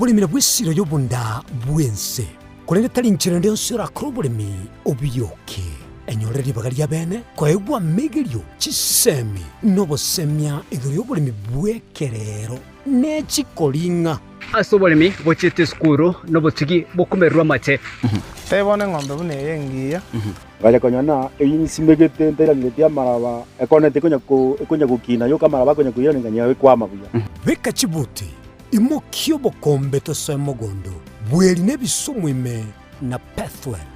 Oboremi nabwo esiro y'obonda bw'ense, korende tari nchera ende yonsi orakore oboremi obioke. Enyorere ribaga ria bene koegwa amegerio, chisemi, na obosemia igoro y'oboremi bw'ekerero ne chikoring'a. Ase oboremi bochiete esukuru nobotugi bokomererwa amate. Tebia bono eng'ombe buna eye engiya. Ngacha konyora ng'a eyio nsimegete ntairangeretie amaraba, ekoneti ekonya ko ekonya gokina yoka amaraba akonya koirana nganyora ekwama buya. Beka chibuti, imokia obokombe tosoe mogondo, bweri nebisumu ime na Pethuel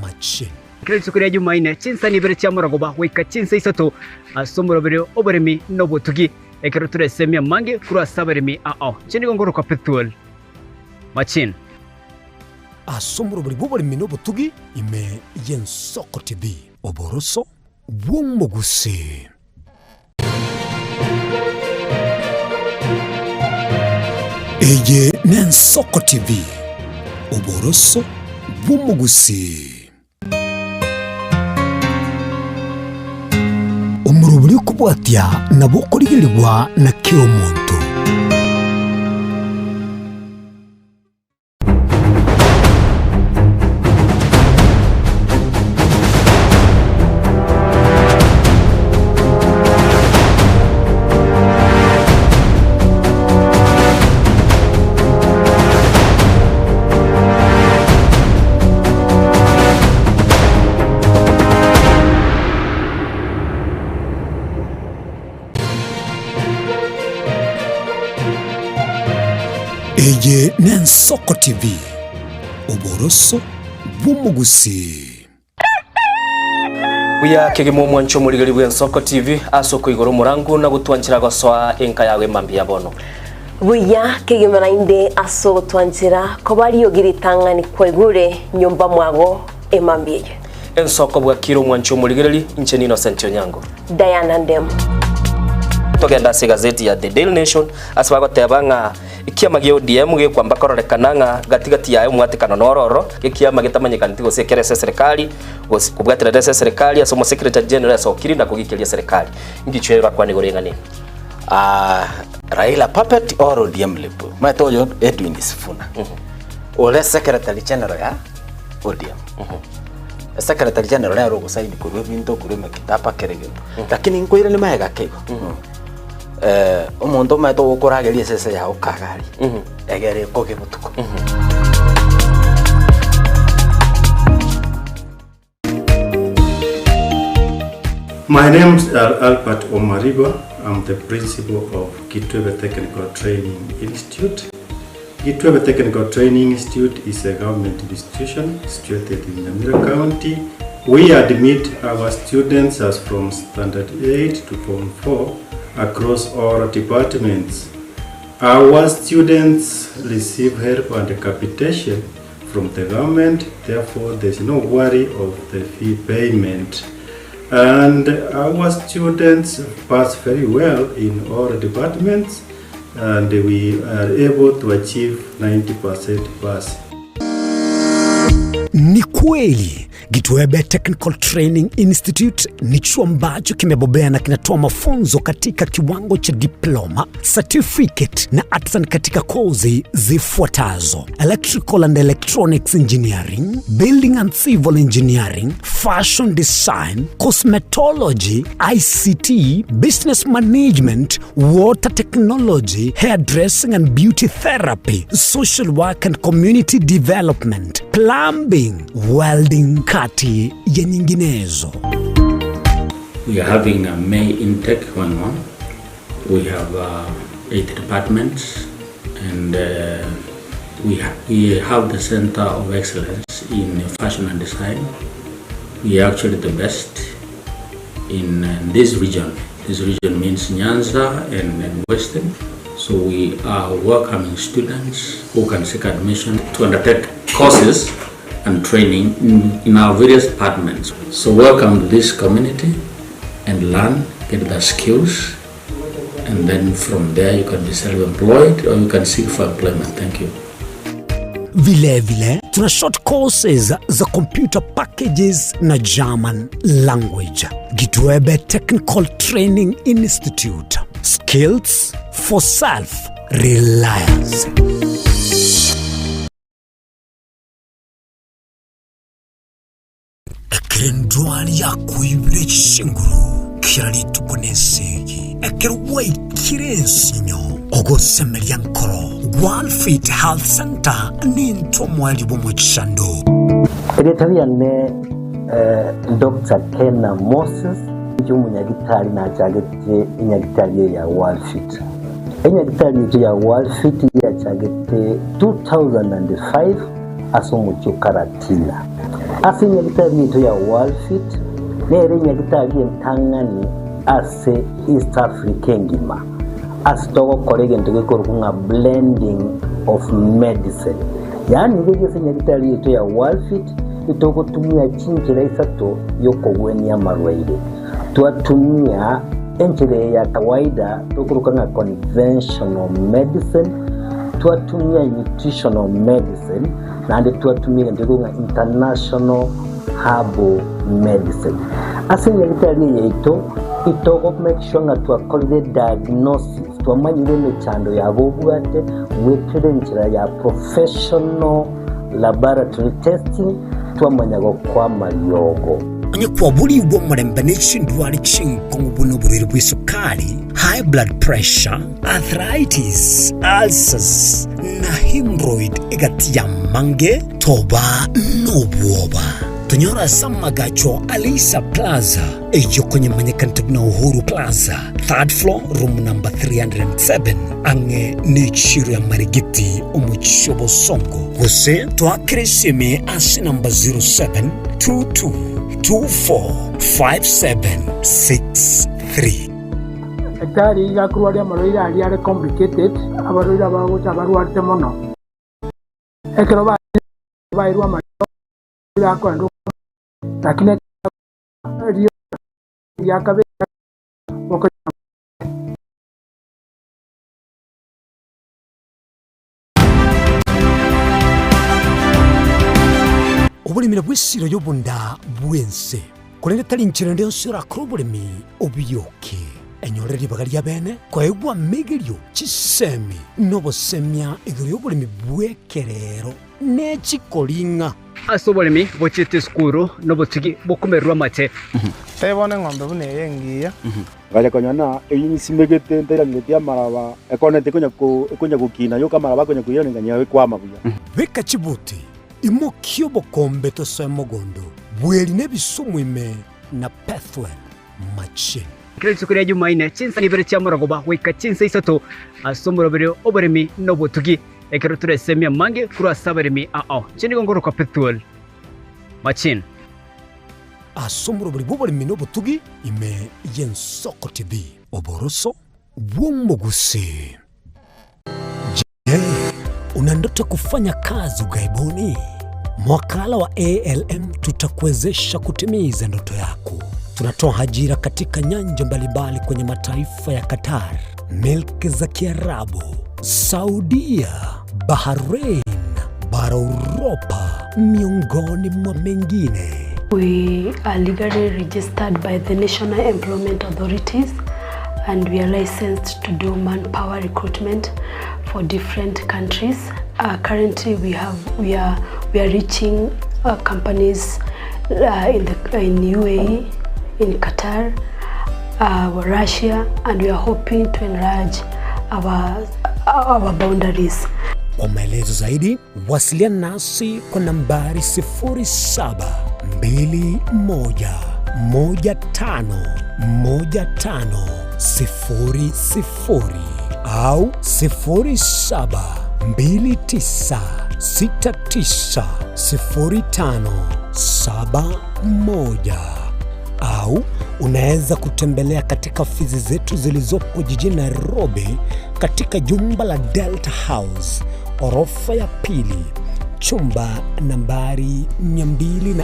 machine. Kera rituko ria Jumaine, chinsani ibere chia morogoba goika chinsa isato ase omoroberi oboremi na obotugi, ekero toresemie amange korwa ase abaremi ao. Inche nigo ngorokwa Pethuel Machine. Ase omoroberi bw'oboremi na obotugi ime y'Ensoko TV. Oboroso bw'omogusii. Eye n'Ensoko TV, oboroso bw'omogusii. Omorobori okobwatia nabo okorigerigwa na kera omonto. Eye n'Ensoko TV, oboroso bw'omogusii. Buya kegima omwancho omorigeri bw'Ensoko TV ase okoigora omorangu na gotwanchera gosoa enka yago emambia ya bono. Buya kegima naende ase ogotwanchera koba riogi ritang'ani kwaigure nyomba mwago emambia eye. Ensoko bwakire omwancho omorigereri, inche n'Innocent Onyango. Diana Ndemo. Togende ase egazeti ya The Daily Nation ase bagoteba ng'a ekiama gia ODM gekwamba kororekana ng'a gati gati yaye omwatekano noro ororo, ekiama getamanyekaneti gose ekere ase eserekari gose kobwaterera ase eserekari ase omosecretary general asokire na kogikeria eserekari. Ngichwe orakwane igoro y'eng'ana eye. Ah, Raila puppet or ODM lip? Omanyete oyo Edwin Sifuna ore secretary general ya ODM. Secretary general nere ogosaini korwa ebinto korwa emekitaba kera egento. Lakini nkoirania magega ake igo. Eh, omonto omanyete ogokorageria esese yago kagari, egere ekoge botuko. My name is Albert Omariba. I'm the principal of Kitwebe Technical Training Institute. Kitwebe Technical Training Institute is a government institution situated in Nyamira County. We admit our students as from Standard 8 to Form 4 across all departments. Our students receive help and capitation from the government, therefore there's no worry of the fee payment. And our students pass very well in all departments and we are able to achieve 90% pass. Ni kweli Gitwebe Technical Training Institute ni chuo ambacho kimebobea na kinatoa mafunzo katika kiwango cha diploma, certificate na artisan katika kozi zifuatazo: electrical and electronics engineering, building and civil engineering, fashion design, cosmetology, ICT, business management, water technology, hairdressing and beauty therapy, social work and community development, plumbing, welding, kati ya nyinginezo. We are having a May intake going on. We have uh, eight departments and uh, we, ha we have the Center of Excellence in Fashion and Design. We are actually the best in uh, this region. This region means Nyanza and, and Western. So we are welcoming students who can seek admission to undertake courses and training in, in our various departments. So welcome to this community and learn, get the skills, and then from there you can be self-employed or you can seek for employment. Thank you. Vilevile tuna short courses za computer packages na German language. Gitwebe Technical Training Institute. Skills for self reliance. Ekero endwari yakoibire chinguru kera rituko nesegi, ekero gwaikire ensinyo ogosemeria nkoro, Walfit Health Centre nintwe omoerio bw'omochando. Erieta riane Doctor Kena Moses, inche omonyagitari nachagete enyagitari eye ya Walfit. Enyagitari yaito ya Walfit yachagete 2005 ase omochie o Karatina. Ase enyagitari yaito ya Walfit nere enyagitari entang'ani ase East Africa engima ase togokora egento gekorokwa ng'a blending of medicine. Yaani riria ase enyagitari yaito ya Walfit itogotumia chinchera isato yokogwenia amarwaire. Twatumia enchera eye ya kawaida tokoroka ng'a conventional medicine, twatumia nutritional medicine, naende twatumia egento gekorokwa ng'a international herbal medicine. Ase enyagitari eye yaito, itogo make sure ng'a twakorire diagnosis, twamanyire emechando yabo obwate goetera enchera ya professional laboratory testing, twamanya gokoa amariogo. Onye kwaborigwe omorembe ne chindwari chinkong'u buna oborwaire bw'esukari, high blood pressure, arthritis, ulcers, na hemorrhoid egati y'amange, toba nobwoba. Tonyore ase amagacho a Leisa Plaza, eyio konyemanyekanete buna Uhuru Plaza, third floor, room number 307, ang'e n'echiro ya Marigiti, omochie o Bosongo. Gose toakere esimi ase namba 0722245763. Daktari iga akorwaria amarwaire aria are complicated, abarwaire abagocha abarwarete mono. Ekero bairwe amariogo akogenda lakini ekero eria kabere bakonyora. Oboremi bw'esiro y'obonda bw'ense, korende tari nchera ende yonsi orakore oboremi obioke. Enyore ribaga ria bene koegwa amegerio, chisemi, na obosemia igoro y'oboremi bw'ekerero ne chikoring'a. Ase oboremi bochiete esukuru nobotugi bokomererwa amache. Tebe bono eng'ombe buna eye engiya. Ngacha konyora ng'a eyio nsimegete ntairangeretie amaraba, ekonete ekonya ko ekonya gokina yoka amaraba akonya koiraneria ng'a ekwama buya. Beka chibuti, imokia obokombe tosoe mogondo, bweri na ebisumu ime na Pethuel machine. Kera rituko ria Jumaine, chinsa ibere chia morogoba goika chinsa isato, ase omoroberi oboremi na obotugi, ekero toresemie amange korwa ase abaremi ao. Inche nigo ngorokwa Pethuel Machine. Ase omoroberi bw'oboremi na obotugi ime y'Ensoko TV. Oboroso bw'omogusii. Je, una ndoto ya kufanya kazi ughaibuni? Mwakala wa ALM tutakuwezesha kutimiza ndoto yako. Tunatoa ajira katika nyanja mbalimbali kwenye mataifa ya Qatar, milki za Kiarabu, Saudia, Bahrain, bara Uropa, miongoni mwa mengine. We are legally registered by the National Employment Authorities and we are licensed to do manpower recruitment for different countries. Uh, currently we have we are we are reaching uh, companies uh, in the in UAE, in Qatar, uh, Russia and we are hoping to enlarge our our boundaries. Kwa maelezo zaidi wasiliana nasi kwa nambari 0721151500 au 0729690571 au unaweza kutembelea katika ofisi zetu zilizopo jijini Nairobi katika jumba la Delta House orofa ya pili chumba nambari 204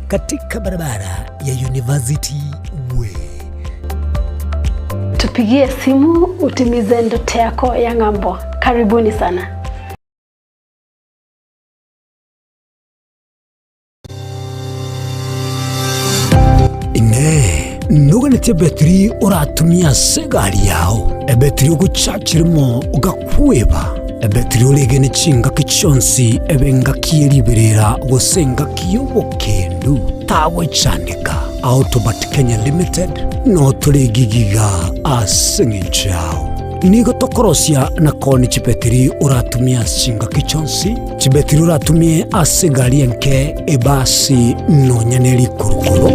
katika barabara ya University Way. Tupigie simu utimize ndoto yako ya ng'ambo. Karibuni sana. Inee! Noganetie ebetiri oratumie ase egari yao, ebetiri ogochachi rimo ogakweba, ebetiri oregene chingaki chionsi ebe engaki ye riberera gose engaki y'obokendu? Otagochandeka. Autobat Kenya Limited notore egigiga ase eng'encho yao. Nigo tokorosia na koonia chibetiri oratumie ase chingaki chionsi, chibetiri oratumie ase egari enke, ebasi, nonya ne rikurukuru.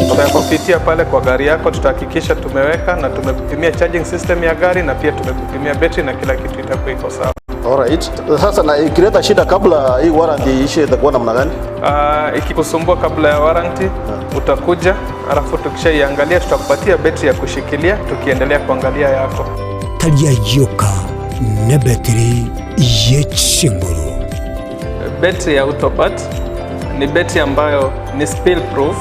Tutakupitia pale kwa gari yako, tutahakikisha tumeweka na tumekupimia charging system ya gari na pia tumekupimia betri na kila kitu itakuwa iko sawa. Alright. Sasa na ikileta shida kabla hii warranty iishe itakuwa namna gani? Ikikusumbua kabla ya warranty utakuja, alafu tukishaiangalia tutakupatia betri ya kushikilia tukiendelea kuangalia yako. Tari ayioka nebetiri ye chinguru. Betri ya Autobat ni betri ambayo ni spill proof,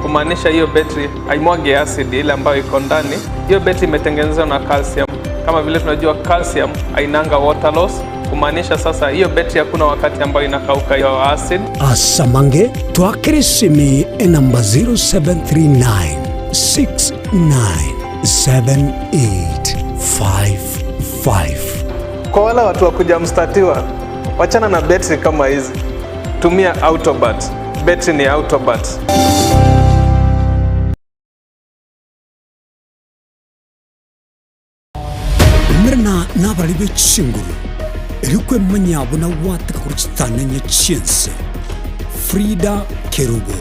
kumaanisha hiyo betri haimwagi acid ile ambayo iko ndani. Hiyo betri imetengenezwa na calcium. Kama vile tunajua calcium hainanga water loss, kumaanisha sasa hiyo betri hakuna wakati ambayo inakauka hiyo acid. Asamange twakere esimi enamba 0739 697855. Kwa wale watu wa kuja mstatiwa, wachana na betri kama hizi, tumia Autobat. Betri ni Autobat. Umerana nabarari be chinguru, erio kwemanya buna gwateka korwa chitanenye chi'ense. Frida Kerubo,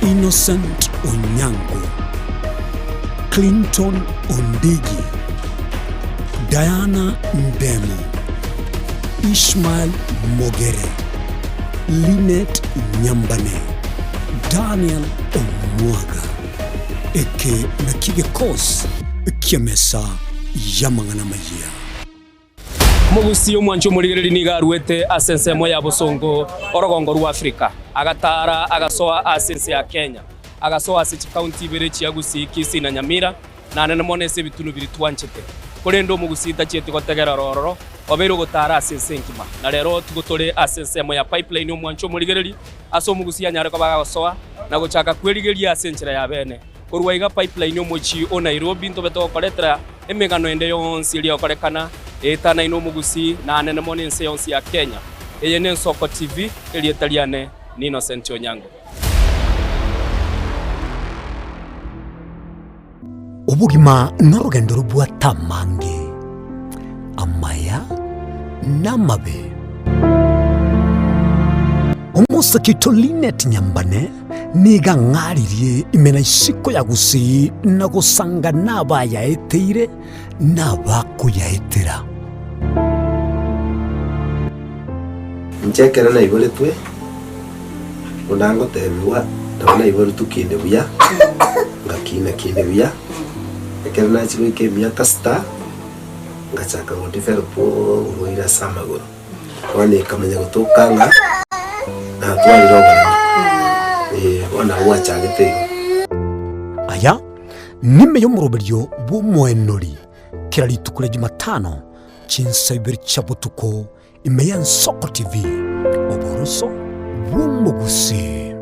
Innocent Onyango, Clinton Ondigi, Diana Ndemo, Ishmael Mogere, Linet Nyambane, Daniel Omwaga. Eke nakio gekosi ki'emesa y'amang'ana amayia. Omogusii omwanchi omorigereria nigo aruete ase ensemo ya bosongo orogongo rwa Afrika, agataara agasoa ase ense ya Kenya, agasoa ase chikaunti ibere chia Gusii, Kisii na Nyamira, na nene mono ase ebitunu biria twanchete. Korende omogusii tachieti gotegerera ororo, obeire ogotaara ase ense engima. Na rero tigo tore ase ensemo ya Pipeline omwanchi omorigereria, ase omogusii anyare koba agosoa na gochaka kwerigeria ase enchera ya bene. Korwa iga Pipeline omochie o Nairobi ntobe togokoretera emegano ende yonsi eria egokorekana eetanaine omogusii na anene mono ense yonsi ya Kenya. Eye n'Ensoko TV, erieta riane ni Innocent Onyango. Obogima norogendo robwate amange, amaya na amabe. Omosake oito Linet Nyambane nigo ang'aririe ime na isiko ya Gusii na gosanga nabayaeteire na abakoyaetera. Inche ekero naiboretwe, buna ngotebigwa, nabo naiboretwe kinde buya, ngakina kinde buya, ekero nachia goika emiaka sita, ngachaka go develop oborwaire ase amagoro. Bono ekamanya gotoka ng'a natwarire oboremo, eh, bono nabo gwachagete igo. Aya nime y'omoroberio bw'omoenori kera rituko ria Jumatano chinsa ibere chia botuko Ime y'Ensoko TV, oboroso bw'omogusii.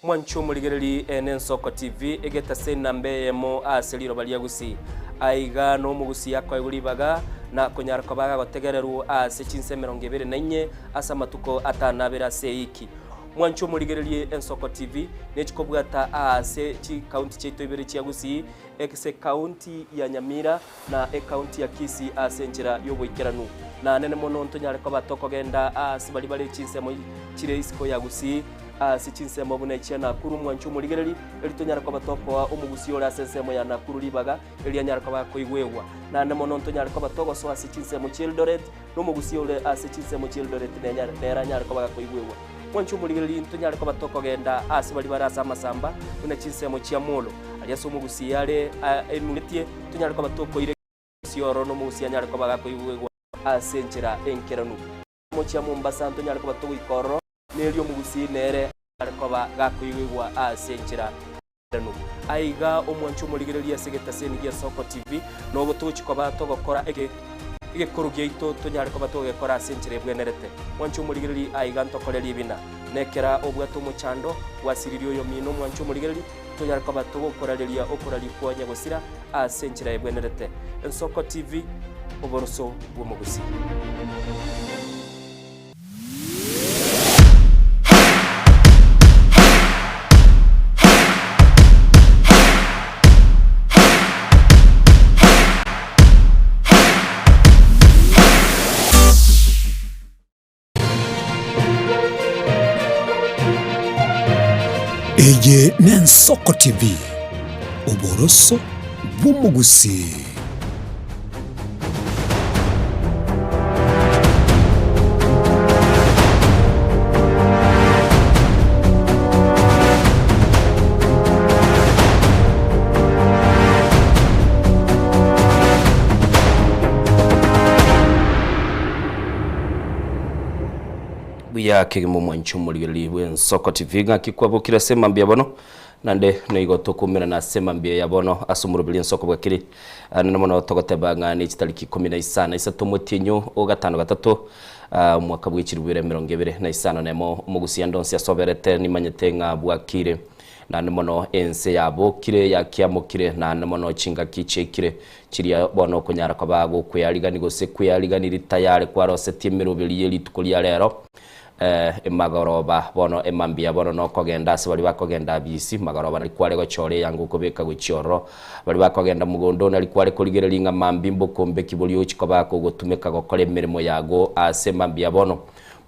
Mwanche omorigereri ene Ensoko TV egetase enamba eyemo ase riroba ria Gusii. Aiga nomogusii akoegwa ribaga na konyara koba agagotegererwa ase chinsa 24 ase amatuko atanabere ase eiki. Mwanche omorigererie Ensoko TV nechikobwata aase chikaunti chiaito ibere chia Gusii, ase ekaunti ya Nyamira na ekaunti ya Kisii ase enchera y'oboikeranu. Na nene mono ntonyare koba tokogenda aase baria bare chinsemo chire isiko ya Gusii, ase chinsemo buna echia Nakuru mwanche omorigereri, erio tonyare koba tokoa omogusii ore ase ensemo ya Nakuru ribaga, erio anyare koba akoigwegwa. Naende mono ntonyare koba togosoa ase chinsemo chi'Eldoret, na omogusii ore ase chinsemo chi'Eldoret nere anyare koba gakoigwegwa. Mwanche omorigereri ntonyare koba tokogenda aase baria bare ase amasamba, buna chinsemo chia Molo, aria ase omogusii are aimugetie, Tonyare koba tokoira egesioro nomogusi anyare koba gakoigwegwa ase enchera enkeranu. Omochie Mombasa ntonyare koba togoika ororo, nerio omogusii nere anyare koba gakoigwegwa ase enchera enkeranu. Aiga omwanche omorigereria ase egetaseni gia Soko TV, nogo togochia koba togokora eke egekoro giaito tonyare koba togegekora ase enchera ebwenerete. Mwanche omorigereria aiga ntokore ribina. Nekera obwate omochando, gwasiririe oyomino omwanche omorigereria, Tonyare koba togokorareria okoraria kwa nyagosira ase enchera ebwenerete. Ensoko TV, oboroso bw'omogusii. Nensoko TV, oboroso bw'omogusii. Buya kegima omwanchi omorigereria bw'Ensoko TV ng'aki kwabokire ase mambia bono Naende nigo tokoumera ase mambia ya bono ase omoroberi ensoko bwakire. Naende mono togoteba ng'a ne chitariki ikomi na isano isato omotienyi o gatano gatato omwaka bwe chilifu ibere emerongo ebere na isano na emo omogusia ande onsi asoberete nimanyete ng'a bwakire. Naende mono ense yabokire yakiamokire naende mono chingaki chiaikire chiria bono okonyara koba gokwearigani gose kweariganiri tayari kwarosetie emeroberi ye rituko ria rero. Emagoroba bono emambia bono nokogenda ase baria bakogenda abisi, magoroba nari kware gochora eyanga okobeka gochia ororo. Baria bakogenda mogondo nari kware korigereria ng'a mambia mbokombe ki boria ochi koba kogotumeka gokora emeremo yago ase mambia bono.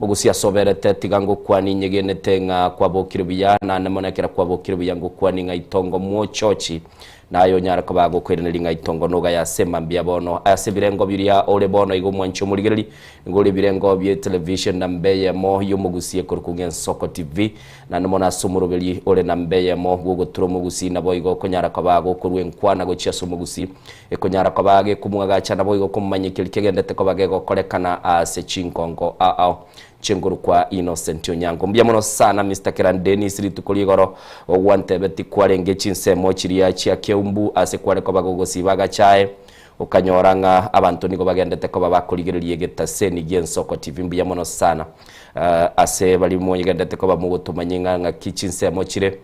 Mogusia ase oberete, tiga ngokwanie inyegenete ng'a kwabokire buya, naende mono ekero kwabokire buya ngokwanie ng'a itongo mwochochi Naye onyare koba gokoiraneria ng'a itongo nogaye ase mambia bono, ase ebirengo biria ore bono iga omwanche omorigereria, nigo ore ebirengo bie television namba eyemo y'omogusi ekorokwa ng'a Ensoko TV, naende mono ase omoroberi ore namba eyemo bw'ogotura omogusi naboigo okonyara koba gokorwa enkwana gochia ase omogusi, ekonyara koba gekomwagacha naboigo komomanya keria kegendete koba gegokorekana ase chingongo ao. Chingurukwa Innocent Onyango. Mbuya mono sana Mister Keran Dennis rituko rigoro ogwantebeti kwarenge chinsemo chiria chia Keumbu ase kware koba gogosiba agachae okanyora ng'a abanto nigo bagendete koba bakorigereria egetaseni gi'Ensoko TV mbuya mono sana ase baria mogendete koba mogotomanyia ng'a ng'aki chinsemo chire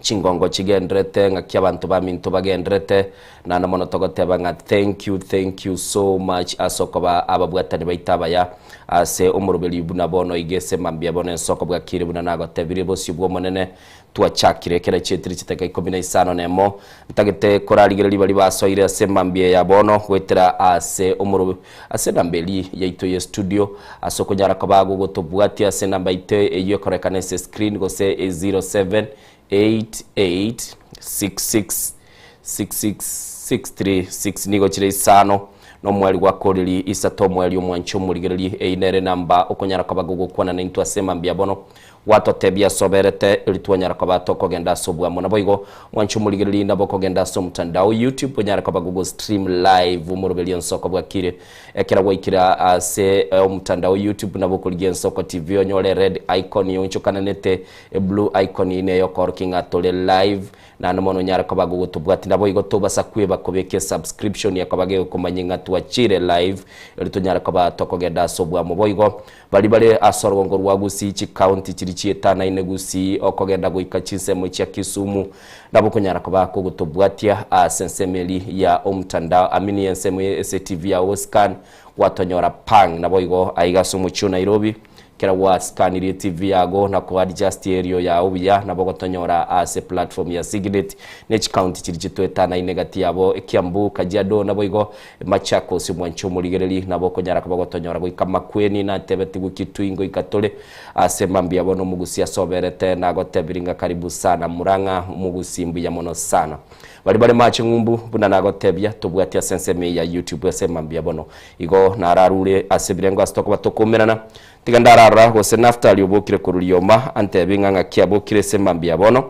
chingongo chigenderete, ng'aki abanto baminto bagenderete, naende mono togoteba ng'a thank you, thank you so much ase okoba ababwatani baito abaya ase omoroberi buna bono iga ase mambia bono ensoko bwakire buna nagotebirie bosio bw'Omonene twachakire ekero chietire chidakika ikomi na isano na emo ntagete korarigereria baria basoire ase mambia ya bono goetera ase omorobe ase enamba eria yaito ye studio Ase okonyara koba gogotobwatia ase enamba yaito eyio ekorekana ase screen gose 0788666636 nigo chire isano na omweri gwa koreri isato omweri omwanche omorigereri eyio nere enamba okonyara koba gogokwana naintwe ase mambia bono Gwatotebia ase oberete, erio twanyara koba tokogenda ase obwamo. Naboigo, mwanche omorigereria nabo okogenda ase omotandao YouTube onyare koba gogo stream live omoroberio ensoko bwakire. Ekero gwaikire ase omotandao YouTube nabo okorigia Ensoko TV onyore red icon yoonchokananete eblue icon eye neyokoorokia ng'a tore live Naende mono onyare koba gogotobwatia naboigo tobasa kweba kobeka esubscription ekoba gegokomanyia ng'a twachire live erio tonyare koba tokogenda ase obwamo boigo Baria bare ase orogongo rwa Gusii, chikaunti chiria chietanaine Gusii, okogenda goika chinsemo chia Kisumu, nabo okonyara koba kogotobwatia ase ensemo eria ya omtandao, amini ensemo ya ase TV ya ogoscan, gwatonyora pang. Naboigo aiga ase omochie o Nairobi, ekero gwascanirie TV yago na koadjust erio yao buya, nabo ogotonyora ase platform ya Signet, ne chikaunti chiria chitoetanaine gati yabo, Kiambu, Kajiado, naboigo Machakos, omwanche omorigereri, nabo okonyara koba gotonyora goika Makueni, natebetigwe Kitui ngoika tore ase mambia bono omogusi asoberete nagotebirie ng'a karibu sana Murang'a omogusi mbuya mono sana. Baria bare mache ng'umbu buna nagotebia tobwati ase ensemo eye ya YouTube ase mambia bono. Igo nararure ase ebirengo ase tokoba tokoumerana. Tiga ndararora gose Naftali obokire korwa rioma antebi ng'a ng'aki abokire ase mambia bono.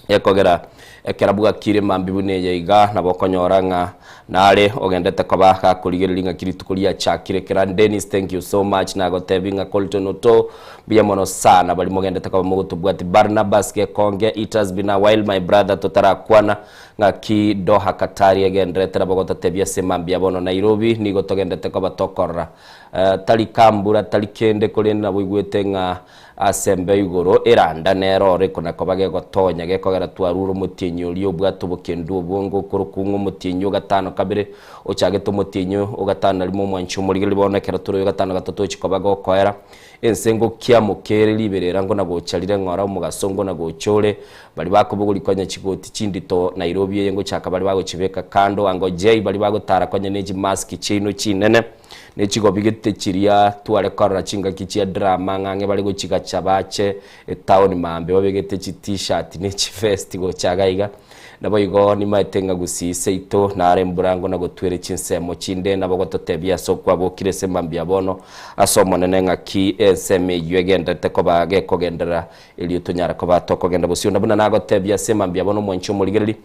Ekogera ekero bwakire mambia buna eye iga, nabo okonyora ng'a nare ogendete koba gakorigereria ng'aki rituko riachakire. Kera Dennis thank you so much, nagotebi ng'a Colton Oto mbuya mono sana baria mogendete koba mogotobwati. Barnabas Gekonge it has been a while my brother totarakwana ng'aki Doha Qatar egenderete nabo ogototebia ase mambia bono. Nairobi nigo togendete koba tokorora tari kambura tari kende korende nabo oigwete ng'a Ase embeo igoro eranda nere ore kona koba gegotonya, gekogera twarure omotienyi oria obwate obokendu obonge okorokwa ng'a omotienyi o gatano kabere, ochagete omotienyi o gatano na rimo omwanchi omorigereria bono ekero tore oyo gatano gatato ochia koba gokoera. Ense ngokiamokere riberera ngona gocha rire ng'ora omogaso ngona gocha ore Baria bakobogoria konya chigoti chindito Nairobi eye ngochaka bare bagochibeka kando ango Jay baria bagotara konya ne chimask chiaino chinene ne chigobi gete chiria tware korora chingaki chia drama ng'ang'e bare gochigacha bache etown maambia babegete chi t-shirt ne chivest gocha iga iga. Naboigo nimaete ng'a gusii seito nare embura ngo na gotwere chinsemo chinde nabo gototebia ase okwabokire ase mambia bono ase Omonene ng'aki ensemo eyio egenderete koba gekogenderera Erio tonyare koba tokogenda bosio. Na buna nagotebia ase mambia bono omwanchi omorigereria,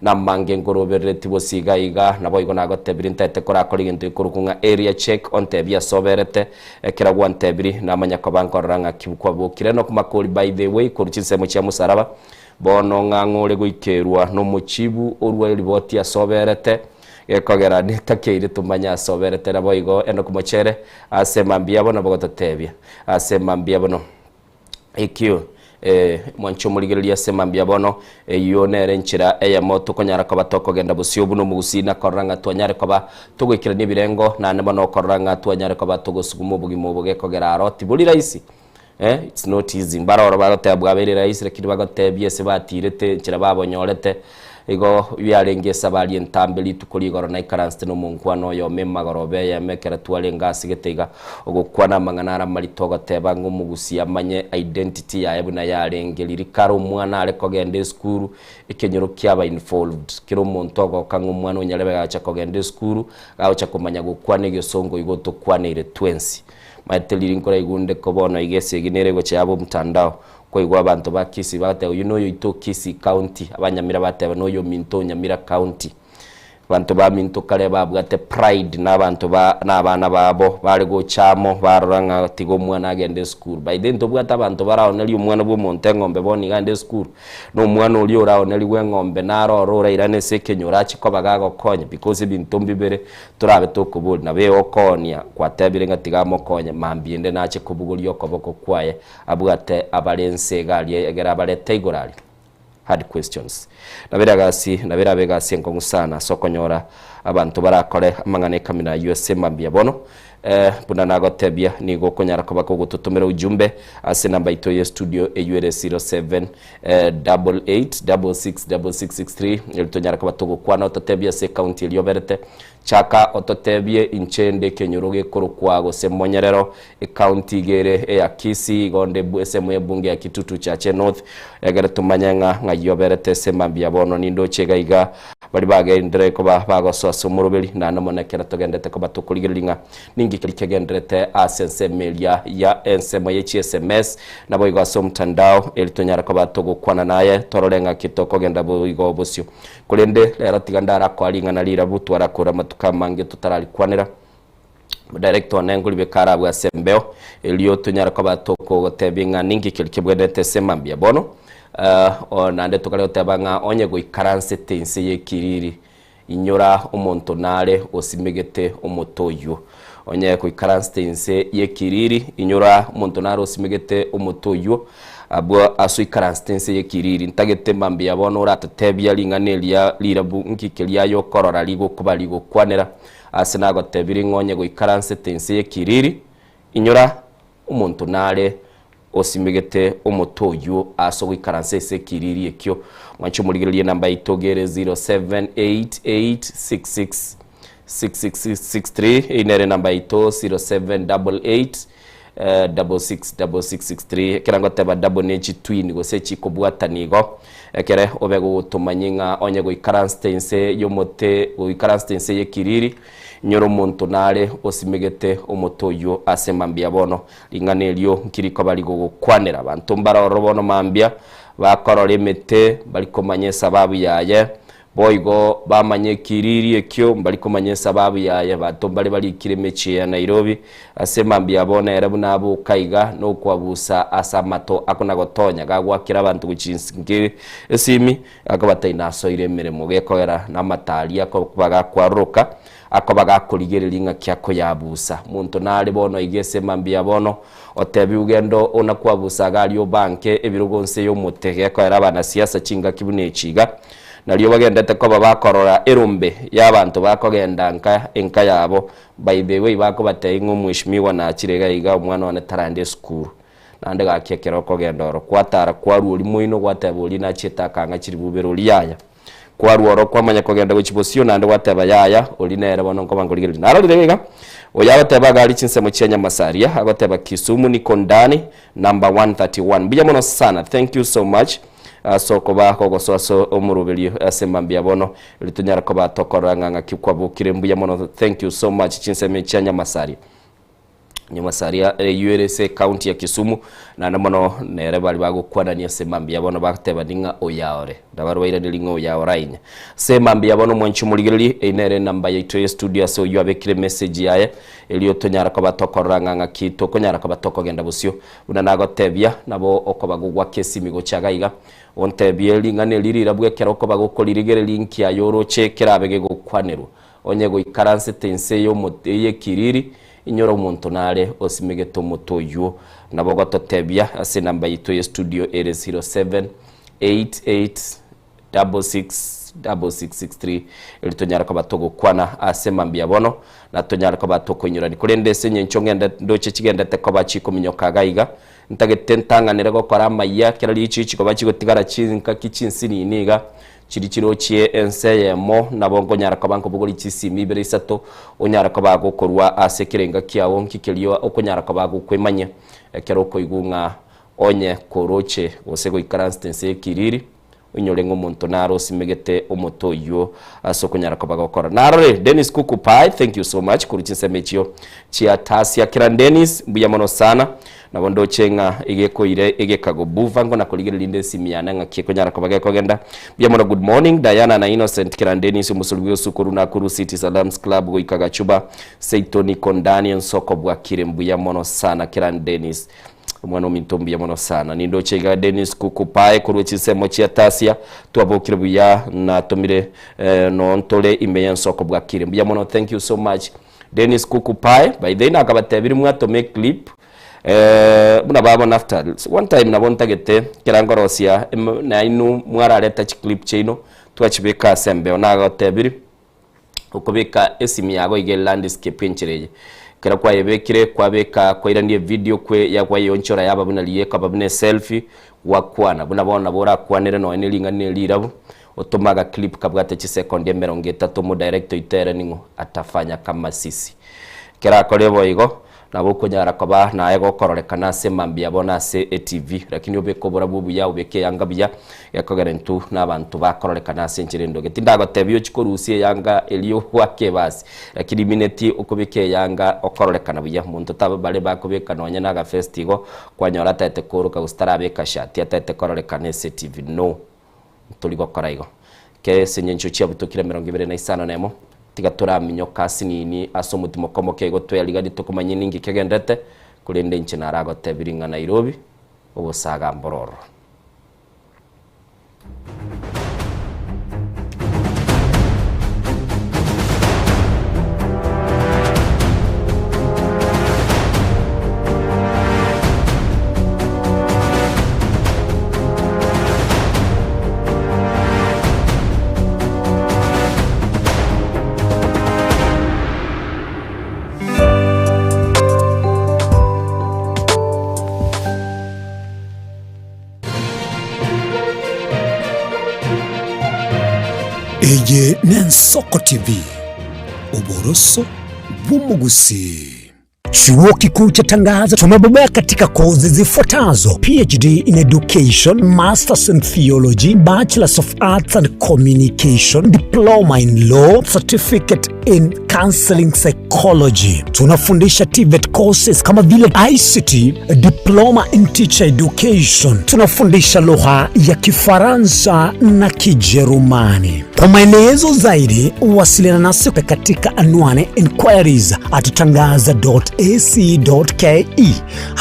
namange nkoroberereti bosio iga iga, naboigo nagotebirie ntaete korakore egento gekorokwa ng'a area check, ontebie ase oberete, ekero gwantebirie, namanya koba nkorora ng'aki kwabokire. Enock Makori by the way, korwa chinsemo chia Musaraba, bono ng'a ng'o ore goikerwa nomochibu orwa eriboti ase oberete, gekogera netakeire tomanye ase oberete. Naboigo Enock Mochere, ase mambia bono bogototebia, ase mambia bono. Ekio, eh, mwanche omorigereria ase mambia bono, eyio nere enchera eyemo tokonyara koba tokogenda bosio buna omogusii na korora ng'a twanyare koba togoikerania ebirengo, naende mono okorora ng'a twanyare koba togosuguma obogima obo gekogera aro tibori rahisi, eh, it's not easy. Mbare oro bagoteba bwabeire rahisi lakini bagotebia ase batirete enchera babonyorete, Igo biarenge esabari entambe rituko rigoro naikaransete nomonkwano oyomo emagoroba eyemo ekero twarenge ase gete iga ogokwana amang'ana are amarito ogoteba ng'a omogusii amanye identity yaye buna yarenge riria kare omwana are kogenda esukuru ekenyoro kiaba involved kera omonto ogoka ng'a omwana onyarebe gacha kogenda esukuru gagocha komanya gokwana egesongo igo otokwaneire twensi. Maete riria nkoraigwa ko bono iga esegi nere egocha yaba omtandao Koigwa abanto ba Kisii bagateba oyio noyo oito o Kisii County, abanyamira bateba noyo ominto o Nyamira County. Abanto baminto kare babwate pride na abanto ba na abana babo bare gocha amo barora ng'a tiga omwana agende esukuru. By the way ntobwate abanto baraonerie omwana bwa omonto eng'ombe bono iga aende esukuru, na omwana oria oraonerigwe eng'ombe naro oro orairane ase ekenyoro achie koba gagokonya because ebinto mbibere torabe tokoboria. Nabo egokoonia gwatebire ng'a tiga amokonye mambia ende nache kobogoria okoboko kwaye Abwate abare ense iga aria egere abarete igoro aria. Hard questions. Nabere agasi nabere abe egasi enkong'u sana ase okonyora abanto barakore amang'ana ekamina ayio ase mambia bono. Eh, buna nagotebia nigo okonyara koba kogototomera ujumbe ase enamba yaito ye studio eyio ere 07 eh, 88 66 66 63 erio tonyare koba togokwana ototebie ase ecounty eria oberete Chaka ototebie inche nde ekenyoro gekorokwa gose Monyerero, ecounty iga ere eya Kisii, igo nde esemo y'ebunge ya Kitutu Chache North, egere tomanye ng'a ng'ai oberete ase mambia bono nindoche iga iga baria bagendire koba bagosoa ase omoroberi, naende mono ekero togendete koba tokorigereria ng'a ninki keria kegenderete ase ensemo eria ya ensemo ye chi sms, naboigo ase omtandao, eri tonyare koba togokwana naye torore ng'aki tokogenda boigo bosio. Korende rero tiga ndarakoa ring'ana rirabu twarakore amatuko amange totararikwanera. Director one nkoribeka arabwo ase embeo, erio tonyare koba tokogotebia ng'a ninki keria kebwenerete ase mambia bono. Uh, naende tokare goteba ng'a onye goikaransete inse y'ekiriri, inyora omonto nare osimegete omote oyio. Onye goikaransete inse y'ekiriri, inyora omonto nare osimegete omote oyio. Abwo ase oikaransete inse y'ekiriri, ntagete mambia bono oratotebia ring'ana eria rirabu nki keria aye okorora rigokoba rigokwanera. Ase nagotebirie ng'a onye goikaransete inse y'ekiriri, inyora, omonto nare osimegete omote oyio ase ogoikaransa ase ekiriri ekio. Mwanche omorigererie enamba yaito gere 0788666663, eyio nere enamba yaito 0788 666663 ekero ngoteba double ne chitwin gose chikobwatani igo ekere obe gogotomanyia ng'a onye goikaransete inse y'omote goikaransete inse y'ekiriri nyora omonto nare osimegete omote oyio ase mambia bono ring'ana erio nki rikoba rigogokwanera abanto mbare ororo bono mambia bakorora emete mbari komanya esababu yaye Boigo bamanye ekiriri ekio mbari komanya esababu yaye. Abanto mbare barikire emechie ya Nairobi ase mambia abo nere buna aboka iga nokwabusa ase amato akona gotonya gagwakera abanto gochia esimi akobatai nasoire emeremo gekogera namato aria akoba gakwaroroka akoba gakorigereria ng'aki akoyabusa. Monto nare bono iga ase mambia bono otebiwe genda ona kwabusa iga aria obanke ebirogo nse yomote gekogera abanasiasa chingaki buna echi iga. Nario bagendete koba bakorora erombe y'abanto bakogenda nka enka yabo. By the way bakobatebia ng'a omweshimiwa nachire iga iga omwana one tarande esukuru. Naende gaki ekero okogenda oro kwatara kwarwa oria moino gwateba oria nachiete akang'a chiribu ibere oria yaya. Kwarwa oro kwamanya kogenda gochia bosio naende gwateba yaya oria nere bono nkoba nkorigereria. Narorire iga iga oyo agoteba iga aria chinsemo chia Nyamasaria agoteba Kisumu niko ndani number 131. Mbuya mono sana thank you so much ase okoba gogosoa ase omoroberio ase mambia bono erio tonyare koba tokorora ng'a ng'aki kwabokire mbuya mono thank you so much chinsemo echi chia Nyamasaria. Nyamasaria eyio ere ase ecounty ya Kisumu naende mono nere baria bagokwanania ase mambia bono bagotebani ng'a oyaore nabarwa bairaneri ng'a oyaore ainya. Ase mambia bono mwanche omorigereria eyio nere enamba yaito ya estudio ase oyio abekire emessage yaye erio tonyare koba tokorora ng'a ng'aki tokonyara koba tokogenda bosio. Buna nagotebia, nabo okoba gogoaka esimi gocha iga iga, ontebie ring'ana eri rirabwo ekero okoba gokoririgereria inki aye oroche kerabe gegokwanerwa. Onye goikaransete inse y'omote y'ekiriri, inyora omonto nare osimegete omote oyio. Nabo ogototebia ase enamba yaito ye studio ere 0788 66 6663 erio tonyare koba togokwana ase mambia bono na tonyare koba tokoinyorani. Korende ase engencho ngende ndoche chigendete koba chikominyoka iga iga, ntagete ntang'anere gokora amayia kera riicho chikoba chigotigara chingaki chinsinini iga, chiri chirochie ense eyemo, nabo nkonyara koba nkobogoria chisimi ibere isato, onyare koba gokorwa ase kera engaki yao nki keria okonyara koba gokwemanyia ekero okoigwa ng'a onye koroche gose goikaransete inse y'ekiriri. Oinyore ng'a omonto nare osimegete omote oyio ase okonyara koba gokora. Narore Dennis Kuku Pai, thank you so much korwa chinsemo echio chia Tasia. Kiran Dennis, mbuya mono sana. Nabo ndoche ng'a egekoire egekago buva nkona korigereria rinde esimi yane ng'aki ekonyara koba gekogenda. Mbuya mono good morning Diana na Innocent Kiran Dennis omosori bwe esukuru Nakuru City Salams Club goika Gachuba seito niko ndani ensoko bwakire mbuya mono sana Kiran Dennis. Omwana ominto mbuya mono sana. Nindoche iga Dennis Kukupae korwa chinsemo chia Tasia twabokire buya natomire eh, nontore ime y'ensoko bwakire. Mbuya mono thank you so much Dennis Kukupae. By the way nakabatebirie mwatome clip eh, buna babo Naftali. One time nabo ntagete kera nkorosia em- nainwe mwarareta chiclip chiaino twachibeka ase embeo nagotebirie Okobeka esimi yago iga elandscape enchera eye. Ekero kwayebekire, kwabeka kwairania evideo kwe ya kwayeonchora yaba buna riria ekoba buna eselfie, gwakwana. Buna bono nabo orakwanere nonya ne ring'ana ne rirabu, otome agaclip kabwate chisekondi emerongo etato omodirector oito ere ning'o atafanya kama sisi. Ekero akorire boigo, Nabo okonyara koba naye gokororekana ase mambia bono ase etv, lakini obeke oborabu obuya, obeke eyanga buya, gekogera intwe nabanto bakororekana ase enchera endoge. Tindagotebia ochie korusia eyanga eria ogoaka ebasi, lakini imineti okobeka eyanga okororekana buya. Monto taba bare bakobeka nonye na agavest igo, kwanyora ataete kooroka gose tarabeka shati ataete kororekana ase etv, no. Ntori gokora igo. Kera ase engencho chiabutokire 25 nemo, tiga toraminyoka asinini ase omotimoko omoke igo tweariganie tokomanya ninki kegenderete, korende inche naragotebirie ng'a Nairobi obosaga mbororo. Eye n'Ensoko TV, oboroso bw'omogusii. Chuo Kikuu cha Tangaza tumebobea katika kozi zifuatazo: PhD in Education, Masters in Theology, Bachelors of Arts and Communication, Diploma in Law, Certificate in Counseling Psychology. Tunafundisha TVET courses kama vile ICT, Diploma in Teacher Education. Tunafundisha lugha ya Kifaransa na Kijerumani. Kwa maelezo zaidi wasiliana nasi katika anwani inquiries at tangaza.ac.ke. ac.ke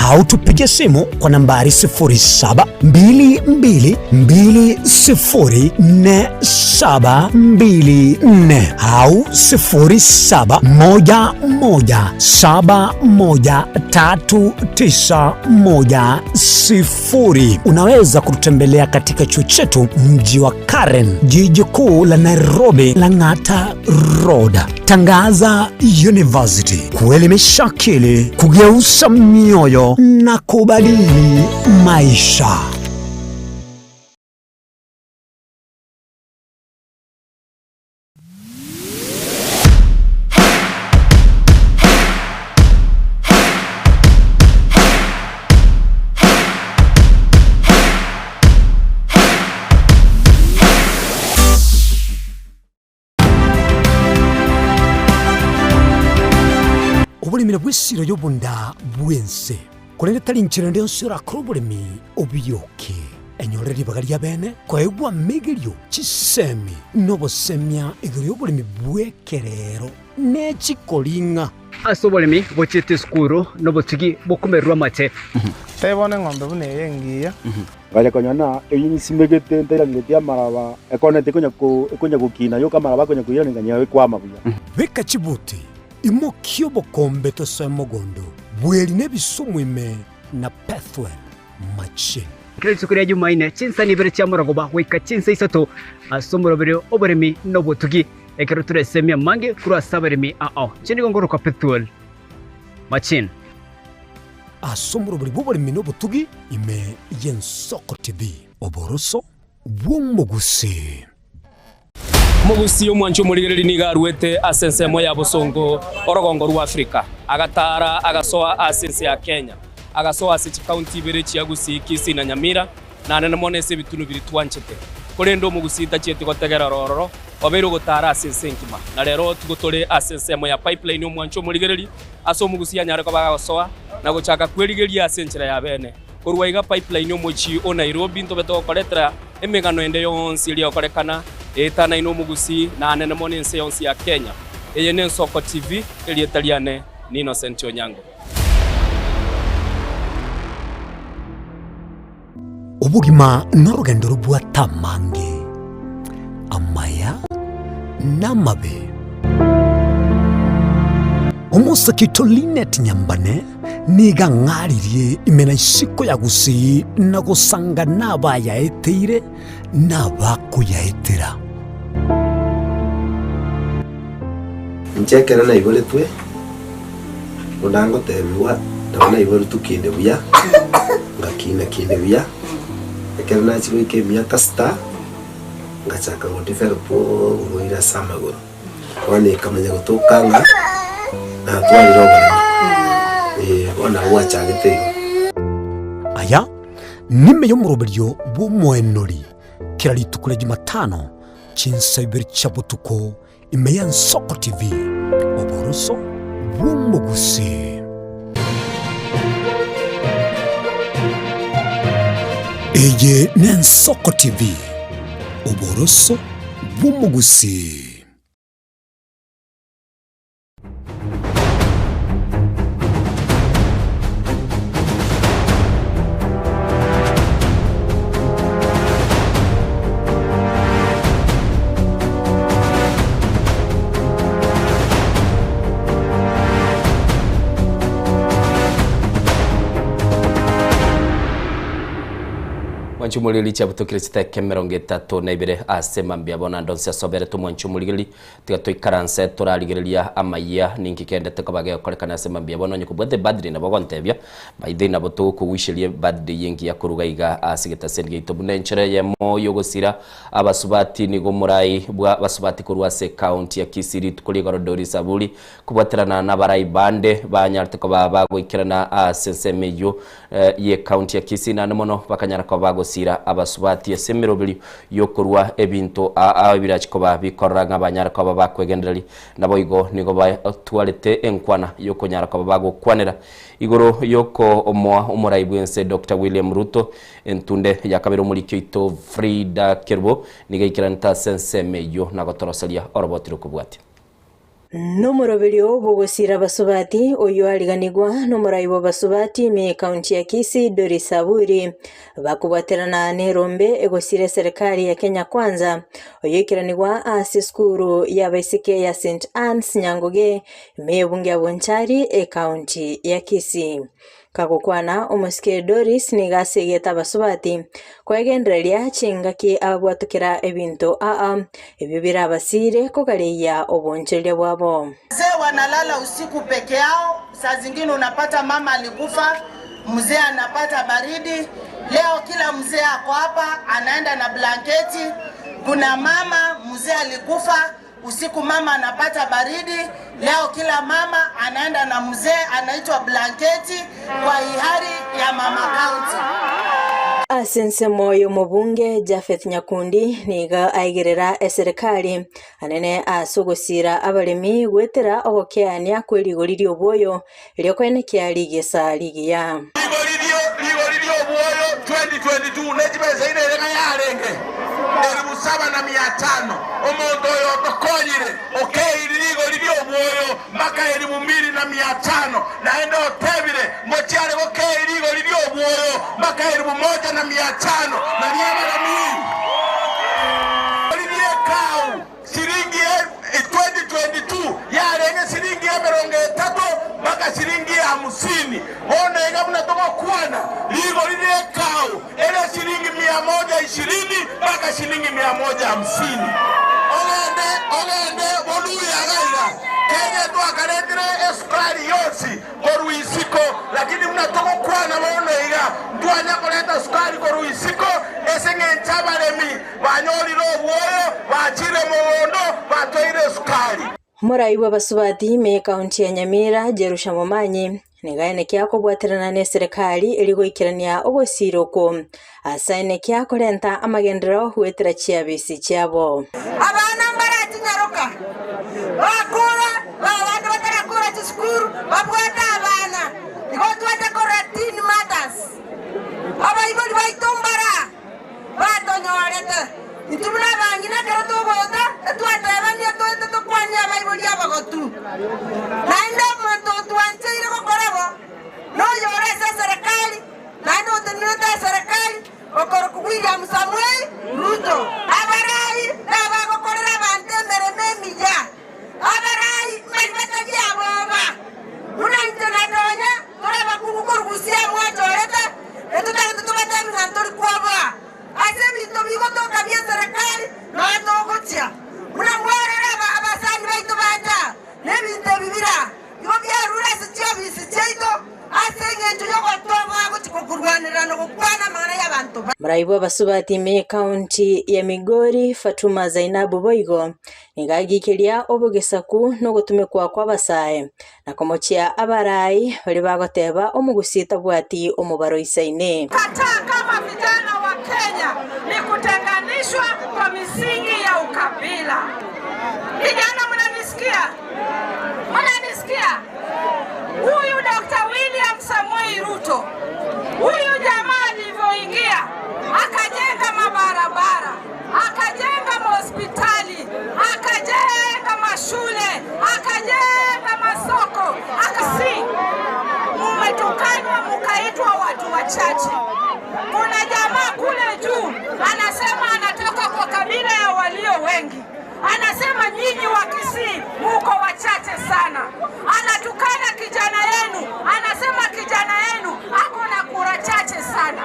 au tupige simu kwa nambari 0722204724 au 0711713910. Unaweza kututembelea katika chuo chetu mji wa Karen, jiji kuu la Nairobi, Lang'ata Road. Tangaza University, kuelimisha akili, kugeuza mioyo na kubadili maisha. Oboremi nabwo esiro y'obonda bw'ense, korende tari inchera ende yonsi orakore oboremi obioke. Enyorere ribaga ria bene koegwa amegerio, chisemi, na obosemia igoro y'oboremi bw'ekerero ne chikoring'a. Ase oboremi bochiete esukuru nobotugi bokomererwa amache. Tebia bono eng'ombe buna eye engiya. Ngacha konyora ng'a eyio nsimegete ntairangeretie amaraba, ekoneti ekonya ko ekonya gokina yoka amaraba akonya koirana nganyora ekwama buya. Beka chibuti, imokia obokombe tosoe mogondo, bweri nebisumu ime na Pethuel machine. Kera rituko ria Jumaine, chinsani ibere chia morogoba goika chinsa isato ase omoroberi oboremi na obotugi, ekero toresemie amange korwa ase abaremi ao. Inche nigo ngorokwa Pethuel Machine. Ase omoroberi bw'oboremi na obotugi ime y'Ensoko TV, oboroso bw'omogusii. Omogusii omwanchi omorigereria nigo aruete ase ensemo ya bosongo orogongo rwa Afrika, agataara agasoa ase ense ya Kenya, agasoa ase chikaunti ibere chia Gusii, Kisii na Nyamira, na nene mono ase ebitunu biria twanchete. Korende omogusii tachieti gotegerera ororo, obeire ogotaara ase ense engima. Na rero tigo tore ase ensemo ya Pipeline omwanchi omorigereria, ase omogusii anyare koba agosoa na gochaka kwerigeria ase enchera ya bene. Korwa iga Pipeline omochie o Nairobi ntobe togokoretera emegano ende yonsi eria egokorekana eetanaine omogusii na anene mono ense yonsi ya Kenya. Eye n'Ensoko TV, erieta riane ni Innocent Onyango. Obogima norogendo robwate amange, amaya na amabe. Omosake oito Linet Nyambane nigo ang'aririe ime na isiko ya Gusii na gosanga nabayaeteire na abakoyaetera. Inche ekero naiboretwe, buna ngotebigwa, nabo naiboretwe kinde buya, ngakina kinde buya, ekero nachia goika emiaka sita, ngachaka go develop oborwaire ase amagoro. Bono ekamanya gotoka ng'a natwarire oboremo, eh, bono nabo gwachagete igo. Aya nime y'omoroberio bw'omoenori kera rituko ria Jumatano chinsa ibere chia botuko ime y'Ensoko TV, oboroso bw'omogusii. Eye n'Ensoko TV, oboroso bw'omogusii. Mwanchi omoriri chiabutokire chiteke 32 ase mambia bono ande onsi asoberete omwanchi omorigeri Tiga toikaranse torarigereria amayia, ninki kendete koba gegokorekana ase mambia bono onye kobwate ebirthday nabo ogontebia, by the way nabo togokowisheria ebirthday engiya koruga iga ase egetaseni giaito buna enchera eyemo yogosira abasubati nigo omorai bwa abasubati korwa ase ecounty ya Kisii rituko rigoro Doris Aburi kobwaterana nabarai bande banyarete koba bagoikerana ase ensemo eyio ye county ya Kisii naende mono bakanyara koba bagosira abasubati ase emeroberio y'okorua ebinto aa ebirachi koba bikorora ng'a banyare koba bakwegendereria. Naboigo nigo batwarete enkwana y'okonyara koba bagokwanera igoro y'okomoa omorai bw'ense Doctor William Ruto entunde ya kabere omoriki oito Frida Kerubo nigo aikeranete ase ensemo eyio na gotoroseria oroboti rokobwatia. Nomoroberio bw'ogosiira abasubati oyio ariganigwa nomorai bw'abasubati ime y'ekaunti ya Kisii Doris Aburi bakobwaterana nerombe egosiira eserekari ya Kenya Kwanza oyoikeranigwa ase esukuru y'abaiseke ya St Anne's Nyangoge ime y'ebunge ya Bonchari ekaunti ya Kisii. Kagokwana omosike Doris nigo asegete abasubati kwegendereria chingaki ababwatokera ebinto aa ebio birabasiire kogareyia obonchoreria bwabo. Wazee wanalala usiku peke yao, saa zingine unapata mama alikufa, mzee anapata baridi. Leo kila mzee ako hapa anaenda na blanketi. Kuna mama mzee alikufa usiku, mama anapata baridi. Leo kila mama anaenda na mzee anaitwa blanketi kwa ihari ya mama county. Ase ensemo y'omobunge Japheth Nyakundi nigo aigerera eserekari anene ase ogosiira abaremi goetera ogokeania kwe rigori ri'obwoyo erio koenekia rigesa rigiya. Rigori ri'obwoyo 2022 ne chibesa ire ere ng'a yarenge elifu saba na mia tano. Omonto oyo otokonyire okeiri rigori ri'obwoyo mpaka elifu mbili na mia tano, naende otebire ngochia are gokei rigori ri'obwoyo mpaka elifu moja na mia tano, nario abaremi rigori ri'ekau Siringi 2022 yarenge siringi emerongo etato mpaka siringi hamsini. Bono iga buna togokwana, rigori ri'ekao ere siringi mia moja ishirini mpaka shilingi mia moja hamsini. Ogende ogende Boluya iga iga, Kenya twakaretire esukari yonsi korwa isiko, lakini buna togokwana bono iga, ntwanya koreta sukari korwa isiko ase eng'encho abaremi Banyorire obwoyo, bachire mogondo, batoire esukari. Morai bw'abasubati ime y'ekaunti ya Nyamira, Jerusha Momanyi, nigo aenekia kobwaterana n'eserekari erio goikerania ogosiira okwo ase aenekia korenta amagenderero goetera chiabisi chiabo. Abana mbarachinyaroka, bakura, abande batarakura chisukuru, babwate abana. Igo twacha korora teen mothers. Abaibori baito mbara. Batonyorete intwe buna abang'ina ekero togota, etwatebania toete tokwanie abaibori abagotu. Naende omonto otwancheire gokora bo, noyore ase eserekari, naende otenenerete eserekari, okorokwa William Samoei Ruto. Abarai nabagokorera abanto emeremo emiya, abarai mbaria batari aboba, buna intwe na nonya tore abakungu korugusia mwachorete, etotagete tobatebi ng'a ntori kwoboa ase ebinto bigotoka bi'eserekari nonya togochia. Buna mwarora abasani baito bacha nebinto ebi bira, igo biarure ase chiofisi chiaito ase engencho y'ogotoboa gochia gokurwanerera na gokwana amang'ana y'abanto ba. Mraibwa abasubati ime y'Ekaunti ya Migori, Fatuma Zainabu boigo nigo agiikeria obogesaku na ogotumekwa kw'abasae, na komochia abarai baria bagoteba omogusii tabwati omobaro oisaine. Kataa kama vijana wa Kenya ni kutenganishwa kwa misingi ya ukabila. Vijana mnanisikia? Mnanisikia? Huyu Dr. William Samoei Ruto, huyu jamaa alivyoingia akajenga mabarabara, akajenga mahospitali, akajenga mashule, akajenga masoko, akasi mumetukanwa mukaitwa watu wachache. Kuna jamaa kule juu anasema anatoka kwa kabila ya walio wengi, anasema nyinyi wa Kisii muko wachache sana. Anatukana kijana yenu, anasema kijana yenu ako na kura chache sana,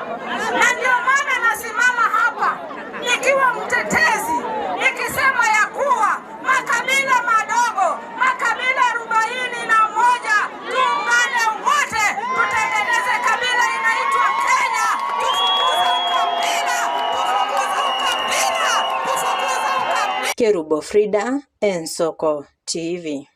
na ndio maana nasimama hapa nikiwa mtetezi nikisema ya kuwa makabila madogo, makabila 41 tuungane wote tutengeneze kabila inaitwa Kenya, tufukuze ukabila, tufukuze ukabila, tufukuze ukabila. Kerubo Frida, Ensoko TV.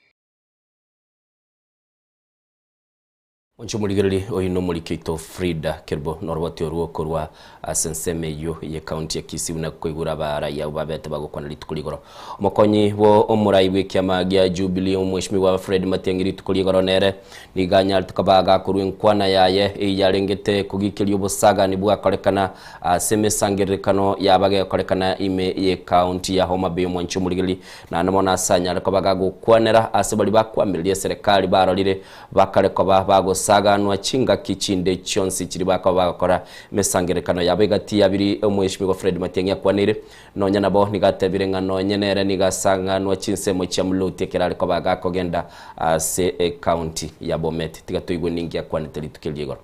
Inche omorigereria oino nomoriki oito Frida Kerubo noroboti orwo korwa ase ensemo eyio ye county ya Kisii buna koigura abarai abwo babete bagokwana rituko rigoro. Omokonyi bwo omorai bw'ekiama gia Jubilee omweshimiwa Fred Matiang'i rituko rigoro nere nigo anyarete koba agakorwa enkwana yaye eyio yarengete kogikeria obosagani bwakorekana ase emesangererekano yaba gekorekana ime ye county ya Homa Bay omwanchi omorigereria naende mono ase anyare koba gagokwanera ase baria bakwamireria eserekari barorire Bakare koba bagosaganwa chingaki chinde chionsi chiria bakoba bagokora emesangererekano yabo egati ya biria Omweshimiwa Fred Matiang'i akwaneire. Nonya nabo nigo atebire ng'a nonye nere nigo asanganwa chinsemo chia Mluti ekero are koba gakogenda ase ecounty ya Bomet. Tiga toigwe ninki akwanete rituko erio igoro.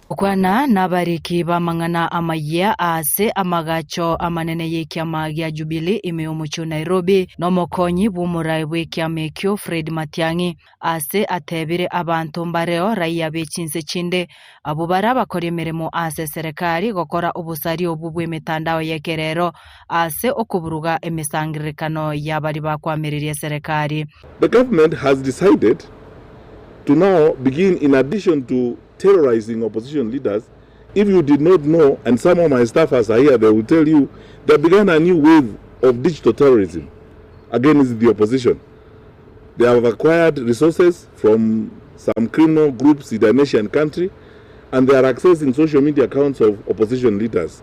Gokwana nabariki b'amang'ana amayia aase amagacho amanene y'ekiama gia Jubilee ime y'omochie o Nairobi, nomokonyi bw'omoraai bw'ekiama ekio Fred Matiang'i, aase atebire abanto mbareo raia be chinse chinde abwo bare abakori emeremo aase eserekari gokora obosari obwo bw'emetandao y'ekerero aase okoburuga emesangererekano y'abaria bakwamireria eserekari. The government has decided to now begin in addition to terrorizing opposition leaders. If you did not know, and some of my staffers are here, they will tell you, they began a new wave of digital terrorism against the opposition. They have acquired resources from some criminal groups in the nation country, and they are accessing social media accounts of opposition leaders.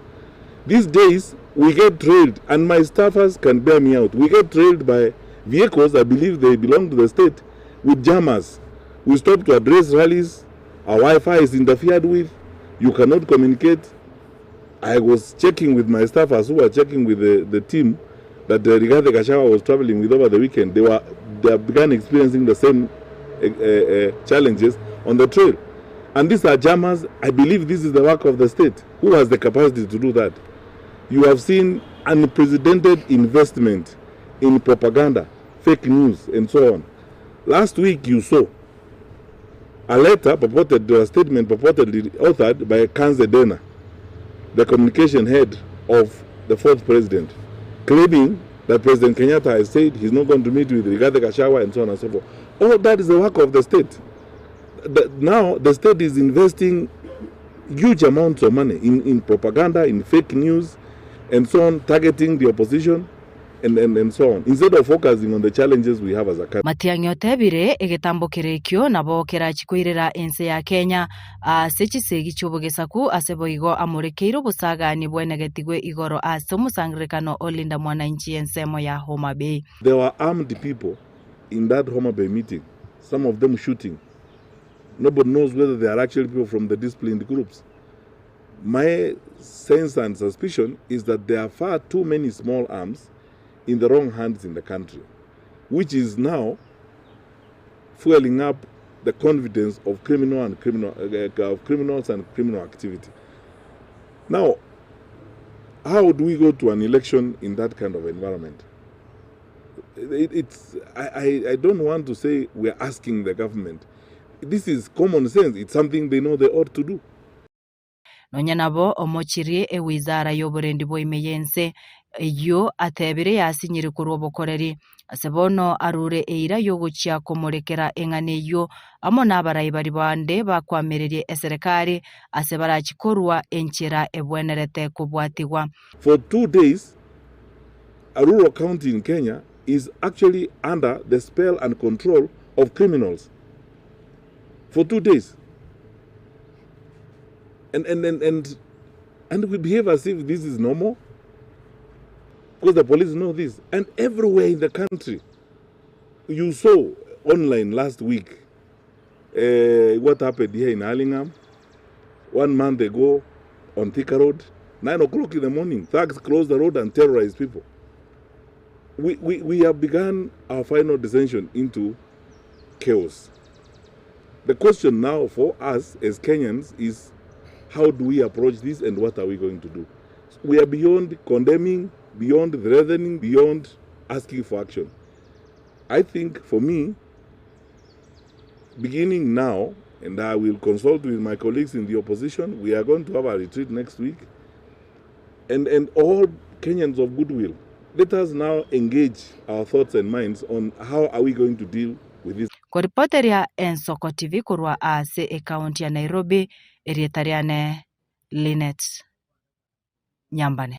These days, we get trailed, and my staffers can bear me out. We get trailed by vehicles, I believe they belong to the state, with jammers. We stop to address rallies, our Wi-Fi is interfered with, you cannot communicate. I was checking with my staffers who were checking with the, the team that uh, Rigathi Gachagua was traveling with over the weekend. They were they began experiencing the same uh, uh, challenges on the trail. And these are jammers. I believe this is the work of the state. Who has the capacity to do that? You have seen unprecedented investment in propaganda, fake news, and so on. Last week you saw a letter purported, a statement purportedly authored by Kanze Dena, the communication head of the fourth president, claiming that President Kenyatta has said he's not going to meet with Rigathi Gachagua and so on and so forth. All that is the work of the state. The, now the state is investing huge amounts of money in, in propaganda, in fake news, and so on, targeting the opposition and, and, and so on, instead of focusing on the challenges we have as a country. Matiang'i otebire, Egetambo kere ekio nabo kerachie koirera ense ya Kenya ase chisegi chi'obogesaku ase boigo amorekeire obosagani bwenegetigwe igoro ase omosangererekano o Linda Mwananchi ensemo ya Homa Bay. There were armed people in that Homa Bay meeting, some of them shooting. Nobody knows whether they are actually people from the disciplined groups. My sense and suspicion is that there are far too many small arms in the wrong hands in the country, which is now fueling up the confidence of criminal and criminal uh, of criminals and criminal activity. Now, how do we go to an election in that kind of environment? It, it's I, I, I don't want to say we're asking the government. This is common sense. It's something they know they ought to do. Nonya nabo omochirie ewizara y'oborendi bwa ime y'ense, eyio atebire yasinyire korwa obokoreri, ase bono arure eira y'ogochia komorekera eng'ana eyio amo nabarai baria bande bakwamirerie eserekari ase barachie korua enchera ebwenerete kobwatigwa. For days, a rural county in Kenya is actually under the spell and control of criminals. For two days. And, and, and, and, and we behave as if this is normal. Because the police know this. And everywhere in the country, you saw online last week uh, what happened here in Hurlingham one month ago on Thika Road, 9 o'clock in the morning, thugs closed the road and terrorized people. We, we, we have begun our final descension into chaos. The question now for us as Kenyans is how do we approach this and what are we going to do? We are beyond condemning, beyond threatening, beyond asking for action. I think for me, beginning now, and I will consult with my colleagues in the opposition, we are going to have a retreat next week, and, and all Kenyans of goodwill, let us now engage our thoughts and minds on how are we going to deal with this. Koripoteria Ensoko TV korwa ase ekaunti ya Nairobi, erieta riane Linet Nyambane.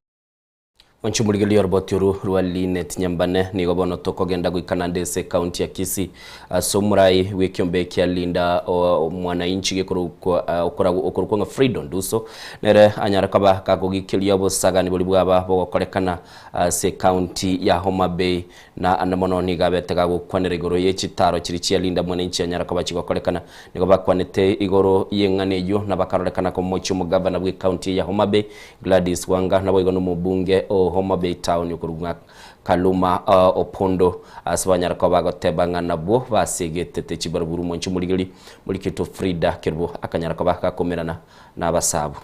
Onche omorigereria oroboti oru rwa Linet Nyambane nigo bono tokogenda goika nande ase ekaunti ya Kisii ase omorai bw'ekiombe kia Linda Mwananchi gekorokwa okorokwa ng'a Frido Nduso nere anyare koba kagogikeria obosagani boria bwaba bogokorekana ase ekaunti ya Homa Bay Na ande mono nigo abete gagokwanera igoro ye chitaaro chiria chia Linda Mwananchi anyare koba chigokorekana. Nigo bakwanete igoro y'eng'ana eyio na bakarorekana komochia omogavana bw'ecounty eye ya Homa Bay, Gladys Wanga, naboigo nomobunge o Homa Bay Town okorwa Kaluma Opondo ase banyare koba bagoteba ng'a nabwo basegetete chibaraburu mwanchi omorigeri Morikito Frida Kerubo akanyara koba gakomerana nabasabu.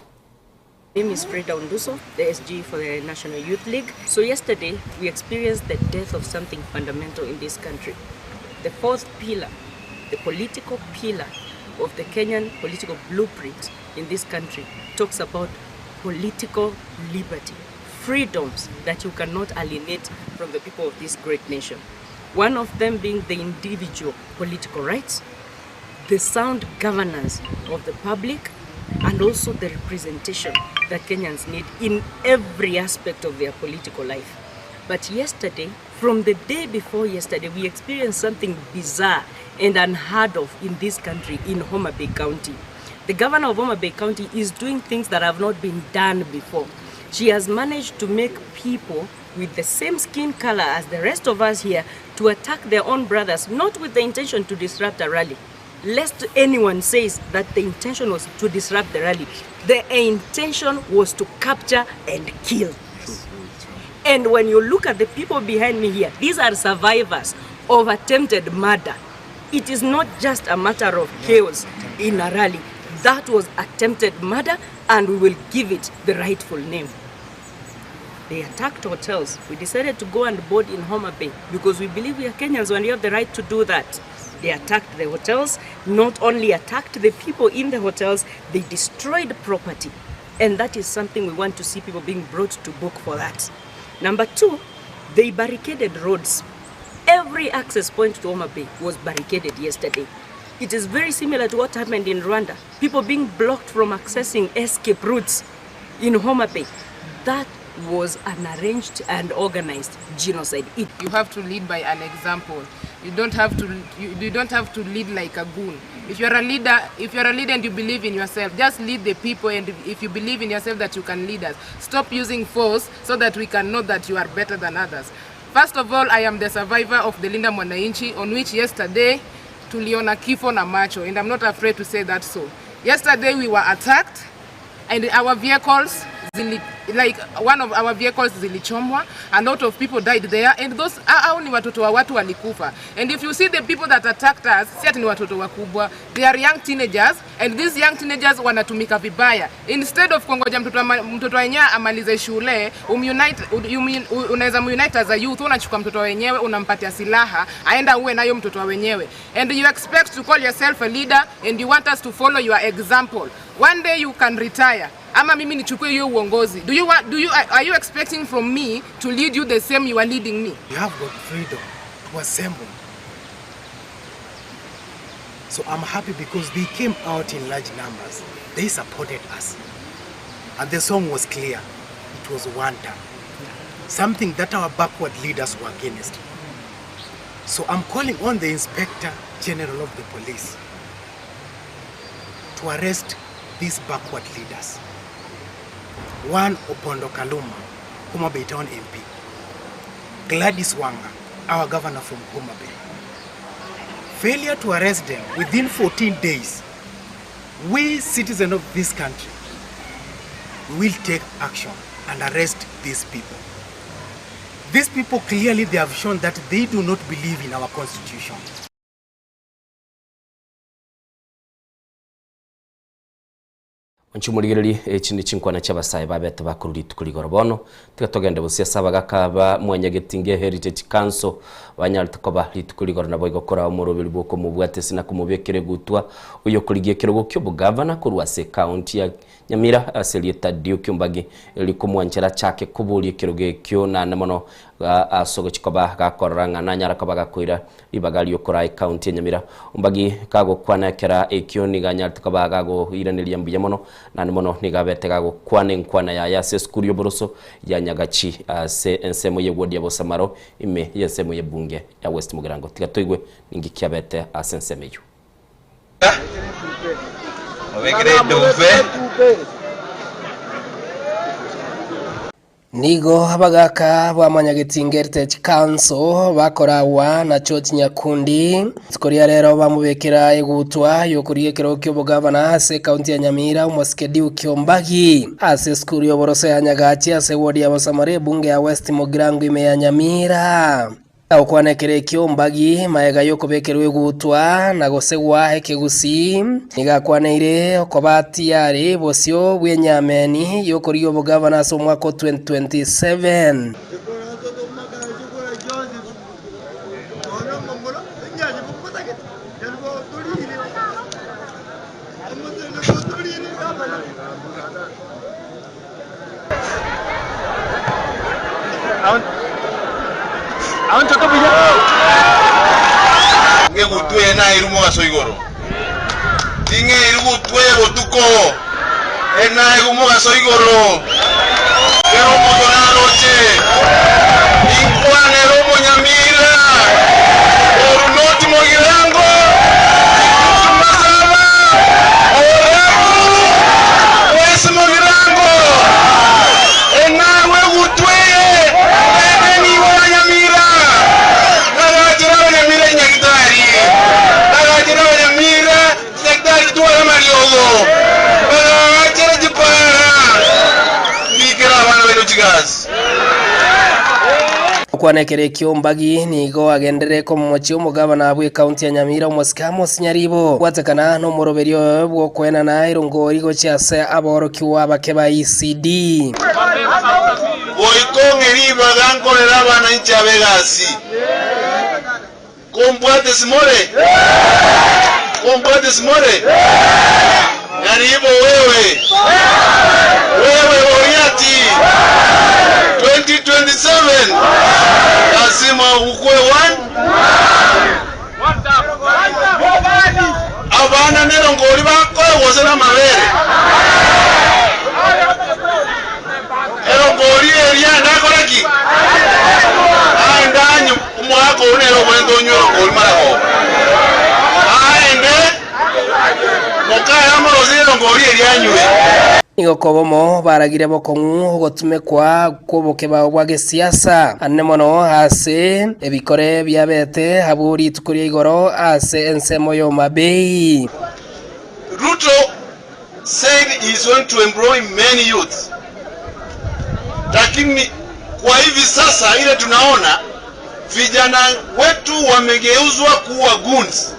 Name is Frida Unduso, the SG for the National Youth League. So yesterday we experienced the death of something fundamental in this country. The fourth pillar, the political pillar of the Kenyan political blueprint in this country talks about political liberty, freedoms that you cannot alienate from the people of this great nation. One of them being the individual political rights, the sound governance of the public, and also the representation that Kenyans need in every aspect of their political life. But yesterday, from the day before yesterday, we experienced something bizarre and unheard of in this country, in Homa Bay County. The governor of Homa Bay County is doing things that have not been done before. She has managed to make people with the same skin color as the rest of us here to attack their own brothers, not with the intention to disrupt a rally. Lest anyone says that the intention was to disrupt the rally. The intention was to capture and kill. And when you look at the people behind me here, these are survivors of attempted murder. It is not just a matter of chaos in a rally. That was attempted murder, and we will give it the rightful name. They attacked hotels. We decided to go and board in Homa Bay because we believe we are Kenyans and we have the right to do that. They attacked the hotels, not only attacked the people in the hotels, they destroyed property. And that is something we want to see people being brought to book for that. Number two, they barricaded roads. Every access point to Homa Bay was barricaded yesterday. It is very similar to what happened in Rwanda. People being blocked from accessing escape routes in Homa Bay. That was an arranged and organized genocide. It you have to lead by an example. You don't have to you, you don't have to lead like a goon. If you're a leader, if you're a leader and you believe in yourself, just lead the people and if you believe in yourself that you can lead us. Stop using force so that we can know that you are better than others. First of all, I am the survivor of the Linda Mwananchi on which yesterday tuliona kifo na macho and I'm not afraid to say that so. Yesterday we were attacked and our vehicles zili, like one of our vehicles zilichomwa a lot of people died there and those hao ni watoto wa watu walikufa and if you see the people that attacked us si ati ni watoto wakubwa they are young teenagers and these young teenagers wanatumika vibaya instead of kungoja mtoto ama, mtoto wenyewe amalize shule umunite unaweza munite as a youth unachukua mtoto wenyewe unampatia silaha aenda uwe nayo mtoto wa wenyewe and you expect to call yourself a leader and you want us to follow your example One day you can retire ama mimi nichukue hiyo uongozi. Do you want, do you, are you expecting from me to lead you the same you are leading me? You have got freedom to assemble. So I'm happy because they came out in large numbers. They supported us. And the song was clear. It was one term. Something that our backward leaders were against. So I'm calling on the Inspector General of the Police to arrest these backward leaders. One Opondo Kaluma, Homa Bay Town MP. Gladys Wanga, our governor from Homa Bay. Failure to arrest them within 14 days, we citizens of this country will take action and arrest these people. These people clearly they have shown that they do not believe in our constitution. Inche omorigereria, echi nechinkwana chi'abasae babete bakorwa rituko rigoro. Bono tiga togende bosio ase abagaka ba Mwanyagetinge Heritage Council banyarete koba rituko rigoro naboigo koraa omoroberi bw'okomobwata ase na komobekera egutwa oyokorigia ekerogo ki'obogavana korwa ase ekaunti ya Nyamira ase erieta Duke Ombagi erio komwanchera achake koboria ekerogo ekio naende mono ase ogochia koba gakorora ng'a nanyara koba gakoira Ribaga ri'okoraa ekaunti ya Nyamira. Ombagi kagokwana ekera ekio nigo anyarete koba gagoiraneria mbuya mono, naende mono nigo abete gagokwana enkwana yaye ase esukuru y'oboroso ya Nyagachi ase ensemo y'ewodi ya Bosamaro ime y'ensemo y'ebunge ya West Mugirango. Tiga toigwe ninki kiabete ase ensemo eyio. Mobekere eduve. Nigo abagaaka ba Mwanyagetinge Heritage Council bakoragwa na George Nyakundi. Rituko ria rero bamobekera egutwa y'okorigia ekerogo ki'obogavana ase ekaunti ya Nyamira omosike Duke Ombagi ase esukuru y'oboroso ya Nyagachi ase ewodi ya Bosamara ebunge ya West Mugirango ime ya Nyamira. Agokwana ekero ekio Ombagi magega y'okobekerwa egutwa na gosegwa ekegusii, nigo akwaneire okoba tiyari bosio bw'enyameni y'okorigia obogavana ase omwaka o 2027. Ng'egutwa eye naeirwe mogaso igoro, ting'eirwe gutwa eye botuko, enaegwe mogaso igoro. Kera omonto naroche, ninkwanere omonyamira, Orunoti mogirango, Kitutu masaba, Orabu, West mogirango, Enaegwe egutwa eye, naende nigo abanyamira, nagachera abanyamira chinyagitari, nagachera abanyamira chinyagitari chitware amariogo, bagachera chipara, mbikere abana baino chigasi. Okwana ekero ekio Mbagi nigo agenderere komomochia omogabana bw'ekaunti ya Nyamira omosike Amos Nyaribo gwatekana nomoroberio oye bw'okoenana erongori gochia ase aborokigwa abake ba ECD. Goika ong'e ribaga nkorere abananchi aba egasi. Kombwate simore? Kombwate simore? Nyaribo wewe, wewe Goliati, 2027 lazima ukue one. Abana nerongori bakoe gose namabere? Erongori eria ndakore ki? Aende anywe omogaka oyio nere obwenerete onywe erongori maragoba. Aende mokaye amorosie erongori eria anywe. Nigo kobomo baragire bokong'u ogotumekwa kw'obokebao bwa gesiasa anene mono ase ebikore biabete abwo rituko ria igoro ase ensemo y'Homa Bay. Ruto said he is going to employ many youths lakini kwa hivi sasa ile tunaona vijana wetu wamegeuzwa kuwa goons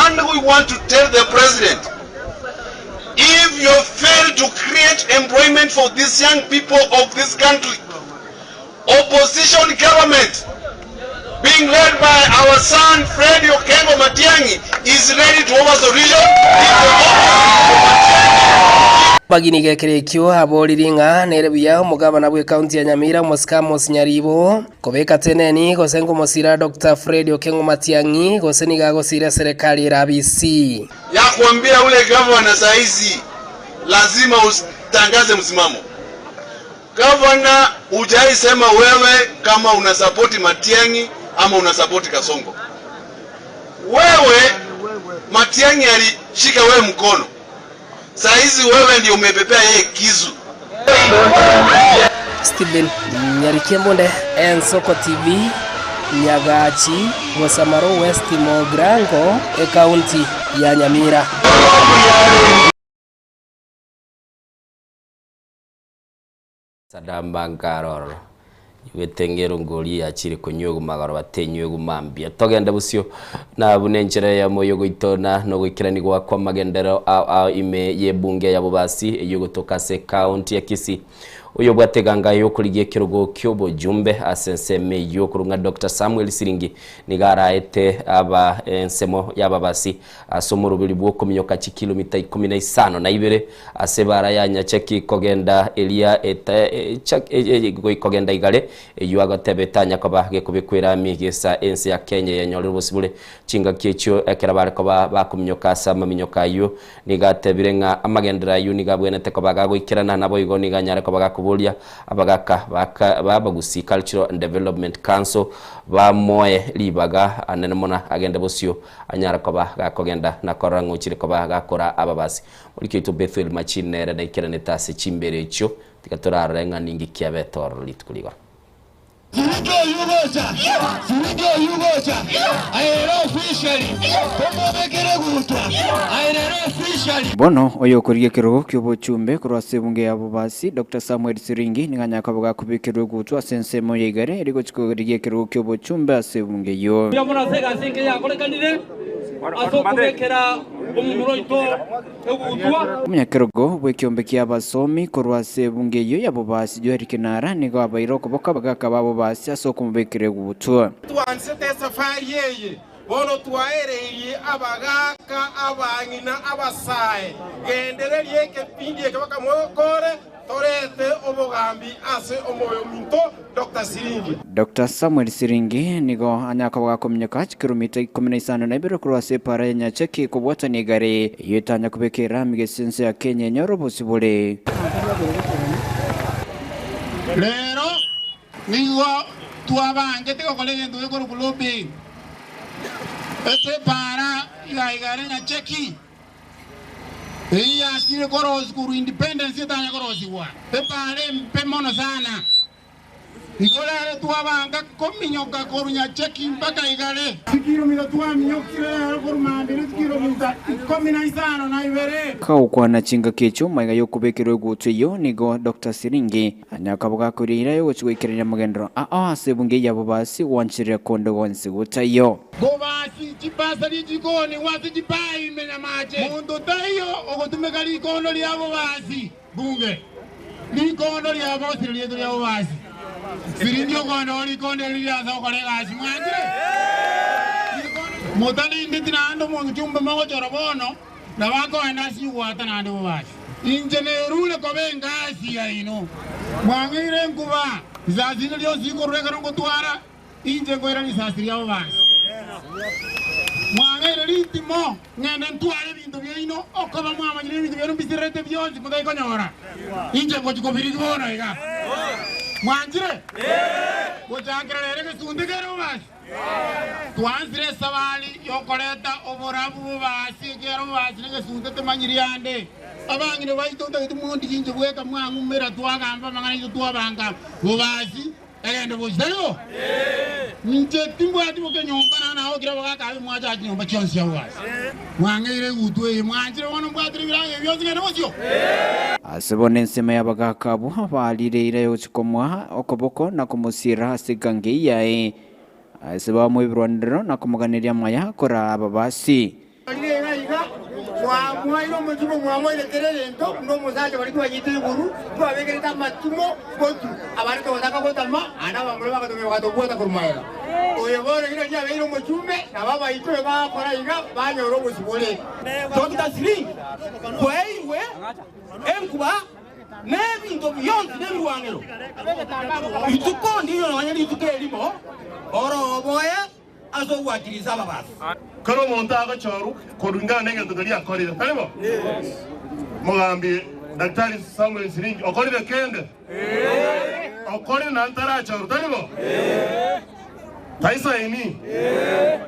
and we want to tell the president if you fail to create employment for these young people of this country opposition government being led by our son Fred Okengo Matiang'i is ready to overthrow region if the Bagini gekero ekio aboririe ng'a nere buya omogabana bw'ekaunti ya Nyamira omosike Amos Nyaribo kobeka teneni gose ngomosira Doctor Fred Okengo Matiang'i gose nigo agosira eserekari ere abisi. Ya kuambia ule gavana saizi lazima utangaze msimamo. Gavana hujai sema wewe kama unasapoti Matiang'i ama unasapoti Kasongo. Wewe Matiang'i alishika wewe mkono, saa hizi wewe ndio umebebea yeye kisu. Stephen Nyarikembunde, Ensoko TV, Nyagachi, Bosamaro West Mogrango, Ekaunti ya Nyamira. Sadamba nkarororo. Igwete ng'erongori yachire konywa magoroba tenywa mambia. Togende bosio na buna enchera eyemo yogoitona na ogoikeranigwa kw'amagenderero ao ao ime y'ebunge ya Bobasi eyio egotoka ase ekaunti ya Kisii. Oyobwate eganga y'okorigia ekerogo ki'obojumbe ase ensemo eyio korwa ng'a Doctor Samuel Siringi nigo araete aba ensemo y'ababasi ase omoroberi bw'okominyoka chikilomita ikomi na isano na ibere ase ebara ya Nyacheki kogenda eria kogenda Igare, eyio agoteba etanya koba gekobekwa erami gesa ense ya Kenya yenyorire obosibore chingaki echio ekero bare koba bakominyoka ase amaminyoko ayio. Nigo atebire ng'a amagenderero ayio nigo abwenerete koba gagoikerana, naboigo nigo anyare koba gakoboria abagaka b'Abagusii Cultural and Development Council bamoe ribaga anene mono agende bosio anyare koba gakogenda na korora ng'a ochire koba gakora ababasi. Moriki oito Bethuel Machini nere naikeranete ase chimbera echio, tiga torarore ng'a ninki kiabete ororo rituko rigoro. Siringi oyio gocha, siringi oyio gocha, aye rero officially, tomobekere egutwa, aye rero officially. Bono oyokorigia ekerogo ki'obochumbe korwa ase ebunge ya Bobasi, Doctor Samuel Siringi, nigo anyare koba gakobekerwa egutwa ase ensemo ya igare erio gochia korigia ekerogo ki'obochumbe ase ebunge eyio. Mbuya mono ase egasi engiya yakorekanire ase okobekera omomura oito egutwa. Omonyakerogo bw'ekiombe ki'abasomi korwa ase ebunge eyio ya Bobasi, Joel Kinara, nigo abaire okoboko abagaaka ba Bobasi ase okomobekera egutwa. Twansete esafari eye, bono twaereirie abagaaka, abang'ina, abasae. Gendereria ekepindi eke bakamokore, torete obogambi ase omoyo ominto Doctor Siringi. Doctor Samuel Siringi nigo anyare koba gakominyoka chikiromita 52 korwa ase epaara ya Nyacheki kobwatania egari eyio etanya kobeka erami gese ense ya Kenya enyore obosibore. Rero nigo twabangete gokora egento gekorokwa lobbying ase epaara iga igare Nyacheki. Eyio yasire korosigwa korwa independence etanya korosigwa. Epaara embe mono sana. Igo rero twabanga kominyoka korwa Nyacheki mpaka Igare. Chikiromita twaminyokire rero korwa Mandera chikiromita 52. Kagokwana chingaki echio magega y'okobekerwa egutwa eyio, nigo Doctor Siringi anyare koba gakoria eira y'ogochia goikerania amagenderero ao ase ebunge ya Bobasi gwancherera konde gwonsi gotaiyo. Kobasi chibasari chikoonigwa ase chipaa ime nyamache. Monto taiyo ogotumeka rikondo ria bobasi bunge, rikondo ria bosire rieto ria bobasi. Siringi okoonigwa rikondo eri rire ase gokora egasi mwanchire. Motarindeti naende omonto chumbe mogochora bono, nabo akoenda ase igwata naende bobasi. Inche nerure koba engasi yaino. Mwang'eire enkuba, risasi rinde rionsi rikorwa ekero ngotwara. Inche nkoira risasi riabo basi. Mwang'eire ritimo, ng'ende ntware ebinto biaino, okoba mwamanyire ebinto biaino mbisirerete bionsi motai konyora. Inche ngochia kobirigia bono iga. Mwanchire? Gochakera rero egesunte kere bobasi. Twansire esabari y'okoreta oborabu bobasi, ekiagera obobasi negesunte temanyiri ande. Abang'ina baito ntagete mondigie inche bweka mwang'umera twagamba amang'ana aito twabanga bobasi. Egento gochia tari bo? Inche timbwati boka enyomba na nagokire abagaaka abe mwacha chinyomba chionsi agwo ase. Mwang'eire egutwa eye, mwanchire bono mbwatire ebirango ebi bionsi ngende bosio? Ase bono ensemo y'abagaaka abwo baarire eira y'ogochia komoa okoboko na komosiira ase egango eyio yaye, ase bamoa ebirwanero na komoganeria amaya koraa ababasi. Riire iga iga, mwamoeire omochiko, mwamoeire kera egento, buna omosacha baria twanyete iguru, twabekerete amatimo gotu, abande togotaka gotama, naende abamura bagatomia bagatobwata korwa magega. Oyo bono rirorio abeire omochumbe, nabo abaito bagakora iga, banyora obosibore. Dr. Siringi, Kwaeirwe enkuba na ebinto bionsi nebirwanero, rituko ndiyo nonya rituko erimo oroboe ase ogwakirisa ababasi. Kera omonto agochorwa koringana negento keria akorire, tari bo? Mogambi Daktari Samuel Siringi okorire kende? Okorire naende tarachorwa, tari bo? Taisaini?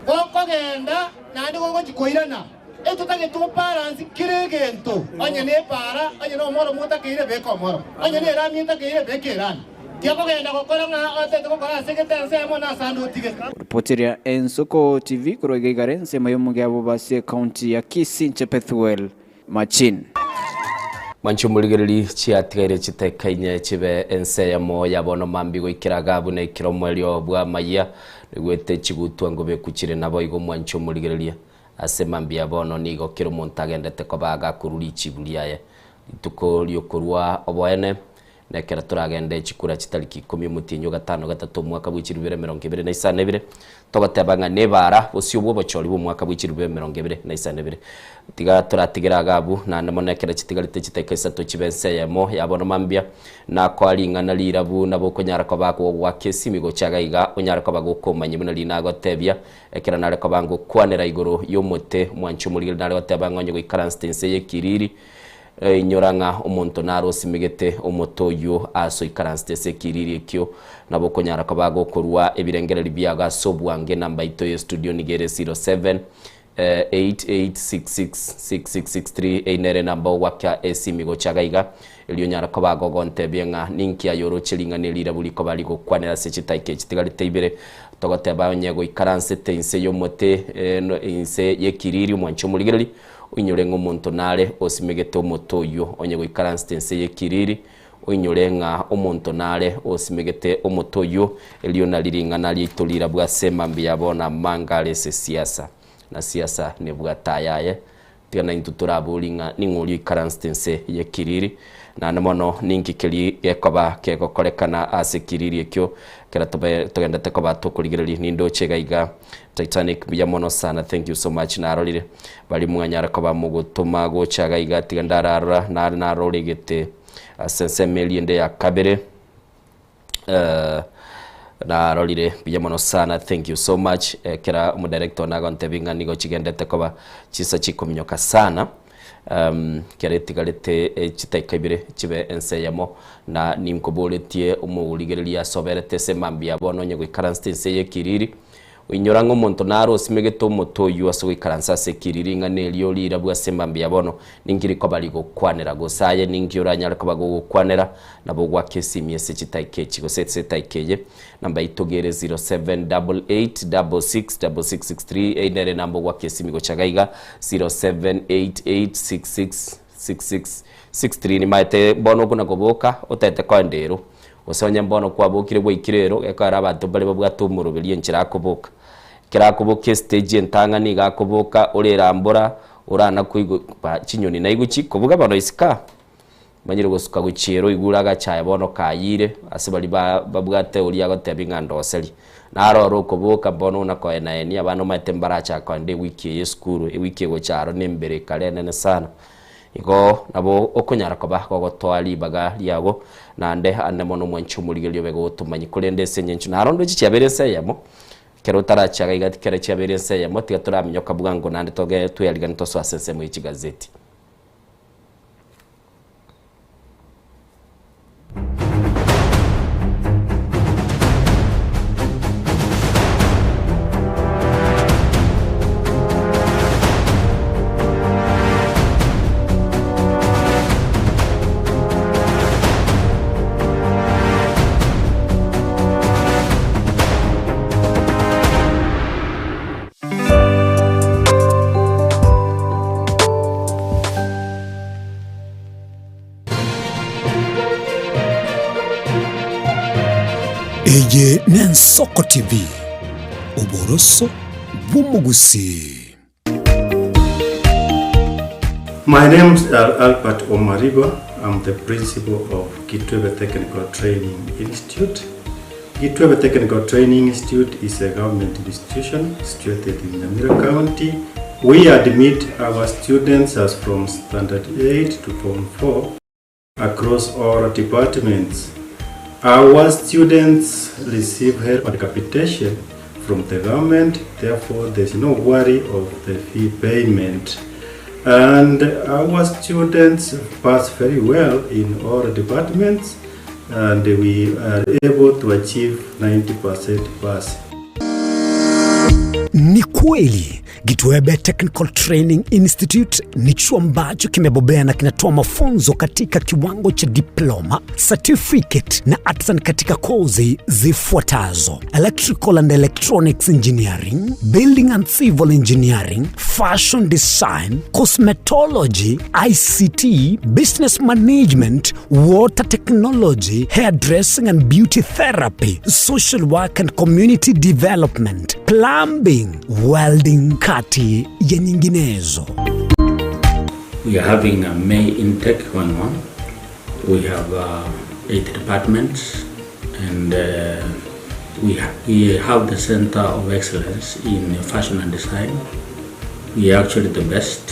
Gokogenda naende gogochia koirana, etotagete obalansi kera egento, onye nepaara, onye nomoro motakeire, beka omoro, onye nerami etakeire, beka erami. Tiakogenda gokora ng'a otete gokora ase egete ensemo na ase ande otige. Ripoti eria Ensoko TV korwa iga igare ensemo y'omogia bobasi ekaunti ya Kisii inche Pethuel Machin. Mwanche omorigereria chiatigaire chiteka inye chibe ense eyemo ya bono mambia goikera iga buna ekero omoerio bw'amayia naigwete chigutwa ngobeku chire naboigo mwanche omorigereria ase mambia ya bono nigo kera omonto agendete koba agakorwa richibu riaye rituko riokorwa oboene Na ekero toragende chikura chitariki ikomi omotienyi o gatano gatato omwaka bwe chilifu bibere emerongo ebere na isano na ibere, togoteba ng'a nebaara bosio bw'obochori bw'omwaka bwe chilifu bibere emerongo ebere na isano na ibere. Tiga toratigere iga abwo, naende mono ekero chitigarete chidakika isato chibe ense eyemo ya bono mambia, nakoa ring'ana rirabu nabo okonyara koba gogoaka esimi gocha iga iga, onyare koba gokomanya buna rinagotebia, ekero nare koba ngokwanera igoro y'omote, mwanche omorigeri nare goteba ng'a onye goikaransete inse y'ekiriri, Inyora ng'a omonto nare osimegete omote oyio ase oikaransete ase ekiriri ekio, nabo okonyara koba gokorua ebirengererio biago ase obwange. Enamba yaito ye studio nigo ere 07 88666663 eyio nere enamba ogoaka esimi gocha iga iga, erio onyare koba gogontebia ng'a ninki aye oroche ring'ana eri rirabu rikoba rigokwanera ase chitaika echi chitigarete ibere. Togoteba onye goikaransete inse y'omote inse y'ekiriri omwanche omorigereria, Oinyore ng'a omonto nare osimegete omote oyio, onye goikaransete ense y'ekiriri, oinyore ng'a omonto nare osimegete omote oyio, erio nari ring'ana riaito rirabwo ase mambia ya bono amanga are ase siasa, na siasa nebwate ayaye. Tiga naintwe torabori ng'a ning'o oria oikaransete ense y'ekiriri, naende mono ninki keria gekoba kegokorekana ase ekiriri ekio, ekero tobe togendete koba tokorigereria. Nindoche iga iga Titanic mbuya mono sana thank you so much narorire baria mwanyara koba mogotoma gocha iga iga tiga ndararora nare naroregete ase ensemo eria ende ya kabere eh, narorire mbuya mono sana thank you so much ekera omodirector one agontebia ng'a nigo chigendete koba chinsa chikominyoka sana um, kera etigarete eh, chitaika ibere chibe ense eyemo na ninkoboretie omorigereria ase oberete ase mambia bono onye goikaransete ense y'ekiriri Oinyora ng'a omonto nare osimegete omote oyio ase goikaransa ase ekiriri ring'ana erio rirabwo ase mambia bono, ninki rikoba rigokwanera? Gose aye ninki oranyare koba gogokwanera? Nabo ogwake esimi ase chitaika echi gose ase etaika eye. Namba yaito iga ere 0788666663 eyio nere enamba ogwake esimi gocha iga iga 0788666663 Nimaete bono okona koboka otete koenda ero. Gose onye mbono kwabokire gwaikire ero, gekogera abanto mbare babwate omoroberio enchera akoboka. Ekero akoboka estage entang'ani iga akoboka orerambora, orana koigwa ba chinyoni naigwe chikobuga bono isiko aa, omanyire gosuka gochia ero oigure agachaye bono kayire, ase baria ba babwate oria agotebia ng'a ndoserie. Naro oro okoboka bono buna koenaenia abana omanyete mbarachake kogenda ewiki eye esukuru, ewiki egocha aro na embere ekare enene sana. Igo nabo okonyara koba gogotoa ribaga riago, naende ande mono omwanche omorigereria obe gogotomanyia. Korende ase engencho naro ndoche chiabeire ense eyemo, ekero otarache iga iga tikere chiabeire ense eyemo, tiga toraminyoka bwango naende toge tweariganie tosoe ase ensemo ye chigazeti. Eye n'Ensoko TV, oboroso bw'omogusii. My name is Albert Omariba. I'm the principal of Kitwebe Technical Training Institute. Kitwebe Technical Training Institute is a government institution situated in Nyamira County. We admit our students as from Standard 8 to Form 4 across all departments. Our students receive help and capitation from the government, therefore there's no worry of the fee payment. And our students pass very well in all departments and we are able to achieve 90% pass. Ni kweli. Gitwebe Technical Training Institute ni chuo ambacho kimebobea na kinatoa mafunzo katika kiwango cha diploma, certificate na artisan katika kozi zifuatazo: Electrical and Electronics Engineering, Building and Civil Engineering, Fashion Design, Cosmetology, ICT, Business Management, Water Technology, Hairdressing and Beauty Therapy, Social Work and Community Development, Plumbing, Welding kati ya nyinginezo. We are having a May intake going on. We have 8 departments and we have the Center of Excellence in Fashion and Design. We are actually the best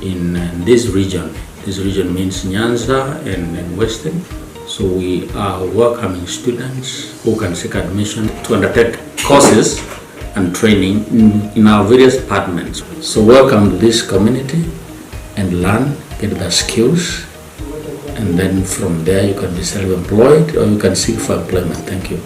in this region. This region means Nyanza and Western. So we are welcoming students who can seek admission to undertake courses and training in our various departments. So welcome to this community and learn, get the skills, and then from there you can be self-employed or you can seek for employment. Thank you.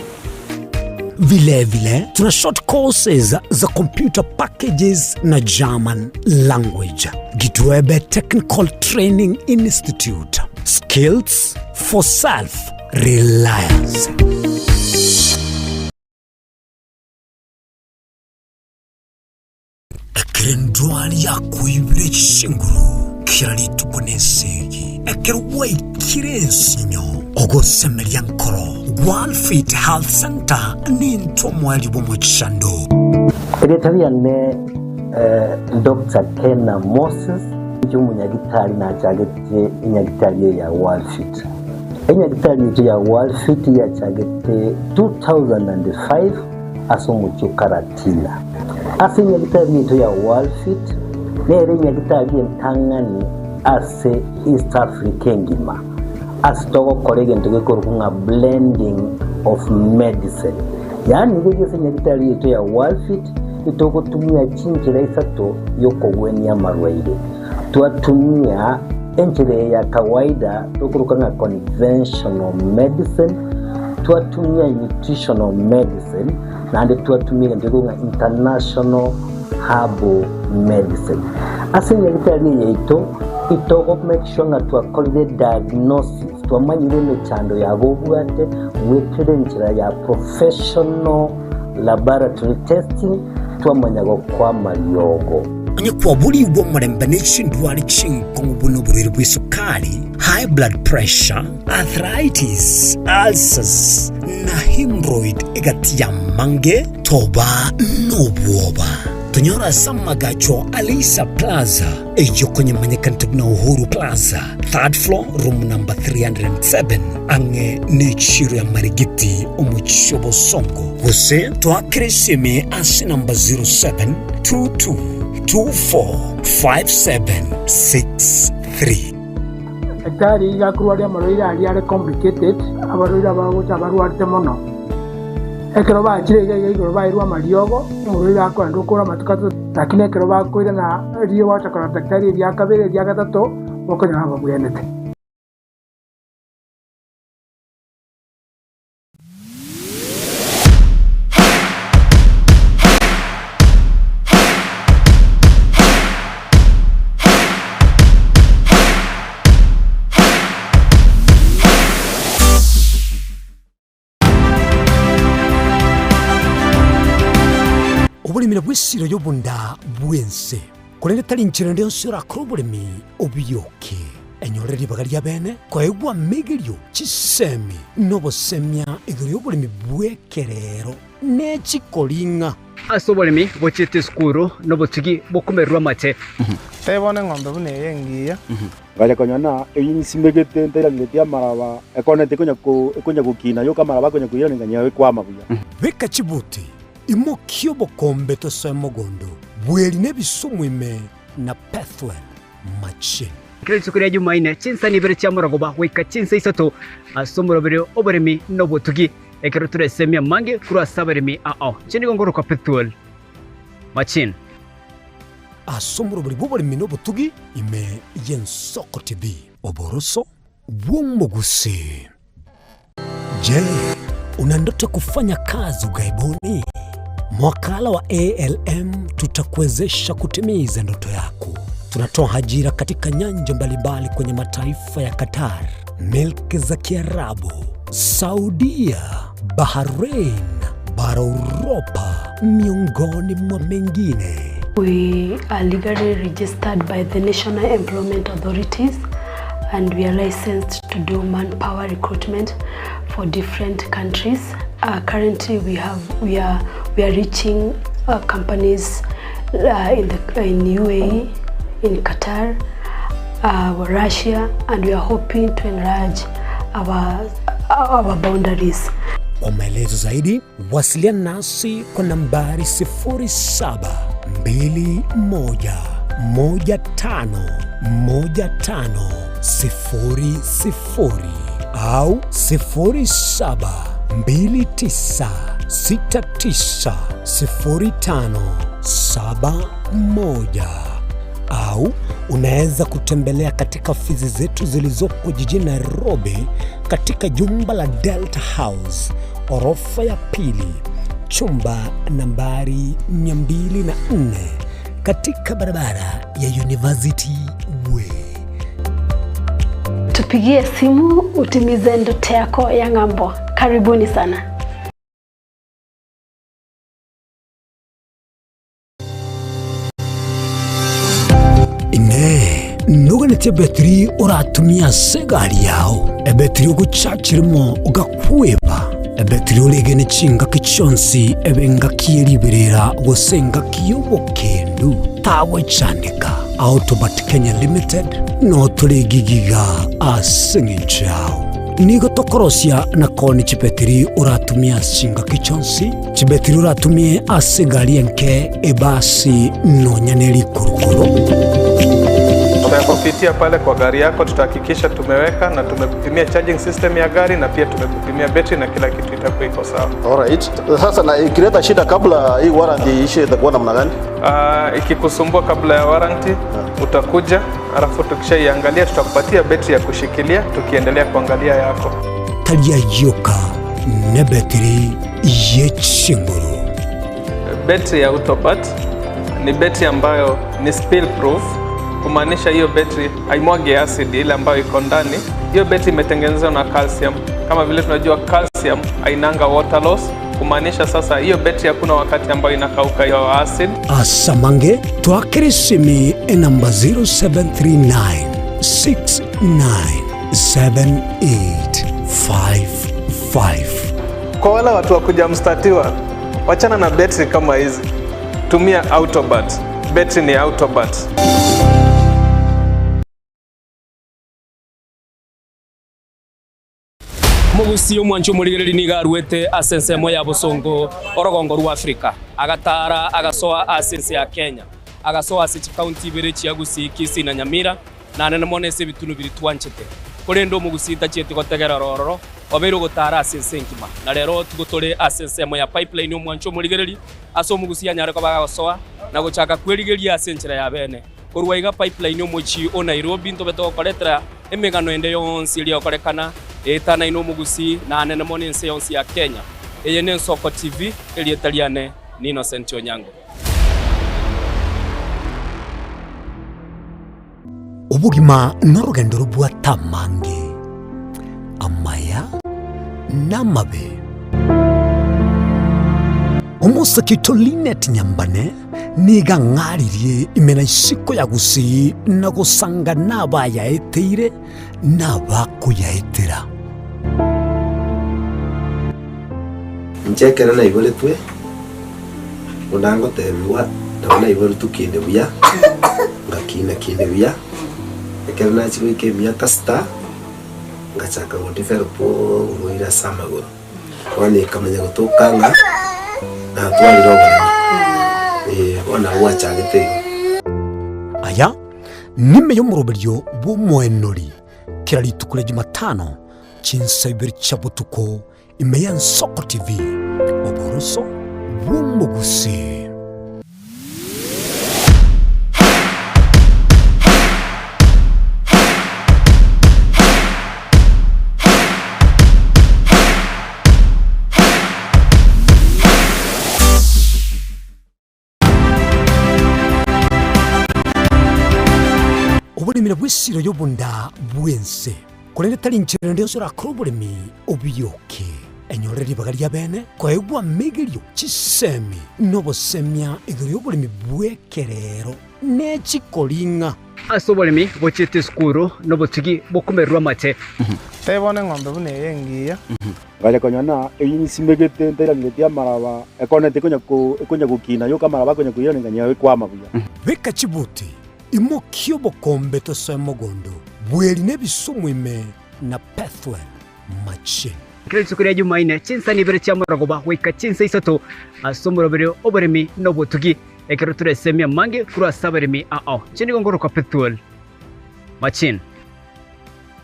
Vilevile tuna short courses za computer packages na German language. Gitwebe Technical Training Institute. Skills for self-reliance. Ekero endwari yakoibire chinguru kera rituko nesegi, ekero gwaikire ensinyo ogosemeria nkoro, Walfit Health Center nintwe omoerio bw'omochando. Erieta riane Doctor Kena Moses, inche omonyagitari nachagete enyagitari eye ya Walfit. Enyagitari yaito ya Walfit yachagete 2005 ase omochie o Karatina. Ase enyagitari yaito ya Walfit nere enyagitari entang'ani ase East Africa engima ase togokora egento gekorokwa ng'a blending of medicine. Yaani iga ase enyagitari yaito ya Walfit itogotumia chinchera isato yokogwenia amarwaire. Twatumia enchera eye ya kawaida tokoroka ng'a conventional medicine, twatumia nutritional medicine, naende twatumia egento gekorokwa ng'a international herbal medicine. Ase enyagitari eye yaito, itogo make sure ng'a twakorire diagnosis, twamanyire emechando yabo obwate goetera enchera ya professional laboratory testing, twamanya gokoa amariogo. Onye kwaborigwe omorembe ne chindwari chinkong'u buna oborwaire bw'esukari, high blood pressure, arthritis, ulcers, na hemorrhoid egati y'amange, toba nobwoba. Tonyore ase amagacho a Leisa Plaza, eyio konyemanyekanete buna Uhuru Plaza, third floor, room number 307, ang'e n'echiro ya Marigiti, omochie o Bosongo. Gose toakere esimi ase namba 0722245763. Daktari iga akorwaria amarwaire aria are complicated, abarwaire abagocha abarwarete mono. Ekero bachire iga iga igoro bairwe amariogo, omorwaire akoenda okore amatuko atato, lakini ekero bakoirana riria gwacha korora daktari eria kabere eria gatato, bokonyora babwenete. Oboremi nabwo esiro y'obonda bw'ense, korende tari inchera ende yonsi orakore oboremi obioke. Enyorere ribaga ri'abeene koegwa amegerio, chisemi, na obosemia igoro y'oboremi bw'ekerero ne chikoring'a. Ase oboremi bochiete esukuru nobotugi bokomererwa amate. Tebia bono eng'ombe buna eye engiya. Ngacha konyora ng'a eyio nsimegete ntairaneretie amaraba, ekoneti ekonya ko ekonya gokina yoka amaraba akonya koirana nkanyora ekwama buya. Beka chibuti, imokia obokombe tosoe mogondo, bweri na ebisumu ime na Pethuel machine. Kera rituko ria Jumaine, chinsa ibere chia morogoba goika chinsa isato ase omoroberi oboremi na obotugi, ekero toresemie amange korwa ase abaremi ao. Inche nigo nkorokwa Pethuel Machine. Ase omoroberi bw'oboremi na obotugi ime y'Ensoko TV. Oboroso bw'omogusii. Je, una ndoto ya kufanya kazi ughaibuni? Mwakala wa ALM tutakuwezesha kutimiza ndoto yako. Tunatoa ajira katika nyanja mbalimbali kwenye mataifa ya Qatar, milki za Kiarabu, Saudia, Bahrain, bara Uropa, miongoni mwa mengine. We are legally registered by the National Employment Authorities and we are licensed to do manpower recruitment for different countries. Uh, currently we have we are we are reaching uh, companies uh, in the in UAE, in Qatar, uh, Russia and we are hoping to enlarge our our boundaries. Kwa maelezo zaidi wasiliana nasi kwa nambari 0721151500 au 0729690571 au unaweza kutembelea katika ofisi zetu zilizopo jijini Nairobi katika jumba la Delta House orofa ya pili chumba nambari 204 katika barabara ya University Way. Tupigie simu utimize ndoto yako ya ng'ambo. Karibuni sana. Inee, noganetie ebetiri oratumie ase egari yao, ebetiri ogochachirimo ogakweba, ebetiri oregene chingaki chionsi ebe engaki ye riberera gose engaki y'obokendu, tagwechandeka. Autobat Kenya Limited notore gigiga ase eng'encho yao. Nigo tokorosia na koni chibetiri oratumie ase chingaki chionsi, chibetiri oratumie ase egari enke, ebasi, nonya ne rikurukuru. Tutakupitia pale kwa gari yako, tutahakikisha tumeweka na tumekupimia charging system ya gari na pia tumekupimia betri na kila kitu itakuwa iko sawa. Alright. Sasa na ikileta shida kabla hii warranty iishe itakuwa namna gani? Ikikusumbua kabla ya warranty utakuja, alafu tukishaiangalia tutakupatia betri ya kushikilia tukiendelea kuangalia yako. Tari ayioka nebetiri ye chinguru. Betri ya Autobat ni betri ambayo ni spill proof, kumaanisha hiyo betri haimwagi acid ile ambayo iko ndani. Hiyo betri imetengenezwa na calcium. Kama vile tunajua calcium hainanga water loss, kumaanisha sasa hiyo betri hakuna wakati ambayo inakauka hiyo acid. Asamange twakere esimi enamba 0739 697855. Kwa wale watu wa kuja mstatiwa, wachana na betri kama hizi, tumia Autobat. Betri ni Autobat. Omogusii omwancho omorigereria nigo aruete ase ensemo ya bosongo orogongo rwa Africa, agatara agasoa ase ense ya Kenya, agasoa ase chikaunti ibere chia Gusii, Kisii na Nyamira, naende mono ase ebitunu biria twanchete. Korende omogusii tachieti gotegerera ororo, obeire ogotara ase ense engima. Na rero tigo tore ase ensemo ya Pipeline omwancho omorigereria, ase omogusii anyare koba agosoa na gochaka kwerigeria ase enchera ya bene. Korwa iga Pipeline omochie o Nairobi ntobe togokoretera emegano ende yonsi eria egokorekana eetanaine omogusii na anene mono ense yonsi ya Kenya. Eye n'Ensoko TV, erieta riane ni Innocent Onyango. Obogima norogendo robwate amange, amaya na amabe. Omosake oito Linet Nyambane nigo ang'aririe ime na isiko ya Gusii na gosanga nabayaeteire na abakoyaetera. Inche ekero naiboretwe, buna ngotebigwa, nabo naiboretwe kinde buya, ngakina kinde buya, ekero nachia goika emiaka sita, ngachaka go develop oborwaire ase amagoro. Bono ekamanya gotoka ng'a natwarire oboremo, eh, bono nabo gwachagete igo. Aya nime y'omoroberio bw'omoenori kera rituko ria Jumatano chinsa ibere chia botuko ime y'Ensoko TV, oboroso bw'omogusii. Oboremi nabwo esiro y'obonda bw'ense, korende tari nchera ende yonsi orakore oboremi obioke. Enyore ribaga ri'abeene koegwa amegerio, chisemi, na obosemia igoro y'oboremi bw'ekerero ne chikoring'a. Ase oboremi bochiete esukuru nobotugi bokomererwa amate. Tebia bono eng'ombe buna eye engiya. Ngacha konya na eyio nsimegete ntairangeretie amaraba, ekonete ekonya ko ekonya gokina yoka amaraba akonya koirana nganyia ekwama buya. Beka chibuti, imokia obokombe tosoe mogondo, bweri nebisumu ime na Pethuel machine. Kera rituko ria Jumaine, chinsani ibere chi'amarogoba goika chinsa isato ase omoroberio oboremi na obotugi, ekero toresemie amange korwa ase abaremi ao. Inche nigo ngorokwa Pethuel Machine.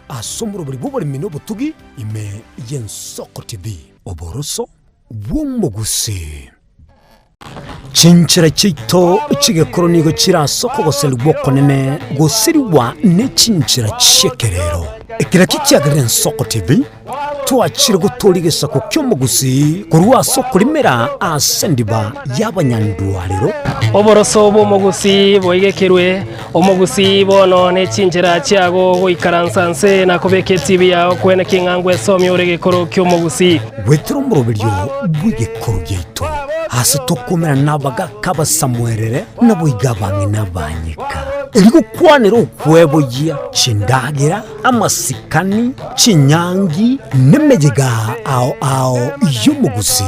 Ase omoroberi bw'oboremi na obotugi ime y'Ensoko TV. Oboroso bw'omogusii. Chinchera chiaito chi'egekoro nigo chire ase okogoserigwa okonene gosirigwa ne chinchera chi'ekerero. Eke nakio kiagerire Ensoko TV twachire gotooria egesaku ki'omogusii korwa ase okorimera ase endiba y'abanyandwarero. Oboroso bw'omogusii boigekerwe, omogusii bono ne chinchera chiago goikaransa nse na kobeka etibi yao kwene king'a ngwesomia ore egekoro ki'omogusii. Goetera omoroberio bw'egekoro giaito, ase tokomerana nabagaka abasamuerere, naboigo abang'ina abanyeka, erio gokwanera okweboyia chindagera, amasikani, chinyangi, nemeyega ao ao y'omogusii.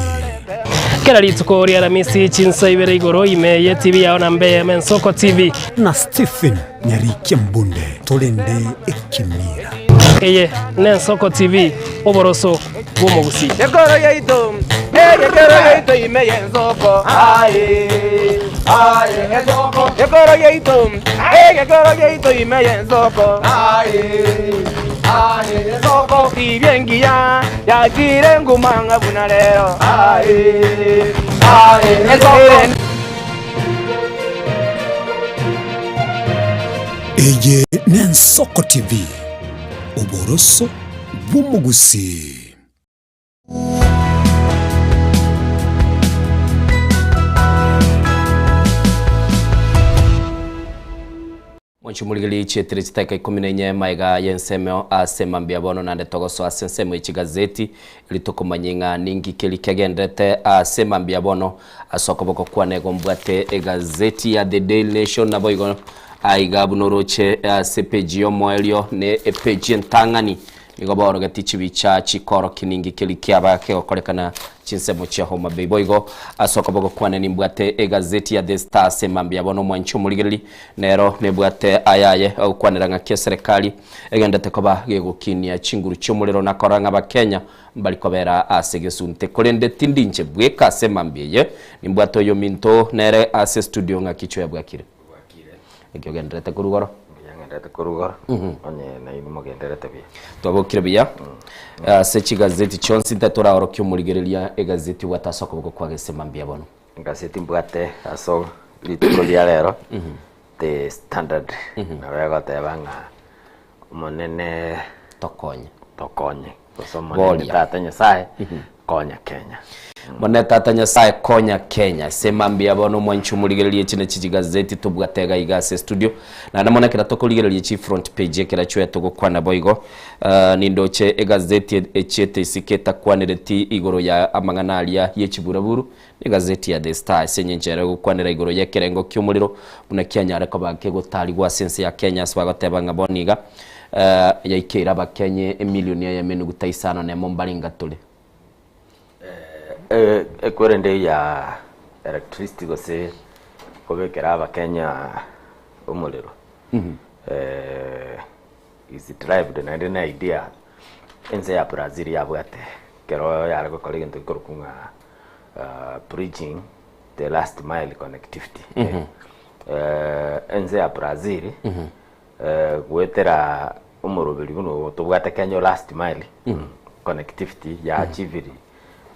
Kera rituko ri'Aramisi chinsa ibere igoro ime y'etibi yao na mbe Mensoko TV. Na Stephen Nyarikia Mbunde torende ekemira. Eye n'Ensoko TV, oboroso bw'omogusii. Gekoro yaito, egekoro yaito ime y'ensoko, aye, aye, ensoko. Gekoro yaito, egekoro yaito ime y'ensoko, aye, aye, ensoko. Tibia engiya yachire nguma ng'a buna rero, aye, aye, ensoko. Eye n'Ensoko TV, oboroso bw'omogusii. Mwanche omorigereria chietire chiteka ikomi na inye maega y'ensemo ase mambia bono naende togosoa ase ensemo ye chigazeti eri tokomanya ng'a ninki keri kegenderete ase mambia bono ase okoboko kwane igo mbwate egazeti ya The Daily Nation naboigo aiga buna oroche ase epeji y'omoerio ne epeji entang'ani Nigo baorogetie chibicha chikorokia ninki keria kiaba kegokorekana chinsemo chia Homa Bay. Boigo ase okoboko kwane nimbwate egazeti ya The Star ase mambia bono omwanchi omorigereri nero nebwate ayaye agokwanera ng'aki eserekari egendete koba gegokinia chinguru chiomorero na korora ng'a abakenya mbari kobera ase egesunte. Korende tindi inche bweka ase mambia eye nimbwate oyominto nere ase estudio ng'aki chwea bwakire. Naki ogendererete korwa igoro? Mbuya ng'enderete korwa igoro, onye nainwe mogendererete buya. Twabokire buya ase chigazeti chionsi nte toraorokie omorigereria egazeti obwate ase okoboko kwa gesema mbuya bono. Egazeti mbwate ase rituko ria rero, The Standard, nabo egoteba ng'a Omonene Tokonye. tokonye, gose Omonene Boria. Tata Nyasaye, konya Kenya. Monene Tata Nyasaye konya Kenya. Ase mambia bono omwanchi omorigereria echi nachi chigazeti tobwate iga iga ase studio. Naende mono ekero tokorigereria chi front page ekero chwe togokwana boigo ah, nindoche egazeti echiete isiko etakwanereti igoro ya amang'ana aria ye chiburaburu, Egazeti ya The Star ase engencho ere egokwanera igoro y'ekerengo ki'omorero buna kianyare koba kegotarigwa ase ense ya Kenya ase bagoteba ng'a bono iga yaikeire Abakenya emilioni eyemo enuguta isano nemo mbarenga tore. Ekwerende ya electricity gose kobekera Abakenya omorero is derived naende na idea ense ya Brazil yabwate ekero yare gokora egento gekorokwa ng'a bridging the last mile connectivity. Ense ya Brazil goetera omoroberi buna oyo tobwate Kenya o last mile connectivity ya achieved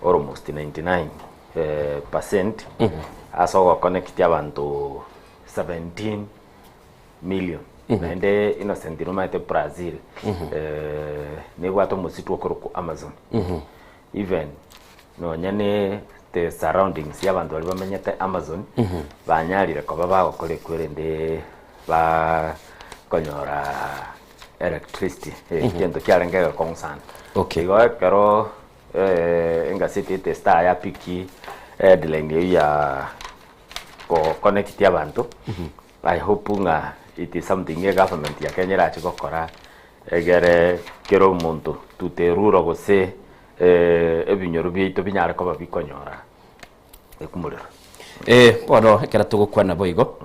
almost 99 percent ase ogoconnect abanto 17 million. Naende Innocent nomanyete Brazil nebwate omositu okorokwa Amazon. Even nonya ne the surroundings ya abanto baria bamenyete Amazon, banyarire koba bagokora ekwe erinde ba. konyora electricity, egento kiarenge egekong'u sana. Igo ekero engaseti ete Star yapiki headline eyio ya goconnect abanto, I hope ng'a it is something egovernment ya Kenya erache gokora egere kera omonto tuterure gose ebinyoro biaito binyare koba bikonyora ekumorero. Eh, bono ekero togokwana boigo,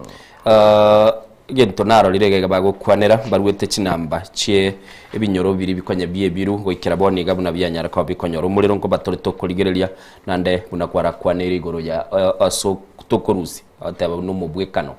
egento narorire iga iga bagokwanera, baruete chinamba chie ebinyoro biria bikonya bia ebiru goikera bono iga buna bianyara koba bikonyora omorero nkoba tore tokorigereria naende buna kwarakwaneire igoro ya ase tokorusia agoteba buna omobwekano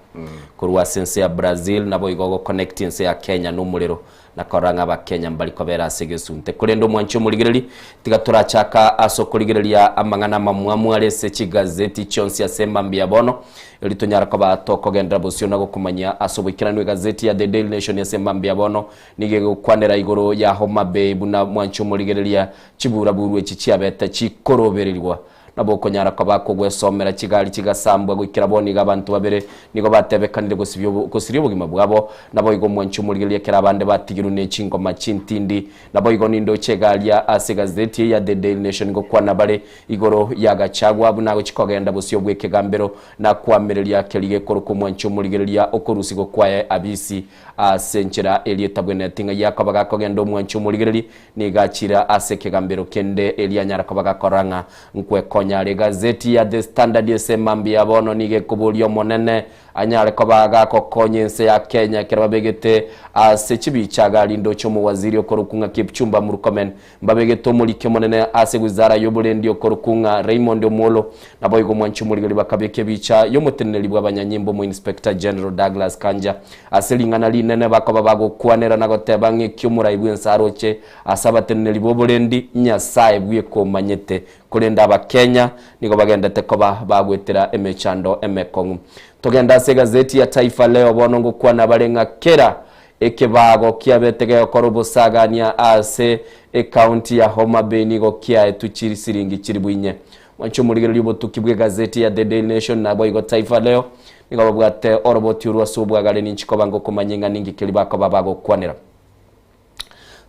korwa ase ense ya Brazil naboigo ogo connect ense ya Kenya na omorero na korora ng'a Abakenya mbari kobera ase egesunte. Korende omwanchi omorigereri, tiga torachaka ase okorigereria amang'ana amamwamu are ase chigazeti chionsi ase mambia bono, erio tonyare koba tokogenderera bosio na gokomanyia ase oboikeranu egazeti ya The Daily Nation ase mambia bono nigo egokwanera igoro ya Homa Bay buna mwanchi omorigereria chiburaburu echi chiabete chikorobererigwa Nabo okonyara koba kogwesomera chigari chigasambwa goikera bono iga abanto babere nigo batebekanire gosibia gosiria obogima bwabo. Naboigo omwanchi omorigereria ekero abande batigirwe ne chingoma chintindi. Naboigo nindoche egari ase egazeti eye ya The Daily Nation ngokwana bare igoro ya Gachagua buna agochia kogenda bosio bw'ekegambero na koamereria keria gekorokwa omwanchi omorigereria okorusigwa kwaye abisi ase enchera eria etabwenereti ng'a yakoba gakogenda omwanchi omorigereria Nigo achire ase ekegambero kende erio anyare koba gakora ng'a nkwekonya are. Egazeti ya The Standard ase emambia ya bono nigo ekoboria Omonene anyare koba gagokonya ense ya Kenya ekero babegete ase chibicha iga rindoche omowaziri okorokwa ng'a Kipchumba Murkomen mbabegete omoriki omonene ase wizara y'oborendi okorokwa ng'a Raymond Omolo naboigo omwanchi omorigeri bakabeka ebicha y'omoteneneri bw'abanyanyimbo omo-inspector General Douglas Kanja Ase ring'ana rinene bakoba bagokwanera na goteba ng'a eki omorai bw'ense aroche ase abateneneri b'oborendi, Nyasae bweka omanyete. Korende Abakenya nigo bagendete koba bagwetera emechando emekong'u. Togende ase egazeti ya Taifa Leo bono ngokwana bare ng'a kera ekebago kiabete gegokora obosagania ase ecounty ya Homa Bay nigo kiaetwe chisiringi chilibu inye. Mwanche omorigereria obotuki bw'egazeti ya The Daily Nation naboigo Taifa Leo Nigo babwate oroboti orwo ase obwagare ninchi koba ngokomanya ing'a ninki keria bakoba bagokwanera.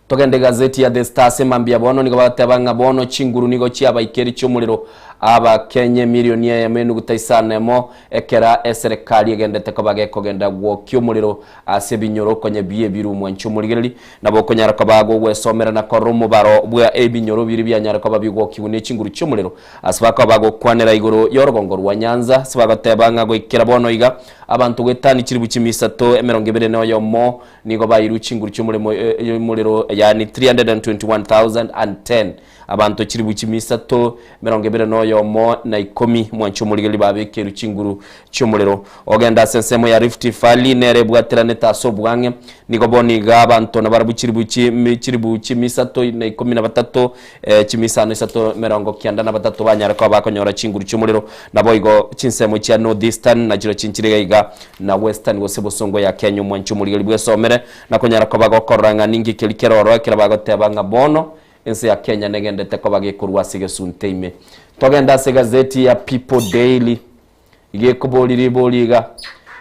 Togende egazeti ya The Star ase mambia bono nigo bagoteba ng'a bono chinguru nigo chiabaikeri chi'omorero Abakenya emilioni eyemo enuguta isano emo ekera eserekari egendete koba gekogenda gwokia omorero ase ebinyoro konya bi'ebiru mwanche omorigereri nabo okonyara koba gogwesomera na korora omobaro bwa ebinyoro biria bianyare koba bigwokigwa ne chinguru chi'omorero Ase bakoba bagokwanera igoro y'orogongo rwa Nyanza, ase bagoteba ng'a goikera bono iga abanto goetania chilifu chimisato 21 na oyomo nigo bairwe chinguru chi'omoremo y'omorero, yaani 321,010 abanto chilifu chimisato 21 na ikomi mwanche omorigereria babekerwe chinguru chi'omorero. Ogende ase ensemo ya Rift Valley nere ebwateranete ase obwang'e, nigo bono iga abanto nabarabwo chilifu chimi chilifu chimisato na ikomi na batato chimisano isato 93 banyare koba bakonyora chinguru chi'omorero, naboigo chinsemo chia North Eastern nachiro chinchire iga iga na Western gose bosongo ya Kenya omwanchi omorigeri bwesomere na konyara koba gokorora ng'a ninki keria kere ororo ekero bagoteba ng'a bono ense ya Kenya negendete koba gekorwa ase egesunte ime. Togende ase egazeti ya People Daily iga ekoboria ribori iga,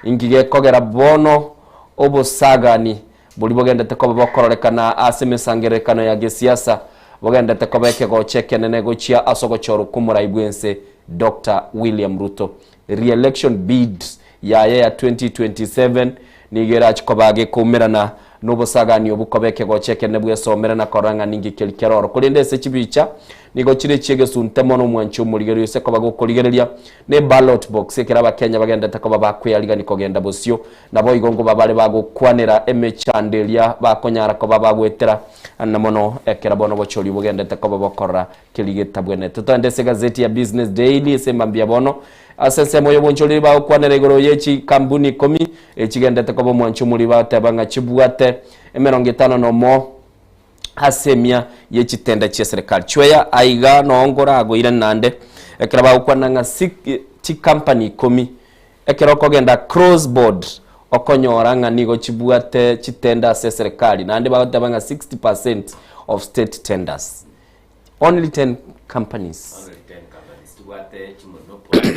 inki gekogera bono obosagani Boria bogendete koba bokororekana ase emesangererekano ya gesiasa, bogendete koba ekegocha ekenene gochia ase ogochorwa kw'omorai bw'ense Doctor William Ruto. Re-election bid yaye ya 2027 nigo erache koba gekoumerana nobosagani obwo koba ekegocha ekenene bwesomere na korora ng'a ninki keria kere oro. Korende ase chibicha nigo chire echi'egesunte mono omwanchi omorigereria ase koba gokorigereria ne ballot box ekero abakenya bagendete koba bakwearigani kogenda bosio Naboigo nkoba bare bagokwanera emechando eria bakonyara koba bagoetera, na mono ekero bono obochori bogendete koba bokorora keria getabwenerete. Togende ase egazeti ya Business Daily ase mambia bono, ase ensemo y'obonchoreri bagokwanera igoro ye chikampuni ikomi echigendete koba omwancho omoriri bagoteba ng'a chibwate emerongo etano nomo ase emia ye chitenda chi'eserekari. Chweya aiga noo nkoragoirane naende ekero bagokwana ng'a chikampani ikomi Ekero okogenda cross board okonyora ng'a nigo chibwate chitender ase eserekari naende bagoteba ng'a 60 percent of state tenders. Only 10 companies. Only 10 companies tibwate chimonopoly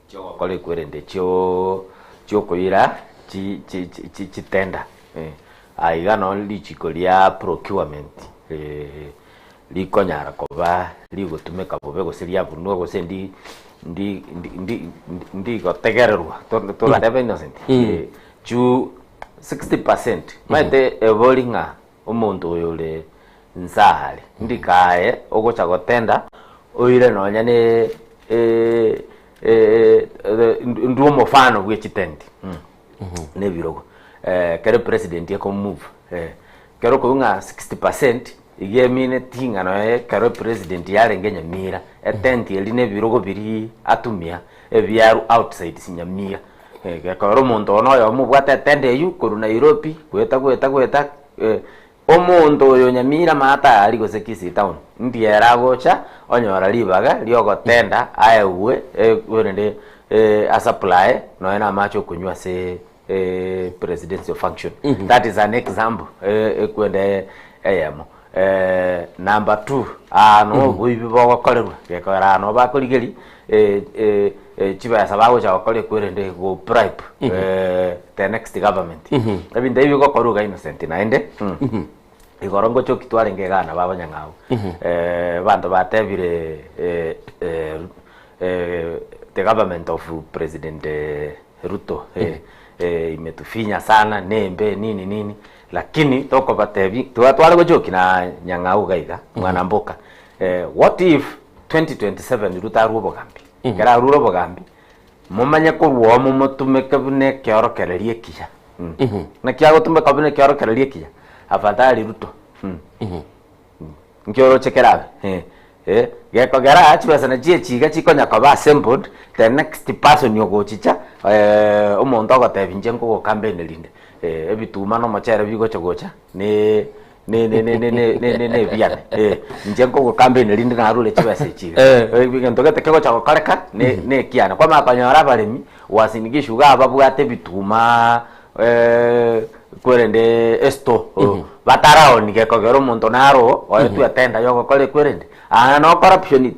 chiogokora ekwerende chio chiokoira chi chi chi chitender. Aiga noo richiko ria procurement rikonyara koba rigotumeka bobe gose riabunwa gose ndi ndi ndi ndigotegererwa toratebe Innocent juu 60% omanyete ebori ng'a omonto oyo ore nse are ndikaye ogocha gotenda oire nonya ne ndwe omofano bwe chitenti na ebirogo ekero epresident ekomove ekero okoigwa ng'a 60% iga emineti ng'a nonya ekero epresident yarenge Nyamira etenti eria na ebirogo biria atumia ebiarwa outside Nyamira. Gekogera omonto one oyomo obwate etende eywo korwa Nairobi goeta goeta goeta omonto oyo Nyamira maate aria gose Kisii town ndi ere agocha onyora ribaga riogotenda aegwe korende asupply nonya na amache okonywa ase presidential function. That is an example ekwende eyemo. Number two, aa noo oboibi bogokorerwa, gekogera aa noo bakorigeria chibesa bagocha gokora ekwerende go bribe the next government. Ebinto ebi bigokorwa iga Innocent naende, igoro ngochoki twarenge igaa nabo abanyang'au, abanto batebire the government of President Ruto imetufinya sana nembe nini nini. Lakini tokobatebia, tiga tware gochokia na Nyang'au iga iga, mwana mboka, what if 2027 Ruto arue obogambi? Ekero arure obogambi, momanye korwa oo momotumeke buna ekeorokererio ekiya. Naki agotumeka buna ekeorokererio ekiya? Afadhali Ruto. Nki oroche kerabe? Eh, gekogera chibesa nachio echi iga chikonya koba assembled, the next person ogochicha omonto ogotebia inche nkogokampeini rinde, ebituma na omochere bigocha gocha ne ne ne ne ne ne ne ne ebiane, inche nkogokampeini rinde narure chibesa echi iga. Egento gete kegocha gokoreka ne ne ekiane. Kwamanya konyora abaremi Uasin Gishu iga babwate ebitumaa kwerende estore bataraoni gekogera omonto naro oetwe etender yogokora ekwerende aa no corruption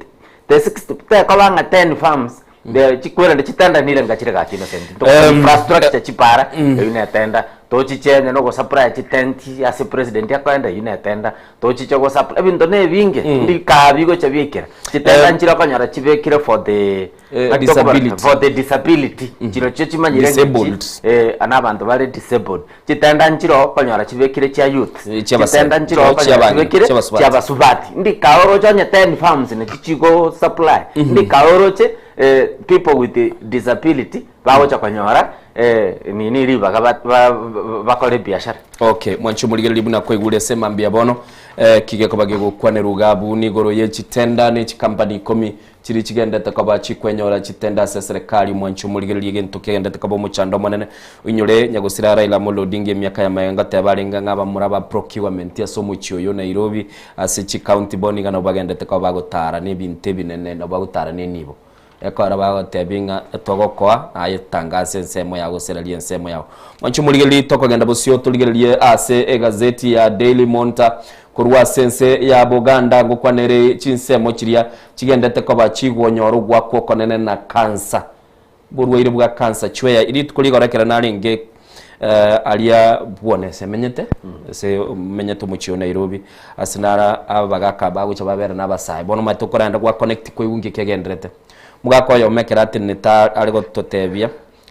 the 60 tekoba ng'a 10 farms the chikwerende chitender nire ngachire gaki innocent infrastructure chipara eywo ne etender tochiche onye nogosupply chitenti ase president akoenda eywo ne etender tochiche gosupply ebinto na ebinge ndika bigocha biaikera chitender nchire okonyora chibekire for the Naki tokobara- disability. for the disability chirochio chimanyire ng'a Disabled. chi, na abanto bare disabled chitenda nchiro okonyora chibekire chia youth chia chitenda nchiro chia okonyora abang'ina, chibekire chia abasubati. chia abasubati ndikaoroche onye 10 farms nachi chigo supply ndikaoroche people with disability bagocha konyora nini ribaga ba- ba- bakore ebiashara Okay, mwanche omorigereria buna kwaigure ase mambia bono kigekoba gegokwanerwa iga abwo nigoro ye chitenda ne chikampani ikomi Chiria chigendete koba chikwenyora chitende ase eserekari, mwanche omorigererie egento kegendete koba omochando omonene. Oinyore nyagosira Raila Amolo Odinga emiaka ya magega ngoteba arenge ng'a abamura ba procurement ase omochie oyo o Nairobi ase chicounty bono iga nabo bagendete koba bagotara na ebinto ebinene nabo bagotara na enibo. Ekero bagotebia ng'a togokoa naye tangasa ensemo yao gose raria ensemo yao. Mwanche omorigererie tokogenda bosio torigererie ase egazeti ya Daily Monitor Korwa ase ense ya Boganda ngokwanere chinsemo chiria chigendete koba chigwonyora ogwakwa okonene na kansa. Borwaire bwa kansa chweya rituko rigoro ekero narenge aria bwone ase menyete ase menyete omochie o Nairobi ase nara abagaka bagocha babera na abasae bono omanyete okorenda gwa connect koigwa nki kegenderete. Omogaka oyomo ekero atenenete are gototebia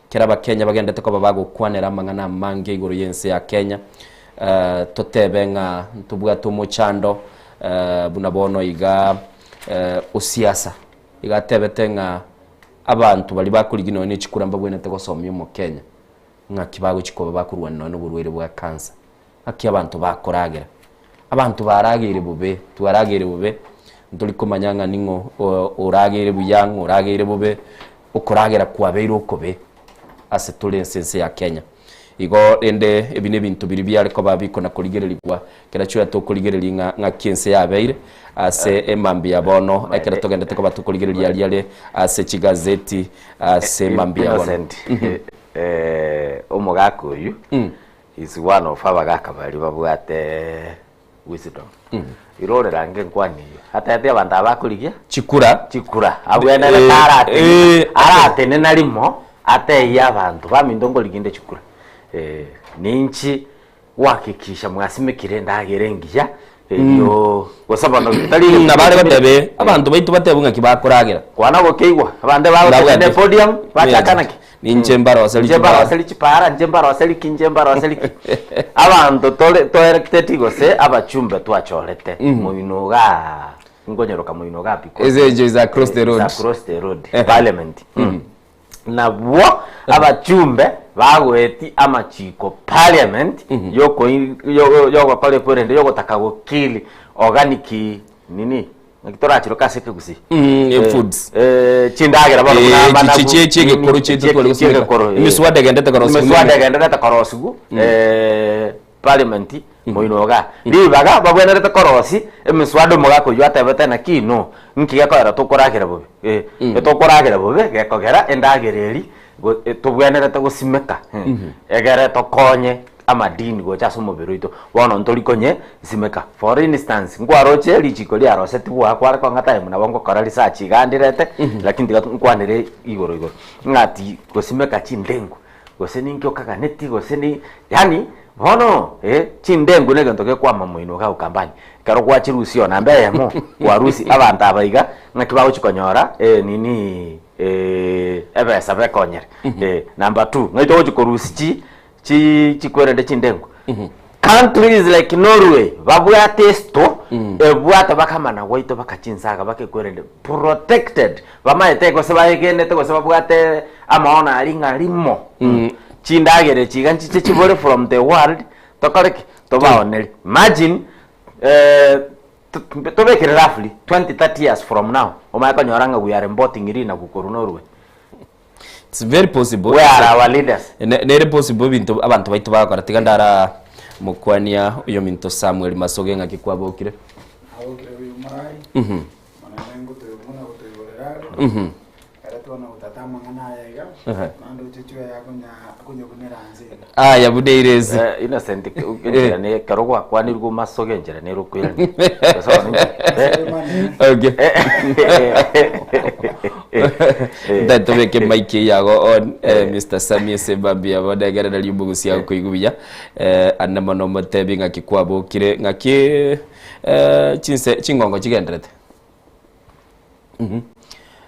Kera Abakenya bagendete koba bagokwanera amang'ana amange igoro y'ense ya Kenya, totebe ng'a ntobwate omochando buna bono iga osiasa. Iga atebete ng'a abanto baria bakorigia nonya ne chikura mbabwenerete gosomia omokenya ng'aki bagochia koba bakorwania nonya na oborwaire bwa cancer. Ng'aki abanto bakoragera. Abanto barageire bobe, twarageire bobe, ntori komanya ng'a ning'o orageire buya, ng'o orageire bobe, okoragera kwabeire okobe ase tore ense ense ya Kenya. Igo rende ebi na ebinto biria biare koba bikona korigererigwa kera chwe tokorigereria ng'a ng'aki ense yabeire ase emambia bono ekero togendete koba tokorigereria aria are ase chigazeti ase emambia bono. Innocent, omogaka oyio Is one of abagaka baria babwate wisdom. Irorera ange nkwani eyio. Atebete abanto aba bakorigia Chikura. chikura. Abwenerete aratenena aratenena rimo atebie abanto baminto nkorigia inde chikura. Ninchi. Gohakikisha mwasimekire endagera engiya erio gose bono tari Mm, nabo are goteba eh, abanto baito batebwe ng'aki bakoragera. Kwana gokeigwa, abande bagoteba ne podium, bachaka naki? Ninche mbaroseri Inche chipara. mbaroseri chipara, inche mbaroseri ki, inche mbaroseri ki. Abanto tore toelecteti gose abachumbe twachorete moino igaa, nkonyeroka moino igaa because Ase encho is across the road. is across the road, parliament. Nabwo abachumbe bagoeti amachiko parliament yokoi yogokora ekwerende yogotaka gokill organic nini naki torachiroke ase ekegusii Mm, foods. chindagera bono buna Eh, amanagu, chi- chi- chiegekoro nini, chiaito tware gosimeka. chiegekoro, eh. Emiswada egenderete korosigwa Emiswada nini. egenderete korosigwa parliament moino igaa. Ribaga babwenerete korosi emiswada omogaka oywo atebete naki no nki gekoera tokoragera bobe eh, etokoragera bobe gekogera endagera eri go tobwenerete gosimeka egere tokonye amadini gocha ase omobere oito. Bono ntori konye simeka. For instance, nkwaroche richiko riarosetigwe aa kware kong'a time nabo ngokora research iga ndirete lakini tiga nkwanere igoro igoro ng'a ati gosimeka chindengu gose ninki okaganeti gose ni yaani bono eh, chindengu na egento gekwama moino iga Ukambani, ekero gwachirusia oo namba eyemo, kwarusia abanto aba iga, ng'aki bagochi konyora nini ebesa bekonyere. Number two, ng'ai togochi korusia chi chi chikwerende chindengu. Countries like Norway, babwate esto, ebwate bakamana gwaito baka chinsaga baka ekwerende protected, bamaete gose baegenete gose babwate amaono aria ng'a rimo, chindagera echi iga nchiche chibore from the world, tokore ki? Tobaonerie. Imagine tobekere roughly 20, 30 years from now, omanye konyora ng'a we are importing rinagu korwa Norway. It's very possible. Where are our leaders? Ne- Nere possible ebinto abanto baito bagokora tiga ndara mokwania oyo minto Samuel Masoge ng'aki kwabokire. Nabokire buya omorai, Omonene ngotoigwa buna gotoigorera are, Ere twana gotata amang'ana aya iga, naende oche chwe akonya akonyabunera nse iga. Aya buna ere ense. Eh, Innocent, enchera ne ekero gwakwanirwe masoge enchera nere okoirania. Gose bono inche- Okay. Ntaete tobeke mic eye yago on eh, Mr. Sammy Sebambi abo ndegerereria omogusi agokoigwa buya eh, ande mono omotebi ng'aki kwabokire ng'aki eh, chinse chingongo chigenderete Mhm.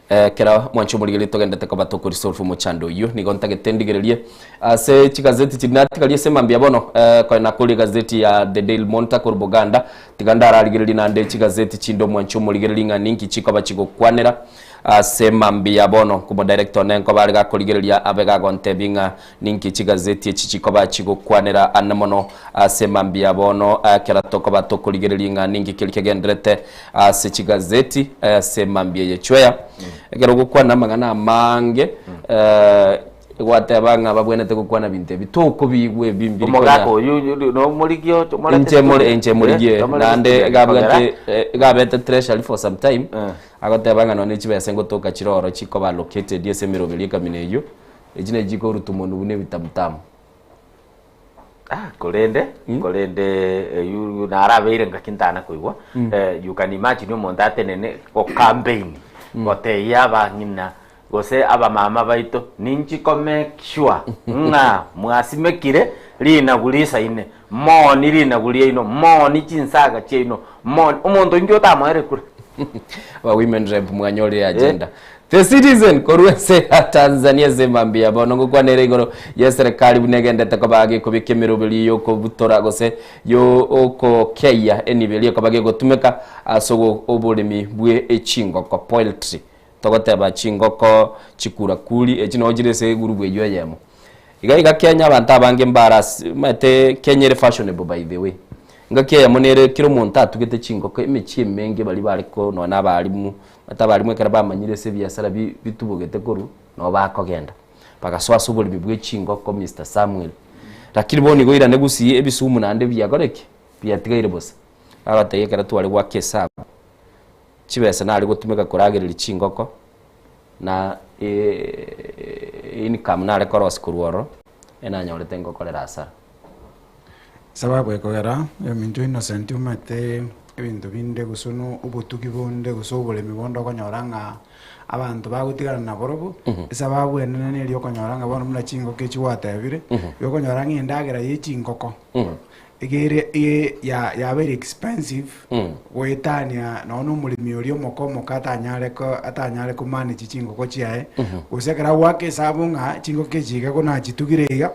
Eh, kera mwanche omorigereria togendete koba tokorisolve omochando oyio nigo ntagete ndigererie ase chigazeti chiri natigarie ase mambia bono eh, koe nakoria egazeti ya The Daily Monitor korwa Buganda tiga ndararigererie naende chigazeti chinde omwanche omorigereria ng'a ninki chikoba chigokwanera ase mambia bono omo director one nkoba are gakorigereria abe gagontebia ng'a ninki chigazeti echi chikoba chigokwanera ane mono ase mambia bono ekero tokoba tokorigereria ng'a ninki keri kegenderete ase chigazeti ase mambia eye chweya. Ekero ogokwana amang'ana amange gwateba ng'a babwenerete gokwana binto ebi tokobigwa ebi mbiri Omogaka konya oyu nomorigie oche omorete inche more studio. inche morigie Eh, omorete naende studio gabwate kogera. gabete treasury for some time agoteba ng'a nonye chibesa ngotoka chire oro chikoba allocated ase emeroberi ekamina eywo echi nachi chikoruta omonwe buna ebitamutamu. Ah, korende korende eywo narabeire ngaki ntana koigwa you can imagine omonto atenene go campaign gotebia abang'ina gose abamama baito ninchi ko make sure ng'a mwasimekire rinagu risaine mooni rinagu riaino mooni chinsaga chiaino mooni omonto inki otamoere kura. Aba women rep mwanyorire agenda. The Citizen korwa ense ya Tanzania ase mambia bono ngokwana ere igoro y'eserekari buna egendete koba gekobeka emeroberi y'okobutora gose y'okokeia enibo eria ekoba gegotumeka ase oboremi bwe echingoko, poultry. Togoteba chingoko chikurakuri echi noo chire ase egurubu eywo eyemo. Iga iga Kenya abanto abange mbare ase omanyete Kenya ere fashionable by the way. Engaki eyemo nere kera omonto atugete chingoko emechie emenge baria bare ko nonya na abalimu, omanyete abalimu ekero bamanyire ase ebiasara bi bitubogete korwa, nabo bakogenda. Bagasoa ase oboremi bwa echingoko Mister Samuel. Lakini bono igo oirane gusii ebisumu naende biakora ki? Biatigaire bosa. Bagotebi ekero tware goaka esabu, chibesa nare gotumeka koragereria chingoko, na income nare korosia korwa ororo, enanyorete ngokorera hasara. Sababu ekogera, ominto Innocent omanyete. ebinto binde gose no obotugi bonde gose oboremi bonde okonyora ng'a abanto bagotigana naborobwo, esababu enene neri okonyora ng'a bono buna chingoko echi gwatebire, igo okonyora ng'a endagera ya echingoko, iga ere iga ya yabeire expensive, goetania nonye na omoremi oria omoke omoke atanyare ko atanyare ko manage chingoko chiaye, gose ekero agoaka esabu ng'a chingoko echi iga ko nachitugire iga,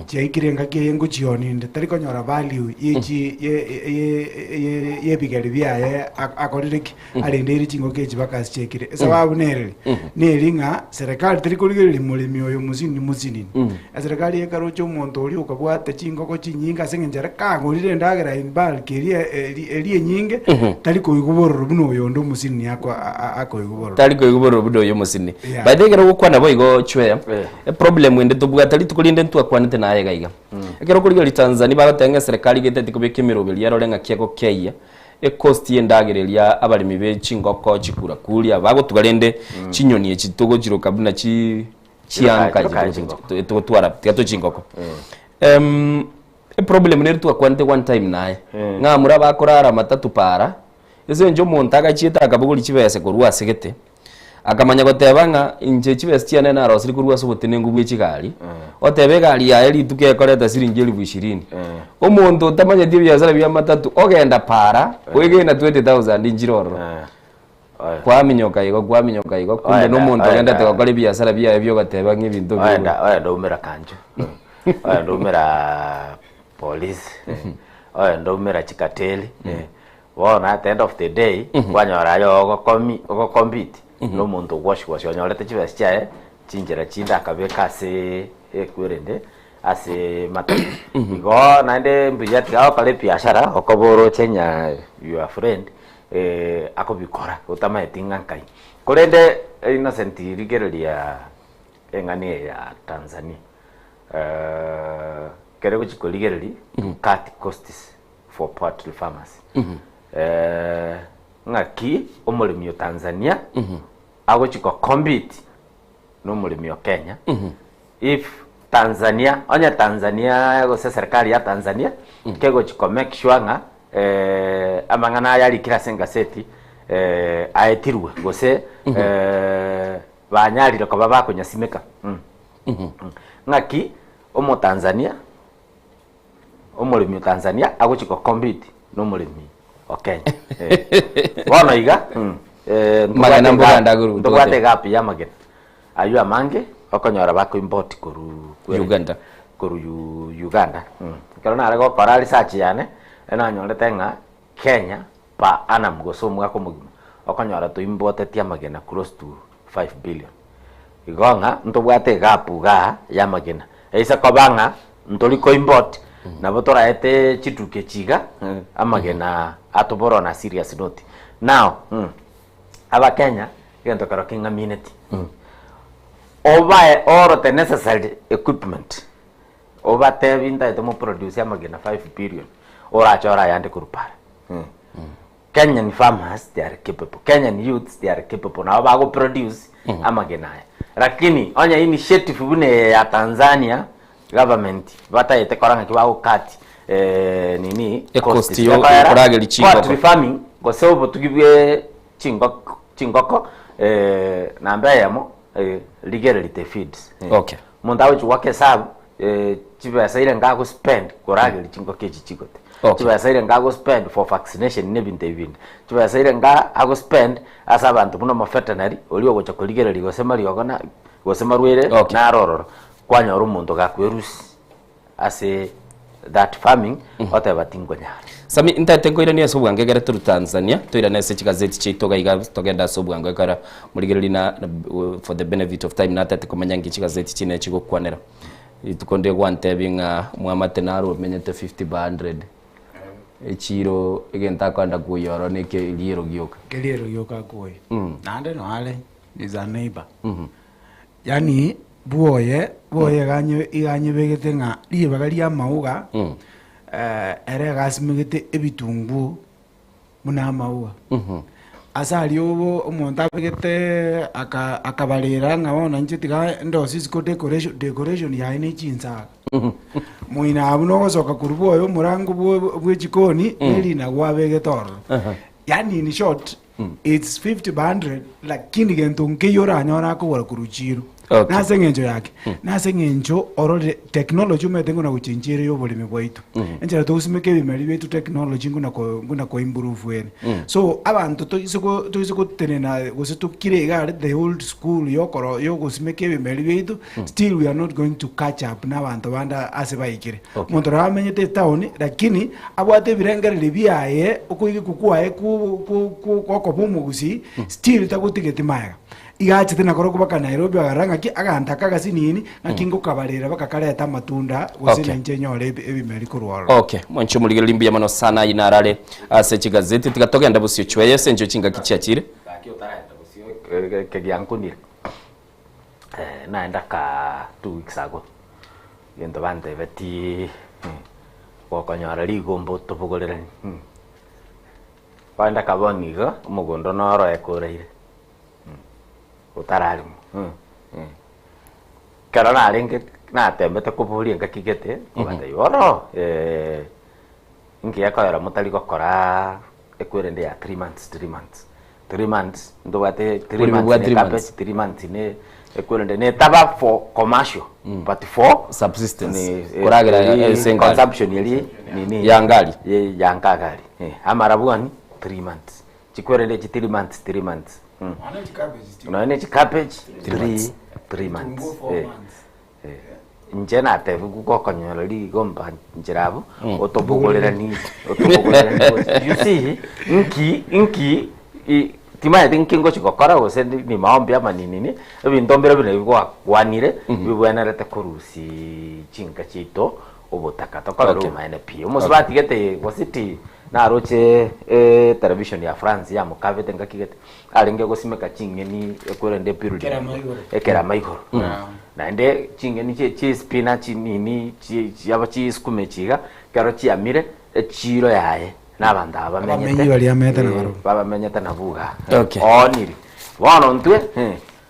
chiaikire engaki eye ngochionia inde, tari konyora value ye chi ye ye ye ye ebigeri biaye ak akorire ki? Arendeire chingoko echi mpaka ase chiaikire. Esababu nereri, neri ng'a serikali teri korigereria moremi oyo mosinini mosinini. Eserikali ekaroche omonto oria okabwate chingoko chinyinge ase eng'encho ere kagorire endagera in bulk eria eri eria enyinge, tari koigwa bororo buna oyonde omosinini ako a- a- akoigwa bororo. Tari koigwa bororo buna oyo omosinini. Yeah. By the way ekero ogokwana boigo Chweya, eproblem ende tobwate rituko rinde ntwakwanete naye iga iga. Ekero okorigereria Tanzania bagoteba ng'a eserekari geteti kobeka emeroberi erore ng'aki egokeyia, Ecost y'endagera eria abaremi be chingoko chikurakuria bagotuga rende chinyoni echi togochiroka buna chi chianka Chiroka echi chingoko. togotwara tiga toe chingoko. Eproblem nere twakwanete one time naye, ng'a amura bakorara matatu para, ase eng'encho omonto agachiete akabogoria chibese korwa ase gete, Akamanya goteba ng'a inche chibesa chiane narosirie korwa ase obotenenku bwe chigari, oteba egari yaye rituko ekoreta siringi elifu ishirini. Omonto otamanyeti ebiasara bia matatu ogenda para, oegena 20,000 nchire ororo. Kwaminyoka igo, kwaminyoka igo, kumbe Oenda- na omonto ogendete oenda- gokora ebiasara biaye biogoteba ng'a ebinto bire Oenda oenda umera kanju oenda umera polisi oenda umera chikateli Bono at the end of the day, kwanyora aye ogokomi ogocompete na omonto ogwoshi-gwoshi onyorete chibesa chiaye chinchera chinde akabeka ase ekwerende ase matatu. Igo naende mbuya tiga gokora ebiashara okoba oroche ng'a your friend akobikora otamaeti ng'a nkai. Korende Innocent rigereria eng'ana eye ya Tanzania, ekero ogochia korigereria to cut costs. for poultry farmers. Eh, ng'aki omoremi o Tanzania agochi go compete na omoremi o Kenya if Tanzania onye Tanzania gose serikali ya Tanzania kegochi ko make sure ng'a eh, amang'ana aya arikire ase engaseti eh, aetirwe gose eh, banyarire koba bakonyasimeka mm. Ng'aki omotanzania Omoremi o Tanzania agochia go compete na omoremi o Kenya. Eh. Bono iga eh, Magena ntobwate mboganda egap- agoru- ntobwate egap ya amagena aywo amange okonyora bako import koru kwere- Uganda. koru Yu- Uganda. Ekero nare gokora research yane, enanyorete ng'a Kenya per annum gose omwaka omogima okonyora toimporteti amagena close to 5 billion. Igo ng'a ntobwate egap igaa ya amagena. Eise koba ng'a ntori ko import nabo toraete chituki echi iga amagena atobore on a serious note. Now abakenya egento kero king'amineti obae all the necessary equipment Obatebi ntaete mo produce amagena 5 billion orache ore ayande korwa para. Kenyan farmers they are capable, Kenyan youths they are capable nabo bago produce amagena aya. Lakini onye initiative buna eye ya Tanzania government bataete kora ng'aki bago cut nini E cost costs. yo Ekoera korageria chingoko. poultry farming gose obotugi bwe chingoko chingoko namba eyemo rigereria the feeds. Okay. Omonto agochia goaka esabu, chibesa ire nka agospend korageria chingoko echi chigote. Okay. Chibesa ire nka agospend for vaccination na ebinto ebi binde. Chibesa ire nka agospend ase abanto buna omoveterinary oria ogocha korigereria gose mariogo na gose marwaire Okay. naro ororo. Kwanyora omonto gakwerusia ase that farming oteba tinkonyara. Sami, ntaete nkoiranie ase obwango ekere torwe Tanzania, toirane ase chigazeti chiaito iga iga togende ase obwango ekero morigereria na for the benefit of time natete komanya nki chigazeti chine chigokwanera. Rituko ndire gwantebia ng'a omwamate naro omenyete 50 by 100 echiro egento akoenda koyia oro na eke eriero gioka. Keriero gioka akoyia. Naende noare is a neighbor. Yaani bwoye, bwoye iga anye iga anyebegete ng'a ribaga ri'amauga ere iga asimegete ebitunguo buna amauga. Ase aria obo omonto abegete aka akabarera ng'a bono inche tiga ndosie isiko decoration decoration yaye ne chinsaga. Moino abwo nogosoka korwa bwoye omorango bwo- bwe chikoni ne rinagu abegete ororo. Yaani in short, it's 50 by 100 lakini gento nkeiyo oranyore akogora korwa chiro. Okay. Nase eng'encho yake, nase eng'encho ororire technology omanyete ng'o na gochenchia ere ya oboremi bwaito. Enchera togosimeka ebimeri biaito technology ng'o na ko ng'o na koimprove ere. So abanto toise ko toise gotenena gose tokire iga are the old school yokoro yogosimeka ebimeri biaito, still we are not going to catch up na abanto bande ase baikire. Okay. Omonto nabo amenyete etown lakini abwate ebirengererio biaye okoigekwa kwaye ku ku ku gokoba omogusii still tagotigeti magega. Iga achete nakorokwo baka Nairobi agarora ng'aki aganto aka agasinini ng'aki ngokabarera baka karete amatunda gose Okay. nainche nyore ebi- ebimeri korwa ororo. Okay, mwanche omorigereria mbuya mono sana ayio narare ase chigazeti tiga togende bosio chweye ase enchwe chingaki chiachire. Gaki otaraenda bosio kegiankonire naenda ka 2 weeks ago egento bantebetie gokonyora rigomba otobogorerani. Kwaenda kaboni iga omogondo noro ekoraire. Otararemwa. Ekero narenge natembete koboria engaki gete, nkobatebia bono inki gekoera motari gokoraa ekwerende ya 3 months 3 months 3 months ntobwate three Oboremi months bwa ne 3 cabbage months. 3 months ne ekwerende netaba for commercial but for Subsistence. ni Koragera eri ase engari. consumption eri nini Ya ngari. ye ya nkagari amarabwani 3 months Chikwerende echi 3 months 3 months Nonya ne chicabbage 3 3 months Inche natebiwu gokonyora rigomba nchera abwo otobogorerani otobogorerani gocha you see nki nki timanyeti nki ngochi gokora gose ni maombi ama ni nini ebinto mbire buna ebi gwakwanire bibwenerete korusia chinka chiaito obotaka tokorere obomaene pi. Omosubati gete gose ti Naroche etelevision ya France yamokabete ngaki gete arenge gosimeka ching'eni ekwerende ebuilding Ekerama igoro. ekerama igoro naende ching'eni chie chie spinach nini chie chiaba chisukuma echi iga ekero chiamire echiro yaye na abanto aba bamenyete Abamenyi baria bamenyete nabarabwo. babamenyete nabwo igaa ooniri bono intwe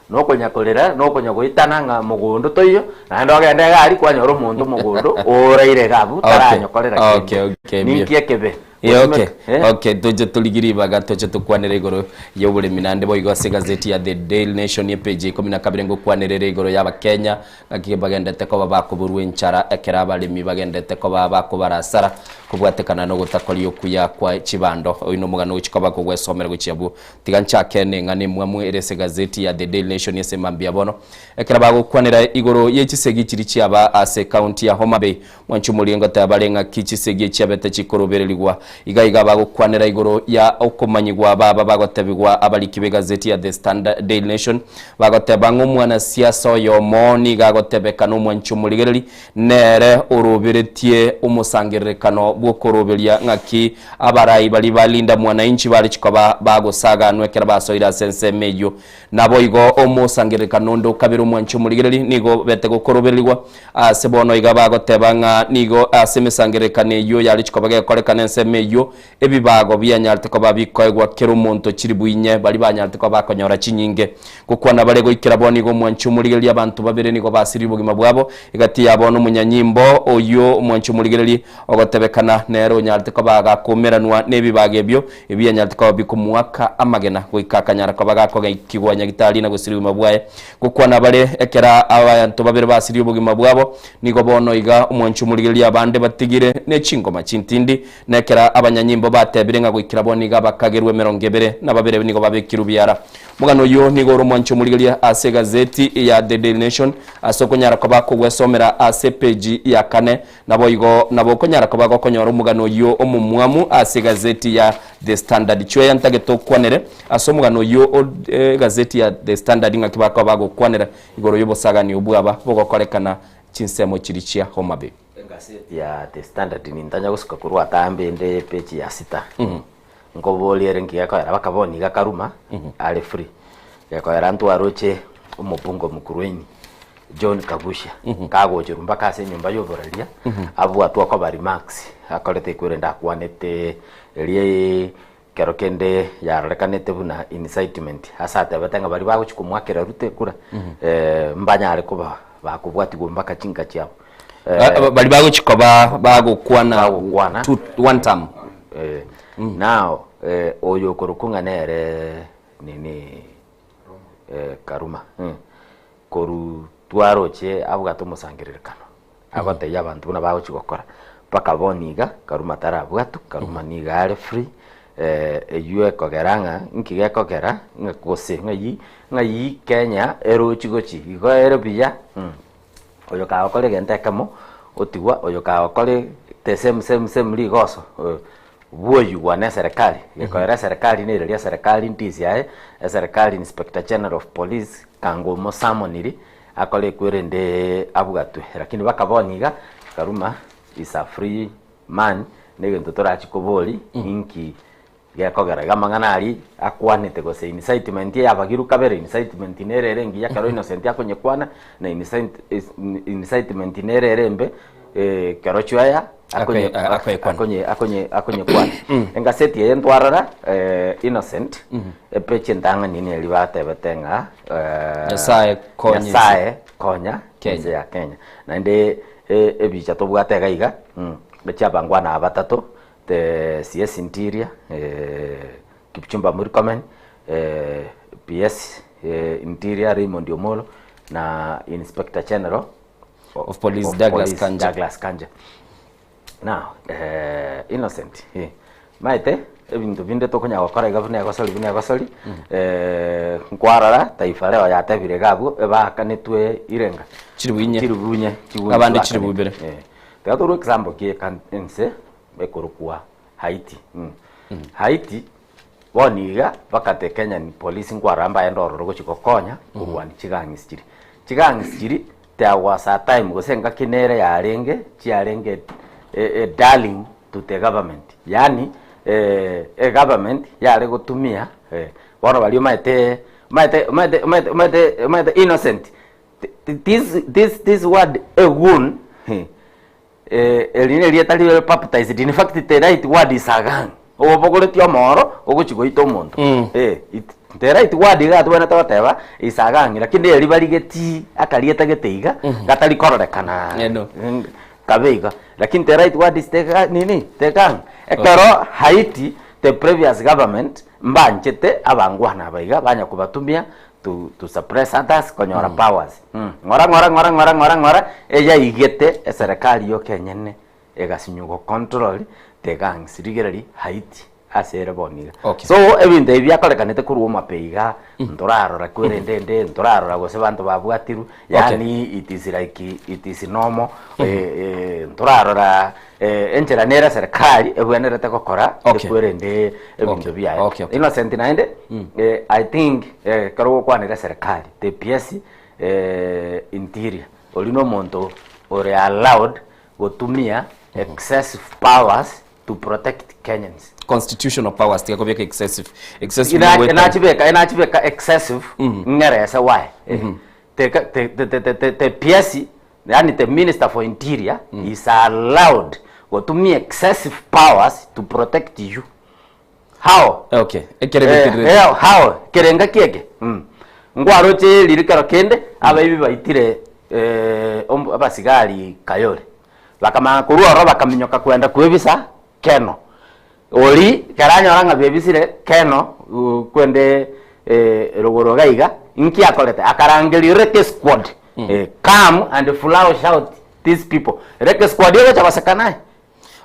Nokonya korera, nokonya goitana ng'a mogondo toiyo, naende ogende iga aria kwanyora omonto mogondo oraire iga abwo taranyokorera kende. Okay, okay, mbuya. Ninki ekebe? Yeah, okay, Gosimeka, eh? okay, toche torigie ribaga toche tokwanere igoro y'oboremi naende boigo ase egazeti ya The Daily Nation epeji ya ikomi na kabere ngokwanerere igoro y'Abakenya ng'aki bagendete koba bakoborwa enchara ekero abaremi bagendete koba bakobara asara kobwatekana na ogotakoria okuya kwa chibando. Oyio nomogano ogochia koba kogwesomera gochia abwo. Tiga nchake neng'ana emwamu ere ase egazeti ya The Daily Nation ase mambia bono, ekero bagokwanera igoro ye chisegi chiria chiaba ase ekaunti ya Homa Bay. Mwanche omorie ngoteba bare ng'aki chisegi echiabete chikorobererigwa. Iga iga bagokwanera igoro ya okomanyigwa baba bagotebigwa abariki b'egazeti ya The Standard Daily Nation bagoteba ng'a omwanasiasa oyomo nigo agotebekana omwanche omorigereri Nere oroberetie omosangererekano bw'okoroberia ng'aki abarai baria ba Linda Mwananchi bare chikoba bagosaganwa ekero basoire ase ensemo eyio. Naboigo omosangererekano onde okabere omwanchi omorigereri nigo obete gokorobererigwa ase bono iga bagoteba ng'a nigo ase emesangererekano eyio yare chikoba gekorekana ensemo eyio Ebibago bianyarete koba bikoegwa kera omonto chilifu inye, baria banyarete koba bakonyora chinyinge. Gokwana bare goikera bono igo omwanchi omorigereria abanto babere nigo basiririe obogima bwabo, egati yabo nomonyanyimbo oyio omwanchi omorigereria ogotebekana nere onyarete koba agakumeranwa nebibago ebio, ebianyarete koba bikomoaka amagena goika akanyara koba gakogeikigwa nyagitari na gosiria obogima bwaye. Gokwana bare ekero abanto babere basiririe obogima bwabo, nigo bono iga omwanchi omorigereria abande batigire ne chingoma chintindi Na ekero abanyanyimbo batebire ng'a goikera bono nigo abakagerwa emerongo ebere na babere nigo babekirwe biara. Omogano oyio nigo ore omwanche omorigereria ase egazeti ya The Daily Nation ase okonyara koba kogwesomera ase epeji ya kane. Naboigo nabo okonyara koba gokonyora omogano oyio omomwamu ase egazeti ya The Standard. Chweya ntagete okwanere ase omogano oyio o egazeti ya The Standard ng'aki bakoba bagokwanera igoro y'obosagani obwaba bogokorekana chinsemo chiria chia Homa Bay. Egaseti ya The Standard nintanya gosuka korwa atambe ende page ya sita nkoboria ere nki gekoera baka bono iga karuma are free gekoera ntwaroche omobunge Mukurweini John Kaguchia kagocherwa mpaka ase enyomba ya oboraria abwatwe okoba remarks akorete ekwerende akwanete eria Ekero kende yarorekanete buna incitement ase atebete ng'a baria bagochia komoakera Ruto ekura mbanyare koba bakobwatigwa mpaka chinka chiabo. Bari bagochi koba bagokwana bagokwana two, one term. Eh, now eh, oyo okorokwa ng'a nere nini eh, Karuma mm. Koru twaroche abwate omosangererekano agotebia abanto buna bagochi gokora mpaka bono iga Karuma tarabwatwa, Karuma nigo are free eh, eywo ekogera ng'a nki gekogera ng'a gose ng'ai ng'ai Kenya erochi gochi igo ere buya mm. Oyo kagokora egento ekemo, otigwa, oyo kagokora the same same same rigoso, bwoyigwa na eserekari, gekoera eserekari nere ria eserekari ndisi yaye, eserekari inspector general of police kanga omosamoniri, akore ekwerende abwatwe. Lakini baka bono iga, Karuma is a free man, na egento torachi kobori inki Gekogera iga amang'ana aria akwanete gose incitement eyabagirwe kabere, incitement nere ere engiya ekero Innocent akonyekwana, na incitement nere ere embe ekero Chweya akonye akonye akonye akonyekwana. Engaseti eye ntwarora Innocent, epeji entang'ani neri batebete ng'a Nyasaye konya ense. Nyasaye konya ense ya Kenya. Naende ebicha tobwate iga iga, chiabangwana aba batato, The CS Interior, Kipchumba Murkomen, PS Interior Raymond Omolo na Inspector General Of Police Douglas Kanja. Douglas Kanja. Now, Innocent, maete ebinto binde tokonyara gokora iga buna egosori buna egosori, nkwarora Taifa Leo yatebire iga abwo ebaakanetwe irenga? Chiribu inye. Chiribu inye. Abande chiribu ibere. Tiga torwe example kie ense ekorokwa Haiti. Haiti bono iga mpaka the Kenyan police nkwarora mbaende ororo gochia gokonya korwania chigang'isi chiria. Chigang'isi chiria there was a time gose engaki nere yarenge chiarenge a darling to the government yaani egovernment yare gotumia bono baria omanyete omanyete omanyete omanyete omanyete omanyete innocent this this this word a goon Eri nerieta rire baptized, in fact the right word is a gang. Obogoretie omoro ogochi goita omonto. Eh, it, the right word iga tobwenerete goteba is a gang, lakini eri barigetie akarieta gete iga gatari kororekana Eno. kabe iga. Lakini the right word is the ga nini the gang. Ekero Haiti the previous government mbanchete abangwana aba iga banya kobatumia to to suppress others konyora powers ng'ora ng'ora ng'ora ng'ora ng'ora ng'ora eyaigete eserekari yoka enyene egasinywa go control the gangs rigereria Haiti ase ere bono iga. Okay. So ebinto ebi biakorekanete korwa omape iga ntorarora kwerende ende ntorarora gose banto babwatirwe yaani it is like it is normal ntorarora enchera nere eserekari ebwenerete gokora Okay. ekwerende ebinto biaye. Okay, okay. Innocent naende I think ekero ogokwanera eserekari the PS interior oria na omonto ore allowed gotumia excessive powers to protect Kenyans. Constitutional powers tiga kobeka excessive. Excessive Ina- nigo goetania. Inachibeka inachibeka excessive ng'erese why The the the the the the PS yaani the minister for interior is allowed gotumia excessive powers to protect you. How? Okay, ekere Eh, bitirire. eh, how? Kerenga ki eke? Mm. Nkwaroche riri kero kende abaibi baitire eh, omb- abasigari Kayole. Bakamanya korwa ororo bakaminyoka kwenda kwebisa keno. Ori ekero anyora ng'a bebisire keno kwende rogoro iga iga, inki akorete? Akarangeria Recce squad, come and flush out these people. Recce squad egocha goseka naye.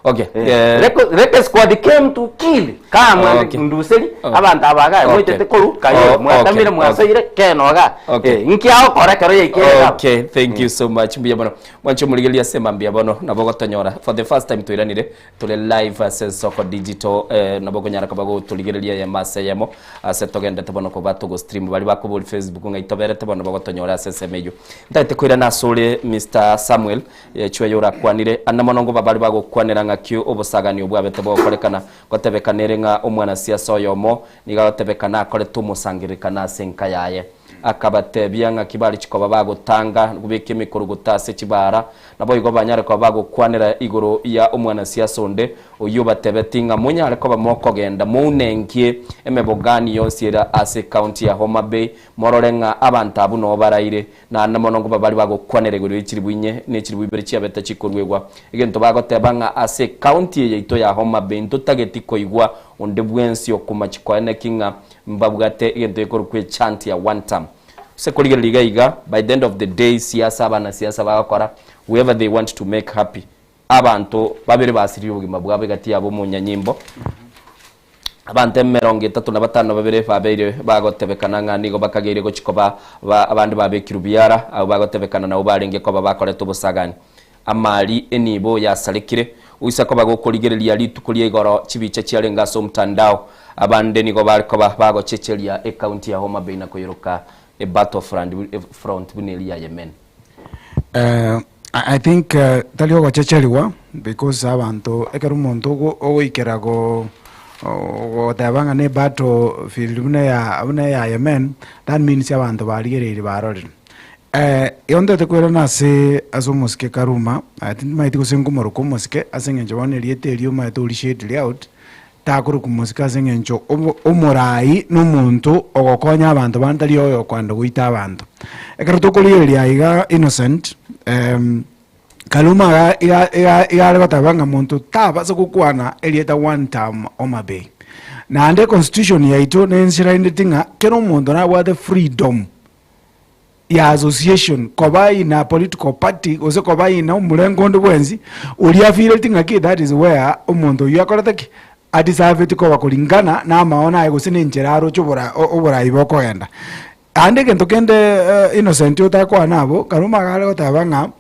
Okay. Eh, Recce squad came to kill. Come and Okay. nduseri Okay. abanto aba iga Okay. moitete korwa Kayole, Oh, mwatamire okay. mwasoire keno iga. Okay. Inki agokora ekero yaikire iga abwo? Okay, thank you so much. Mbuya mono. Mwanche omorigereria ase mambia bono nabo gotonyora for the first time toiranire Tore live ase Ensoko Digital eh, nabo okonyara koba gotorigereria eyemo ase eyemo ase togendete bono koba togo stream baria bakobori Facebook ng'a itoberete bono bagotonyora ase ensemo eyio. Ntagete koirana ase ore Mister Samuel eh, chweya orakwanire ande mono ngoba bare bagokwanera ng'aki obosagani obwabete bogokorekana gotebekana ere ng'a omwanasiasa oyomo nigo agotebekana akorete omosangererekano ase enka yaye. Akabatebia ng'aki bare chikoba bagotanga gobeka emekorogoto ase chibaara, naboigo banyare koba bagokwanera igoro ya omwanasiasa onde, oyio obatebetie ng'a monyare koba mokogenda mounenkie emebogani yonsi ere ase ecounty ya Homa Bay, morore ng'a abanto abwo noo baraire, naende mono nkoba bare bagokwanera igoro ye chilifu inye ne chilifu ibere chiabete chikoruegwa. Egento bagoteba ng'a ase ecounty eye yaito ya Homa Bay ntotageti koigwa onde bwensi okomachi koeneki ng'a Mbabwate egento gekorokwa echant ya one term. Ase korigereria iga iga, by the end of the day siasa abanasiasa bagokora whoever they want to make happy. Abanto babere basiririe obogima bwabo egati yabo omonyanyimbo. Abanto emerongo etato na batano na babere babeire bagotebekana ng'a nigo bakageire gochia koba ba abande babekirwe biara, abwo bagotebekana nabwo barenge koba bakorete obosagani. Amari enibo yasarekire, goisa koba gokorigereria rituko ria igoro chibicha chiarenge ase omtandao. Abande nigo bare koba bagochecheria ecounty ya Homa Bay na koyeroka ebattlefront front buna eria ya Yemen. Eh, I I think eh, tari ogochecheriwa because abanto ekero omonto ogo- ogoikera go goteba ng'a ne battle field buna ya buna eya Yemen, that means abanto barigereirie barorire. Igo ntagete koirana ase ase omosike Karuma, tindimaeti gose nkomoroka omosike ase eng'encho bono erieta erio omanyete ori shade out, takorokwa omosike ase eng'encho omo omorai na omonto ogokonya abanto bande tari oyo okoenda goita abanto. Ekero tokorigereria iga Innocent, Karuma iga iga iga iga are goteba ng'a monto tabasa gokwana erieta one term Homa Bay. Naende econstitution yaito nensiraineti ng'a kera omonto nabwate freedom. ya association koba in a political party gose koba in omorengo onde bwensi, oria afeeleti ng'aki that is where omonto oyio akorete ki? Adeserveti koba kulingana na amaono aye gose na enchera aroche obora oborai bokogenda. Naende egento kende Innocent otakwana abwo, Karuma iga are goteba ng'a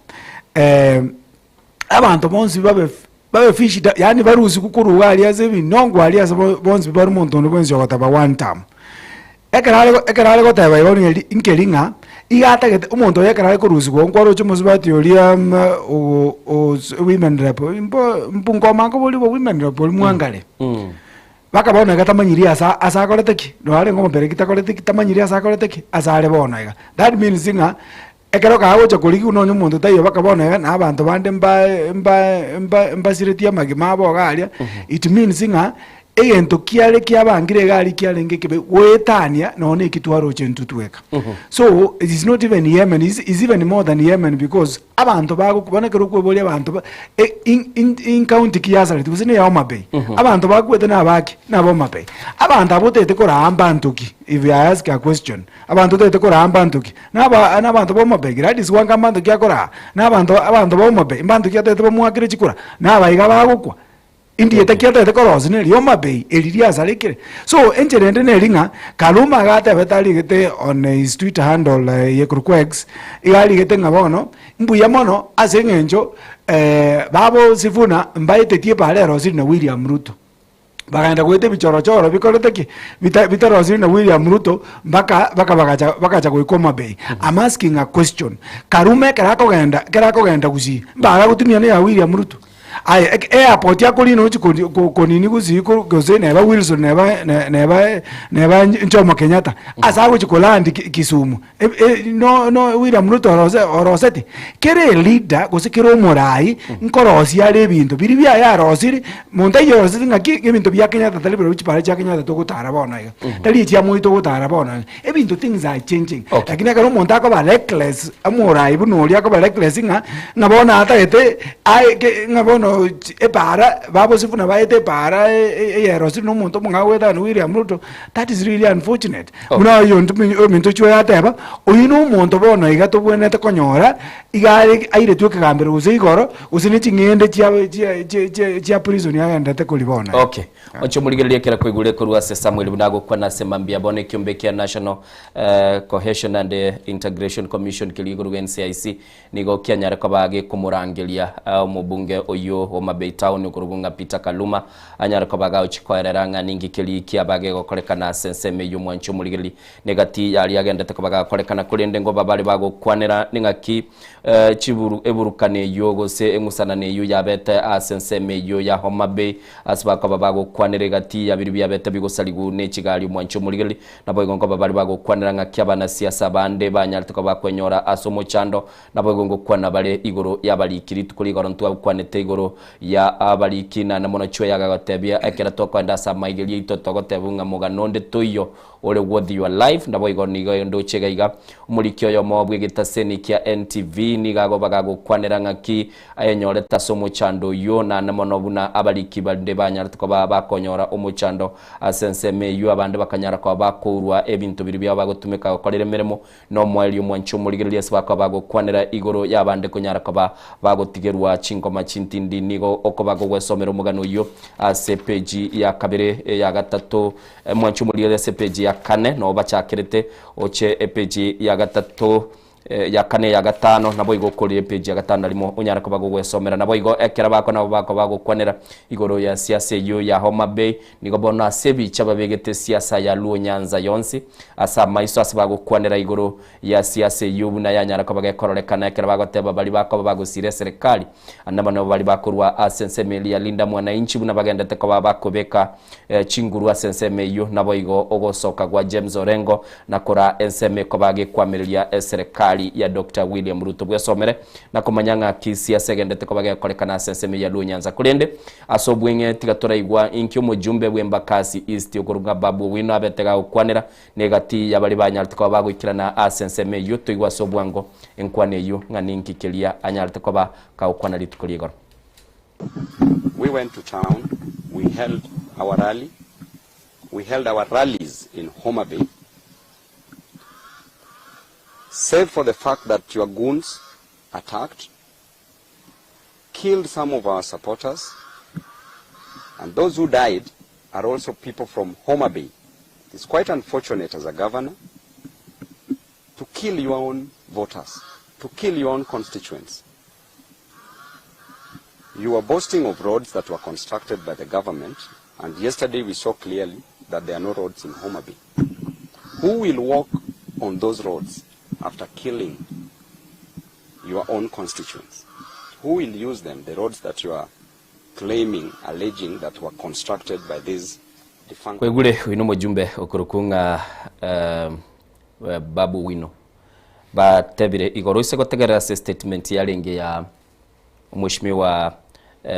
abanto bonsi babe babe fished yaani barusiwe korwa iga aria ase ebinongo aria ase bonsi bare omonto onde bwensi ogoteba one term. Ekero are ekero are goteba igo neri nkeri ng'a, iga atagete omonto oyo ekero are korusiwa nkwaroche omosubati oria o o women rep mbo mbungoma nkoboria bo women rep oria mwangare. Mpaka bono iga tamanyiri asa ase akorete ki, noo arenge omopereki takoreti ki tamanyiri ase akorete ki, ase are bono iga. That means ng'a. Ekero kagocha korigigwa nonya omonto taiyo baka bono iga na abanto bande mba mba mba mbasiretie amagima abo iga aria, it means ng'a egento kiare kiabangire iga aria kiarenge ekebe goetania nonya na eki twaroche intwe tweka. So it is not even Yemen, is is even more than Yemen because abanto bagokwa bono ekero okweboria abanto ba e in in in county ki yasaretie gose na eya Homa Bay, abanto bakwete na abaki? Na aba Homa Bay. Abanto abwo otagete koraa mbanto ki? If I ask a question. Abanto otagete koraa mbanto ki? Na aba na abanto ba Homa Bay, Gladys Wanga mbanto ki akoraa? Na abanto abanto ba Homa Bay mbanto ki atagete bamoakere chikura? Na aba iga bagokwa. Indieta ki atagete korosia neri Homa Bay eri riasarekire. So enchera ende neri ng'a Kaluma iga atebete arigete on his twitter handle eye korokwa X, iga arigete ng'a bono mbuya mono ase eng'encho babo Sifuna mbaetetie epaara erosirie na William Ruto. Bakaenda goeta ebichorochoro bikorete ki? Bita bitarosiri na William Ruto mpaka mpaka bagacha bagacha goika Homa Bay. I'm asking a question. Karume ekero akogenda ekero akogenda Gusii, mbara agotumia na ya William Ruto? Aye eke airport akorina ochi kori ko konini Gusii ko gose neba Wilson neba ne neba neba Jomo Kenyatta, ase agochi kolandi ki Kisumu. No no William Ruto orose oroseti, kera eleader gose kera omorai nkorosia are ebinto biria biaye arosiri, monto aiyio oroseti ng'aki ebinto bia Kenyatta tari birobio chipara chia Kenyatta togotara bono iga, tari echia Moi togotara bono iga, ebinto things are changing. Lakini ekero omonto akoba reckless, omorai buna oria akoba reckless ng'a, ng'a bono atagete aye ke ng'a bono chi epara babosibuna buna baete epara eyerosire na omonto omong'ao goetania William Ruto, that is really unfortunate. Buna oyonto ominto ochwo yateba, oyio nomonto bono iga tobwenerete konyora, iga are airetwe ekegambero gose igoro, gose ne ching'ende chia chia chia chia chia prison agenderete koria bono iga. Okay. Oche omorigererie ekero koigure korwa ase Samuel buna agokwana ase mambia bono ekiombe kia National eh, Cohesion and Integration Commission keria igoro NCIC nigo kianyare koba gekomorangeria eh, omobunge oyio. korwa Homa Bay Town okorokwa ng'a Peter Kaluma anyare koba gagochia koerera ng'a ninki keria kiaba gegokorekana ase ensemo eyio omwanchi omorigereria negati yaria agendete koba gakorekana korende ngoba bare bagokwanera ning'aki chiburu eburukano eyio gose eng'usanano eyio yabete ase ensemo eyio ya Homa Bay ase bakoba bagokwanera egati ya biria biabete bigosarigu ne chigari omwanchi omorigereria Naboigo nkoba baria bagokwanera ng'aki abanasiasa bande banyarete koba bakwenyora ase omochando, naboigo ngokwana bare igoro y'abariki. Rituko rigoro ntwakwanete igoro ya abariki, naende mono chwe agagotebia, ekero tokoenda ase amaigerio aito togotebwa ng'a mogano onde toiyo ore worth your life. Naboigo nigo ndoche iga iga omoriki oyomo bw'egetaseni kia NTV nigo agoba gagokwanera ng'aki ayenyorete ase omochando oyio, naende mono buna abariki bande banyarete koba bakonyora omochando Ase ensemo eyio abande bakanyara koba bakourwa ebinto biria biabo bagotumeka gokorera emeremo, na omoerio omwanchi omorigereria ase bakoba bagokwanera igoro y'abande konyara koba bagotigerwa chingoma chintindi. Nigo okoba gogwesomera omogano oyio ase epeji ya kabere, eya gatato, omwanchi omorigereria ase epeji ya kane noo bachakerete oche epeji ya gatato. Ya kane, ya gatano, naboigo okorire epeji ya gatano na rimo onyare koba gogwesomera. Naboigo ekero bako nabo bakoba bagokwanera igoro ya siasa eyio ya Homa Bay, nigo bono ase ebicha babegete siasa ya Luo Nyanza yonsi ase amaiso ase bagokwanera igoro ya siasa eyio buna yanyara koba gekororekana ekero bagoteba baria bakoba bagosira eserekari nabo nabo baria bakorwa ase ensemo eria ya Linda Mwananchi buna bagendete koba bakobeka chinguru ase ensemo eyio naboigo ogosoka gwa James Orengo na koraa ensemo ekoba gekwamireria eserekari ya Doctor William Ruto bwesomere na komanya ng'a ki siasa egendete koba gekorekana ase ensemo ya Luo Nyanza. Korende ase obweng'e tiga toraigwa inki omojumbe bw'Embakasi East okorwa ng'a Babu Owino abete gagokwanera na egati ya baria banyarete koba bagoikerana ase ensemo eyio toigwe ase obwango enkwana eyio ng'a ninki keria anyarete koba kagokwana rituko ria igoro. We went to town, we held our rally, We held our rallies in Homa Bay, save for the fact that your goons attacked, killed some of our supporters, and those who died are also people from Homa Bay. It's quite unfortunate as a governor to kill your own voters, to kill your own constituents. You are boasting of roads that were constructed by the government, and yesterday we saw clearly that there are no roads in Homa Bay. Who will walk on those roads after killing your own constituents? Who will use them, the roads that you are claiming, alleging that were constructed by these defunct... Kwaigure oyo nomojumbe okorokwa ng'a Babu Owino. Batebire igoro ase gotegerera ase estatement yarenge ya Omweshimiwa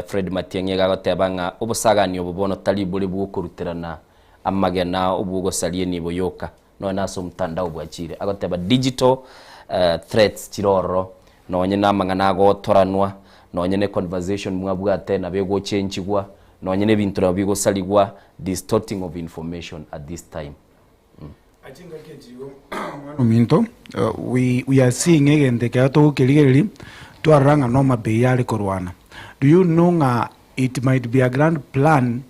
Fred Matiang'i iga agoteba ng'a obosagani obo bono tari bore bwokoruterana amagena obwogosaria enibo yoka nonye na ase omotandao bwachire. Agoteba digital threats chire ororo nonye na amang'ana agotoranwa nonye na econversation mwabwate nabo egochenchigwa nonye na ebinto nabo bigosarigwa distorting of information at this time. Omwana ominto, we we are seeing egento ekero togokerigereria, twarora ng'a noma bei are korwana. Do you know ng'a it might be a grand plan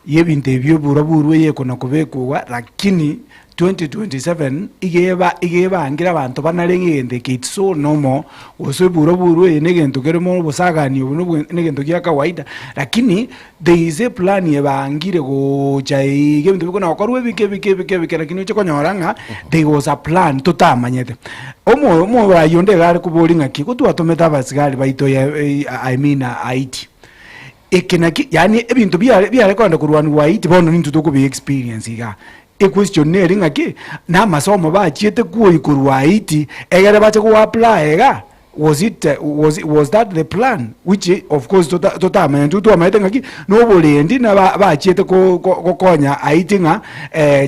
ya ebinto ebi oburaburu eye ekona kobekwa iga, lakini 2027 iga eba iga ebangire abanto banare ng'a egento eke it's so normal, gose oburaburu eye na egento kere mo obosagani obo na egento gia kawaida, lakini There is a plan ebangire gocha iga ebinto bikona gokorwa ebike ebike ebike ebike lakini oche konyora ng'a there was a plan totamanyete. Omo omorai onde iga are koboria ng'aki ko twatomete abasigari baito ye I mean Haiti. Eke naki yaani ebinto biare biare kogenda korwaniwa Haiti bono nintwe tokobi experience igaa. Equestion neri ng'aki, na amasomo bachiete kwoyia korwa Haiti egere bache go apply igaa? Was it was was that the plan which of course tota totamanya intwe twamanyete ng'aki na oborendi na ba bachiete ko ko gokonya Haiti ng'a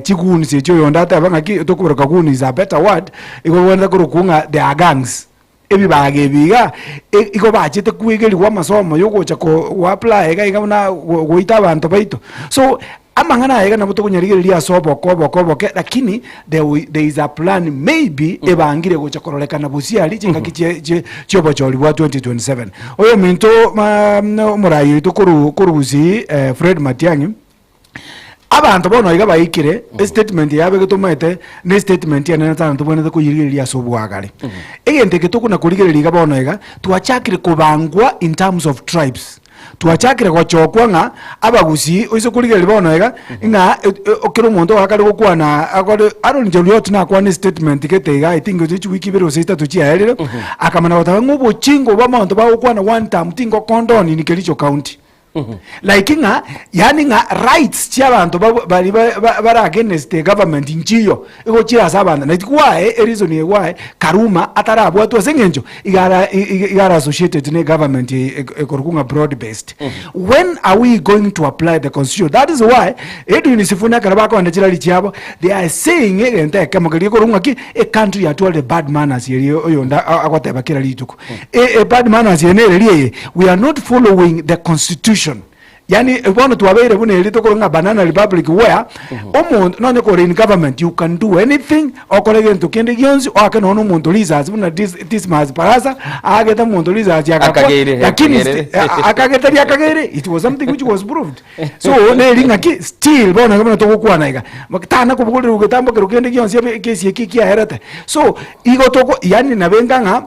chigoons echio oyonde ateba ng'aki tokoboroka goon is a better word, igo bogwenerete korokwa ng'a they are gangs. Ebibaga ebi iga, igo bachete kwegerigwa amasomo yogocha ko go apply iga iga buna go goita abanto baito. So, amang'ana aya iga nabo tokonyarigereria ase oboko oboke oboke lakini there wi there is a plan maybe ebangire gocha kororekana bosio aria chingaki chie chie chiobochori bwa 2027. Oyominto ma omorai oito korwa korwa gusii Fred Matiang'i, Abanto bono iga baikire, estatement yabegete omanyete, ne estatement enene sana tobwenerete koyerigereria ase obwagare. Egento eke tokona korigereria iga bono iga, twachakire kobangwa in terms of tribes. Twachakire gochokwa ng'a abagusii oise korigereria bono iga, ng'a kera omonto ogakare gokwana akore Aaron Cheruiyot nakwane statement gete iga I think gose chiwiki ibere gose isato chiaerire, akamana goteba ng'a obochingo bwa abanto bagokwana one term tingokondoni in Kericho county. Like ng'a yaani ng'a rights chia abanto babo baria ba- ba- bare against the government nchiyo, igo chire ase abanto. Na why ereason eye why Karuma atarabwatwa ase eng'encho iga ara iga ara associated na egovernment eye ekorokwa ng'a broad based. When are we going to apply the constitution? That is why Edwin Sifuna ekero bakoenda chirally chiabo they are saying egento ekemo keria gekorokwa ng'a ki ecountry yatwarire bad manners eria oyonde agoteba kera rituko. E, e bad manners eye nere eri eye, we are not following the constitution. Yaani bono twabeire buna eri tokorwa ng'a banana republic where omonto nonye kore in government you can do anything okore gento kende gionsi oake nonye na omonto risasi buna Dis- Dismas Barasa aagete omonto risasi agakwa Akageire, lakini akageire. sti- a- a- akagete ria akageire it was something which was proved so neri ng'aki still bono iga buna togokwana iga tana kobogorera getambo kero kende gionsi ebe ekesi eki kiaerete so igo toko yaani nabe nka ng'a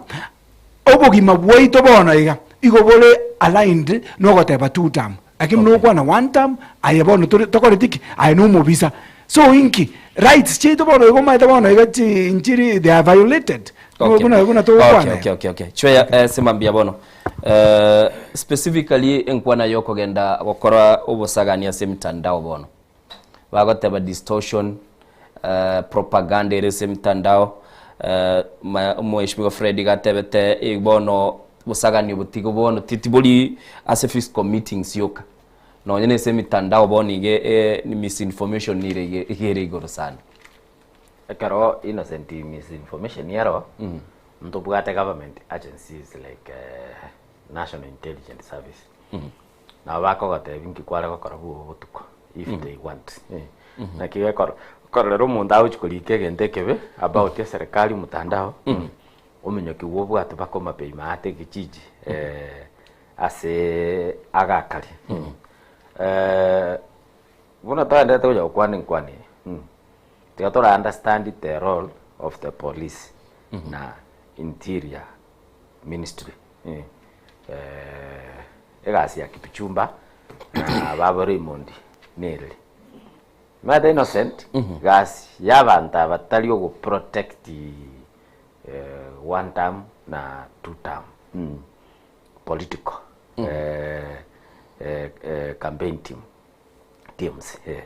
obogima bwaito bono iga, igo bore aligned na ogoteba two term, lakini buna ogokwana one term, aye bono tore tokoreti ki? Aye na omobisa. So inki? Rights chiaito bono iga omanyete bono iga chi nchiri they are violated. Okay. Buna buna togokwana Okay, okay, okay, okay. Chweya eh, sema mbuya bono. Eh, specifically enkwana yokogenda gokora obosagani ase emitandao bono. Bagoteba distortion, eh, propaganda ere ase emitandao. Eh, ma- omheshimiwa Fred iga atebete eh, bono bosagani obo tigo bono ti- tibori ase physical meetings yoka. Nonye na ase emitandao bono iga eh, misinformation nire iga iga ere igoro sana. Ekero innocent misinformation ero, ntobwate government agencies like National Intelligence Service. Nabo bakogotebia nki kware gokora bwogo botuko if they want. Naki gekoro okororera omonto agochi korika egento ekebe about eserekari omotandao, ominyoki bwa obwate mpaka omapei maate ekijiji ase agakare. Buna toenderete gocha gokwana enkwana eye, tiga tora understand the role of the police na interior ministry. Egasi ya Kipchumba na baba Raymond nereri. Omanyete Innocent, gasi ya abanto aba tari ogo protect one term na two term political campaign team teams eh.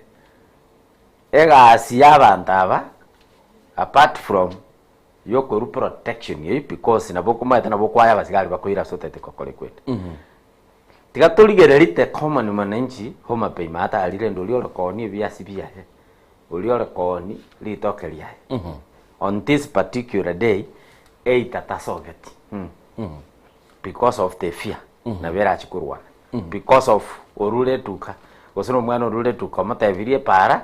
Egasi ya abanto aba apart from yokorwa protection eyio because nabo okomaete nabo okwaya abasigari bakoira ase otagete gokora ekwende. Tiga torigererie the common mwananchi Homa Bay maate aria rende oria ore koonia ebiasi biaye, oria ore koonia ritoke riaye on this particular day either tasogeti because of the fear nabo erache korwana because of orure eduka gose na omwana orure eduka omotebirie epaara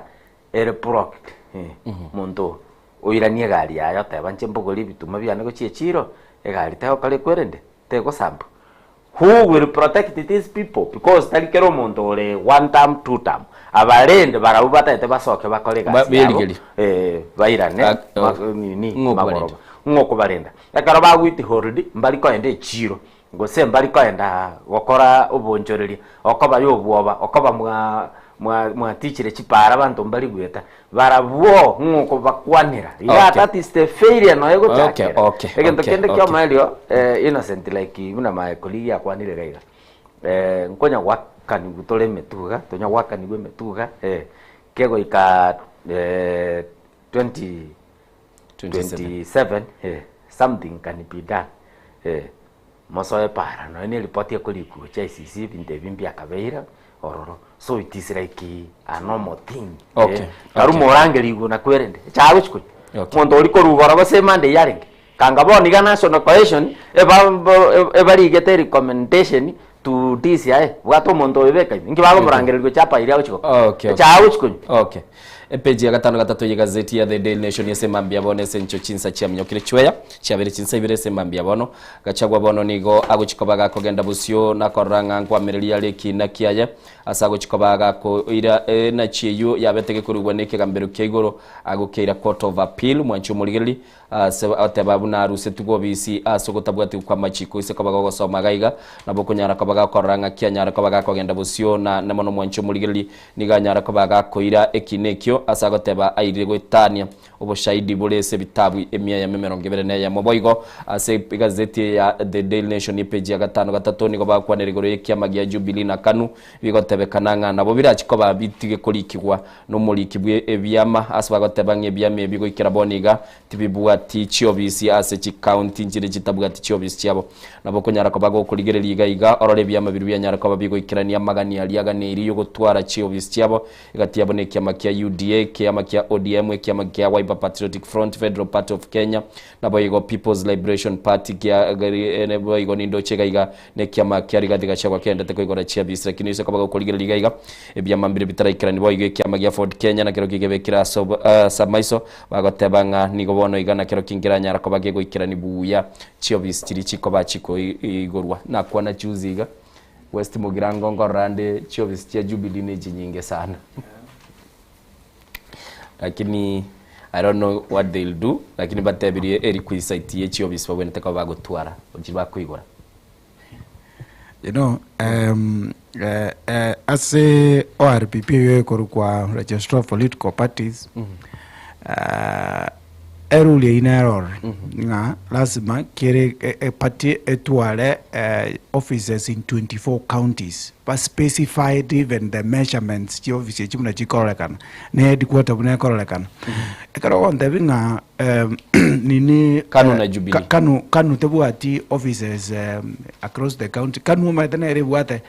ere blocked monto oiranie egari yaye oteba inche mbogorie ebituma biane gochia echiro egari tegokora ekwerende tegosambwa. Who will protect these people because tari kera omonto ore one term two term aba rende barabwo batagete basoke bakore egasi yabo Berigerie. eh, bairane Ah, ma- oh. nini Ng'o magoroba kobarenda. ng'o kobarenda ekero bagwitihold mbari koenda echiro gose mbari koenda gokora obonchoreria okoba ya obwoba okoba mwa mwa mwatichire chipara abanto mbari goeta Barabwo ng'okobakwanera. Iga Okay. that is the failure noe gochakera. Okay, okay, Egento okay, kende okay. ki'omoerio eh, Innocent like buna my colleague akwanire iga iga. Eh, nkonya gwakanigwa tore emetuga, tonya gwakanigwa emetuga eh, kegoika eh, 2027 eh, something can be done eh, Mosoe para nonya ne report ekorikwa gochia ICC ebinto ebi mbiakabeire ororo so it is like a normal thing Okay, eh, karu okay. morangerigwe na kwerende echago chikonya Okay. omonto oria korwa igoro gose emande eyio arenge kanga bono iga national cohesion eba bo ebarigete recommendation to DCI bwata omonto oyo beka ime inki bakomorangereria gochia apa iria agochi gokora Okay, okay. echago chikonya Okay. Epeji ya gatano gatato y'egazeti ya The Daily Nation ase mambia bono ase encho chinsa chiaminyokire chweya chiabere chinsa ibere ase mambia bono. Gachagua bono nigo agochi koba gakogenda bosio na korora ng'a nkwamereria are ekiina kiaye ase agochi koba gakoira enachi eyio yabete gekorugwa nekegambero kia igoro agokeira Court of Appeal mwanchi omorigereri Ase oteba buna arusetigwe obisi ase ogotabwatigwa kw'amachiko ise koba gogosoma iga iga, nabo okonyara koba gakorora ng'aki anyare koba gakogenda bosio, na mono mwanche omorigereria, nigo anyare koba gakoira ekiina ekio, ase agoteba airire goetania oboshahidi bore ase ebitabu emia eyemo emerongo ebere na eyemo. Boigo ase egazeti eye ya The Daily Nation epeji ya gatano gatato nigo bagokwanera igoro y'ekiama gia Jubilee na Kanu, bigotebekana ng'a nabo birachi koba bitige korikigwa Nomoriki bwe ebiama, ase bagoteba ng'a ebiama ebi goikera bono iga tibibwati chiobisi ase chikaunti nchire chitabwati chiobisi chiabo. Nabo okonyara koba gokorigereria iga iga orore ebiama biria bianyare koba bigoikerania amagani aria aganeiri yogotwara chiobisi chiabo egati yabo nekiama kia UDA, ekiama kia ODM, ekiama kia Wiper Patriotic Front, Federal Party of Kenya, naboigo People's Liberation Party kia boigo nindoche iga iga Nekiama kia Rigathi Gachagua keendete koigora chiabisi, lakini ase koba gokorigereria iga iga, ebiama mbire bitaraikerani boigo ekiama gia Ford Kenya nakerokio kebekire ase ase amaiso, bagoteba ng'a nigo bono iga nakerokio nkeranyara koba kegoikerani buya chiobisi chiria chikoba chikoigorwa. Nakwana juzi iga, West Mugirango nkorora ande chiobisi chia Jubilee nechinyinge sana. Lakini I don't know what they'll do, lakini batebirie eri kwisite ye chiobisi babwenerete koba bagotwara, chiri bakoigora. You know, um, eh, eh, ase ORPP eyo ekorokwa Registrar of Political Parties, eh, erule eyio nere ororo ng'a lazima kere e- e party etware eh, offices in 24 counties ba specified even the measurements chia office echio buna chikororekana ne headquarter buna ekororekana ekero ogontebia ng'a em, nini Kanu na eh, Jubilee. Ka- Kanu Kanu tebwati offices em, across the county Kanu omanyete nere ebwate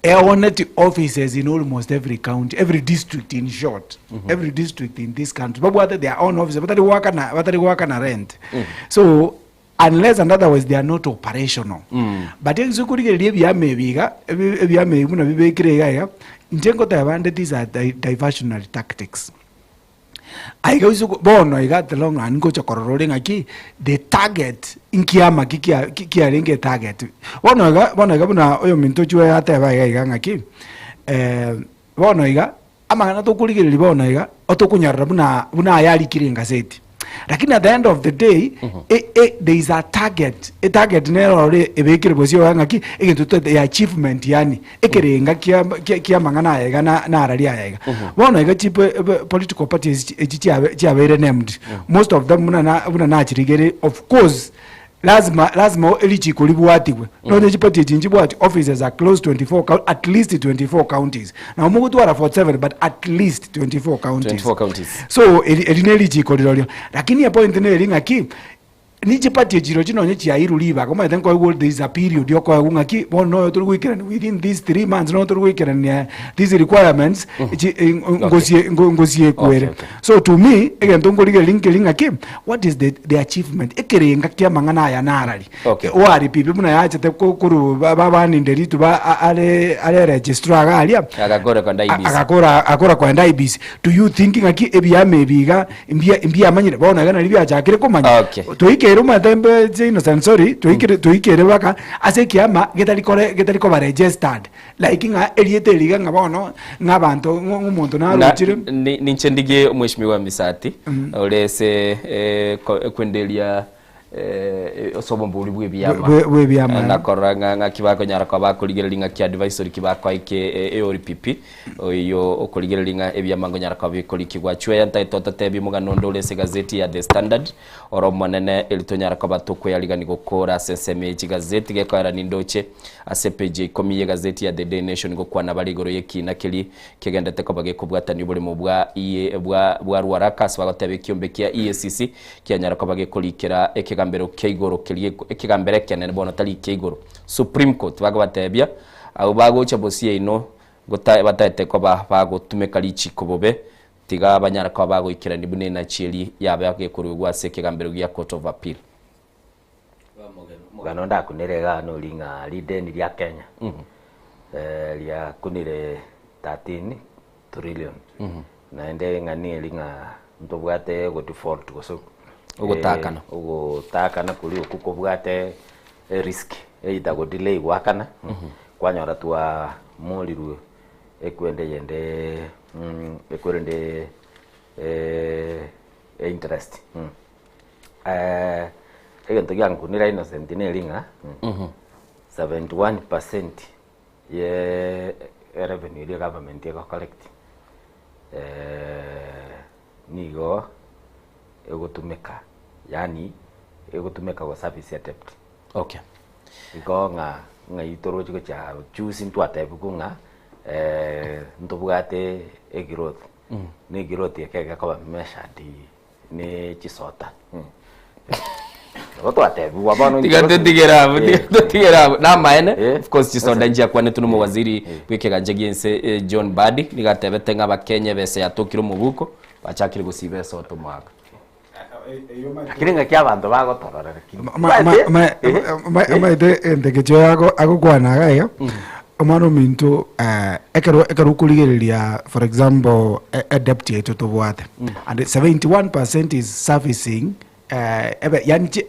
Eoneti offices in almost every county, every district in short, every district in this country babwate their own offices batari goakana batari goakana rent. So unless and otherwise they are not operational. But ense okorigereria ebiama ebi iga, ebi- ebiama ebi buna bibekire iga iga, inche ngoteba nde these are di- diversionary tactics. Aiga ase oko bono iga at the long run ngocha korora ore ng'aki, the target nkiama ki kia ki kiarenge etarget. Bono iga bono iga buna oyominto ochwe ateba iga iga ng'aki, bono iga, amang'ana tokorigereria bono iga, otokonyarora buna buna aya arikire engaseti. Lakini at the end of the day, e e there is a target, etarget nere ororo ebekire bosio iga ng'aki, egento toete ya achievement yaani. Ekerenga kia kia ki'amang'ana aya iga na narari aya iga. Bono iga chi pe- pe- political parties echi echi chiabe chiabeire named. Most of them buna na buna nachirigere of course lazima lazima erichiko ribwatigwe. Nonye chiparty echi nchibwati offices across 24 cou at least 24 counties. Nabo mogotwara 47 but at least 24 counties. 24 counties. So eri eri ne richiko rirorio. Lakini epoint neri ng'aki, Nichipatie chirochio nonye chiairwe ribaga, omanyete nkoigwa there is a period okoegwa ng'aki bono noyo tori goikerania within these 3 months noyo tori goikerania these requirements chi ngosie ngosie ekwere. So to me, egento nkorigereria nkeri ng'aki, what is the the achievement, ekerenga kia amang'ana aya narari. Okay. ORPP buna yachete ko- korwa ba- ba- baninde rituba a- are are registrar iga aria, Agakora kwenda IEBC. agakora akora kwenda IEBC. Do you think ng'aki ebiama ebi iga Mbia mbiamanyire bono iga nari biachakire komanya. Okay. Toikeire omanyete mbe che innocent sorry, toikire toikeire baka ase ekiama getari kore getari koba registered. Like ng'a erieta eri iga ng'a bono ng'a abanto ng'a omonto Na, narochire. ni- ninche ndigie omweshimiwa Misati ore ase eh, ko- ekwenderia ase obombori bw'ebiama Bwe- bw'ebiama, eh. Nakorora ng'a ng'aki bakonyara koba bakorigereria ng'aki advisory ki bakoa eke eORPP oyo okorigereria ng'a ebiama nkonyara koba bikorikigwa. Chweya ntaete ototebi omogano onde ore ase egazeti ya The Standard ore omonene eri tonyara koba tokoyarigani gokora ase ensemo ye chigazeti gekoera nindoche ase epage ya ikomi y'egazeti ya The Daily Nation gokwana bare igoro y'ekina keria kegendete koba gekobwatania oboremo bwa bwa bwa Ruaraka ase bagoteba ekiombe kia EACC Kianyara koba gekorikera ekegambero kia igoro keria ekegambero ekenene bono tari ekia igoro, Supreme Court, bakobatebia abwo bagocha bosio yaino gota bataete koba bagotumeka richiko bobe, tiga banyare koba bagoikerania buna enachi eria yaba gekoruegwa ase ekegambero gia Court of Appeal. Omogano ndakunere igaa nori ng'a rideni ria Kenya riakunire 13 trillion. Naende eng'ana eria ng'a ntobwate go default gose Ogotakana. ogotakana koria okwo kobwate erisk either go delay goakana, kwanyora twamorirwe ekwende eyende ekwerende interest. Egento giankunire Innocent neri ng'a 71% ye erevenue eria egovernment ego collect nigo egotumeka yaani egotumeka go service edebt. Okay. Igo ng'a ng'ai torochi gochia juzi ntwatebiwu ng'a ntobwate egrowth, na egrowth eke egekoba measured ne chisota. Nabo twatebiwa bono Tiga totigere abwo, tiga totigere abwo. Namaene, of course chisoda nchiakwanetwe na omowaziri bw'ekegancha gi'ense eh, John Mbadi, nigo atebete ng'a abakenya ebesa yatokire omobuko, bachakire gosiba esoda omwaka. Lakini ng'aki abanto bagotorora lakini. Omanyete entegecho yago agokwana iga iga, omwana ominto ekero ekero okorigereria for example edebt yaito tobwate, and 71% is servicing ebe yaani chi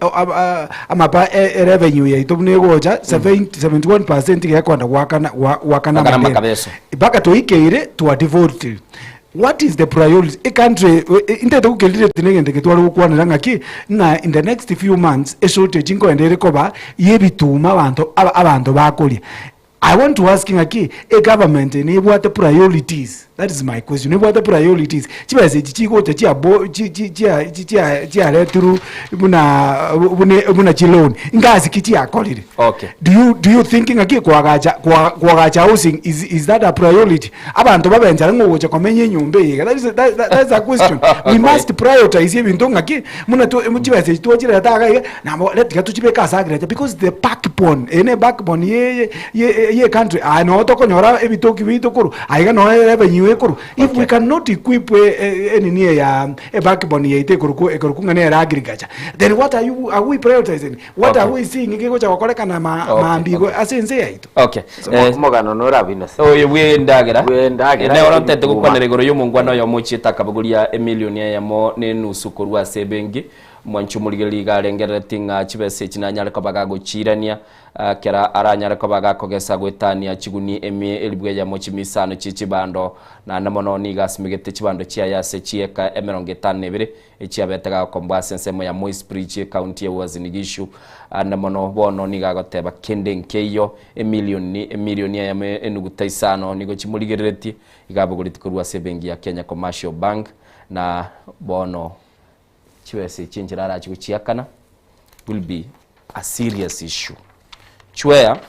amapa erevenue yaito buna egocha, 71% iga ekoenda goakana goakana Goakana amadeni. amakabeso. Mpaka toikeire twa defaultire. What is the priority? Ecountry intete gokerire na egento eke tware gokwanera ng'aki, ng'a in the next few months eshortage nkoenda ere koba ya ebituma abanto aba abanto bakoria. I want to ask ng'aki, egovernment eye nebwate priorities? That is my question, nebwate priorities? Chibesa echi chigocha chia bo chi chi chia chi chia chiaretirwe buna buna buna chiloan, ngasi ki chiakorire? Okay. Do you do you think ng'aki koagacha koa koagacha housing is is that a priority? Abanto babe enchara ng'a ogocha komenya enyomba eye iga, that is that that is a question. We must prioritize ebinto ng'aki, buna to chibesa echi twachireta iga iga, nabo re tiga tochibeke ase agriculture because the backbone, eye ne backbone ye ye ye ecountry, aye noo tokonyora ebitoki biaito korwa, aiga noo erevenue ekorwa. If we cannot equip enini eye ya ebackbone yaito ekorokwa ekorokwa ng'a nere agriculture, then what are you are we prioritizing? What are we seeing gegocha gokorekana ma Okay, maambia igo ase ense yaito? Okay. Omogano norabe Innocent. Oyo bw'endagera. Bw'endagera, Ne orotete ebituma. gokwanera igoro y'omongwana oyomo ochiete akabogoria emilioni eyemo na enusu korwa ase ebenki. Mwanchi omorigereria iga arengereretie ng'a chibesa echi nanyare koba gagochiirania ah, kera aranyare koba gakogesa goetania chigunia emia elifu eyemo chimia isano chie chibando. Naende mono nigo asimegete chibando chiaye ase chieka emerongo etano na ebere echiabete gagokombwa ase ensemo ya Moi's Bridge, ekaunti ya Uasin Gishu. Ande mono bono nigo agoteba kende nkeiyo, emilioni emilioni eyemo enuguta isano nigo chimorigereretie, iga abogoretie korwa ase ebenki ya Kenya Commercial Bank, na bono chibesa echi enchera arache gochiakana will be a serious issue. Chwea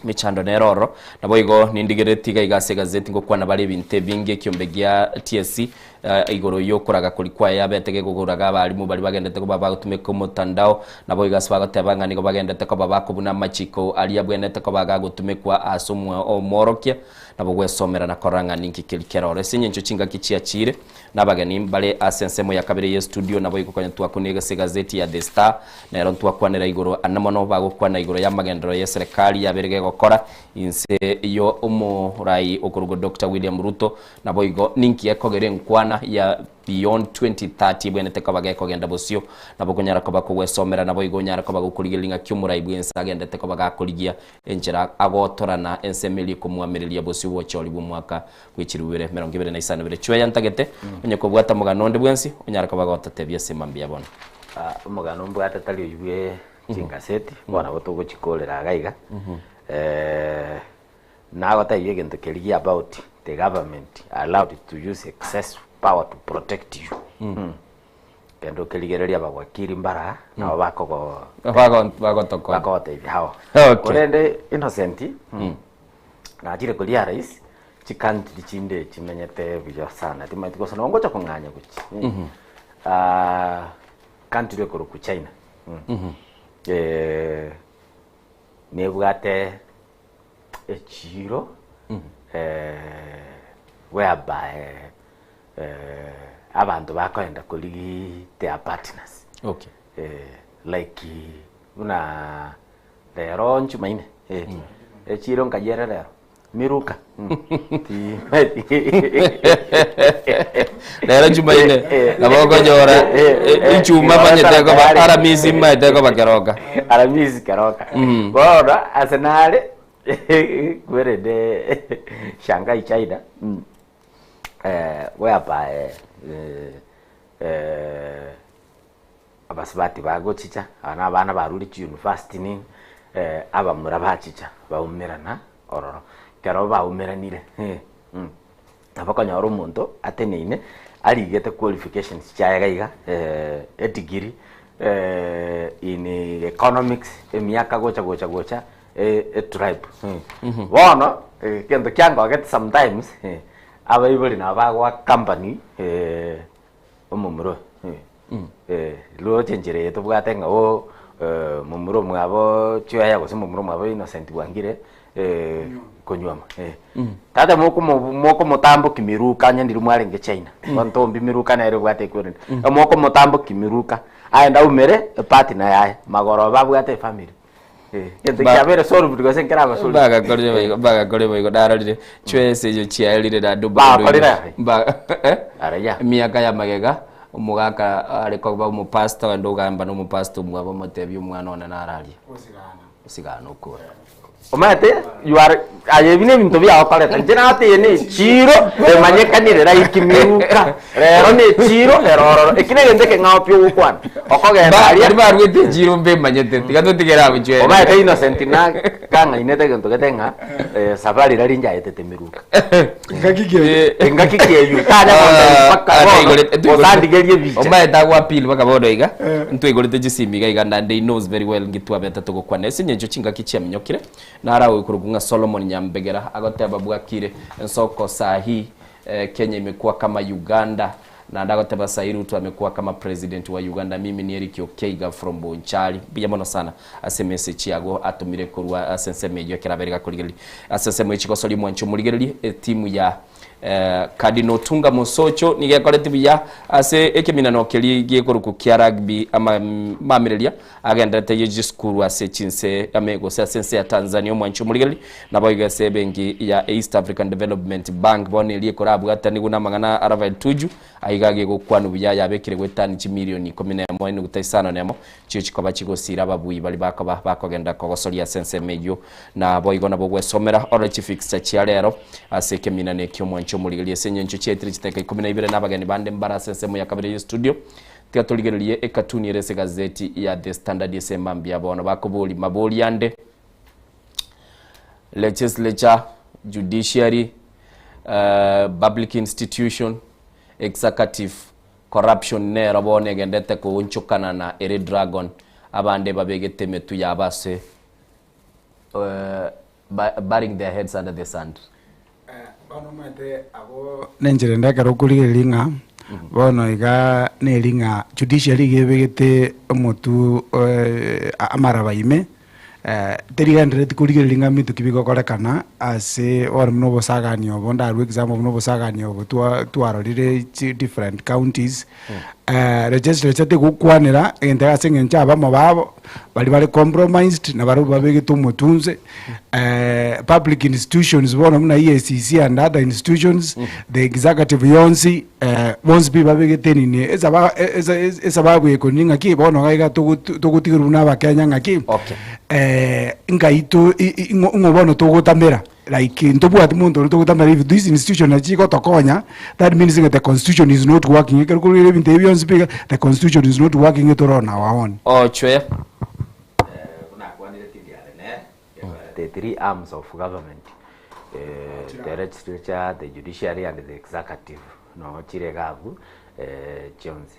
Emechando nere ororo. Naboigo nindigereretie iga iga ase egazeti ngokwana bare ebinto ebinge ekiombe gia TSC igoro yokoraga koria kwaye yabete gegogoraga abalimu baria bagendete koba bagotumeka omotandao. Naboigo ase bagoteba ng'a nigo bagendete koba bakobuna amachiko aria abwenerete koba gagotumekwa ase omworokia. Nabo gwesomera na korora ng'a ninki keria kere ororo. Ase engencho chingaki chiachire na abageni mbare ase ensemo ya kabere ye studio naboigo konya twakuna ase egazeti ya The Star Nero ntwakwanera igoro ane mono bagokwana igoro y'amagenderero y'eserekari yabeire gegokora inse yo omorai okorokwa Doctor William Ruto. Naboigo ninki ekogera enkwana ya Beyond 2030 ebwenerete koba gekogenda bosio. Nabo okonyara koba kogwesomera naboigo onyare koba gokorigereria ng'aki omorai bw'ense agendete koba gakorigia enchera agotorana ensemo eria ekomoamereria bosio bw'obochori bw'omwaka bw'echiribu bibere emerongo ebere na isano ebere. Chweya ntagete onye kobwata omogano onde bwensi onyare koba gototebia ase mambia bono. Omogano mbwate tari oyio bwe chingaseti, bono nabo togochikorera iga iga. Nagotebia egento keria gia about the government allowed to use excess power to protect you. Genda okerigereria abawakili mbara nabo bakogo Bagotokonya. bakogotebia hao. Okay. Korende Innocent, nachire koria rais, chicountry chinde chimenyete buya sana, timanyeti gose nabo ngocha kong'anya gochia. Country ekorokwa China, nebwate echiro whereby abanto bakoenda korigia their partners. Okay. Like buna rero nchumaine, echiro nkayiere rero. Miruka. Rero Jumaine nabo okonyora ichuma manyete koba Aramisi maete koba Keroka. Aramisi Keroka. Bono ase nare kwerende Shanghai China whereby Abasubati bagochicha, aba nabana barure chiuniversity nini, abamura bachicha baumerana ororo. Ekero baumeranire, nabo okonyora omonto ateneine arigete qualifications chiaye iga iga, edegree in economics, emiaka gocha gocha gocha, etribe. Bono, egento kiangogete sometimes, abaibori nabo bagoa company. Omomura oyo eh, roche enchera eye tobwate ng'a oo momura omwabo Chweya gose momura omwabo Innocent bwangire konywoma eh. Tata mokomo mokomotamboki miruka onye ndiri mwarenge China, bono ntombi miruka nere obwate equipment, mokomotamboki miruka aende aumere epartner yaye magoro babwate efamiri. Egento kiabeire solved gose nkeraba solved. Bagakorire boigo, bagakorire boigo narorire chwese echo chiaerire naende Bakorire aye? Ba eh? Araya. Emiaka ya magega omogaka are koba omopastor ogenda ogamba na omopastor omwabo omotebia omwana one nararia. Osigana okore. Omanyete you are aye ebi nebinto biagokoreta inche natebie ne echiro emanyekanire like miruka rero ne echiro ere ororo eki negento ekeng'ao pi ogokwana okogenda aria Baria barwete echiro mbemanyete tiga totigere abwo chwere. Omanyete Innocent na kang'ainete egento gete ng'a safari riria nchaetete miruka engaki ki eywo tanya gontebia mpaka bono gose andigerie ebicha. Omanyete agwo appeal mpaka bono iga ntwaigorete chisimi iga iga naende he knows very well nki twabete togokwana ase eng'encho chingaki chiaminyokire naro agoikorokwa ng'a Solomon Nyambegera agoteba bwakire ensoko sahi Kenya imekuwa kama Uganda naende agoteba sahi Ruto amekuwa kama president wa Uganda mimi ni Eric Okeiga from Bonchari mbuya mono sana ase emessage yago atomire korwa ase ensemo eyio ekero abeire gakorigereria ase ensemo ye chigosori omwancho omorigererie etimu ya Cardinal Otunga Mosocho nigo ekoreti buya ase ekeminano keria gekorokwa kia rugby amamireria agenderete ye chisukuru ase chinse ame gose ase ense ya Tanzania omwanchi omorigereria naboigo ase ebenki ya East African Development Bank bono eria ekorabwatanigwe na amang'ana a Raphael Tuju aiga gegokwanwa buya yabekire goetania chimilioni ikomi na emo enuguta isano na emo chio chikoba chigosira ababui baria bakoba bakogenda kogosoria ase ensemo eyio Naboigo nabo ogwesomera orore chifixture chia rero ase ekeminano ekio omwanche omorigererie ase engencho chiaetire chidakika ikomi na ibere na abageni bande mbare ase ensemo ya kabere ye studio. Tiga torigererie ekatuni ere ase egazeti ya The Standard ase emambia bono bakoboria mabori ande Legislature, Judiciary, Public Institution, Executive, Corruption nero bono egendete koonchokana na ere dragon abande babegete emetwe yabo ase burying their heads under the sand. Bono omanyete abwo nenchera ende ekero okorigereria ng'a bono iga neri ng'a judiciary iga ebegete omotwe amaraba ime, terigendereti korigereria ng'a mbinto ki bigokorekana ase bono buna obosagani obo ndarue example buna obosagani obo twa twarorire chi different counties, legislature tegokwanera egento ase eng'encho abamo babo. Baria bare compromised na barabwo babegete omotunse public institutions bono buna EACC and other institutions the executive yonsi bonsi pi babegete nini esaba esa esababu ekoni ng'aki bono iga iga togo togotigerwa buna abakenya ng'aki Okay. ngai to i- i- ng'o ng'o bono togotamera like ntobwati monto oria togotamera if this institution nachi chigotokonya that means ng'a the constitution is not working ekero korire ebinto ebi bionsi pi iga the constitution is not working tore on our own. Ochwe. Buna akwanire tindi are nere, the three arms of government, the legislature, the judiciary and the executive noo chire iga abwo chionsi.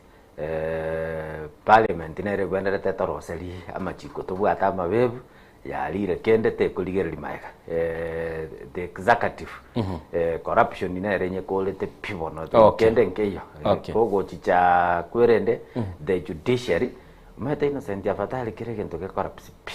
Parliament nere egwenerete etoroserie amachiko tobwate amabebu, Yarire kende tekorigereria magega the executive corruption nere enyekorete pi bono Okay. kende nkeiyo Okay. kogochicha kwerende the judiciary omanyete Innocent afadhali kera egento ge corrupt pi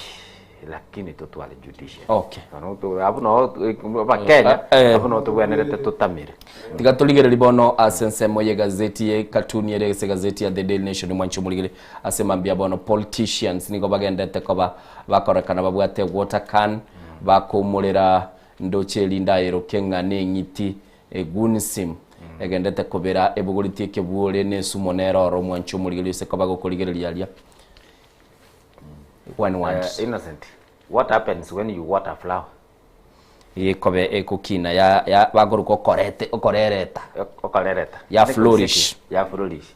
lakini totware judiciary Okay. Bono to- abwo noo abakenya Eh, eh. abwo noo tobwenerete totamere Tiga torigererie bono ase ensemo y'egazeti ye cartoon ere ase egazeti ya The Daily Nation mwanche omorigererie ase mambia bono politicians nigo bagendete koba Bakorekana babwate water can, bakoumorera Ndoche erinde ayeroke ng'a neng'iti egunsim egendete kobera ebogoretie ekebuore na esumo nere oro omwanchi omorigereria ase koba gokorigereria aria. One word. Eh, Innocent, what happens when you water flower? Ekobe ekokina ya ya bakoruka okorete okorereta. Okorereta. Ya flourish. Ya flourish.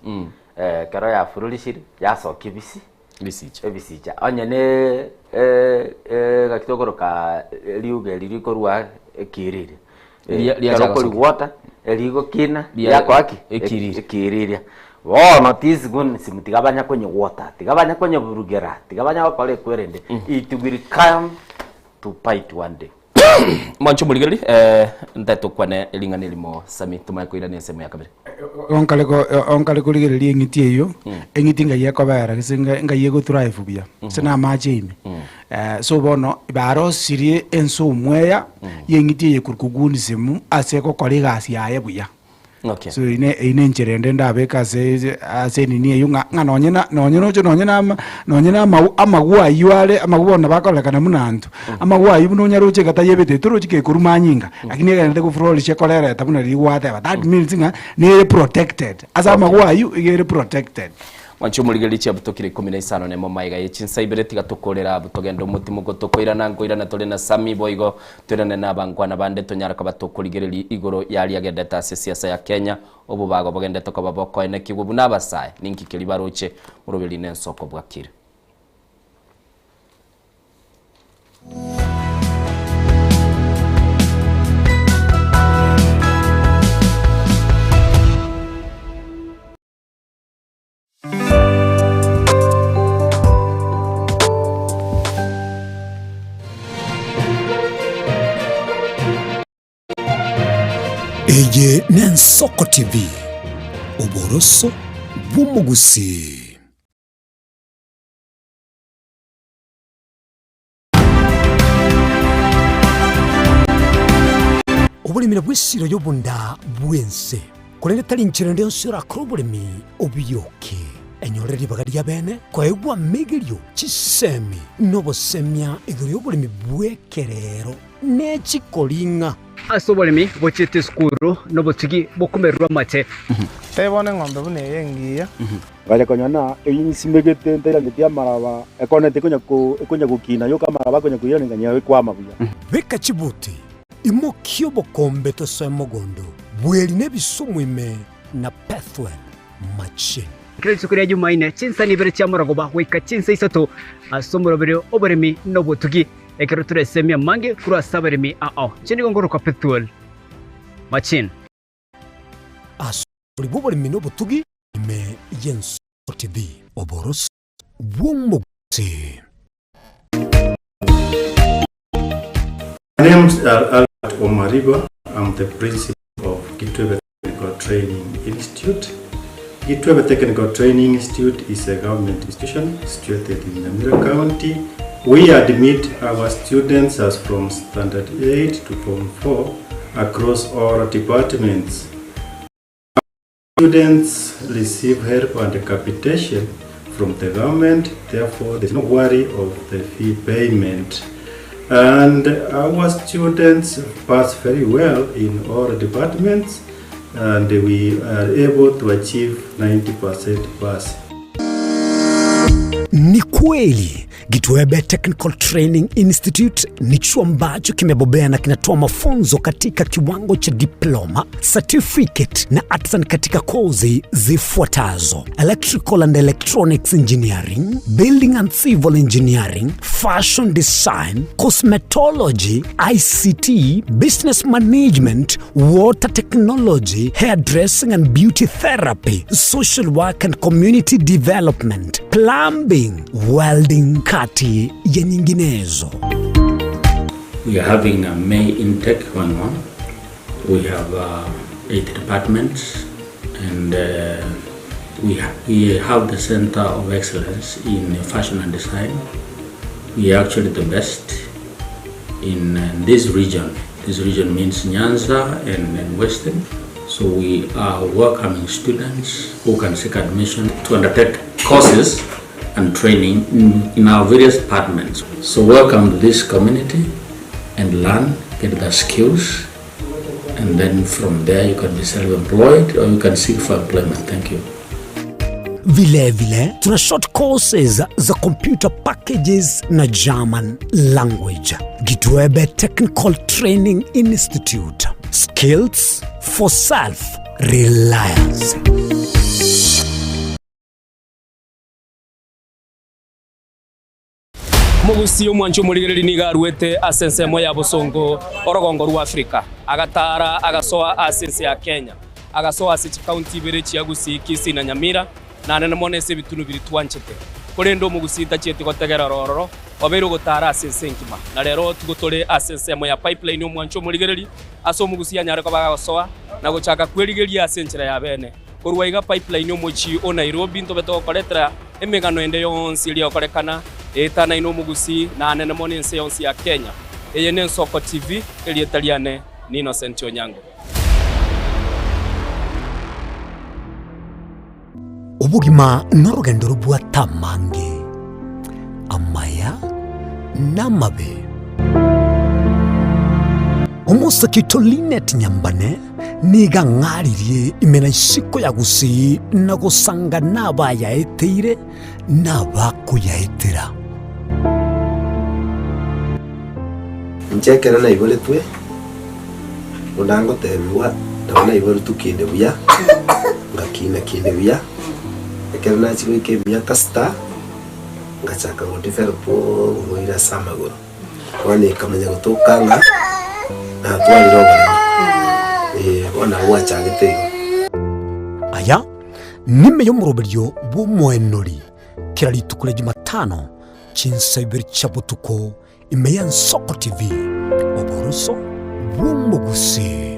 Eh, kero ya flourishire yasokia ebisi Ebisicha. Ebisicha. Onye ne eh, eh, gaki tokoroka riuga eri rikorwa ekiriri. Ria- riacha Kero gosoka. okorigwota erigokina Ria- riakoa ki? Ekiriri. Ekiriria. Bono tisigunisimu tiga banya konyegwota, tiga banya konyeburugera, tiga banya gokora ekwerende. It will come to bite one day. Mwanche omorigereria, eh, ntaete tokwane ring'ana erimo Sami tomanye koirana ensemo ya kabere. Onkare ko- onkare korigereria eng'iti eyio, eng'iti ngai ekobera gese nga- ngai egothrive buya, ase na amache ime. So bono, barosirie ense omweya, ya eng'iti eye korwa kogunism ase egokora egasi yaye buya. Okay. So eyio ne eyio ne enchera ende ndabeke ase ase enini eyio ng'a ng'a nonye na nonye noche nonye na ama nonye na amau amagwa aywo are amagwa bono bakororekana buna intwe, amagwa aywo buna onyaroche iga tayebete torochi kekorwa manyinga, lakini egenderete goflourisha ekorereta buna riria gwateba that means ng'a nere protected ase amagwa aywo iga ere protected. Mwanche omorigereria chiabutokire ikomi na isano nemo maiga ye chinsa ibere tiga tokorere abwo togende omotimoko tokoirana nkoirana tore na Sami boigo Toirane nabankwana bande tonyare koba tokorigereria igoro y'aria agendete ase esiasa ya Kenya, obobago bogendete koba bokoenekigwa buna abasae, ninki keria baroche moroberi nensoko bwakire. Eye n'Ensoko TV, oboroso bw'omogusii. Oboremi nabwo esiro y'obonda bw'ense, korende tari inchera ende yonsi orakore oboremi obiyoke. Enyorere ribaga ri'abeene koegwa amegerio, chisemi, na obosemia igoro y'oboremi bw'ekerero ne chikoring'a. Ase oboremi bochiete esukuru nobotugi bokomererwa amate. Tebia bono eng'ombe buna eye engiya. Ngacha konyora ng'a eyio nsimegete ntairangetie amaraba, ekoneti ekonya ko ekonya gokina yoka amaraba akonya koirana ng'a ekwama buya. Beka chibuti, imokia obokombe tosoe mogondo, bweri na ebisumu ime na Pethuel machine. Kera rituko ria Jumaine, chinsani ibere chia morogoba goika chinsa isato ase omoroberi oboremi na obotugi, ekero toresemia amange korwa ase abaremi ao. Inche nigo nkorokwa Pethuel Machine. Ase obori bw'oboremi na obotugi ime y'Ensoko TV, oboroso bw'omogusii. My name is Albert Omariba. I'm the principal of Kitwebe Technical Training Institute. Kitwebe Technical Training Institute is a government institution situated in Nyamira County. We admit our students as from Standard 8 to Form 4 across all departments. Students receive help and capitation from the government, therefore there's no worry of the fee payment. And our students pass very well in all departments and we are able to achieve 90% pass. Ni kweli Gitwebe Technical Training Institute ni chuo ambacho kimebobea na kinatoa mafunzo katika kiwango cha diploma, certificate na artisan katika kozi zifuatazo: Electrical and Electronics Engineering, Building and Civil Engineering, Fashion Design, Cosmetology, ICT, Business Management, Water Technology, Hairdressing and Beauty Therapy, Social Work and Community Development, Plumbing, Welding kati ya nyinginezo. We are having a May intake going on. We have 8 departments and we, ha we have the Center of Excellence in Fashion and Design. We are actually the best in this region. This region means Nyanza and, and Western. So we are welcoming students who can seek admission to undertake courses and training in, in our various departments. So welcome to this community and learn, get the skills, and then from there you can be self-employed or you can seek for employment. Thank you. Vile vile tuna short courses za computer packages na German language. Gitwebe Technical Training Institute. Skills for self reliance. Omogusii omwanchi omorigereria nigo aruete ase ensemo ya bosongo orogongo rwa Afrika, agataara agasoa ase ense ya Kenya, agasoa ase chikaunti ibere chia Gusii, Kisii na Nyamira, na anene mono ase ebitunu biria twanchete. Korende omogusii tachieti gotegera ororo, obeire ogotaara ase ense engima. Na rero tigo tore ase ensemo ya Pipeline omwanchi omorigereria, ase omogusii anyare koba agagosoa na gochaka kwerigeria ase enchera ya bene. Korwa iga Pipeline omochie o Nairobi ntobe togokoretera emegano ende yonsi eria egokorekana eetanaine omogusii na anene mono ense yonsi ya Kenya. Eye n'Ensoko TV, erieta riane ni Innocent Onyango. Obogima norogendo robwate amange, amaya na amabe. Omosake oito Linet Nyambane nigo ang'aririe ime na isiko ya gusii na gosanga nabayaeteire na abakoyaetera. Inche ekero naiboretwe, buna ngotebigwa, nabo naiboretwe kinde buya, ngakina kinde buya, ekero nachia goika emiaka sita, ngachaka go develop oborwaire ase amagoro. Bono ekamanya gotoka ng'a natwarire oboremo, eh, bono nabo gwachagete igo. Aya nime y'omoroberio bw'omoenori kera rituko ria Jumatano chinsa ibere chia botuko ime y'Ensoko TV, oboroso bw'omogusii.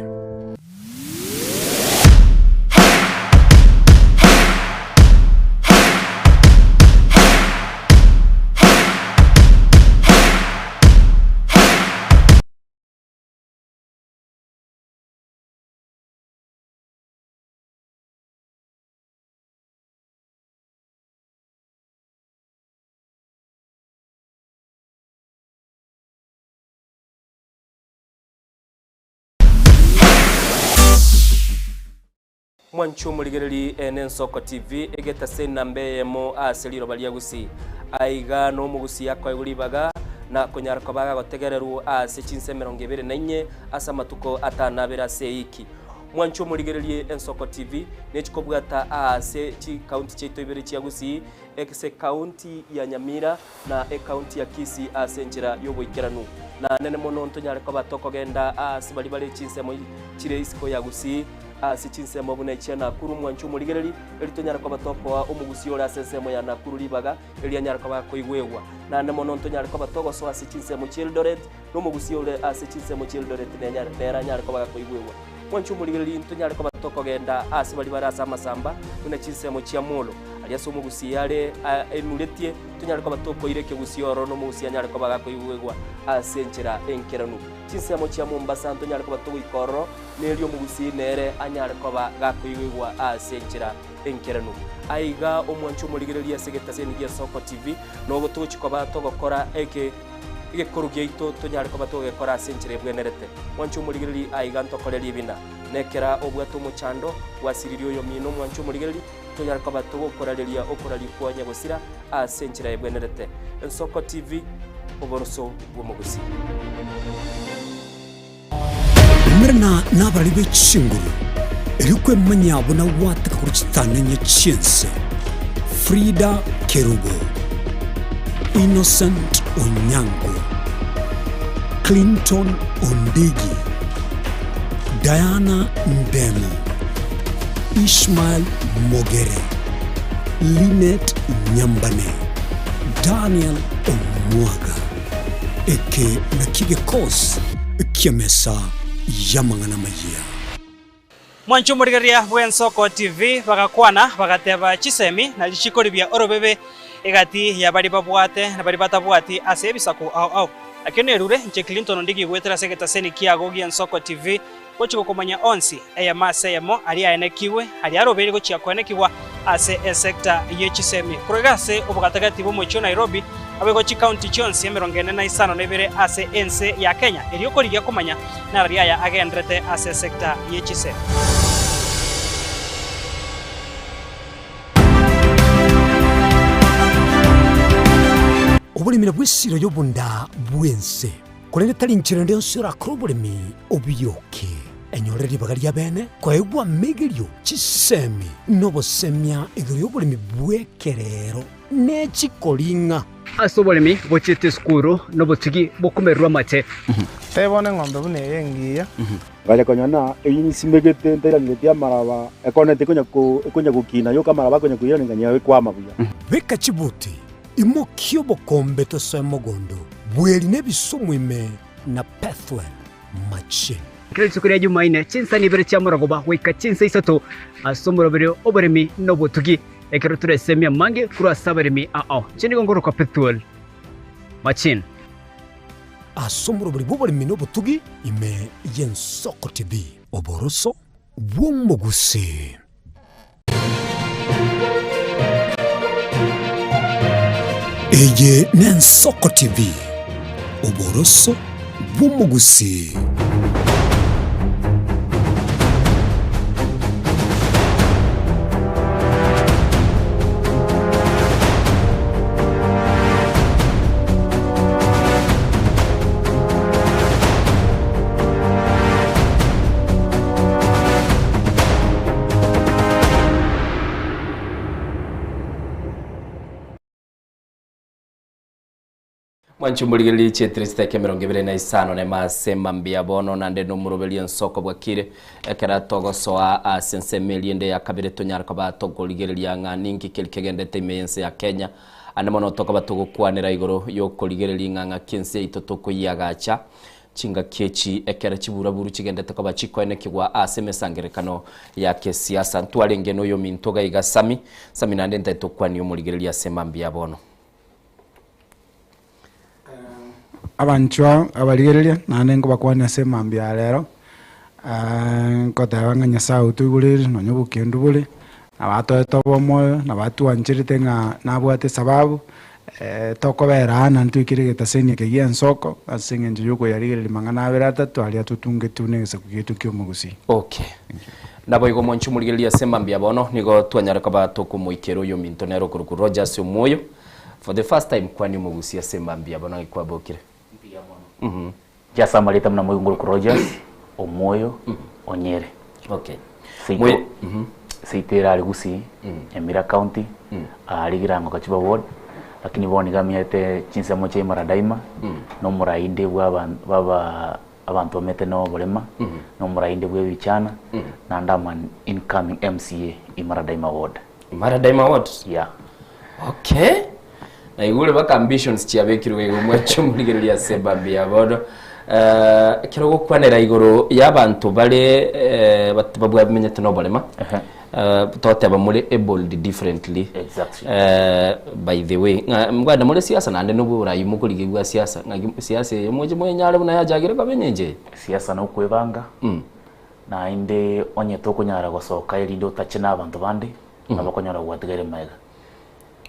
Mwanche omorigereri ene Ensoko TV egetase enamba eyemo ase riroba ria Gusii. Aiga nomogusii akoegwa ribaga na konyara koba agotegererwa ase chinsa 24 ase amatuko atanabere ase eiki. Mwanche omorigererie Ensoko TV nechikobwata aase chikaunti chiaito ibere chia Gusii ase ekaunti ya Nyamira na ekaunti ya Kisii ase enchera y'oboikeranu. Na nene mono ntonyare koba tokogenda aase baria bare chinsemo chire isiko ya Gusii, ase chinsemo buna echia Nakuru mwanche omorigereri, erio tonyare koba tokoa omogusii ore ase ensemo ya Nakuru ribaga, erio anyare koba akoigwegwa. Naende mono ntonyare koba togosoa ase chinsemo chi'Eldoret, na omogusii ore ase chinsemo chi'Eldoret nere anyare koba gakoigwegwa. Mwanche omorigereria ntonyare koba tokogenda aase baria bare ase amasamba, buna chinsemo chia Molo, aria ase omogusii are aimuretie, tonyare koba tokoira ekegusii ororo na omogusii anyare koba gakoigwegwa ase enchera enkeranu. Chinsemo chia Mombasa ntonyare koba togoika ororo, na erio omogusii nere anyare koba gakoigwegwa ase enchera enkeranu. Aiga omwanche omorigereria ase egetaseni gia Soko TV, nogo togochia koba togokora eke. Egekoro giaito tonyare koba togekora ase enchera ebwenerete. Mwanche omorigereria aiga ntokorerie ebina. Nekera obwate omochando, gwasiririe oyomino mwanche omorigereria, tonyare koba togokorareria okoraria kwa nyagosira ase enchera ebwenerete. Ensoko TV, oboroso bw'omogusii. Umerana nabarari be chinguru, erio kwemanyia buna gwateka korwa chitanenye chi'ense. Frida Kerubo, Innocent Onyango, Clinton Ondigi, Diana Ndemo, Ishmael Mogere, Linet Nyambane, Daniel Omwaga. Eke nakio gekosi ki'emesa y'amang'ana amayia. Mwanche omorigereria bw'Ensoko TV bagakwana bagateba chisemi na richiko ribia orobebe egati ya baria babwate na baria batabwati ase ebisaku ao ao. Nakio nerure inche Clinton Ondigi goetera ase egetaseni kiago gi'Ensoko TV gochia gokomanya onsi eyemo ase eyemo aria aenekigwe aria arobeire gochia koenekigwa ase esecta ye chisemi. Korwa iga ase obogatagati bw'omochie o Nairobi Abego chikaunti chionsi 45 ase ense ya Kenya erio korigia komanya narari aya agenderete ase esecta ye chisemi. Oboremi nabwo esiro y'obonda bw'ense, korende tari inchera ende yonsi orakore oboremi obioke. Enyorere ribaga ri'abeene koegwa amegerio, chisemi, na obosemia igoro y'oboremi bw'ekerero ne chikoring'a. Ase oboremi bochiete esukuru nobotugi bokomererwa amate. Tebia bono eng'ombe buna eye engiya. Ngacha konyora ng'a eyio nsimegete ntairangeretie amaraba, ekoneti ekonya ko ekonya gokina yoka amaraba akonya koirana ng'a ekwama buya. Beka chibuti, imokia obokombe tosoe mogondo, bweri na ebisumu ime na Pethuel machine. Kera rituko ria Jumaine, chinsani ibere chia morogoba goika chinsa isato ase omoroberio oboremi na obotugi, ekero toresemie amange korwa ase abaremi ao. Inche nigo nkorokwa Pethuel Machine. Ase omoroberi bw'oboremi na obotugi ime y'Ensoko TV. Oboroso bw'omogusii. Eye n'Ensoko TV, oboroso bw'omogusii. Mwanche omorigererie chietire chiteka 25 nema ase mambia bono nande nomoroberio ensoko bwakire ekero togosoa ase ensemo eria ende ya kabere tonyare koba tokorigereria ng'a ninki keri kegendete ime y'ense ya Kenya ande mono tokoba togokwanera igoro yokorigereria ng'a ng'aki ense yaito tokoyiagacha Chingaki echi ekero chiburaburu chigendete koba chikoenekigwa ase emesangererekano ya kesiasa. Ntwarenge noyominto iga iga Sami, Sami naende ntaete okwanie omorigereria ase mambia bono. Abanchwa abarigereria, naende nkobakwania ase emambia ya rero, nkoteba ng'a Nyasaye otoigoreire nonya obokendu bore, nabo atoete obomoyo, nabo atwancherete ng'a nabwate esababu, tokobera aa naende toikere egetaseni eke gia ensoko, ase eng'encho ya okoyarigereria mang'ana abere atato aria totungetwe na egesaku giaito kia omogusii. Okay. Naboigo omonche omorigereria ase mambia bono, nigo twanyare koba tokomoikera oyominto nere okorokwa Rogers Omwoyo, For the first time kwania omogusia ase mambia bono ng'aki kwabokire? Mbuya mono. Inche ase amareta buna moigwe Rogers Omwoyo Onyere. Okay. Seito seito ere are Gusii, Nyamira County, aria Girango Gachuba Ward, lakini bono nigo amenyete chinsemo chia Imaradaima, na omorainde bwa aban bwa abanto bamenyete na oborema, na omorainde bwa ebichana, naende am an incoming MCA Imaradaima Ward. Maradaima Ward? Yeah. Okay. Naigure baka ambitions chiabekirwe igo mwache omorigereria ase bambi ya bono. Eh, ekero gokwanera igoro y'abanto bare eh, bat- babwamenyete n'oborema eh, toteba more abled differently Exactly. Eh, by the way ng'a mbwate more siasa naende noborai mokorigia siasa ng'aki siasa eye moche mwenyare buna yachakire koba enyencho eye Siasa nokwebanga Naende onye tokonyara gosoka erinde otache nabanto bande, nabo okonyora gwatigaire magega.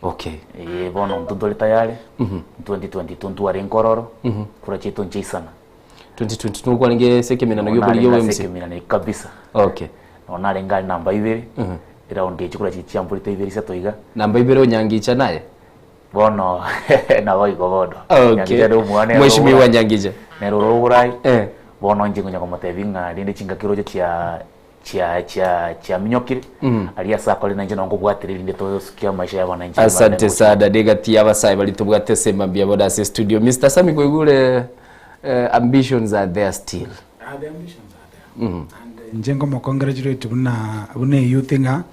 Okay. Ee, bono intwe ntore tayari, 2022 ntwarenge ororo, kura chiaito nchiaisana. 2022 okwarenge ase ekeminano Nonya giokorigia narenge ase obo MC? ekeminano eke kabisa. Okay. Nonya narenge are namba ibere, eraundi echi kura chiria chiamborete ibere isato iga. Namba ibere onyangicha naye? Bono naboigo bono. Okay. Nyangicha nere omwana nere Mheshimiwa orogorai. Nyangicha. Nere orogorai. Eh. Bono inche ngonya komotebia ng'a rende chingaki roche chia chia chia chiaminyokire Mm. aria ase akore nainche nabo nkobwatire rinde tosukia amaisha ya abananchi Asante sana negati ya abasae baria tobwate ase mambia bono ase studio. Mister Sammy kwaigure eh, ambitions are there still. Ah, the ambitions are there. And inche nkomocongratulate buna buna eyouth ng'a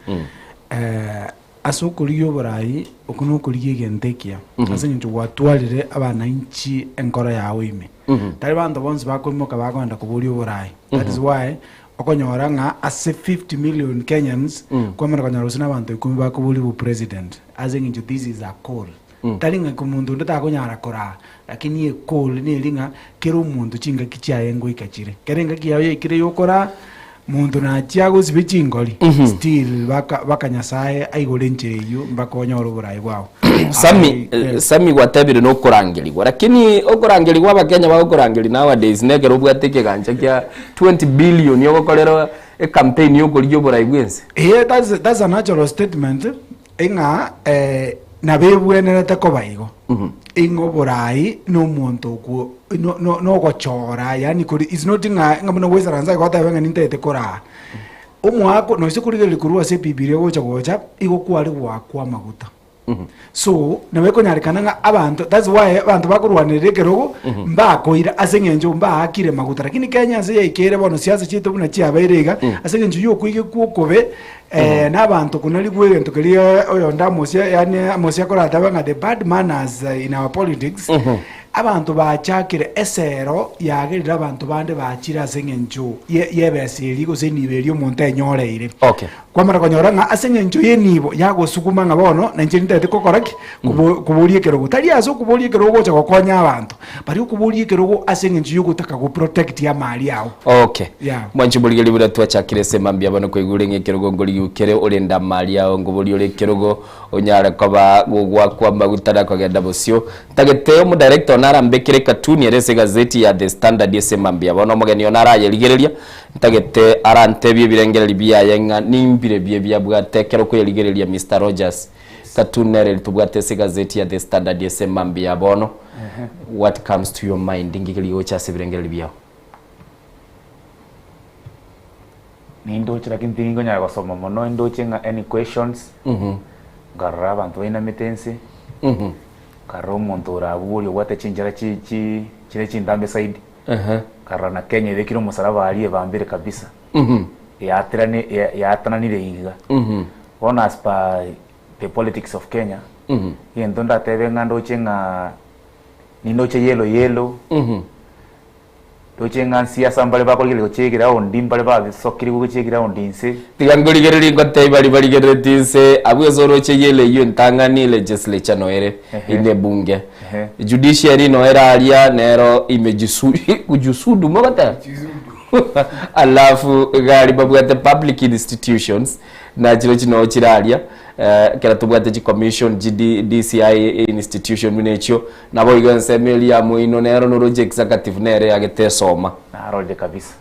eh, Ase okorigia oborai, okwo nokorigia egento ekiya, ase engencho gwatwarire abananchi enkoro yao ime. Tari banto bonsi bakoimoka bakogenda koboria oborai. That is why okonyora ng'a ase 50 million Kenyans, kwamana konyora gose na abanto ikomi bakoboria obopresident, ase engencho this is a call. Tari ng'a omonto onde takonyara koraa, lakini ecall neri ng'a kera omonto chingaki chiaye ngoika chire. Kera engaki yao yaikire yokoraa. Monto nachia gosiba chingori, still baka baka Nyasaye aigore enchera eyio mpaka onyore oborai bwao. Sami, Aye, eh, Sami gwatebire nokorangerigwa lakini okorangerigwa abakenya bagokorangeria nowadays nekero obwate ekegancha kia 20 billion ogokorera ecampaign yokorigia oborai bwense. Eh, that's, that's a natural statement ing'a eh, nabebwenerete koba igo ing'a oborai na omonto okwo no- no- nogochora yaani kori it's not ng'a ng'a buna goisaransa igo otebe ng'a nintagete koraa. Omwako noise korigereria korwa ase ebibiria gocha gocha igo kware goakwa amaguta. So nabo ekonyarekana ng'a abanto that's why abanto bakorwanerera ekerogo mbakoira ase eng'encho mbaakire maguta lakini Kenya ase yaikeire bono siasa chiaito buna chiabeire iga ase eng'encho ya okoigekwa okobe na abanto konarigwa egento keria oyonde amosia yaani amosia akoratebe ng'a the bad manners in our politics abanto bachakire esero yagerire abanto bande bachire ase eng'encho ye yebesa eria gose enibo eria omonto enyoreire. Okay. Kwamana konyora ng'a ase eng'encho y'enibo yagosuguma ng'a bono nainche nintagete gokora ki? Kobo koboria ekerogo. Tari ase okoboria ekerogo gocha gokonya abanto, bari okoboria ekerogo ase eng'encho y'ogotaka goprotect amari ao. Okay. Yeah. Mwanchi morigereria buna twachakire ase mambia bono koigure ng'a ekerogo nkorigiu kere orende amari ao nkoboria ore ekerogo onyare koba gogwakwa amaguta na kogenda bosio. Ntagete omodirector one arambekere ecartoon ere ase egazeti ya The Standard ase mambia bono omogeni one arayerigereria Ntagete arantebie ebirengererio biaye ng'a nimbirebie ebiabwate ekero okoyerigereria Mister Rogers. Cartoon nere eri tobwate ase egazeti ya The Standard ase mambia ya bono. What comes to your mind? Inki keria gocha ase ebirengererio biao? Nindoche lakini tingonyara gosoma mono indoche ng'a any questions, nkarora abanto bainamete inse, nkarora omonto ore abwo oria obwate chinchera chi chi chire chintambe zaidi. Nkarora na Kenya ebekire omosaraba aria ebambire kabisa, yaterane yatananire iga. Bono as per the politics of Kenya, egento ndatebe ng'a ndoche ng'a nindoche yellow yellow, ndoche ng'a siasa mbare bakorigereria gochia eground, mbare basokire gochia eground inse. Tiga nkorigererie ngotebie baria barigereretie inse, abwo ase oroche yellow eyio entang'ani legislature noere ime bunge. Judiciary noyo ere aria nero imejisu kujusudu mogoteba alafu iga aria babwate public institutions nachire noo chire aria ekero tobwate chicommission chi DCI institution buna echio nabo igo ensemo eria ya moino nero noroche executive nere yagete esoma. Narorire kabisa.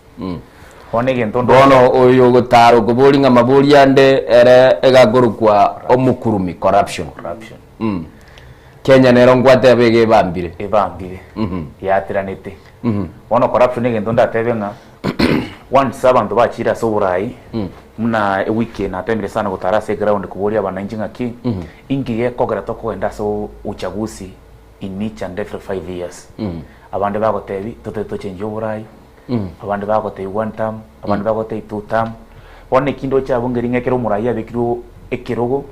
Bono egento Bono oyo ogotara okoboria ng'a mabori ande ere egakorokwa omokurumi corruption. Corruption. Kenya nero nkwateba iga ebambire. Ebambire, yaatiranete. Bono corruption egento ndatebe ng'a once abanto bachire ase oborai, buna ewiki eye natemire sana gotara ase eground koboria abananchi ng'aki, inki gekogera tokogenda ase uchaguzi in each and every five years. Abande bagotebi totebe tochenjie oborai, abande bagotebi one term, abande bagotebi two term. Bono eki ndoche abwo ngeri ng'a ekero omorai abekirwe ekerogo,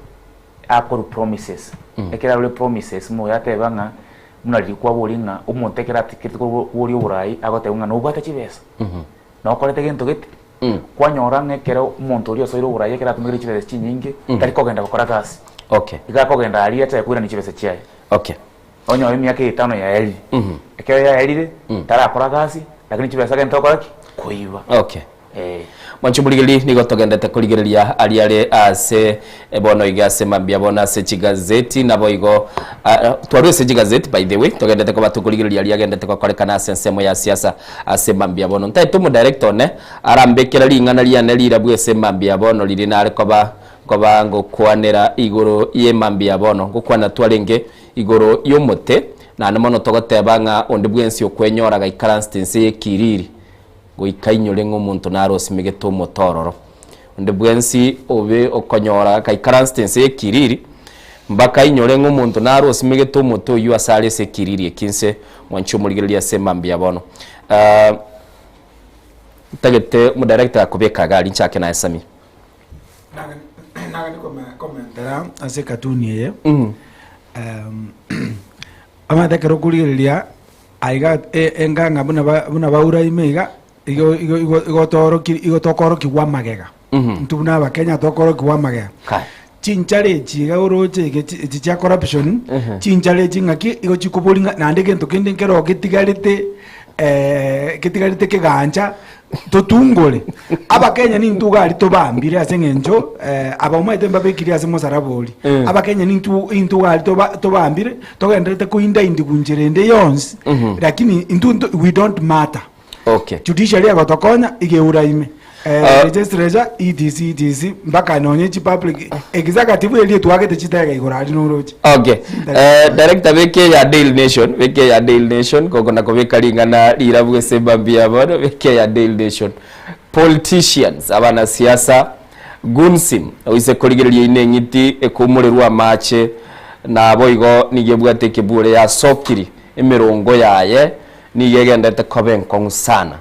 akorwa promises, ekero arure promises moyo ateba ng'a buna riria kwaboria ng'a omonto ekero atikerete koboria oborai agoteba ng'a nobwate chibesa, nokorete gento gete, kwanyora ng'a ekero omonto oria osoire oborai ekero atumekire chibesa chinyinge, tari kogenda gokora gasi. Okay. Iga akogenda aria achake koirania chibesa chiaye. Okay. Onyore emiaka etano yaerire, ekero yaerire, tarakora gasi, lakini chibesa agente gokora ki? Koiba. Okay. Eh. Mwanche omorigereria, nigo togendete korigereria aria are ase bono iga ase mambia bono ase chigazeti naboigo ah, twarure ase chigazeti by the way togendete koba tokorigereria aria agendete gokorekana ase ensemo ya siasa ase mambia bono. Ntaete omodirector one arambekere ring'ana riane rirabwo ase mambia bono riria nare koba nkoba ngokwanera igoro ye mambia bono. Ngokwana twarenge igoro y'omote naende mono togoteba ng'a onde bwensi okwenyora gaikaransete inse y'ekiriri Goika inyore ng'a omonto nare osimegete omote ororo. Onde bwensi obe okonyora agaikaransete inse y'ekiriri, mpaka ainyore ng'a omonto nare osimegete omote oyio ase are ase ekiriri eki inse, mwanche omorigererie ase mambia bono. Ntagete omodirector akobeka iga aria nchake naye Sammy. Nagani komentera ase ekatuni eye, omanyete ekero okorigereria Aiga enga ng'a buna ba buna baura ime iga, igo igo igo igo tooroki igo tokoorokigwa amagega. Intwe buna abakenya tokoorokigwa amagega. Kai. Chinchara echi iga oroche iga echi echi chia corruption, chinchara echi ng'aki igo chikobori ng'a naende egento kende nkero getigarete. Getigarete kegancha totungore. Abakenya nintwe iga aria tobambire ase eng'encho aba omanyete mbabekirie ase mosaraba oria. Abakenya nintwe intwe iga aria toba tobambire, togendererete koindaindigwa nchera ende yonsi, lakini intwe nto we don't matter. Okay. Judiciary egotokonya iga eura ime. Ah. Legislature etc etc mpaka nonye chi public executive eria etwagete chitega igoro aria noroche. Okay. Eh, director beke ya Daily Nation, beke ya Daily Nation koko na kobeka ring'ana rirabu ase mambia bono beke ya Daily Nation. Politicians abanasiasa Gunsim oise korigereria ine eng'iti ekoumorerwa amache nabo igo nigo ebwate ekebure yasokiri emerongo yaye nigo egendete koba enkong'u sana.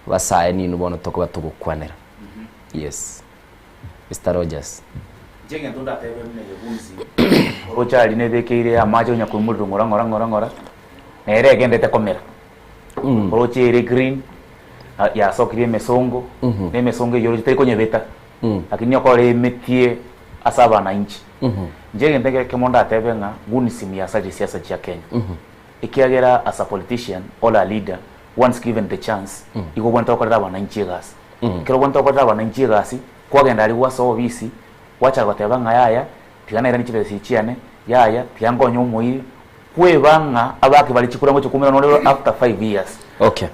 Basae ninwe bono tokoba togokwanera. Yes. Mister Rogers. Inche egento ndatebe buna egebunsi, oroche aria nebekeire amache onya koimorerwa ng'ora ng'ora ng'ora ng'ora, nere egendete komera. Oroche ere green, na yasokirie emesongo, na emesongo eyio oroche teri konyebeta, lakini okore emetie ase abanainchi. Inche egento ekere ekemo ndatebe ng'a gunism yasaririe siasa chia Kenya. Ekiagera as a politician or a leader, once given the chance, igo obwenerete gokorera abananchi egasi. Ekero obwenerete gokorera abananchi egasi, kwagenda aria gwasoa obisi, gwachaka goteba ng'a yaya, tiga nairanie chibesa echi chiane, yaya, tiga nkonye omoiri, kweba ng'a abake bare chikura ngochia koumerana nore after five years. Okay.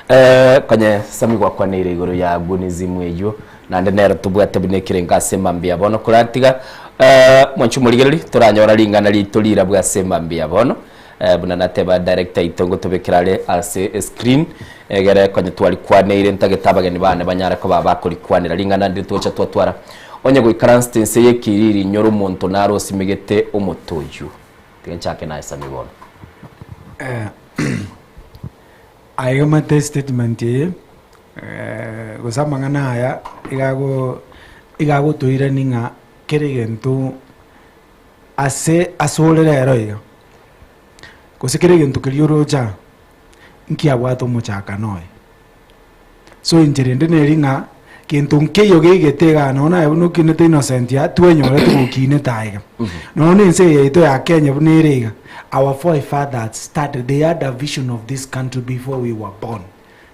Eh, konye Sami gwakwaneire igoro ya gunism eywo, naende nero tobwate buna ekerengo ase emambia bono koratiga eh, mwanche omorigereria toranyora ring'ana riaito rirabwo ase emambia bono eh, buna nateba director aito ngotobekera are ase escreen egere konye twarikwaneire ntagete abageni bane banyare koba bakorikwanera ring'ana ndire twacha twatwara onye goikaransete inse y'ekiriri inyore omonto nare osimegete omote oywo tiga nchake naye Sami bono. Eh, Aiga omanyete estatement eye, gose amang'ana aya iga ago iga agotoirania ng'a kera egento ase asore rero iga, gose kera egento keria oroche aa, nkiabwate omochakano oye. So enchera ende neri ng'a, gento nkeiyo geigete igaa nonya naye buna okinete innocent aa, twenyorete gokinete aiga. Nonya na ense eye yaito ya Kenya buna ere iga, our forefathers started, they had a vision of this country before we were born.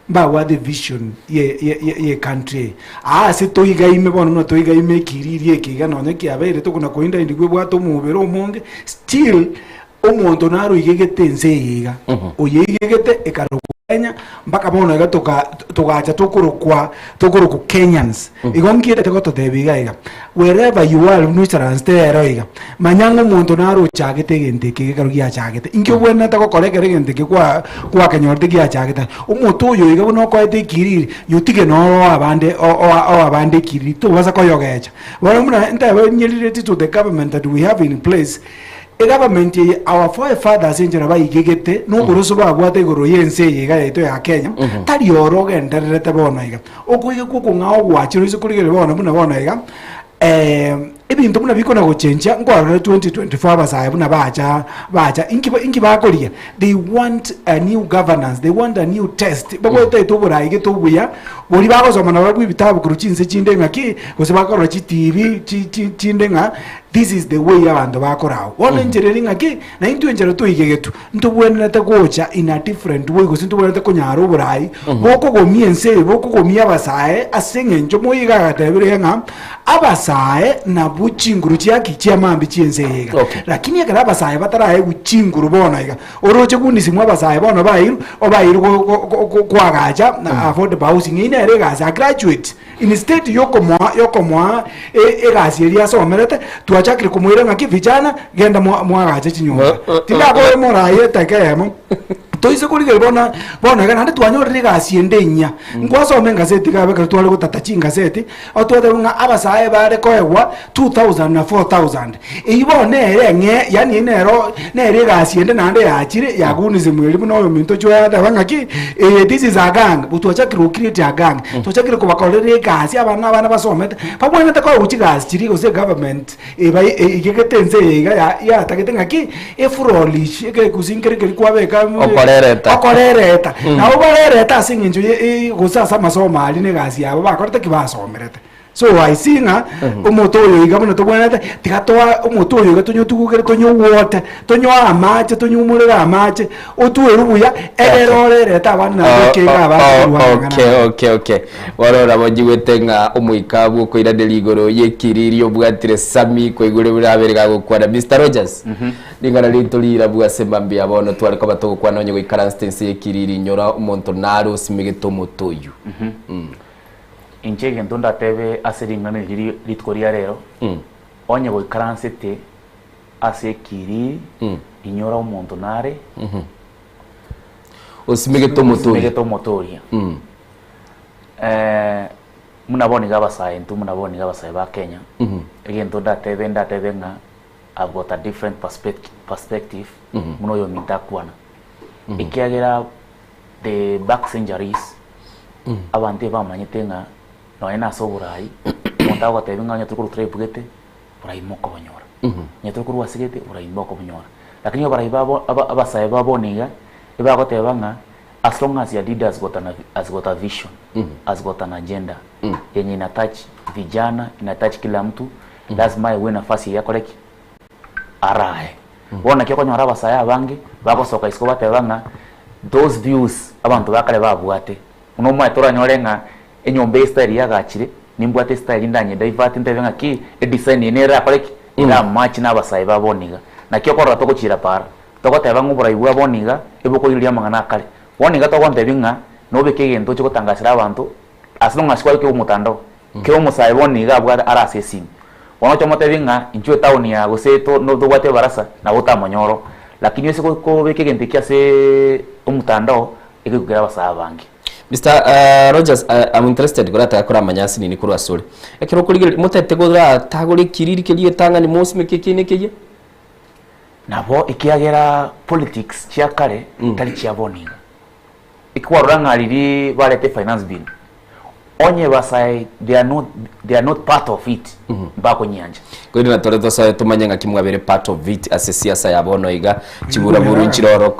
Mbabwate vision ye ye ye ye country eye. Aa ase toigaime bono buna toigaime ekiriri eke iga nonya kiabeire tokona koinda indi bwebwate omobere omonge, still Omonto naroigegete ense eye iga, oyeigegete ekarokwa Kenya, mpaka bono iga toka togacha tokorokwa tokorokwa Kenyans. Igo nkiendete gototebia iga iga, wherever you are buna oisaransete ero iga, manya ng'a omonto naro ochagete egento eke ekero giachagete. Inki obwenerete gokora ekero egento eke kwa gwakenyorete giachagete? Omote oyo iga buna okoete ekiriri, yotige noro oe abande o- oa oe abande ekiriri, tobasa koyogecha. Bono buna ntebe nyerereti to the government that we have in place, Egovernment eye our forefathers enchera baigegete na oboroso babwate igoro y'ense eye iga yaito ya Kenya tari oro ogendererete bono iga. Okoigekwa okong'ao gwachire oise korigereria bono buna bono iga ebinto buna bikona gochenchia nkwarora 2024 abasae buna bacha bacha inki inki bakorigia they want a new governance they want a new test babwate oborai gete obuya boria bagosoma nabarabwo ebitabu korwa chinse chinde ng'aki gose bakorora chitibi chi chi chinde ng'a This is the way abanto bakoragwa. Bono enchera ere ng'aki? Na intwe enchera toigegetwe, ntobwenerete gocha in a different way gose ntobwenerete konyara oborai bokogomia ense eye, bokogomia abasae ase eng'encho moiga agatebire ng'a abasae nabwo chinguru chiaki chiamambia chi'ense eye iga. Okay. Lakini ekero abasae bataraegwa chinguru bono iga, oroche gundisi mwa abasae bono bairwe, obairwe go- go- go- go- koagacha na affordable housing, eyio nere egasi a graduate. Instead yokomoa yokomoa e- egasi eria asomerete, twachakire komoira ng'aki vijana genda mwa- mwagache chinyomba. Tindakore moraye etageka eyemo, toise korigereria bono bono iga naende twanyorire egasi ende enyia. Nkwasoma engaseti iga ekero tware gotata chingaseti, otwateba ng'a abasae bare koegwa 2000 na 4000. Eyio bono nere eng'e yaani nero nere egasi ende naende yachire ya gunism eria buna oyominto ochwe yateba ng'aki eye this is a gang, but twachakire go create a gang, twachakire kobakorera egasi abana abana basomete, babwenerete koegwa chigasi chiria gose egovernment eba eigegete ense eye iga ya yatagete ng'aki efurolish ekegusii nkere keria kwabeka Okorereta. okorereta. Nabo barerete ase eng'encho ye gose ase amasomo aria na egasi yabo bakorete ki basomerete. So I see ng'a omote oyo iga buna tobwenerete, tiga toa omote oyo iga tonyotugukere tonyogwote, tonyoe amache tonyumorere amache, otweru buya, egere orerete abande naende okenge abande korwa amang'ana Okay, aya. okay, okay. Bono nabo njigwete ng'a omoika bw'okoiraneria igoro y'ekiriri obwatire Sami kwaigure buna abere gagokwana. Mister Rogers, ring'ana rinto rirabu ase mambia bono tware koba togokwana onye goikaransete inse y'ekiriri inyora omonto nare osimegete omote oyio. Inche egento ndatebe ase ring'ana eri ri rituko ria rero, onye goikaransete ase ekiriri, inyora omonto nare Osimegete omote oria. osimegete omote oria. Buna bono iga abasae intwe buna bono iga abasae ba Kenya, egento ndatebe ndatebe ng'a I've got a different perspective buna oyominto akwana. Ekiagera the back centuries abanto ebamanyete ng'a nonye nase oborai, omonto agotebia ng'a onye tore korwa tribe gete, borai mokobonyora. Onye tore korwa ase gete, borai mokobonyora. Lakini abarai babo aba abasae ba bono iga, ebagoteba ng'a as long as your leader has got an has got a vision, has got an agenda, yenye ina touch vijana, ina touch kila mtu, lazima aegwe enafasi eye akore ki? Arae. Bono naki okonyora abasae abange, bagosoka isiko bateba ng'a those views abanto ba kare babwate, buna omanyete oranyore ng'a enyomba eye estyle yagachire, nimbwate estyle ndanye divert ntebe ng'a ki, edesign eye nere erakore ki? Era match na abasae ba bono iga. Naki okorora togochiira para, togoteba ng'a oborai bwa bono iga, ebokoiroria amang'ana a kare. Bono iga togontebia ng'a nobeke egento oche gotangasera abanto, as long as kwabekire omotandao, kera omosae bono iga abwate are ase esimi. Bono oche omotebie ng'a inchuo etown ya gose to no tobwate ebarasa, nabo otamonyore oo. Lakini ase ko kobeka egento ekio aseeee omotandao, egekogera abasae abange. Mister Rogers, I'm interested korataka koramanya ase nini korwa asore. Ekero okorigereria motete koratagore ekiriri keria getang'ani mosimeke ekiina ekeyia? Nabo ekiagera politics chia kare tari chia bono iga. Ekwarora ng'a riria barete finance bill, onye basae they are not, they are not part of it, mbakonyiancha. Korende na tore tosoe tomanye ng'aki mwabere part of it ase siasa ya bono iga, chiburaburu nchire oro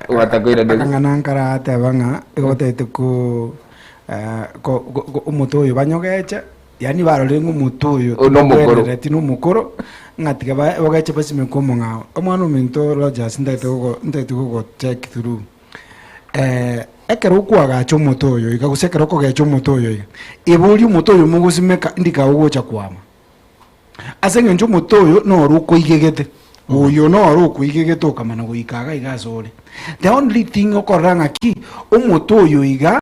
gwatakoiraneria. Akang'ana nkarateba ng'a igo otagete ko ko- ko- omote oyo banyogeche. Yaani barorire ng'a omote oyo Oyo nomokoro. tibabwenereti nomokoro, ng'a tiga ba- bogeche basimeke omong'ao. Omwana ominto Rogers ntagete gogo ntagete gogo check through, ekero okoagacha omote oyo iga gose ekero okogecha omote oyo iga, eborie omote oyo mogosimeka ndika ogocha kwama. Ase eng'encho omote oyo noro okoigegete, oyo noro okoigegete okamana goika iga iga ase ore. The only thing okorora ng'aki, omote oyo iga,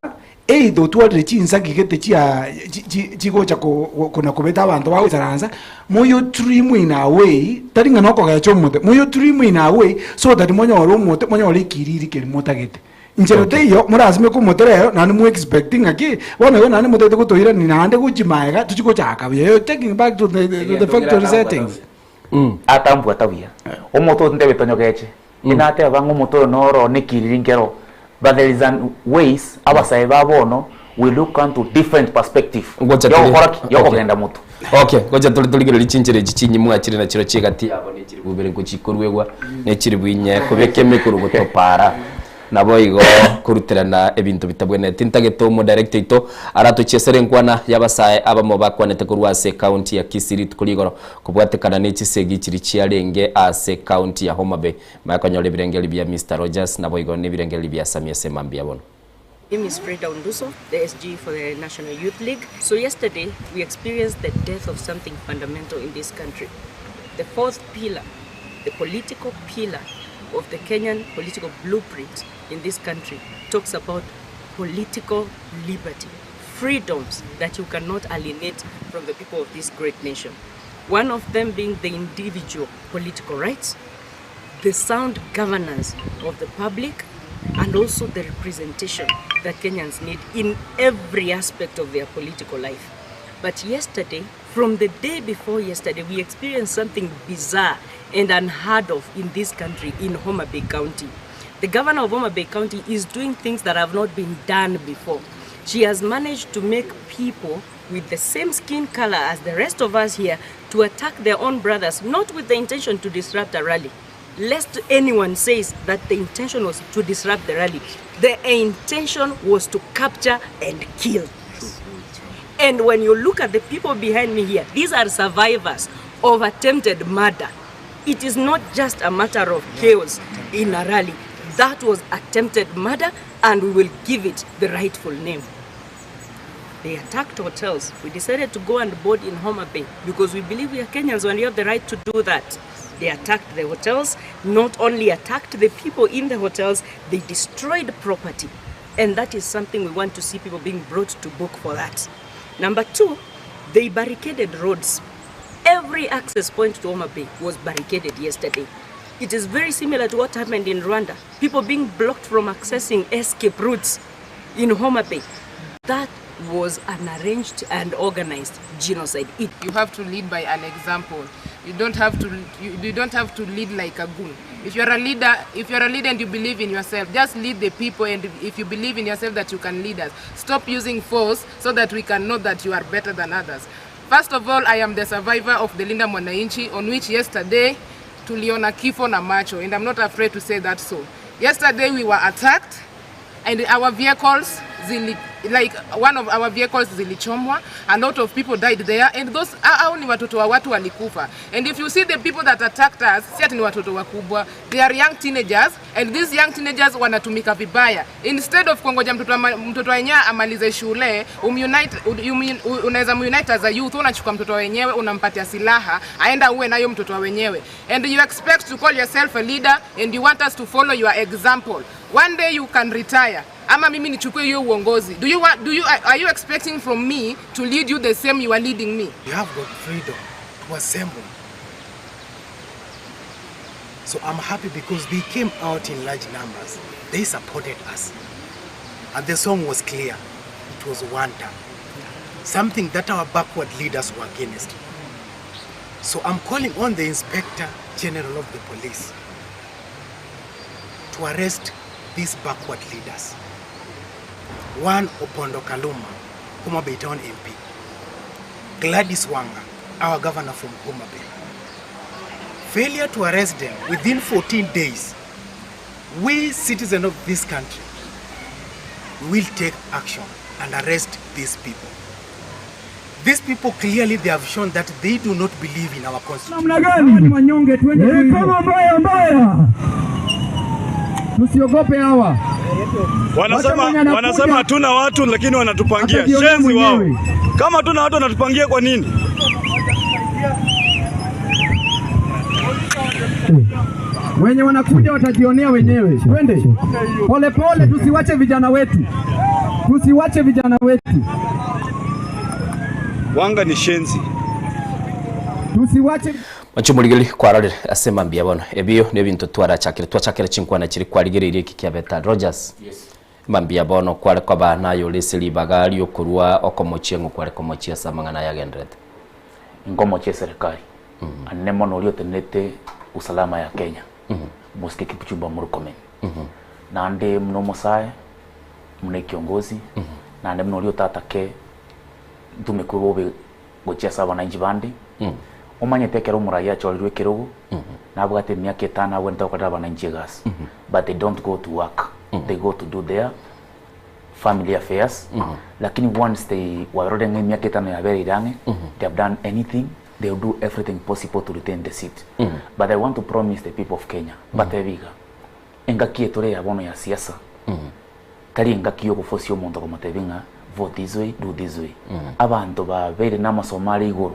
either otwarire chinsaki gete chia chi chi chigocha ko kona kobeta abanto bagoisaransa, moyo trim in a way, tari ng'a nokogecha omote, moyo trim in a way so that monyore omote monyore ekiriri keria motagete. Inchera teiyo, morasimeke omote rero, naende mo expect ng'aki, bono igo naende motagete gotoirania naende gochia maega tochie gochaka buya, you're taking back to the to the factory settings. Atambwata buya omote oyo tintebe tonyogeche, inateba ng'a omote oyo noro nekiriri nkero, but there is an ways abasae ba bono we look unto different perspective Ngocha tore- yogokora ki? Okay. Yokogenda motwe. Okay, ngocha tore torigererie chinchera echi chinyimwa chire nachiro chi'egati yabo ne chiribu ibere ngochikoruegwa, ne chiribu inye kobeka emekorogoto para, naboigo koruterana ebinto bitabwenereti. Ntagete omodirector oito aratochiesere enkwana y'abasae abamo bakwanete korwa ase ecounty ya Kisii rituko rigoro kobwatekana ne chisegi chiria chiarenge ase ecounty ya Homa Bay. Maya konyora ebirengererio bia Mister Rogers naboigo nebirengererio bia Sammy ase mambia bono. Name is Freda Onduso, the SG for the National Youth League. So yesterday we experienced the death of something fundamental in this country. The fourth pillar, the political pillar of the Kenyan political blueprint in this country talks about political liberty, freedoms that you cannot alienate from the people of this great nation. One of them being the individual political rights, the sound governance of the public, and also the representation that Kenyans need in every aspect of their political life. But yesterday, from the day before yesterday, we experienced something bizarre and unheard of in this country, in Homa Bay County. The governor of Homa Bay County is doing things that have not been done before. She has managed to make people with the same skin color as the rest of us here to attack their own brothers, not with the intention to disrupt a rally. Lest anyone says that the intention was to disrupt the rally. The intention was to capture and kill. And when you look at the people behind me here, these are survivors of attempted murder. It is not just a matter of chaos in a rally. That was attempted murder and we will give it the rightful name. They attacked hotels. We decided to go and board in Homa Bay because we believe we are Kenyans and we have the right to do that. They attacked the hotels, not only attacked the people in the hotels, they destroyed property. And that is something we want to see people being brought to book for that. Number two, they barricaded roads. Every access point to Homa Bay was barricaded yesterday. It is very similar to what happened in Rwanda. People being blocked from accessing escape routes in Homa Bay. That was an arranged and organized genocide. It You have to lead by an example. You don't have to you, you don't have to lead like a goon. If you're a leader, if you're a leader and you believe in yourself, just lead the people and if you believe in yourself that you can lead us. Stop using force so that we can know that you are better than others. First of all, I am the survivor of the Linda Mwananchi on which yesterday tuliona kifo na macho and I'm not afraid to say that so. Yesterday we were attacked and our vehicles zili, like one of our vehicles zilichomwa a lot of people died there and those hao ni watoto wa watu walikufa and if you see the people that attacked us si ati ni watoto wakubwa they are young teenagers and these young teenagers wanatumika vibaya instead of kuongoja mtoto ama, mtoto wenyewe amalize shule umunite unaweza munite as a youth unachukua mtoto wenyewe unampatia silaha aenda uwe nayo mtoto wa wenyewe and you expect to call yourself a leader and you want us to follow your example one day you can retire ama mimi nichukue hiyo uongozi do you want, do you, are you expecting from me to lead you the same you are leading me You have got freedom to assemble. So I'm happy because they came out in large numbers. They supported us. And the song was clear. It was one term. Something that our backward leaders were against. So I'm calling on the Inspector General of the Police to arrest these backward leaders. One Opondo Kaluma, Homa Bay Town MP. Gladys Wanga, our governor from Homa Bay. Failure to arrest them within 14 days, we citizens of this country will take action and arrest these people. These people clearly they have shown that they do not believe in our constitution. Namna gani? Wanyonge twende eh, kama mbaya mbaya. Tusiogope hawa. Wanasema wanasema hatuna watu lakini wanatupangia. Shenzi wao. Kama hatuna watu wanatupangia kwa nini? Wenye wanakuja watajionea wenyewe. Twende pole pole, tusiwache vijana wetu, tusiwache vijana wetu. Wanga ni shenzi. Tusiwache Machumurigeri kwarorire ase mambia bono ebio nebinto twarachakire twachakire chinkwana chiri kwarigereirie eki kiabeta Rogers. Yes. Mambia bono kware kwaba nayo rese ribaga riokorwa okomochia ng'o kware komochia ase amang'ana yagenderete. Nkomochia serikali mm -hmm. Anene mono oria otenenete usalama ya Kenya mm -hmm. Mosike Kipchumba Murkomen mm -hmm. Naende muna omosae muna ekiongozi mm -hmm. Naende muna oria otatake ntumekwe bobe gochia ase abananchi bande mm -hmm. Omanyete ekero omoraia achorirwe ekerogo mm -hmm. Nabwate emiaka etano abwenerete gokorera abananchi egasi mm -hmm. But they don't go to work mm -hmm. They go to do their family affairs mm -hmm. Lakini once they waberore ng'a emiaka etano yabereire ang'e mm -hmm. They have done anything they will do everything possible to retain the seat mm -hmm. But I want to promise the people of Kenya mm -hmm. Batebi iga engaki etore ya bono ya siasa mm -hmm. Tari engaki yogofosia omonto komotebia ng'a vote this way do this way mm -hmm. Abanto babeire na amasomo are igoro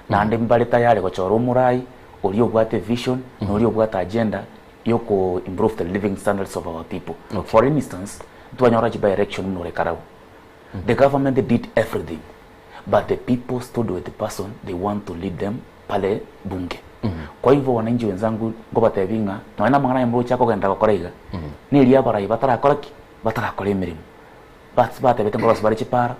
naende mbare tayari gochora omorai oria obwate vision mm -hmm. Na oria obwate agenda yoko improve the living standards of our people okay. For instance ntwanyora chiba election buna ore karau mm -hmm. The government did everything but the people stood with the person they want to lead them pale bunge mm -hmm. Kwa hivyo wananchi wenzangu ngobatebi ng'a nonya na amang'ana aye moroche akogenda gokora iga mm -hmm. Neria abarai batarakora ki? Batarakora emeremo but batebete nkorosia bare chipara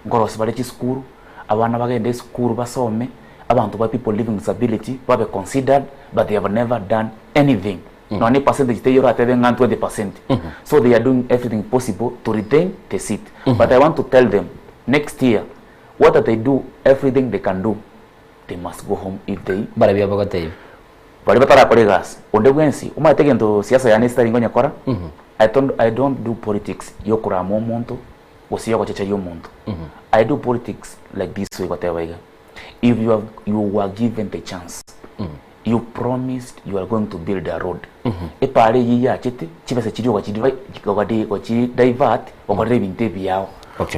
nkorosia bare chisukuru abana bagende esukuru basome abanto ba people living with disability babe considered but they have never done anything mm -hmm. Nonya percentage teiyo oratebe ng'a 20% mm -hmm. So they are doing everything possible to retain the seat mm -hmm. But I want to tell them next year what they do everything they can do they must go home if they Barabia bagotebia baria batarakora egasi onde bwensi omanyete egento siasa yane esitari nkonyekora mm -hmm. I don't, I don't do politics yokorama omonto gose ya ogochecheria omonto. I do politics like this way goteba iga, if you have you were given the chance, you promised you are going to build a road, epara eyio yachete, chibesa chiria ogachi ogachi divert okorera ebinto ebiao.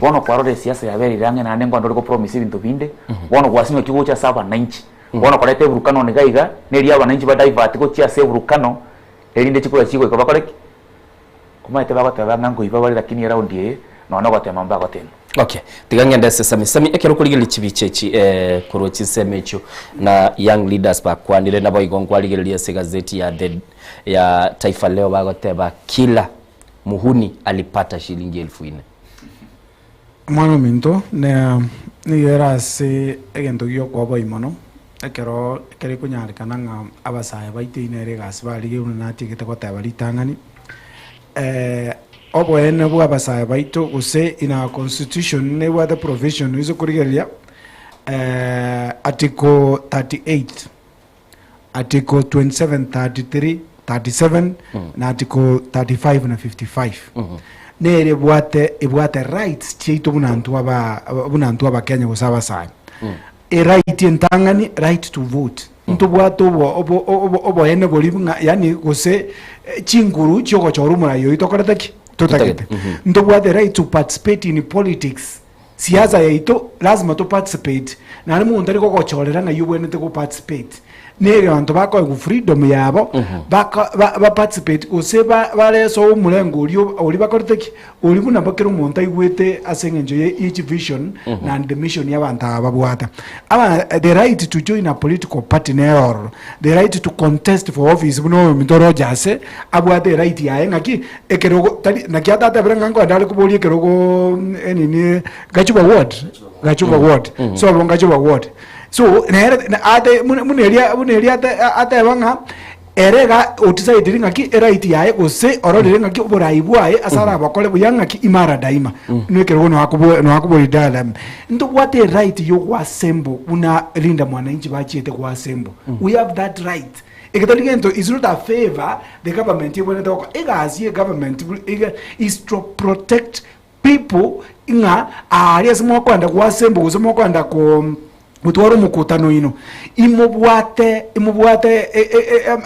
Bono kwarora esiasa yabereire ang'e naende nkogenda ore gopromise ebinto binde, bono gwasimeka gocha ase abananchi. Bono koreta eburukano niga iga, neria abananchi ba divert gochia ase eburukano, erinde chikura chigoika bakore ki? Omanyete bagoteba ng'a nkoiba bare lakini eround eye nonya nogotema mbagotema. Okay, tiga ng'ende ase Sami. Sami, ekero okorigereria chibicha echi eh, korwa chinsemo echio na young leaders bakwanire naboigo nkwarigereria ase egazeti ya the ya Taifa Leo bagoteba kila muhuni alipata shilingi elfu ine. Omwana ominto, ne nigo ere ase egento gi'okoboyia mono, ekero ekero ekonyarekana ng'a abasae baito eyio nere egasi barigia buna natiegete goteba ritang'ani, oboene bwa abasae baito gose in our constitution nebwate provision oise korigereria article 38, article 27, 33, 37 na article 35 na 55 nere ebwate ebwate rights chiaito buna intwe aba buna intwe abakenya gose abasae eright entang'ani right to vote ntobwate obo obo obo oboene boria ng'a yaani gose eh, chinguru chiogochora omorai oyio tokorete ki totagete ntobwate right to participate in politics Siasa yaito lazima to participate naende monto tari gogochorera ng'ai obwenerete go participate nere abanto bakoegwa freedom yabo baka ba ba participate gose ba baresa omorengo oria oria bakorete ki oria buna kera omonto aigwete ase eng'encho ye each vision and the mission ya abanto aba babwate. Aba the right to join a political party nere ororo, the right to contest for office buna oyominto Rogers abwate eright yaye ng'aki Ekerogo tari naki atatebire ng'a nkoenda are koboria ekerogo enini Gachuba ward Gachuba ward so obo Gachuba ward so nere na- ate buna buna eria buna eria ate ateba ng'a ere iga otisaidiri ng'aki eright yaye gose ororire ng'aki oborai bwaye ase arabokore buya ng'aki imara daima na ekerogo no akobo no akoboria dada ntobwate eright ya ogoassemble buna Linda Mwananchi bachiete goassemble we have that right. Egetari gento is not a favour the government ebwenerete gokora. Egasi ye government iga is to protect people ng'a aaria ase mokoenda goassemble gose mokoenda ko gotwara omokutano oino, imobwate imobwate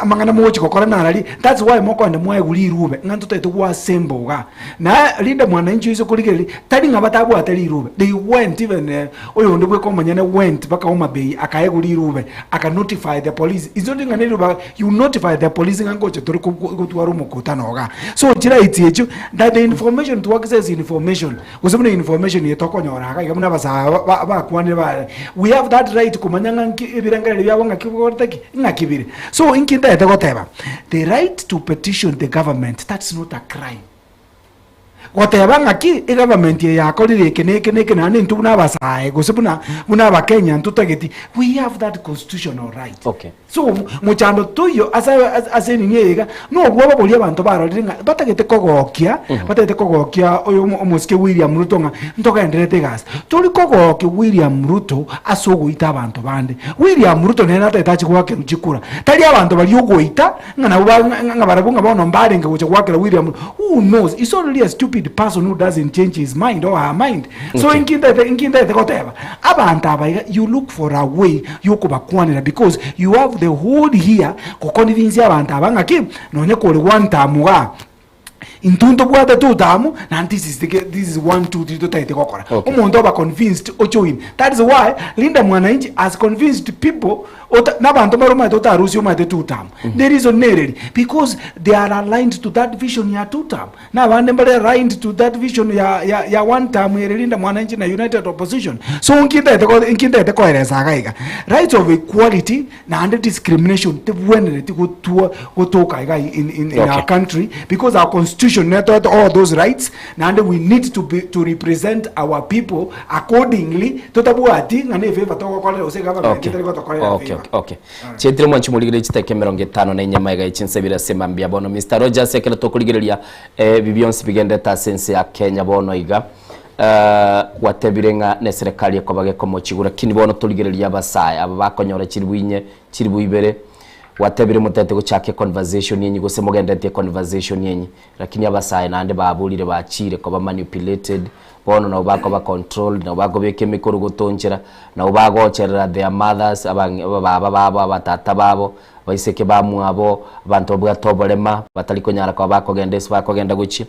amang'ana mogochi gokora narari, that's why mokoenda mwaegwa rirube ng'a ntotagete goassemble igaa. Na Linda Mwananchi oise korigereria, tari ng'a batabwate rirube, they went even Oyonde bweka omonyene went mpaka Homa Bay akaegwa rirube aka notify the police it's not ng'a neriruba you notify the police ng'a ngocha tore gotwara omokutano igaa. So chirights echio that the information to access information gose buna information eye tokonyora iga iga buna abasae aba bakwanire bare we have that right komanya ng'a nki ebirengererio biabo ng'aki bikorete ki ng'aki bire. So inki ntagete goteba the right to petition the government that's not a crime. Goteba ng'aki egovernment eye yakorire eke na eke na eke naende intwe buna abasae gose buna buna abakenya ntotageti we have that constitutional right. Okay. So mochando toiyo ase ase enini eye iga na obwoba boria abanto barorire ng'a batagete kogokia batagete kogokia oyo omo omosike William Ruto ng'a ntogendererete egasi. Tori kogokia William Ruto ase ogoita abanto bande. William Ruto nere natagete ache goakerwa chikura tari abanto baria ogoita Ng'a nabwo ba, ng'a barabwo ng'a bono mbarenge gocha goakera William, who knows, he's only a stupid person who doesn't change his mind or her mind. So Okay. inki ntagete, inki ntagete goteba, abanto aba iga, you look for a way yokobakwanera because you have the whole year goconvince abanto aba ng'aki, nonye kore one term igaa, Intwe ntobwate totamu naende this is the this is one two three totagete gokora. Okay. Omonto oba convinced ojoin. That is why Linda Mwananchi has convinced people ota na abanto mbare omanyete otarusia omanyete two term. The reason nereri because they are aligned to that vision ya two term. Na abande mbare aligned to that vision ya ya ya one term ere Linda Mwananchi na United Opposition. So nki ntagete ko nki ntagete koeresa iga iga. Rights of equality Naende discrimination tebwenereti gotua gotoka iga in, in, in our country because our constitution netoete all those rights naende we need to, be, to represent our people accordingly totabwati ng'a ne favor togokorera gose government Okay. tari gotokorera Okay, favor. okay, okay. Chietire mwanchi morigereria chiteka emerongo etano na enyama iga echinsa ibere ase mambia bono Mr. Rogers ekero tokorigereria eh, ebi bionsi bigendete ase ense ya Kenya bono iga Gwatebire ng'a neserekari ekoba gekomochigwa, lakini bono torigererie abasae aba bakonyora chilifu inye, chilifu ibere. Gwatebire motete gochaka econversation enyi gose mogenderetie econversation enyi, lakini abasae naende baburire bachire koba manipulated, bono nabo bakoba controlled, nabo bakobeka emekorogoto nchera, nabo bagocherera their mothers, abang'e abababa babo, abatata babo, abaiseke bamwabo, abanto babwate oborema, batari konyara koba bakogenda ase bakogenda gochia.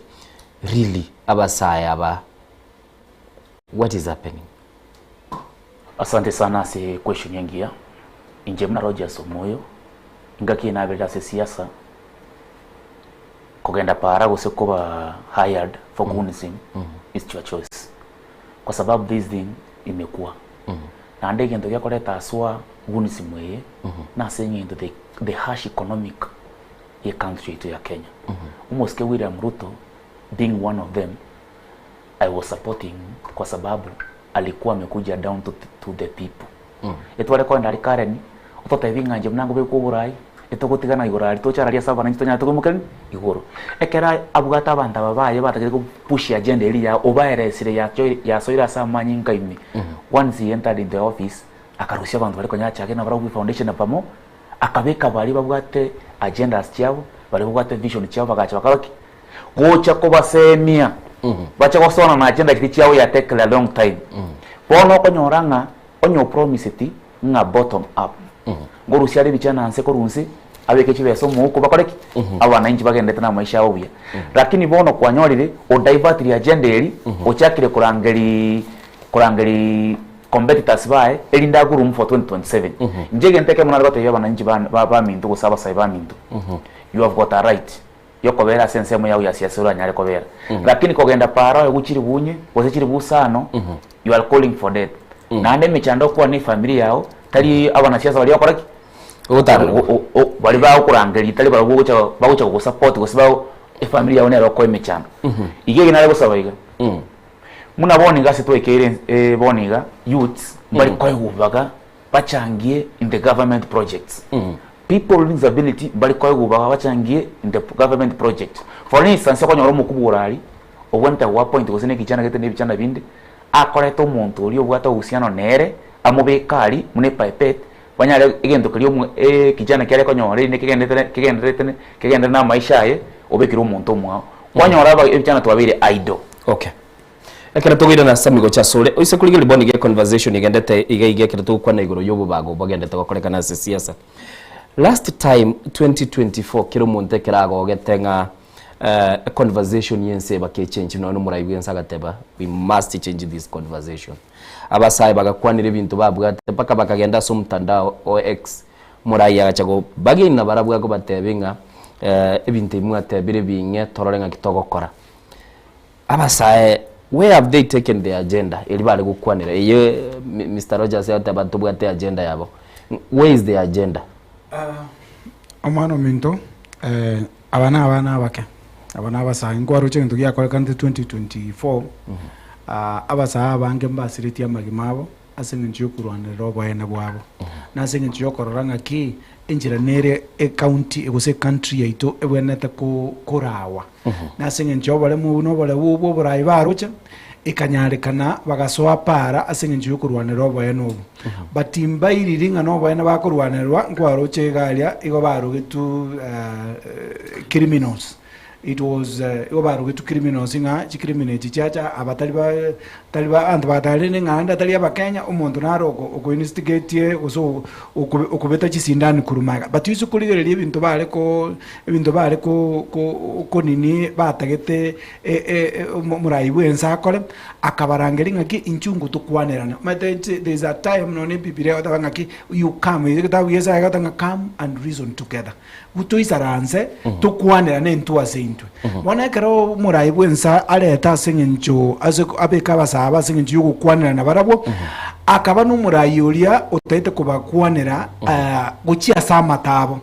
Really abasae aba what is happening? Asante sana ase question engiya. Inche buna Rogers Omoyo, engaki eye naberire ase siasa, kogenda para gose koba hired for goonism is your choice. Kwa sababu this thing imekua. Naende egento gekoreta aswa goonism eye, nase eng'encho the, the harsh economic ye country yaito ya Kenya. Omosike William Ruto being one of them, I was supporting kwa sababu alikuwa amekuja down to, to the people. Mm. Etware kogenda aria Karen, ototebi ng'a inche buna ngobekwa oborai, etogotigana igoro aria toche araria ase abananchi tonyare tokoimokerani igoro. Ekero abwate abanto aba baye batagete go push agenda eria ya obaeresire yachoire yasoire ase amanyinga ime. Once he entered in the office, akarusia abanto baria konya achake nabarabwo foundation pamo, akabeka baria babwate agendas chiabo, baria babwate vision chiabo bagacha bakora ki? Gocha kobasemia, bache gosona na agenda chiria chiabo ya take a long time. Bono okonyora ng'a onye opromiseti ng'a bottom up, ngorusia are ebichana nse korwa nse, abeke chibesa omouko bakore ki? Abananchi bagenderete na amaisha abo buya. Lakini bono kwanyorire, odivertire agenda eria, ochakire korangeri korangeri competitors baye, erinde agwe room for 2027. Inche egento ekemo nare gotebia abananchi bane ba baminto gose abasae baminto, you have got a right yokobera ase ensemo yao ya siasa oranyare kobera. Lakini kogenda para oegwe chiribu inye gose chiribu isano, you are calling for death. Naende emechando okwana na efamiri yao, tari abanasiasa baria okora ki? Baria bagokorangeria tari barabwo ogocha bagocha gogosupport gose bago efamiri yao nere okoa emechando. Iga ege nare gosaba iga, buna bono iga ase twaikeire bono iga, youths mbari koegwa obobaga bachangie in the government projects. People with disability mbari koegwa obobaga bachangie in the government project. For instance, okonyora omokubwa ore aria, obwenerete go appoint gose na ekichana gete na ebichana binde, akorete omonto oria obwate obohusiano nere, amobeke aria buna epipet, banyare egento keria omo ekichana kiare konyora erinde kegenderete kegenderete kegenderere na amaisha aye, obekire omonto omwao. Kwanyora aba ebichana twabeire idle. Okay. Ekero togoirana ase amigocha asore, oise korigereria bono iga econversation egendete iga iga ekero togokwana igoro y'obobago bogendete gokorekana ase siasa. Last time 2024 kera omonto ekero agogete ng'a eh, econversation y'ense ebaka echange nonya omorai bw'ense agateba we must change this conversation. Abasae bagakwanera ebinto babwate mpaka bakagenda ase omotandao o X, omorai agacha kobagina barabwo akobatebia ng'a eh, ebinto ebi mwatebire bing'e torore ng'aki togokora. Abasae where have they taken their agenda eria bare gokwanera eye Mister Rogers agoteba ntobwate agenda yabo where is their agenda? Omwana ominto eh, aba na abana abake, aba na abasae, nkwaroche egento giakorekanete 2024, ah, abasae abange mbasiretie amagima abo ase eng'encho yokorwanerera oboene bwabo, na ase eng'encho yokorora ng'aki enchera nere ecounty gose ecountry yaito ebwenerete ko- korawa. Na ase eng'encho y'oboremu obwo na oboreu obwo oboraai baroche, ekanyarekana bagasoa para ase eng'encho y'okorwanerera oboene obwo. But mbairiri ng'a noboene bakorwanererwa, nkwaroche iga aria igo barogetwe criminals. It was igo barogetwe criminals ng'a chicriminal echi chiacha aba tari ba tari ba abanto batarire ng'a naende atari abakenya, omonto naro oko okoinstigatie gose oko okobeta chisindani korwa magega. But ase okorigereria ebinto bare ko Ebinto bare konini batagete omorai bw'ense akore, akabarangeria ng'aki inchuo ngotokwanerana. Omanyete inche there is a time nonya ebibilia egoteba ng'aki you come, egetabu gia Isaya egoteba ng'a come and reason together. Toisaranse tokwanerane intwe ase intwe. Bono ekero omorai bw'ense arete ase eng'encho ase abeke abasaaba ase eng'encho yogokwanerana barabwo, akaba na omorai oria otaete kobakwanera gochia ase amato abo.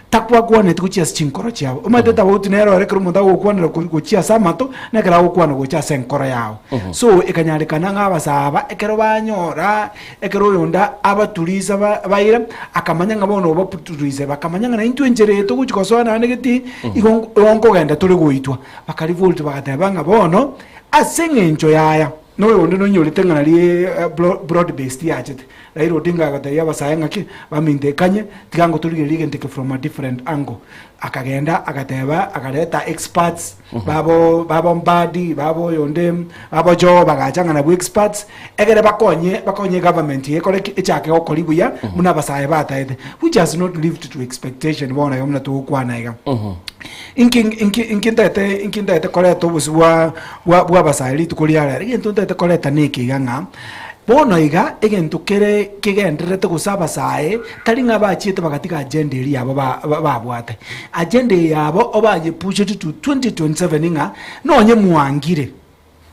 Takwakwaneti gochia ase chinkoro chiabo. Omanyete tofauti nere ore ekero omonto agokwanera gochia ase amato, na ekero agokwana gocha ase enkoro yao. So ekanyarekana ng'a abasaa aba ekero banyora, ekero oyonde abaturisa ba baira, akamanya ng'a bono obaputurise, bakamanya ng'a naintwe enchera eye togochi gosoa naende getii, igo igo nkogenda tore goitwa. Bakarevolt bagateba ng'a bono, ase eng'encho yaya. Na oyonde noinyorete ng'a nari broad based yachete, Raila Odinga agatebia abasae ng'aki, baminto ekanye, tiga ngotorigereria egento eke from a different angle. Akagenda agateba agareta experts, babo babo Mbadi, babo oyonde, babo Joho bagacha ng'a nabwo experts, egere bakonye bakonye egovernment eye ekore ki? Echake gokori buya buna abasae bataete, which has not lived to expectation bono iga buna togokwana iga. Inki inki inki ntaete inki ntaete koreta obosio bwa bwa bwa abasae rituko ria rero, egento ntaete koreta neke iga ng'a, bono iga egento kere kegendererete gose abasae, tari ng'a bachiete bagatiga agenda eria yabo ba ba babwate. Agenda eye yabo obayepusheti to 2027 ng'a nonye mwangire.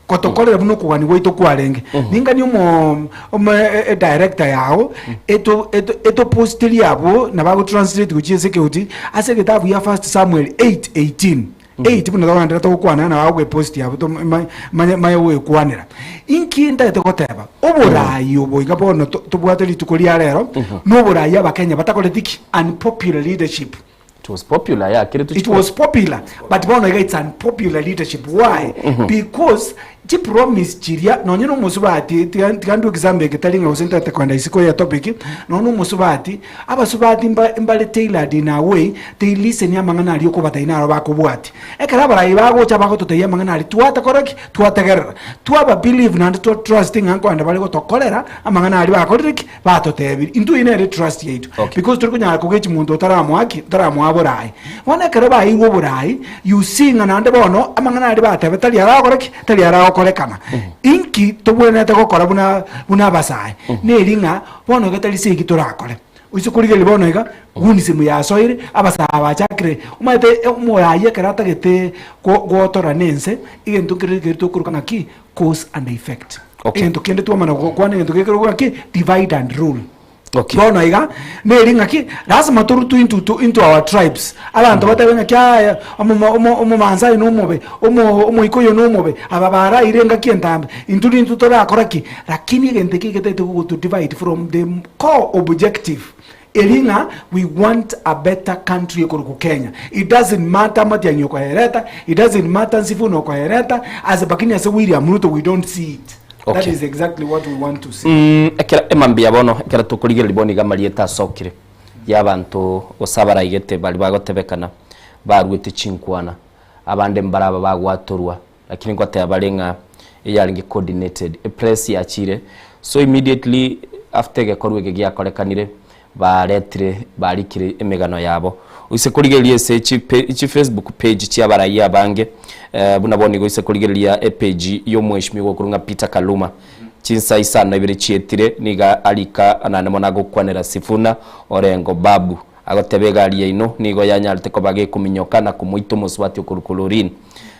Gotokorera buna okogania gwaito kwarenge. Ninganie omo omo edirector yao eto eto etoposterie abwo nabo agotranslate gochia ase ekegoti ase egetabu ya first Samuel 8:18 8 buna togenderete togokwana nabo agoeposti abwo to ma manye manye goekwanera. Inki ntagete goteba, oboraai obo iga bono to tobwate rituko ria rero, na oboraai abakenya batakoreti ki? Unpopular leadership. It was popular, yeah, kere It was popular, but bono iga it's unpopular leadership. Why? Because chipromise chiria nonye na omosubati tiga tiga ndue example eke tari ng'a gose ntagete koenda isiko ya topic, nonye na omosubati, abasubati mba mbare tailored in a way, they listen amang'ana aria okobatebia naro bakobwatia. Ekero abarai bagocha bagototebia amang'ana aria twatakora ki? Twategerera. Twaba believe naende twa trust ng'a nkoenda bare gotokorera amang'ana aria bakorire ki? Batotebirie. Intwe eyio nere trust yaito. Because tori konyara kogechi monto otaramoa ki? Otaramoa boraai. Bono ekero baeirwe oboraai, you see ng'a naende bono amang'ana aria bateba tari aragokora ki? Tari aragokorekana. Inki tobwenerete gokora buna buna abasae? Neri ng'a bono iga tari segi torakore. Oise korigereria bono iga, gunism yasoire, abasae bachakire, omanyete omoraai ekero atagete go gotora na ense, egento nkere keri tokoroka ng'aki? Cause and effect. Okay. Egento kende twamana gokwana egento gekerokwa ng'aki? Divide and rule. Okay. Bono iga, neri ng'aki, lasima torutwe into to into our tribes. Abanto batebe ng'aki aye, omomo omo omomaasai na omobe, omo omoikoyo na omobe, aba baraire engaki entambe, intwe nintwe torakora ki? Lakini egento eke egetagete gogoto divide from the core objective, eri ng'a we want a better country ekorokwa Kenya. It doesn't matter Matiang'i okoyereta, it doesn't matter Nsifuna okoyereta, ase lakini ase William Ruto we don't see it. That Okay. is exactly what we want to see. Mm, ekero emambia bono ekero tokorigereria bono iga amarieta asokire y'abanto gose abaraigete baria bagotebekana baruete chinkwana abande mbaraba bagwatorwa Lakini ngoteba bare ng'a eyarenge coordinated, epress yachire, so immediately after egekorwa eke giakorekanire, baretire barikire emegano yabo. Oise korigereria ase chi pe chi Facebook page chia abarai abange, buna bono igo oise korigereria epage ya omweshimiwa okorwa ng'a Peter Kaluma, chinsa isano na ibere chietire niga arika naende mono agokwanera Sifuna Orengo Babu, Agoteba egari yaino nigo yanyarete koba gekominyoka na komoita omosubati okorokwa Loreen.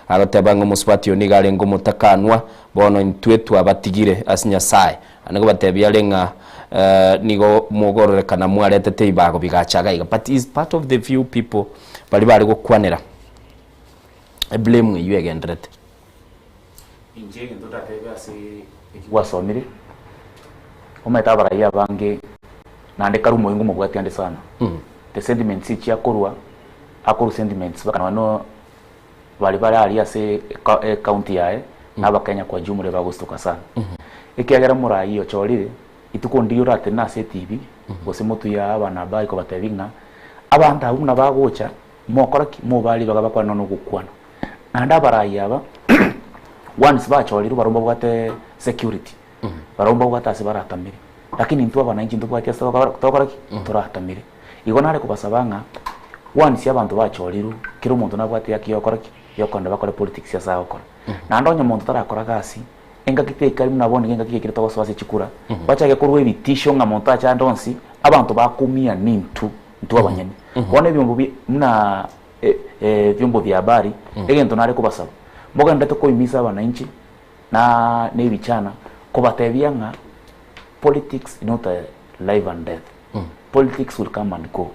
Agoteba ng'a omosubati oyo nigo arenge omotakanwa, bono intwe twabatigire ase Nyasae. Naende ngobatebia are ng'a nigo mogororekana mwaretete ebibago bigacha iga iga. But is part of the few people baria bare gokwanera eblame eyio egenderete. Inche egento ndatebe ase eki gwasomire, omanyete abarai abange naende kare omoyio ngomobwatia ande sana, the sentiments echi akorwa, akorwa sentiments mpaka nonye no baria bare aria ase eka ecounty yaye, na abakenya kwa jumla bagostuka sana. Ekiagera omorai ochorire, rituko ndiria oratenene ase etibi, gose motwe ya abanahabari kobatebia ng'a, abanto abwo buna bagocha, mokora ki? Mobaa ribaga bakwane nonya ogokwana. Naende abarai aba once bachorirwe barabwo mbabwate security, barabwo mbabwate ase baratamere, lakini intwe abananchi ntobwati ase togokora togokora ki? Toratamere. Igo nare kobasaba ng'a once abanto bachorirwe, kera omonto nabwate ehaki ya gokora ki? Ya okogenda bakore politics ase agokora. Naende onye omonto tarakora gasi, engaki teikari buna bono iga engaki yaikire togosoa ase chikura, bachake korwa ebitisho ng'a monto ache ande onsi, abanto bakumia nintwe, intwe abanyene. Bono ebiombo bi buna ebiombo bia habari, egento nare kobasaba, mogenderete koimisa abananchi na na ebichana, kobatebia ng'a politics is not a life and death, politics will come and go.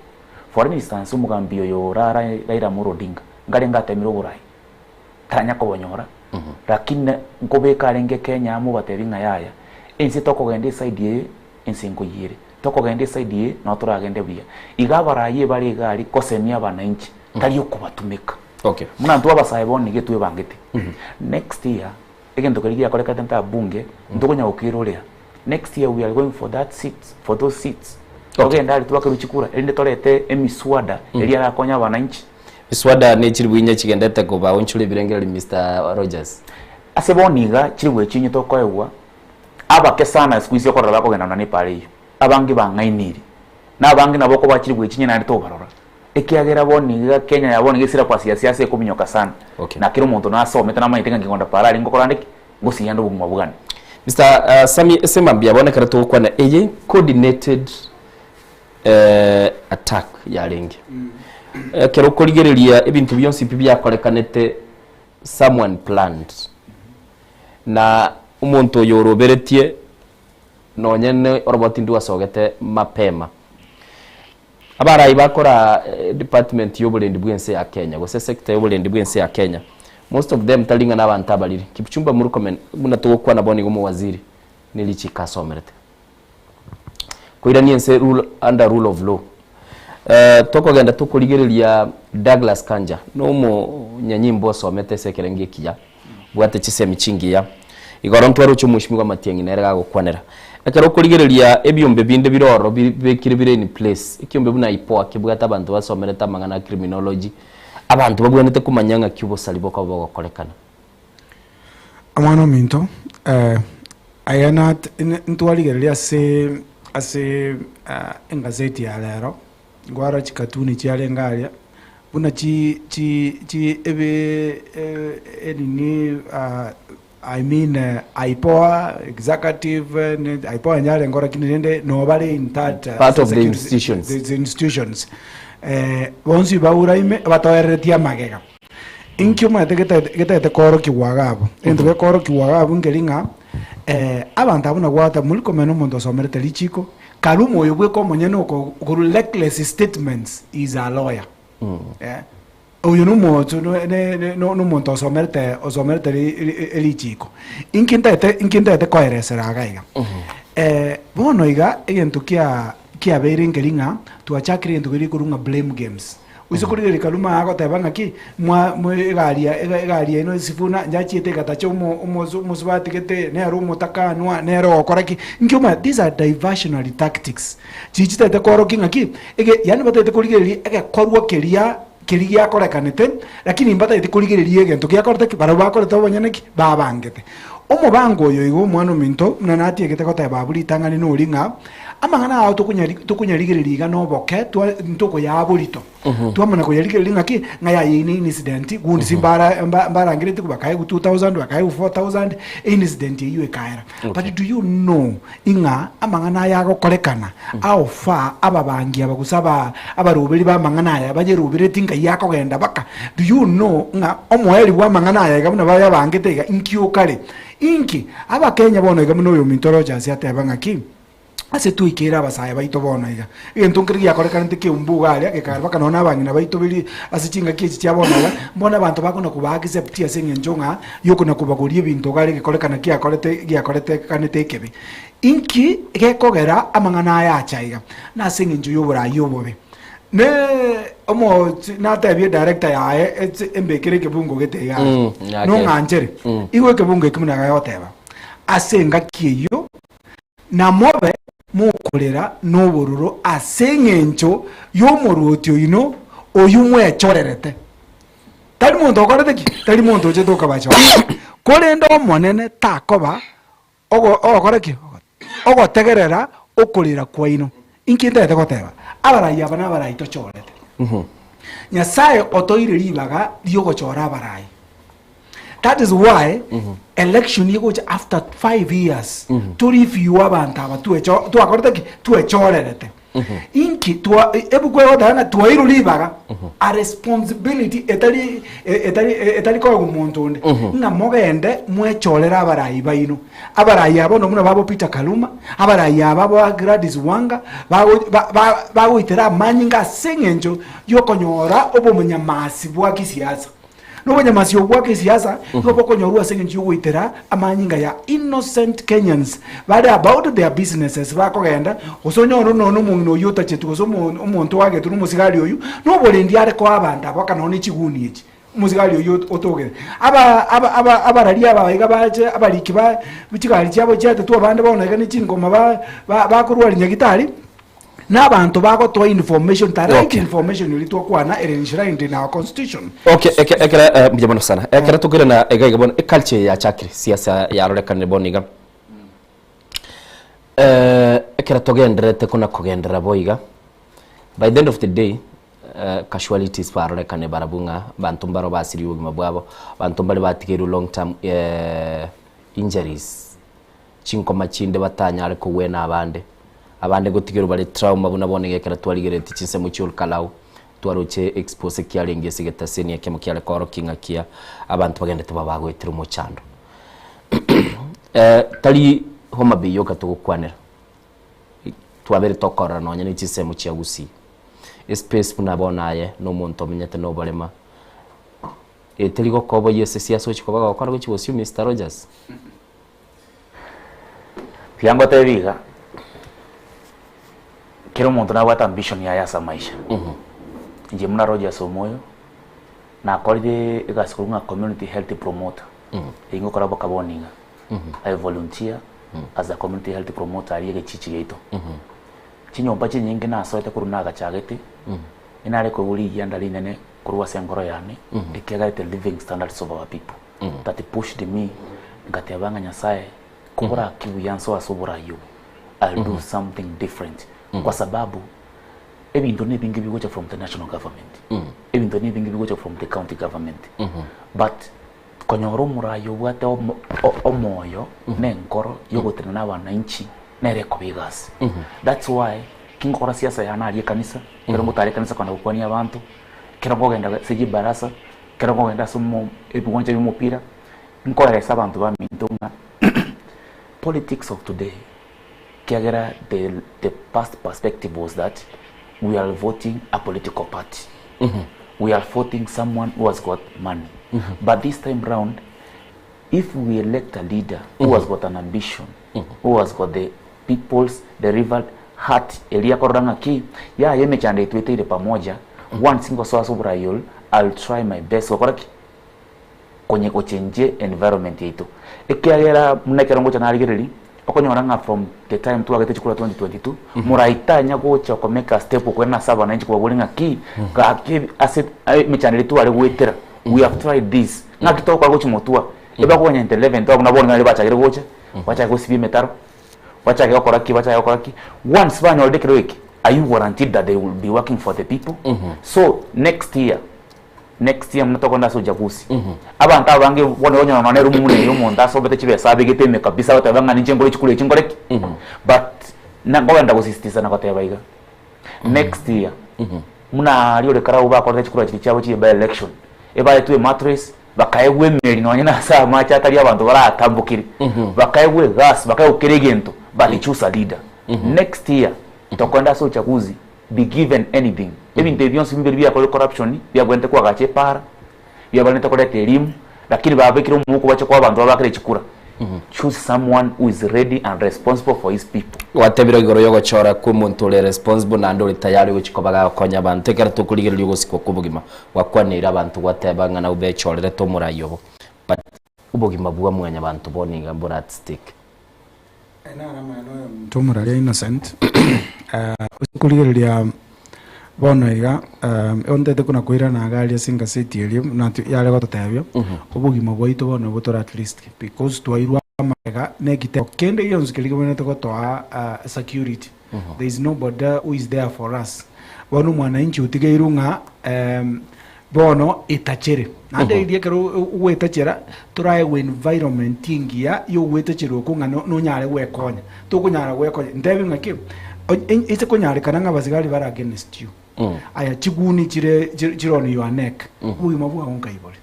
For instance, omogambi oyo ora Raila Amolo Odinga, nkarenge atemire oborai, tanya kobonyora, lakini nkobeka arenge Kenya amo obatebie ng'a yaya, ense tokogenda eside eye, ense nkoyia ere. Tokogenda eside eye nao toragende buya. Iga abarai ebare iga aria gosemia abananchi tari okobatumeka. Okay. Buna intwe abasae bono nigo etwebangete. Next year. Egento keria giakorekete nta bunge, ntokonya gokerorea. Next year we are going for that seats, for those seats. Togende aria twakerwe chikura erinde torete emiswada eria erakonye abananchi. Miswada ne chiribu inye chigendete kobaonchora ebirengererio Mister Rogers. Ase bono iga chiribu echi inye tokoegwa, abake sana siku hizi okorora bakogenda nonya na epara eyio. Abange bang'ainire, na abange nabo okoba chiribu echi inye naende tobarora. Ekiagera bono iga Kenya ya bono iga esira kwasiya siasa ekominyoka sana. Na kera omonto nasomete namanyete ng'a nkegonda para aria ngokora nde ki? Ngosiya nde obogima bwane. Mister uh, Sammy ase mambia bono ekero togokwana eye coordinated eh, attack yarenge ekero okorigereria ebinto bionsi pi biakorekanete someone planned na omonto oyo oroberetie nonye ne oroboti ndwasogete mapema Abarai bakora department y'oborendi bw'ense ya Kenya gose sector y'oborendi bw'ense ya Kenya most of them tari ng'a nabanto abariri. Kipchumba Murkomen buna togokwana bono igo omowaziri ne richiko asomerete. Koirania ense rule under rule of law. Tokogenda tokorigereria Douglas Kanja na omonyanyimbo osomete ase ekerengo ekiya. Bwate chisemi chingiya. Igoro ntwaroche omweshimiwa Matiang'i nere gagokwanera. Ekero okorigereria ebiombe binde bire ororo bibekire bire in place, ekiombe buna IPOA kebwate abanto basomerete amang'ana a criminology, abanto babwenerete komanya ng'aki obosari bokoba bogokorekana. Omwana ominto, aya ntwarigereria ase ase engazeti ya rero. Nkwarora chikatuni chiarenge aria, buna chi chi chi ebe enini I mean IPOA, executive, ne IPOA yarenge lakini rende no bare in that Part of the institutions. the institutions. Bonsi baura ime batoereretie amagega. Inki omanyete getaete getaete koorokigwa iga abwo? Egento gekoorokigwa iga abwo nkeri ng'a abanto abwo nabwate morikomenya na omonto osomerete richiko, Kare omoyo bweka omonyene oko korwa reckless statements he is a lawyer eh oyo nomocho ne ne nomonto osomerete osomerete ri ri richiko. Inki ntaete inki ntaete koeresera iga iga, bono iga egento kia kiabeire nkeri ng'a twachakire egento keria gekorwa ng'a blame games. Gose korigereria Kaluma agoteba ng'aki, mwa mwe egari ya ega egari yaino esifuna njachiete egatacha omo omosu omosubati gete, nere omotakanwa, nere ogokora ki. Inki omanyete, these are diversionary tactics chichitete koorokia ng'aki, ege yaani batagete korigereria egekorwa keria keria giakorekanete, lakini mbatagete korigereria egento giakorete ki, barabwo bakorete obonyene ki, babangete. Omobango oyo igo omwana ominto, buna natiegete goteba abwo ritang'ani nori ng'a, Amang'ana ao tokonyarigereria iga noboke, ntokoyaa borito. Twamanya koyarigereria ng'aki, ng'a yaya eye ne incident, gundi mbara mbarangeretie bakaegwa 2000, bakaegwa 4000, eincident eyio ekaera. But do you know ing'a amang'ana aya agokorekana, how far ababangi aba gose aba abaroberi ba amang'ana aya bayeroberetie ngai akogenda baka, do you know ng'a omoerio bwa amang'ana aya iga buna bayabangete iga, inki okare? Inki? Abakenya bono iga buna oyominto Rogers ateba ng'aki, ase twaikeire abasae baito bono iga, egento nkere giakorekanete keumbu iga aria, gekagera mpaka nonya na abang'ina baito biri ase chingaki echi chia bono iga, mbono abanto bakona koba accept ase eng'encho ng'a yokona kobagoria ebinto iga aria egekorekana kiakorete giakoretekanete ekebe. Inki gekogera amang'ana aya acha iga? Nase eng'encho ya oborai obobe. Ne omo natebie director yaye etse embekere ekebungo gete iga Mm, yake. nong'anchere Mm. igo ekebungo eki buna gagoteba ase engaki eyio namobe mokorera nobororo ase eng'encho y'omoruoti oino oyio mwechorerete tari monto okorete ki tari monto ochete okabachora korende omonene takoba Ogo ogokora ki? Ogotegerera okorera kwaino. Inki ntagete goteba? Abarai aba nabarai tochorete. Nyasaye otoire ribaga riogochora abarai. That is why election egocha after 5 years toreview abanto aba twecho twakorete ki? Twechorerete. Inki twa ebuku egoteba ng'a twairwe ribaga a responsibility etari etari etari koegwa omonto onde ng'a mogende mwechorere abarai baino. Abarai aba bono buna babo Peter Kaluma, abarai aba ba Gladys Wanga bago ba ba bagoitera amanyinga ase eng'encho yokonyora obomonyamasi bwa kisiasa. Na obonyamasi obwo bwa kesiasa nigo bokonyorwa ase eng'encho y'ogoitera amanyinga ya innocent Kenyans bare about their businesses bakogenda, gose onyore nonya omong'ina oyio otachetwe gose omonto oagetwe na omosigari oyio, na oborendi are koa abanto aba baka nonya ne chiguni echi. Omosigari oyio otogete. Aba aba aba abararia aba iga bache abariki ba chigari chiabo chiatetwe abande bono iga ne chingoma ba ba bakorwaria nyagitari, na abanto bagotoa information the right Okay. information eria twakwana ere enshrined in our constitution. Okay, eke ekere eh, mbuya mono sana. Ekere tokoirana iga iga bono eculture eye yachakire siasa yarorekanire bono iga. Eh, ekero togendererete kona kogenderera bo iga, by the end of the day Casualties barorekane barabwo ng'a abanto mbaro basiririe obogima bwabo, abanto mbare batigeirwe long term injuries, chinkoma chinde batanyare kogwena abande, abande gotigerwa bare trauma buna bono iga ekero twarigereretie chinsemo chia Olkalau, twaroche expose kiarenge ase egetaseni ekemo kiare koorokia ng'a kia abanto bagendete babagoetera omochando. Tari Homa Bay yoka togokwanera. Twabere tokorora nonya ne chinsemo chia Gusii. Espace buna bono aye na omonto omenyete na oborema, eteri gokoboyia ase siasa ochia koba gokora gochia bosio Mister Rogers. Tiga ngotebi iga, kera omonto nabwate ambition yaye ase amaisha. Inche buna Rogers Omoyo, nakorire egasi korwa ng'a community health promoter, eywo ngokora boka bono iga. I volunteer as a community health promoter aria egechichi giaito. Chinyomba chinyinge nasoete korwa nagachagete, inare koigwa rigianda rinene korwa ase enkoro yane, ekiagera the living standards of our people that pushed me ngateba ng'a Nyasaye kobora ki buya nsoe ase oborai obo, I'll do something different kwa sababu ebinto nebinge bigocha from the national government, ebinto nebinge bigocha from the county government but Konyora omorai obwate omoyo na enkoro yogotenena na abananchi nere ekoba egasi. That's why kingokora siasa yane aria ekanisa, ekero ngotara ekanisa kogenda gokwania abanto, ekero nkogenda ase chibarasa, ekero nkogenda ase omo ebiwanja bia omopira, nkoeresa abanto baminto ng'a politics of today ekiagera the the past perspective was that we are voting a political party. We are voting someone who has got money. But this time round, if we elect a leader who has got an ambition, who has got the people's delivered heart, eria akorora ng'a ki, yaya emechando eye tweteire pamoja, once ngosoa ase oborai oro, I'll try my best gokora ki? Konye gochenjie environment yaito. Ekiagera buna ekero ngocha narigereria, okonyora ng'a from the time twagete chikura 2022, moraitanya gocha ko make a step okogenda ase abananchi kobaboria ng'a ki, gaki ase emechando eria tware goetera, we have tried this, ng'aki togokora gochia motwa? Ebakoganya into 11 twabuna bono nari bachakire gocha, bachake gosibia emetaro, bachake gokora ki, bachake gokora ki, once banyorire ekero eke, are you guaranteed that they will be working for the people? So next year, Next year buna tokogenda ase uchaguzi, abanto abange bono okonyora nonya eroom buna eye omonto asomete chibesa abegete ime kabisa agoteba ng'a ninche nkore chikura echi nkore ki? But na nkogenda gosisitiza na goteba iga, next year buna aria ore karau bakorete chikura chiria chiabo chia by election, ebaetwe emattress, bakaegwa emeri nonya na ase amache atari abanto baratambokire, bakaegwa egasi, bakaegwa kera egento, but they choose a leader. Next year tokogenda ase uchaguzi be given anything. Ebinto ebi bionsi mbiri biakorire corruption, biabwenerete koagacha epaara, biabwenerete koreta elimu, lakini babekire omouko bache koa abanto babakere chikura. Choose someone who is ready and responsible for his people. Gwatebire igoro y'ogochora kw'omonto ore responsible naende ore tayari gochia koba gagokonya abanto ekero tokorigereria ogosikwa kw'obogima. Gwakwaneire abanto gwateba ng'a nabwo bechorerete omorai obo but obogima bwa mwanyabanto bono iga mbore at stake. Omonto omoraria Innocent, ase korigereria bono iga, ontete kona koirana iga aria ase engaseti eria buna yare gototebia, obogima bwaito bono nigo tore at risk because twairwe amagega na ekitebo kende gionsi keria kebwenerete gotoa security, there is nobody who is there for us. Bono omwananchi otigeirwe ng'a Bono etachere, naende riria ekero ogwetachera toraegwe environment engiya y'ogwetachera okwo ng'a nonyare gwekonya. Tokonyara gwekonya, ntebi ng'a ki, ase konyarekana ng'a abasigari bare against you, aya chiguni chire chire on your neck, obogima bwao nkai bore.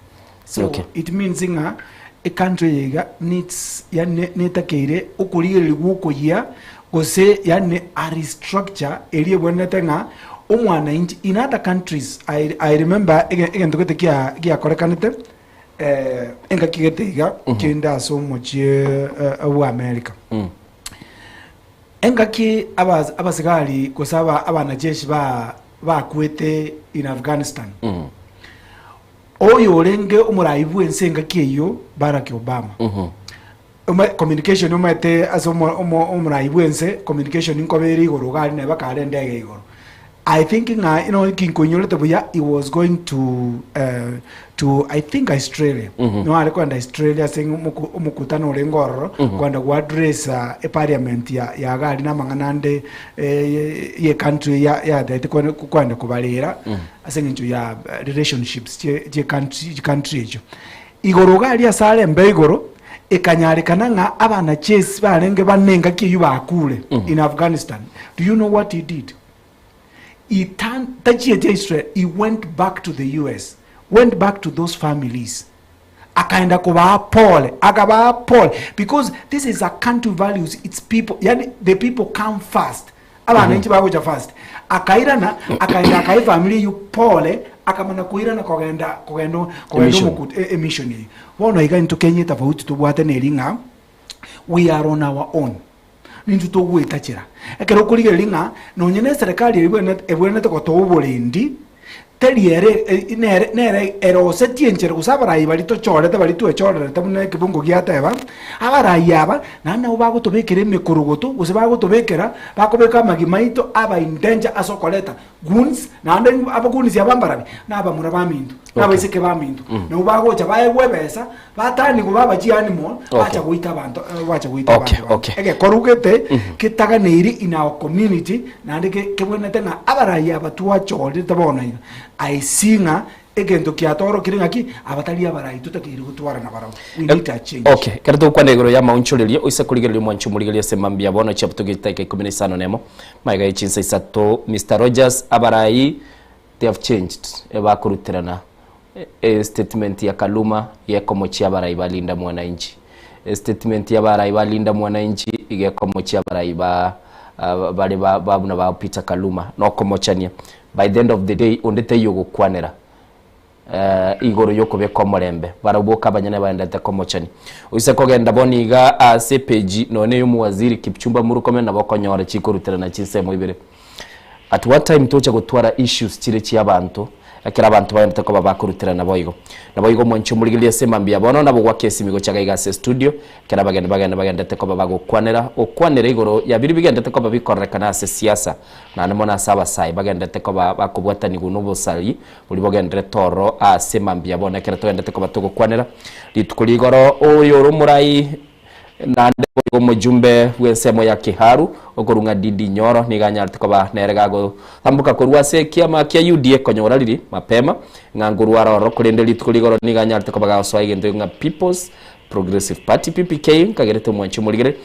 So Okay. it means ng'a ecountry eye iga needs yaani netakeire okorigereria gwa okoyia gose yaani a restructure eria ebwenerete ng'a omwananchi in other countries I, I remember ege- egento gete kia giakorekanete eh, engaki gete iga kende ase omochie eh, bwa America. Engaki abas- abasigari gose aba- abanajeshi ba bakwete in Afghanistan. Oyo orenge omorai bw'ense engaki eyio Barack Obama. Ome communication omanyete ase omo omo omorai bw'ense communication nkoba ere igoro iga aria neba kare endege igoro. I think ng'a you know ki nkoinyorete buya he was going to to I think Australia. Nigo are kogenda Australia ase omoku omokutano orenge ororo kogenda go address eparliament ya ya iga aria na amang'ana ande ye country ya yataete kogenda kobarera ase eng'encho ya relationships chie chie country chicountry echio. Igoro iga aria ase are embe igoro, ekanyarekana ng'a abanachesi barenge bane engaki eyio bakure in Afghanistan. Do you know what he did? He turned, tachiete Israel, he went back to the US, went back to those families. Akaenda kobaa pole, akabaa pole because this is a country values its people, yani the people come first. Abananchi bagocha first. Akairana, akaenda akaa efamiri eyio pole, akamana koirana kogenda kogenda kogenda Emission. omokut- e- emission eyio. Bono iga intwe Kenya etofauti tobwate neri ng'a we are on our own. Nintwe togoetachera. Ekero okorigereria ng'a nonye na eserekari eri ebwenerete ebwenerete gotoa oborendi, teri ere e- nere nere erosetie enchera gose abarai baria tochorete baria twechorerete buna ekebungo giateba, abarai aba naende nabo bagotobekera emekorogoto gose bagotobekera bakobeka amagima aito aba in danger ase okoreta goons naende abagoons aba mbarabwo? Na abamura baminto, na abaiseke baminto, nabo bagocha baegwe ebesa, batanigwe baba chianimal, bacha goita abanto bacha goita abanto bande. Egekoru gete getaganeiri in our community naende ke kebwenerete ng'a abarai aba twachorete bono iga, I see ng'a egento kiatorokire ng'aki, aba tari abarai totakeire gotwara nabarabwo, we need a change. Okay, ekero togokwana igoro y'amaonchorerio, oise korigereria omwancho omorigereria ase mambia bono chiabutoka chidakika ikomi na isano na emo, magega ye chinsa isato, Mister Rogers, abarai they have changed, ebakoruterana Estatement ya Kaluma gekomochia abarai ba Linda Mwananchi. Estatement ya abarai ba Linda Mwananchi igekomochia abarai ba bare ba ba buna ba Peter Kaluma nokomochania. By the end of the day onde taiyo ogokwanera igoro yokobeka omorembe. Barabwo boka abanyene baendete komochania. Oise kogenda bono iga ase epage nonya ya omowaziri Kipchumba Murkomen nabo okonyora chikoruterana chinsemo ibere. At what time tocha gotwara issues chire chia abanto ekero abanto baendete koba bakoruterana boigo. Naboigo omwanchi omorigereria ase mambia bono nabo gwaka esimi gocha gaiga ase estudio ekero abageni bagende bagendete koba bagokwanera gokwanera igoro ya biria bigendete koba bikororekana ase siasa naende mono ase abasae bagendete koba bakobwatanigwa na obosari boria bogenderete ororo ase mambia bono ekero togendete koba togokwanera rituko rigoro oyo ore omorai Naende boigo omojumbe bw'ensemo ya Kiharu, okorwa ng'a Ndindi Nyoro, nigo anyarete koba nere gagotamboka korwa ase ekiama kia UDA konyora riri mapema ng'a nkorwa aroro, korende rituko rigoro nigo anyarete koba gagosoa egento ng'a People's Progressive Party, PPK, nkagerete omwanchi omorigere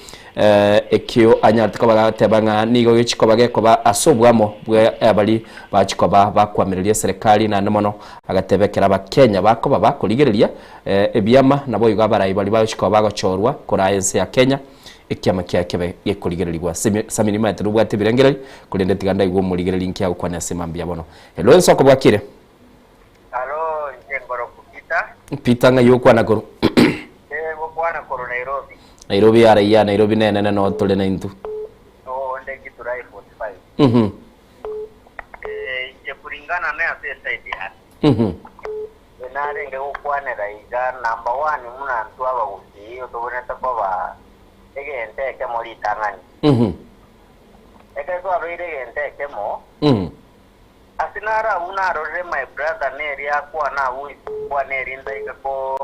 ekio anyarete koba gagoteba ng'a nigo gechi koba gekoba ase obwamo bwa abari bachi koba bakwamireria eserekari naende mono agateba ekero abakenya bakoba bakorigereria Ebiama naboigo abarai baria bagochia koba bagochorwa koraa ense ya Kenya, ekiama kiaye kebe gekorigererigwa. Sami nimaete nobwate ebirengererio, korende tiga ndaigwe omorigereri inki agokwana ase mambia bono. Hello ensoko bwakire? Alo, inche nkoroku Peter. Peter ng'ai okwana korwa? Inche ngokwana korwa Nairobi. Nairobi ya raia, Nairobi nenene noo tore naintwe. Oo onde Githurai 45. Eh, inche kulingana ne ase eside yane. Inche narenge gokwanera iga, number one buna intwe abagusii tobwenerete koba egento ekemo ritang'ani. Ekero twabeire egento ekemo, ase naro abwo narorire my brother neri akwana abwo kwana eri ndaika ko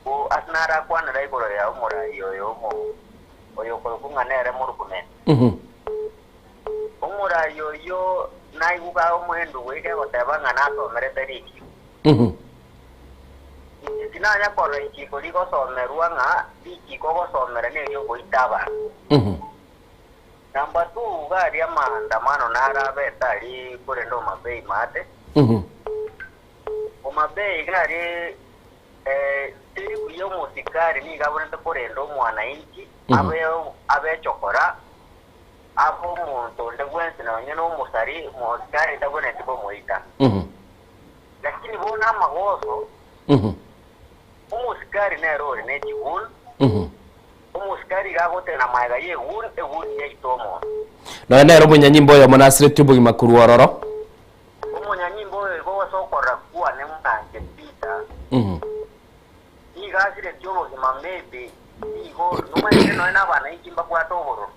ko ase naro akwanera igoro ya omorai oyo omo oyo okorokwa ng'a nere Murkomen. Omorai oyio naigwe omoendugu iga egoteba ng'a nasomerete richiiko. Inche tinanya korora richiiko rigosomerwa ng'a richiiko ogosomera neri'ogoita abanto. Number two, iga aria amaandamano naro abete aria korende Homa Bay maate. Homa Bay iga aria teri buya omosikari nigo abwenerete korenda omwananchi abe abe echokora Abe omonto onde bwensi nonya nomosari, mosikari tabwenereti komoita. Lakini bono amagoso, omosikari nere ore ne chigun, omosikari iga agotena magega y'egun, egun yaita omonto. Nonya nere omonyanyimbo oyomo nasiretie obogima korwa ororo. Omonyanyimbo oyo igo gose okorora kwane buna inche Peter. asiretie obogima maybe nigo nomanyete nonya na abananchi mbabwate obororo.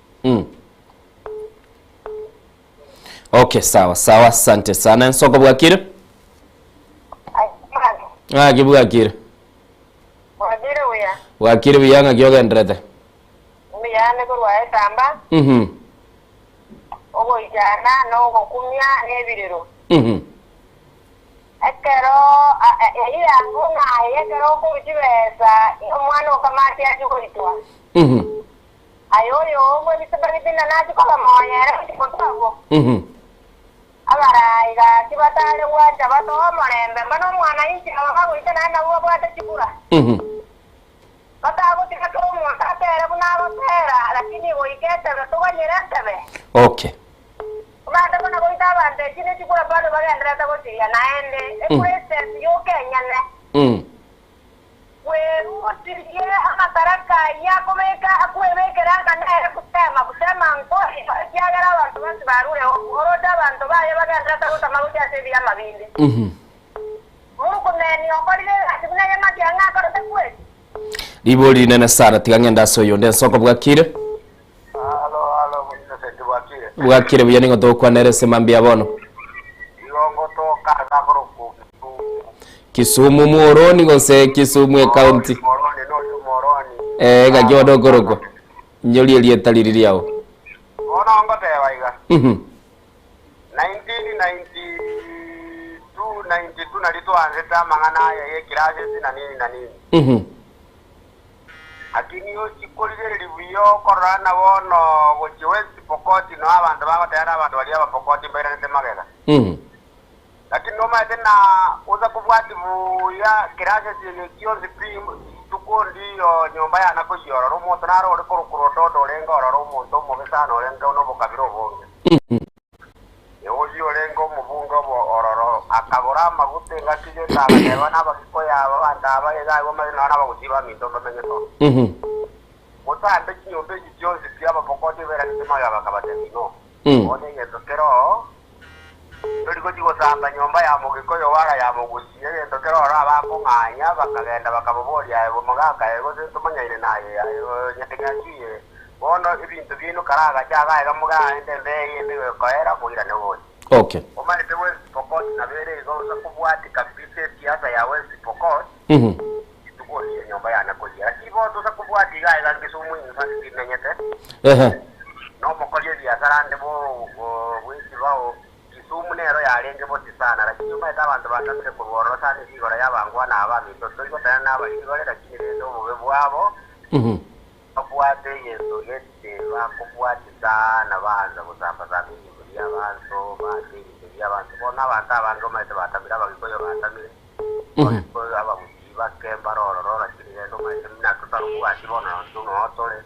Okay, sawa sawa, asante sana. Ensoko bwakire? Ng'aki bwakire? Bwakire buya. Bwakire buya ng'aki ogenderete? Mbuya korwa esamba. Ogoichana na ogokumia na ebirero. Ekero eyio yango ng'aye ekero okorwa chibesa omwana okamati achie goitwa. Aye oyo obwebise babitina nachie koba moyo ere gochia gotwa abwo. Abarai gaki batare gwancha batoe omorembe, mbano omwananchi nabo bagoita naende nabwo babwate chikura. Batagotiga kera omonto atere buna agotera, lakini goika etebe toganyere etebe. Okay. Omanyete buna goita abanto echi ne chikura bado bagendererete gochiria naende, epresident yoka enyene. Bwerusirie amakaraka ayio akobeka akwebekera ng'a nere kusema, kusema nkori, ekiagera abanto bonsi barure oroche abanto baye bagendererete gotama gochia ase ebiama binde. Murkumeni okorire egasi buna ey'amatiang'i akorete kweri. Ribori rinene sana tiga ng'ende ase oyonde ensoko bwakire. Halo, halo, Innocent bwakire. Bwakire buya nigo togokwanera ase mambia bono. Igo ngotoka ase akorokwa Kisumu muoroni gose Kisumu ecounty? Moroni, noyo Moroni. Eh, gaki bono okorokwa. Inyoria erieta riri riao. Bono ngoteba iga. 1992 92 nari twaanzete amang'ana aya y'ekirasesi na nini na nini. Lakini ochia korigereria buya okorora ng'a bono gochia West Pokot noo abanto bagoteba na abanto baria Abapokoti mbairanete magega. Lakini nomaete na osa kobwati buya kirasesi eye gionsi pi rituko ndiyo nyomba yana koyia ororo omonto naro ore korokwa Rododo orenge ororo omonto omobe sana orenge nobokabira obonge. Oyio orenge omobunge obo ororo akagora amaguta engaki gete agateba nabagikoyo aba abanto aba iga agwo mare nonya nabagusii baminto mbamenyete oo. Motambe chinyomba echi chionsi pi abapokoti bairanete moyo bakabatebia, Inoo, bono egento kere oo, tori gochia gosamba nyomba ya mogikoyo wala ya mogusii, egento kere oro abakong'anya bakagenda bakaboboria, Aye omogaka aye gose ntomanyaine naye, aye nyakenyachie, bono ebinto biaino karagache iga iga mogaende embeo eye embe gokoera, moirane gocha. Okay. Omanyete West Pokot nabo ere iga osa kobwati kabisa esiasa ya West Pokot, rituko riria enyomba yane koyia. Lakini bono tosa kobwati iga iga Kisumu University menyete, nomokori ebiasara ande bw'echibao, Kisumu nero yarenge bosi sana, lakini omanyete abanto batamire korwa ororo sana ase igoro y'abangwana aba baminto, tori goteba nabariri bare, lakini rende obobe bwabo babwate egento gete bakobwati sana baansa gosamba-samba ebinto bi'abanto, baanse ebinto bi'abanto. Bono abanto abange omanyete batamire, Abagikuyu batamire, Abagikuyu, Abagusii bake mbare ororo, lakini rende omanyete buna totarobwati bono intwe noo tore,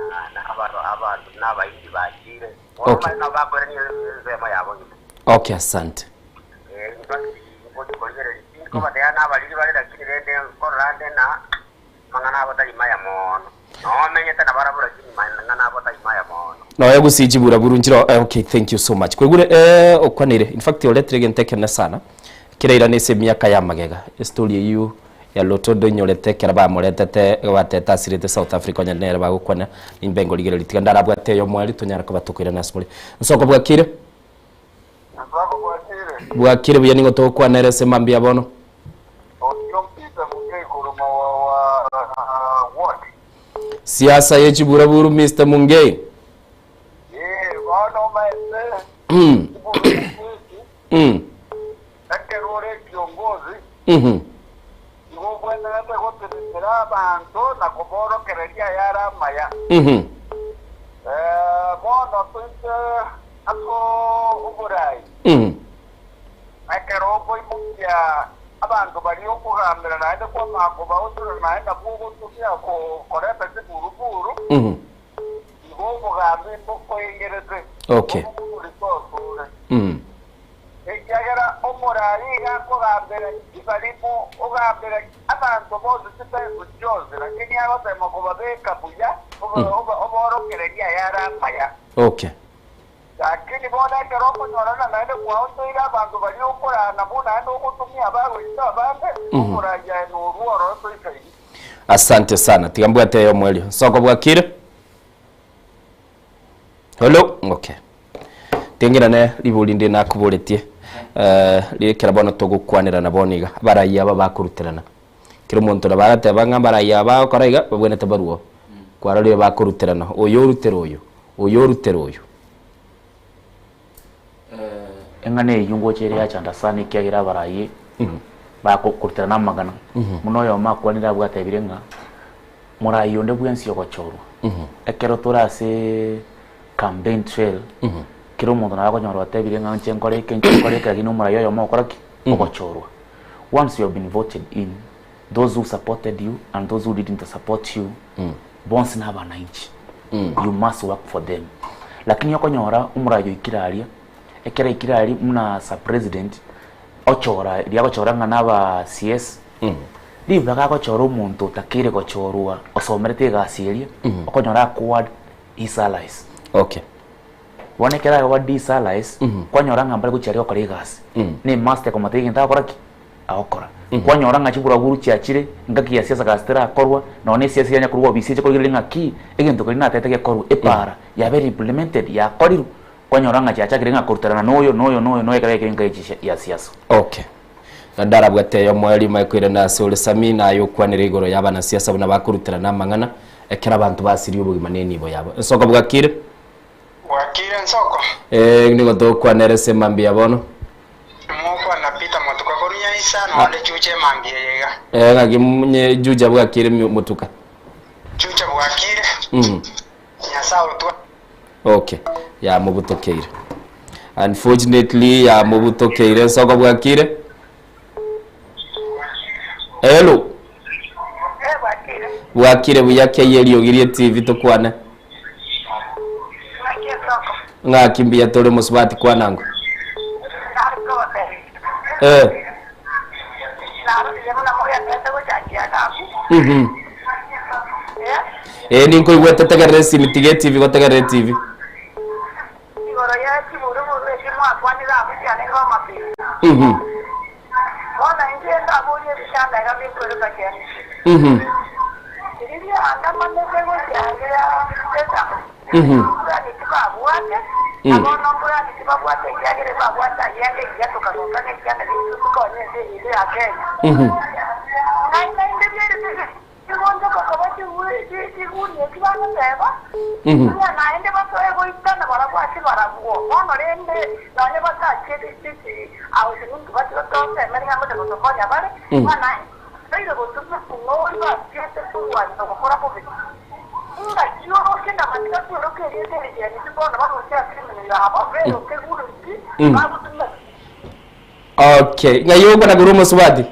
na na abanto buna Abaindi bachire. Bono omanyete nabo bakoirania ensemo yabo nyuma. Okay, asante. Eh, in fact, ngochi korigereria tinkobateana nabariri bare, lakini rende nkorora nde na mang'ana abo tari maya mono. Nomenyete nabarabwo lakini mang'ana abo tari maya mono. Nonya gusii chiburaburu nchire eh, okay thank you so much kwaigure eh, okwanire in fact oretire egento ekenene sana kerairane ase emiaka ya magega estory eyio ya Lotodo inyorete ekero bamoretete batete asirete South Africa onye nere bagokwana nimbe nkorigereria tiga ndarabwate eyomo aria tonyare koba tokoirana ase more. Nsoko bwakire? Nsoko bwakire? Bwakire buya nigo togokwana ere ase mambia bono. Oyo Peter Mungei korwa Mawawa ward. Siasa ye chiburaburu Mister Mungei. Ee, bono omaete ekero ore ekiongozi igo obwenerete gotenenera abanto na koborokereria ayare amaya. Bono toise ase oborai, ekero okoimokia abanto baria okogambera naende kwamanya kobaochora naende nabwo ogotumia koreta chiburuburu, Igo obogambi mbokoengerete, obokumoritosuure. Ekiagera omoraai iga akogambera chibarimo, ogambera abanto bonsi chipenso chionsi, lakini agotema kobabeka buya, oborokererie ayare amaya. Okay. Lakini bono ekero okonyorana naende kwaonchoire abanto baria okoraa nabwo naende ogotumia abagoita abande, omoraia aye norwo ororo toisaini. Asante sana. Tiga mbwate eyomo erio. Soko bwakire? Hello? Okay. Tengenane ribori ndi nakoboretie. Eh, rirekera bono togokwanerana bono iga. Abarai aba bakoruterana. Kera omonto nabo agateba ng'a abarai aba bagokora iga, babwenerete barue oo. Kwarorire bakoruterana, oyo orutera oyo, oyo orutera oyo. Eng'ana eyio ngocha ere yachanda sana ekiagera abarai bakoruterana amang'ana. Buna oyomo akwanire abwo atebire ng'a morai onde bwensi ogochorwa, ekero tore ase campaign trail, kera omonto nabo akonyora otebire ng'a inche nkore eke, inche nkore eke, lakini omorai oyomo ogokora ki? Ogochorwa. Once you have been voted in, those who supported you and those who didn't support you, bonsi na abananchi. You must work for them. Lakini okonyora omorai oikire aria, ekero aikire aria buna as a president, ochora riria agochora ng'a na aba CS, ribaga agochora omonto otakeire gochorwa osomerete egasi eria, okonyora acquired his allies. Okay. Bono ekero aye oba his allies, kwanyora ng'a mbare gochia aria gokora egasi, ne emust ekomotebia egento agokora ki? Agokora. Kwanyora ng'a chiburaburu chiachire, engaki ya siasa gasi terakorwa, nonya na esiasa yanya korwa obisi eche korigereria ng'aki, egento keria natete gekorwe, epaara yabeire implemented, yakorirwe, kwanyora ng'a chiachakire ng'a koruterana na oyo, na oyo, na oyo, na oyo ekero yaikire engaki echi ya siasa. Okay. Na ndarabwate eyomo erimo ekoirana ase ore Sami, na aye okwanere igoro y'abanasiasa buna bakoruterana amang'ana, ekero abanto basirie obogima na enibo yabo. Ensoko bwakire? Bwakire ensoko? Ee, nigo togokwanera ase emambia bono. Nimokwana Peter Motuka korwa Nyaisa, nonde Juja emambia eye iga. Ee, ng'aki nye Juja bwakire Motuka? Juja bwakire, Mhm. Nyasae otwa. Okay, yamobutokeire. Unfortunately yamobutokeire ensoko bwakire. Hello. Bwakire buya kei eriogi rie TV tokwane. Ng'aki mbuya tore mosubati kwanango. Eh. Mhm. Eh ninkoigwete tegerera esimi tiga etibi gotegerera etibi. Igoro ye chiburuburu echio mwakwanire abwo chiarenge omobere. Mhm. Bono inche ndaborie ebitanda iga bikweruka chianche. Mhm. Riria andamanete gochia aria esabu, Mhm. mburani tibabwate, na bono mburani tibabwate ekiagera ebabwate ayio anga egiya tokagoka nekianda giaito tokonye ense eye yaito ya Kenya. Mhm. Ng'ai naende biarete Chigonchoka koba chigunia echio bagoteba, ng'a naende basoe goitana barabwo ase barabwo. Bono rende, nonya batachie chichi ase ninki batosemere ng'a ngocha gotokonya bare, ng'a naende baire gotuma ng'ori basiete korwania ogokora bobe. Ng'a chioroke na matiga tweroke erieta eri rianyetu bono bagochia ase emenwa yabo, beroke guriti bagotuma. Okay, ng'ai okona korwa omosubati?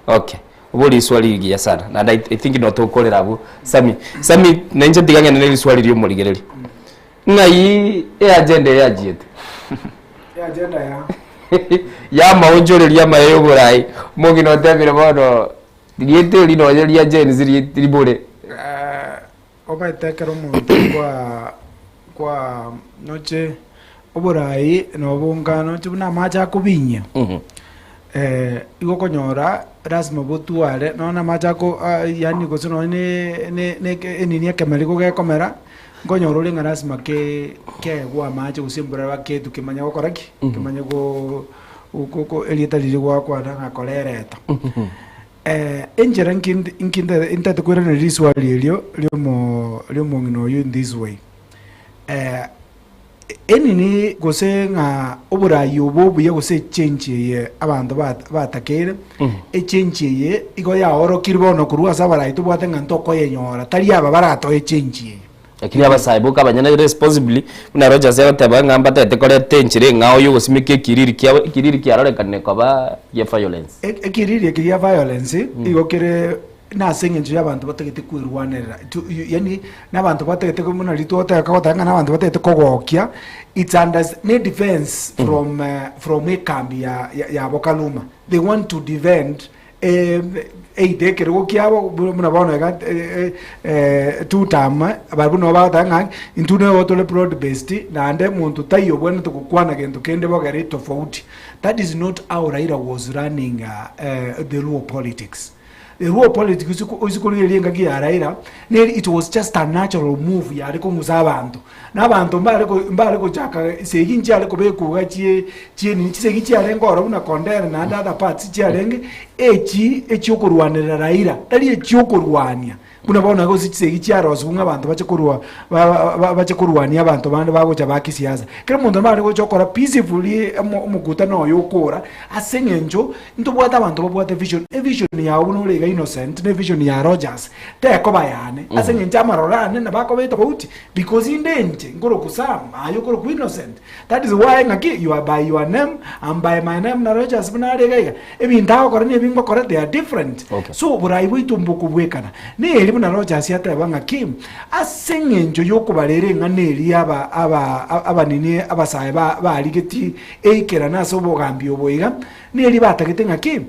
Okay, obo riswali rigiya sana naende I think no tokorera abwo Sammy. Sammy nainche tiga ng'ende ne riswali ria omorigereria. Ng'ai eagenda eye yachiete? Eagenda ya? Ya amaonchoreria amaya ya oborai, omong'ina otebire bono rieta eri nonye ria Gen Z ribore. Omanyete ekero omonto kwa kwa noche oborai nobonga noche buna amache akobinyia igo okonyora lasima botware nonya na amache ako yaani gose nonya ne ne ne enini ekemeri igo gekomera, nkonyora ore ng'a lasima ke keegwe amache gose embura baketu kemanye gokora ki? Kemanye go go go erieta riria gwakwana ng'a korereta. Enchera nki nki ntete koiraneria riswali erio riomo riomong'ina oyio in this way, enini gose ng'a oborai obo obuya gose echange eye abanto batakeire, echange eye igo yaorokire bono korwa ase abarai tobwate ng'a ntokoyenyora, tari aba baratoe echange eye. Lakini abasae boka abanyene responsibly, buna Rogers agoteba ng'a mbatagete koreta enchera eng'ao ya ogosimeka ekiriri kiabo, ekiriri kiarorekanire koba gia violence. Ekiriri eke gia violence igo kere nase eng'encho y'abanto batagete kwerwanerera to yaani na abanto batagete buna riria twataka goteba ng'a na abanto batagete kogokia, it's under ne defence from from ekambi ya ya yabo Kaluma, they want to defend. Either ekerogo kiabo buna bono iga tutam barabwo nabo bagoteba ng'a intwe nigo tore broad based naende monto taiyo obwenerete gokwana gento kende bogere tofauti. That is not how Raila was running the Luo politics. The Luo politics oise korigereria engaki ya Raila neri it was just a natural move yare kong'usa abanto. Na abanto mbare mbare gochaka esegi nchiare kobekwa iga chie chienini chisegi chiarenge ororo buna Kondere naende other parts chiarenge, echi echiokorwanerera Raila, tari echiokorwania buna bono iga gose chisegi chiarosiwu ng'a abanto bache korwa ba ba bache korwania abanto bande bagocha ba kisiasa. Kera omonto nabo are gocha okora peacefully omo omokutano oye okora, ase eng'encho ntobwate abanto babwate vision, evision yago buna ore iga Innocent na evision ya Rogers tekoba yane, ase eng'encho amaroro ane nabo akoba etofauti. Because inde inche nkorokwa Sam, aye okorokwa Innocent. That is why ng'aki you are by your name, I'm by my name na Rogers buna are iga iga. Ebinto agokora na ebi ngokora they are different. Okay. So oborai bwaito mbokobwekana. Neri buna Rogers ateba ng'aki ase eng'encho yokobarera eng'ana eria aba aba abanini abasae ba barigetie eikerane ase obogambi obo iga, neri batagete ng'aki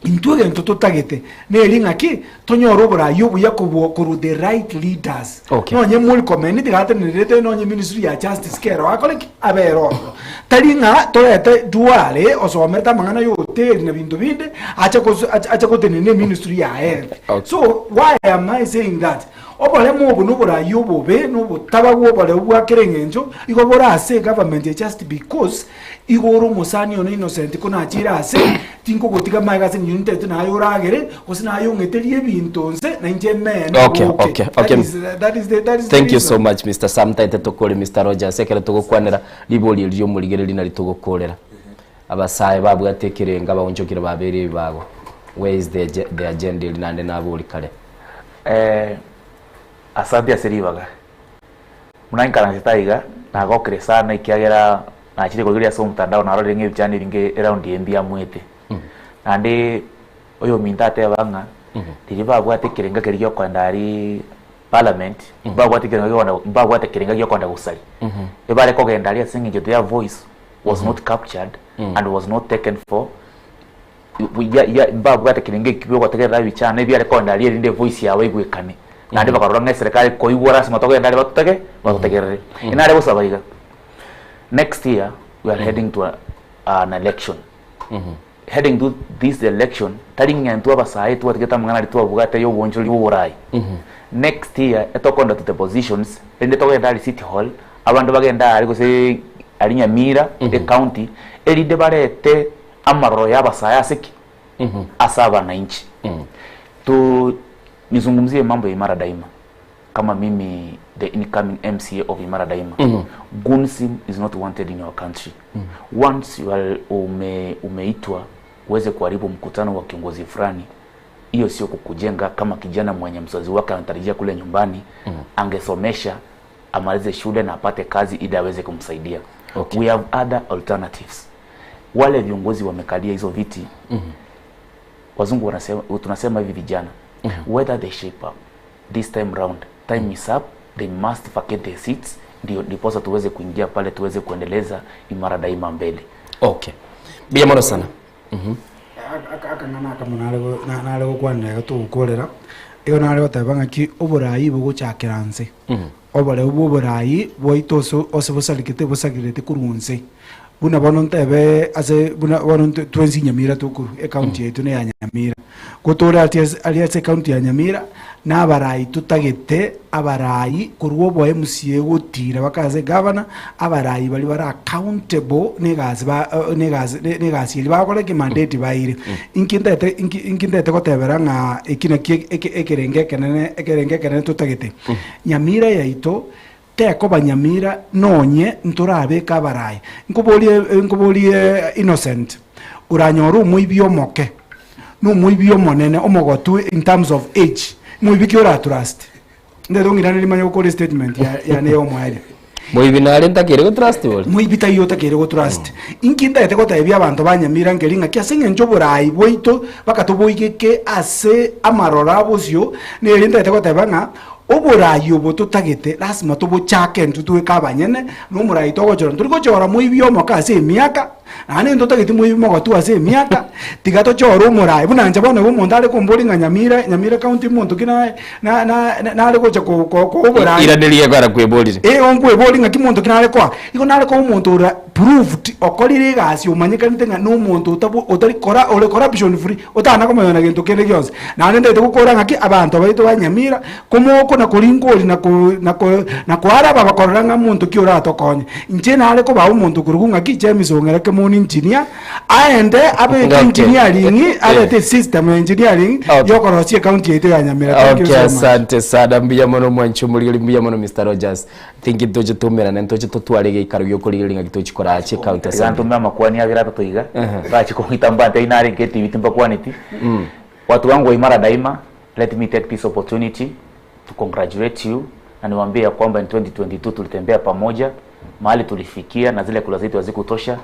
Intwe egento totagete neri ng'aki tonyore oborai obuya kobua korwa the right leaders. Okay. Nonye Murkomen tiga atenenerete nonye ministry ya justice kero akore ki? Abere ororo. Tari ng'a torete Duale osomete amang'ana ya hoteli na binto binde ache kos ache ache gotenena eministry ya health. Okay. So why am I saying that? Oboremo obo na oborai obobe na obotaba bwa oboreu bwa kera eng'encho igo bore ase egovernment eye just because Igo ore omosani one Innocent ko nachire ase, tinkogotiga magega ase eng'encho nintete naye oragere, gose naye ong'eterie ebinto nse, na inche mene Okay, boke. okay, That okay. is, that is the, that is the Thank you so reason. much Mr. Sam taete tokore Mr. Rogers ekero togokwanera ribori eri riomorigereri nari togokorera. Abasae babwate ekerengo abaonchokire babeire ebibago. Where is the, the agenda eri naende nabori kare. Eh, asante ase ribaga. Buna nkaransete aiga, nagokire sana ekiagera nachire korigereria ase omotandao narorire ng'a ebichani ebinge eraundi eye mbiamuete. Naende oyominto ateba ng'a riria babwate ekerenga keria giokoenda aria parliament, mbabwate ekerenga giokogenda mbabwate ekerenga giokogenda gosaria. Ebare kogenda aria ase eng'encho their voice was not captured and was not taken for ya ya mbabwate ekerengo ekio biogotegerera ebichana ebiare kogenda aria erinde evoice yabo igwekane. Naende bakarora ng'a eserekari koigwa lasima togende aria batotege batotegerere. Inare gosaba iga, next year we are heading to a, an election. Heading to this election, tari ng'a intwe abasae twatigete amang'ana aria twabwate ya obonchoreri bwa oborai. Next year etokoenda to the positions, erinde togende aria city hall, abanto bagende aria gose aria Nyamira, ecounty, erinde barete amaroro y'abasae ase ki? Ase abananchi. To nizungumzie mambo ya Imara Daima kama mimi the incoming MCA of Imara Daima. Goonsim is not wanted in our country. Once you are ume, umeitwa uweze kuharibu mkutano wa kiongozi fulani, hiyo sio kukujenga kama kijana mwenye mzazi wake anatarajia kule nyumbani angesomesha amalize shule na apate kazi ili aweze kumsaidia. Okay. We have other alternatives. Wale viongozi wamekalia hizo viti wazungu wanasema, tunasema hivi vijana whether they shape up this time round time is up they must vacate their seats ndio ndiposa tuweze kuingia pale tuweze kuendeleza Imara Daima mbele. Okay. Mbuya mono sana. Akang'ana akamo nare go- na- nare gokwanera iga togokorera, igo nare goteba ng'aki oborai bogochakera nse, oboreu bwa oborai bwaito ase ase bosarigete bosagirete korwa nse. Buna bono ntebe ase buna bono ntwe twensi Nyamira tokorwa, ecounty yaito na eya Nyamira. Ko tore aria ase aria ase ecounty ya Nyamira, na abarai totagete abarai korwa obo MCA gotira mpaka ase egavana, abarai baria bare accountable na egasi ba na egasi na egasi eria bagokora eki mandate baeire. Inki ntagete inki inki ntagete gotebera ng'a eki nakio eke ekerengo ekenene ekerengo ekenene totagete. Nyamira yaito, tekoba Nyamira nonye ntorabeke abarai. Nkoborie nkoborie Innocent, oranyore omoibi omoke, na omoibi omonene omogotu in terms of age, moibi ki oratrust? Ndete ong'iranerie manye gokora estatement ya yane ya omoerio. Moibi nare ntakeire gotrust ore? Moibi taiyo otakeire gotrust. Inki ntagete gotebia abanto ba Nyamira nkeri ng'aki ase eng'encho oborai bwaito baka toboigeke ase amaroro a bosio, neri ntagete goteba ng'a oborai obo totagete lasima tobochake intwe tweka abanyene, na omorai togochora ntori gochora moibi omoke ase emiaka. Naende ntotageti moibi mogotu ase emiaka, tiga tochore omoraai buna inche bono iga omonto are komboria ng'a Nyamira, Nyamira county omonto ki na na na nare gocha ko ko koa oboraai. Iraneria ekero kweborire. Eh, onkweboria ng'aki monto ki nare koa. Igo nare koa omonto ora proved, okorire egasi omanyekanete ng'a na omonto otabwa otari kora ore corruption free, otana komanywa na gento kende gionsi. Naende ntagete gokora ng'aki, abanto baito ba Nyamira, komokona koringoria na ko na ko na koaraba bakorora ng'a monto ki oratokonye. Inche nare kobaa omonto korokwa ng'aki James Ong'era Kemoni engineer, aende abeke Okay. engineering, arete esystem ya engineering yokorosia ecounty yaito ya Nyamira. Thank you Okay, so much. asante sana mbuya mono mwanchi omorigeri mbuya mono Mr. Rogers think toche toumerane ntoche totware egeikaro giokorigereria ng'aki tochi korache county Iga assembly ntume amakwani agere atato iga, bache kong'ita mbante aye narenge etibi timbakwaneti. Watu wangu wa Imara Daima, let me take this opportunity to congratulate you na niwaambie ya kwamba in 2022 tulitembea pamoja mahali tulifikia na zile kura zetu hazikutosha.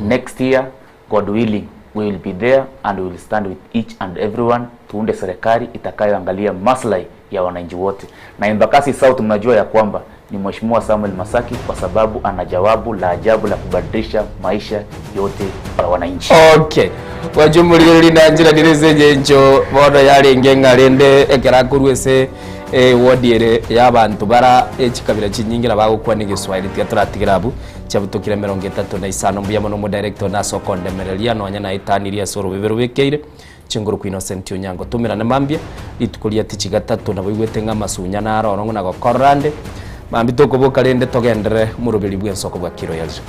Next year God willing we will be there and we will stand with each and everyone, tuunde serikali itakayoangalia maslahi ya wananchi wote. Na Embakasi South mnajua ya kwamba ni Mheshimiwa Samuel Masaki kwa sababu ana jawabu la ajabu la kubadilisha maisha yote ya wananchi. Okay. Gwancha omorigereria nanchiranire ase engencho bono yarenge ng'a rende ekero akorwa ase eward ere ya abanto bara echikabira chinyinge nabo agokwana egeswahili tiga toratigere abwo chiabutokire emerongo etato na isano mbuya mono omodirector one ase okondemereria nonya naetanirie ase orobebe robekeire chinguru kwa Innocent Onyango tomerane mambia rituko ria tichi gatato nabo oigwete ng'a amasunya naro oro ng'a nagokorora ande mambia tokoboka rende togenderere omoroberi bw'ensoko bwa kiro yarire.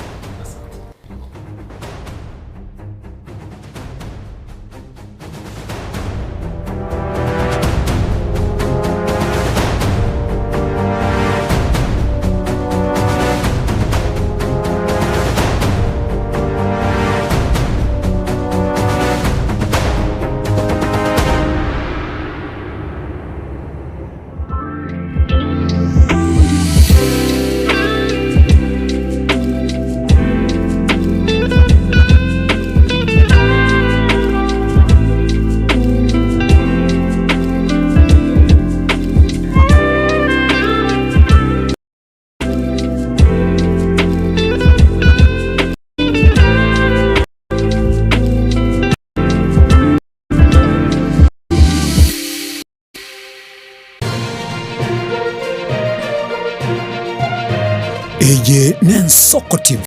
Eye n'Ensoko TV.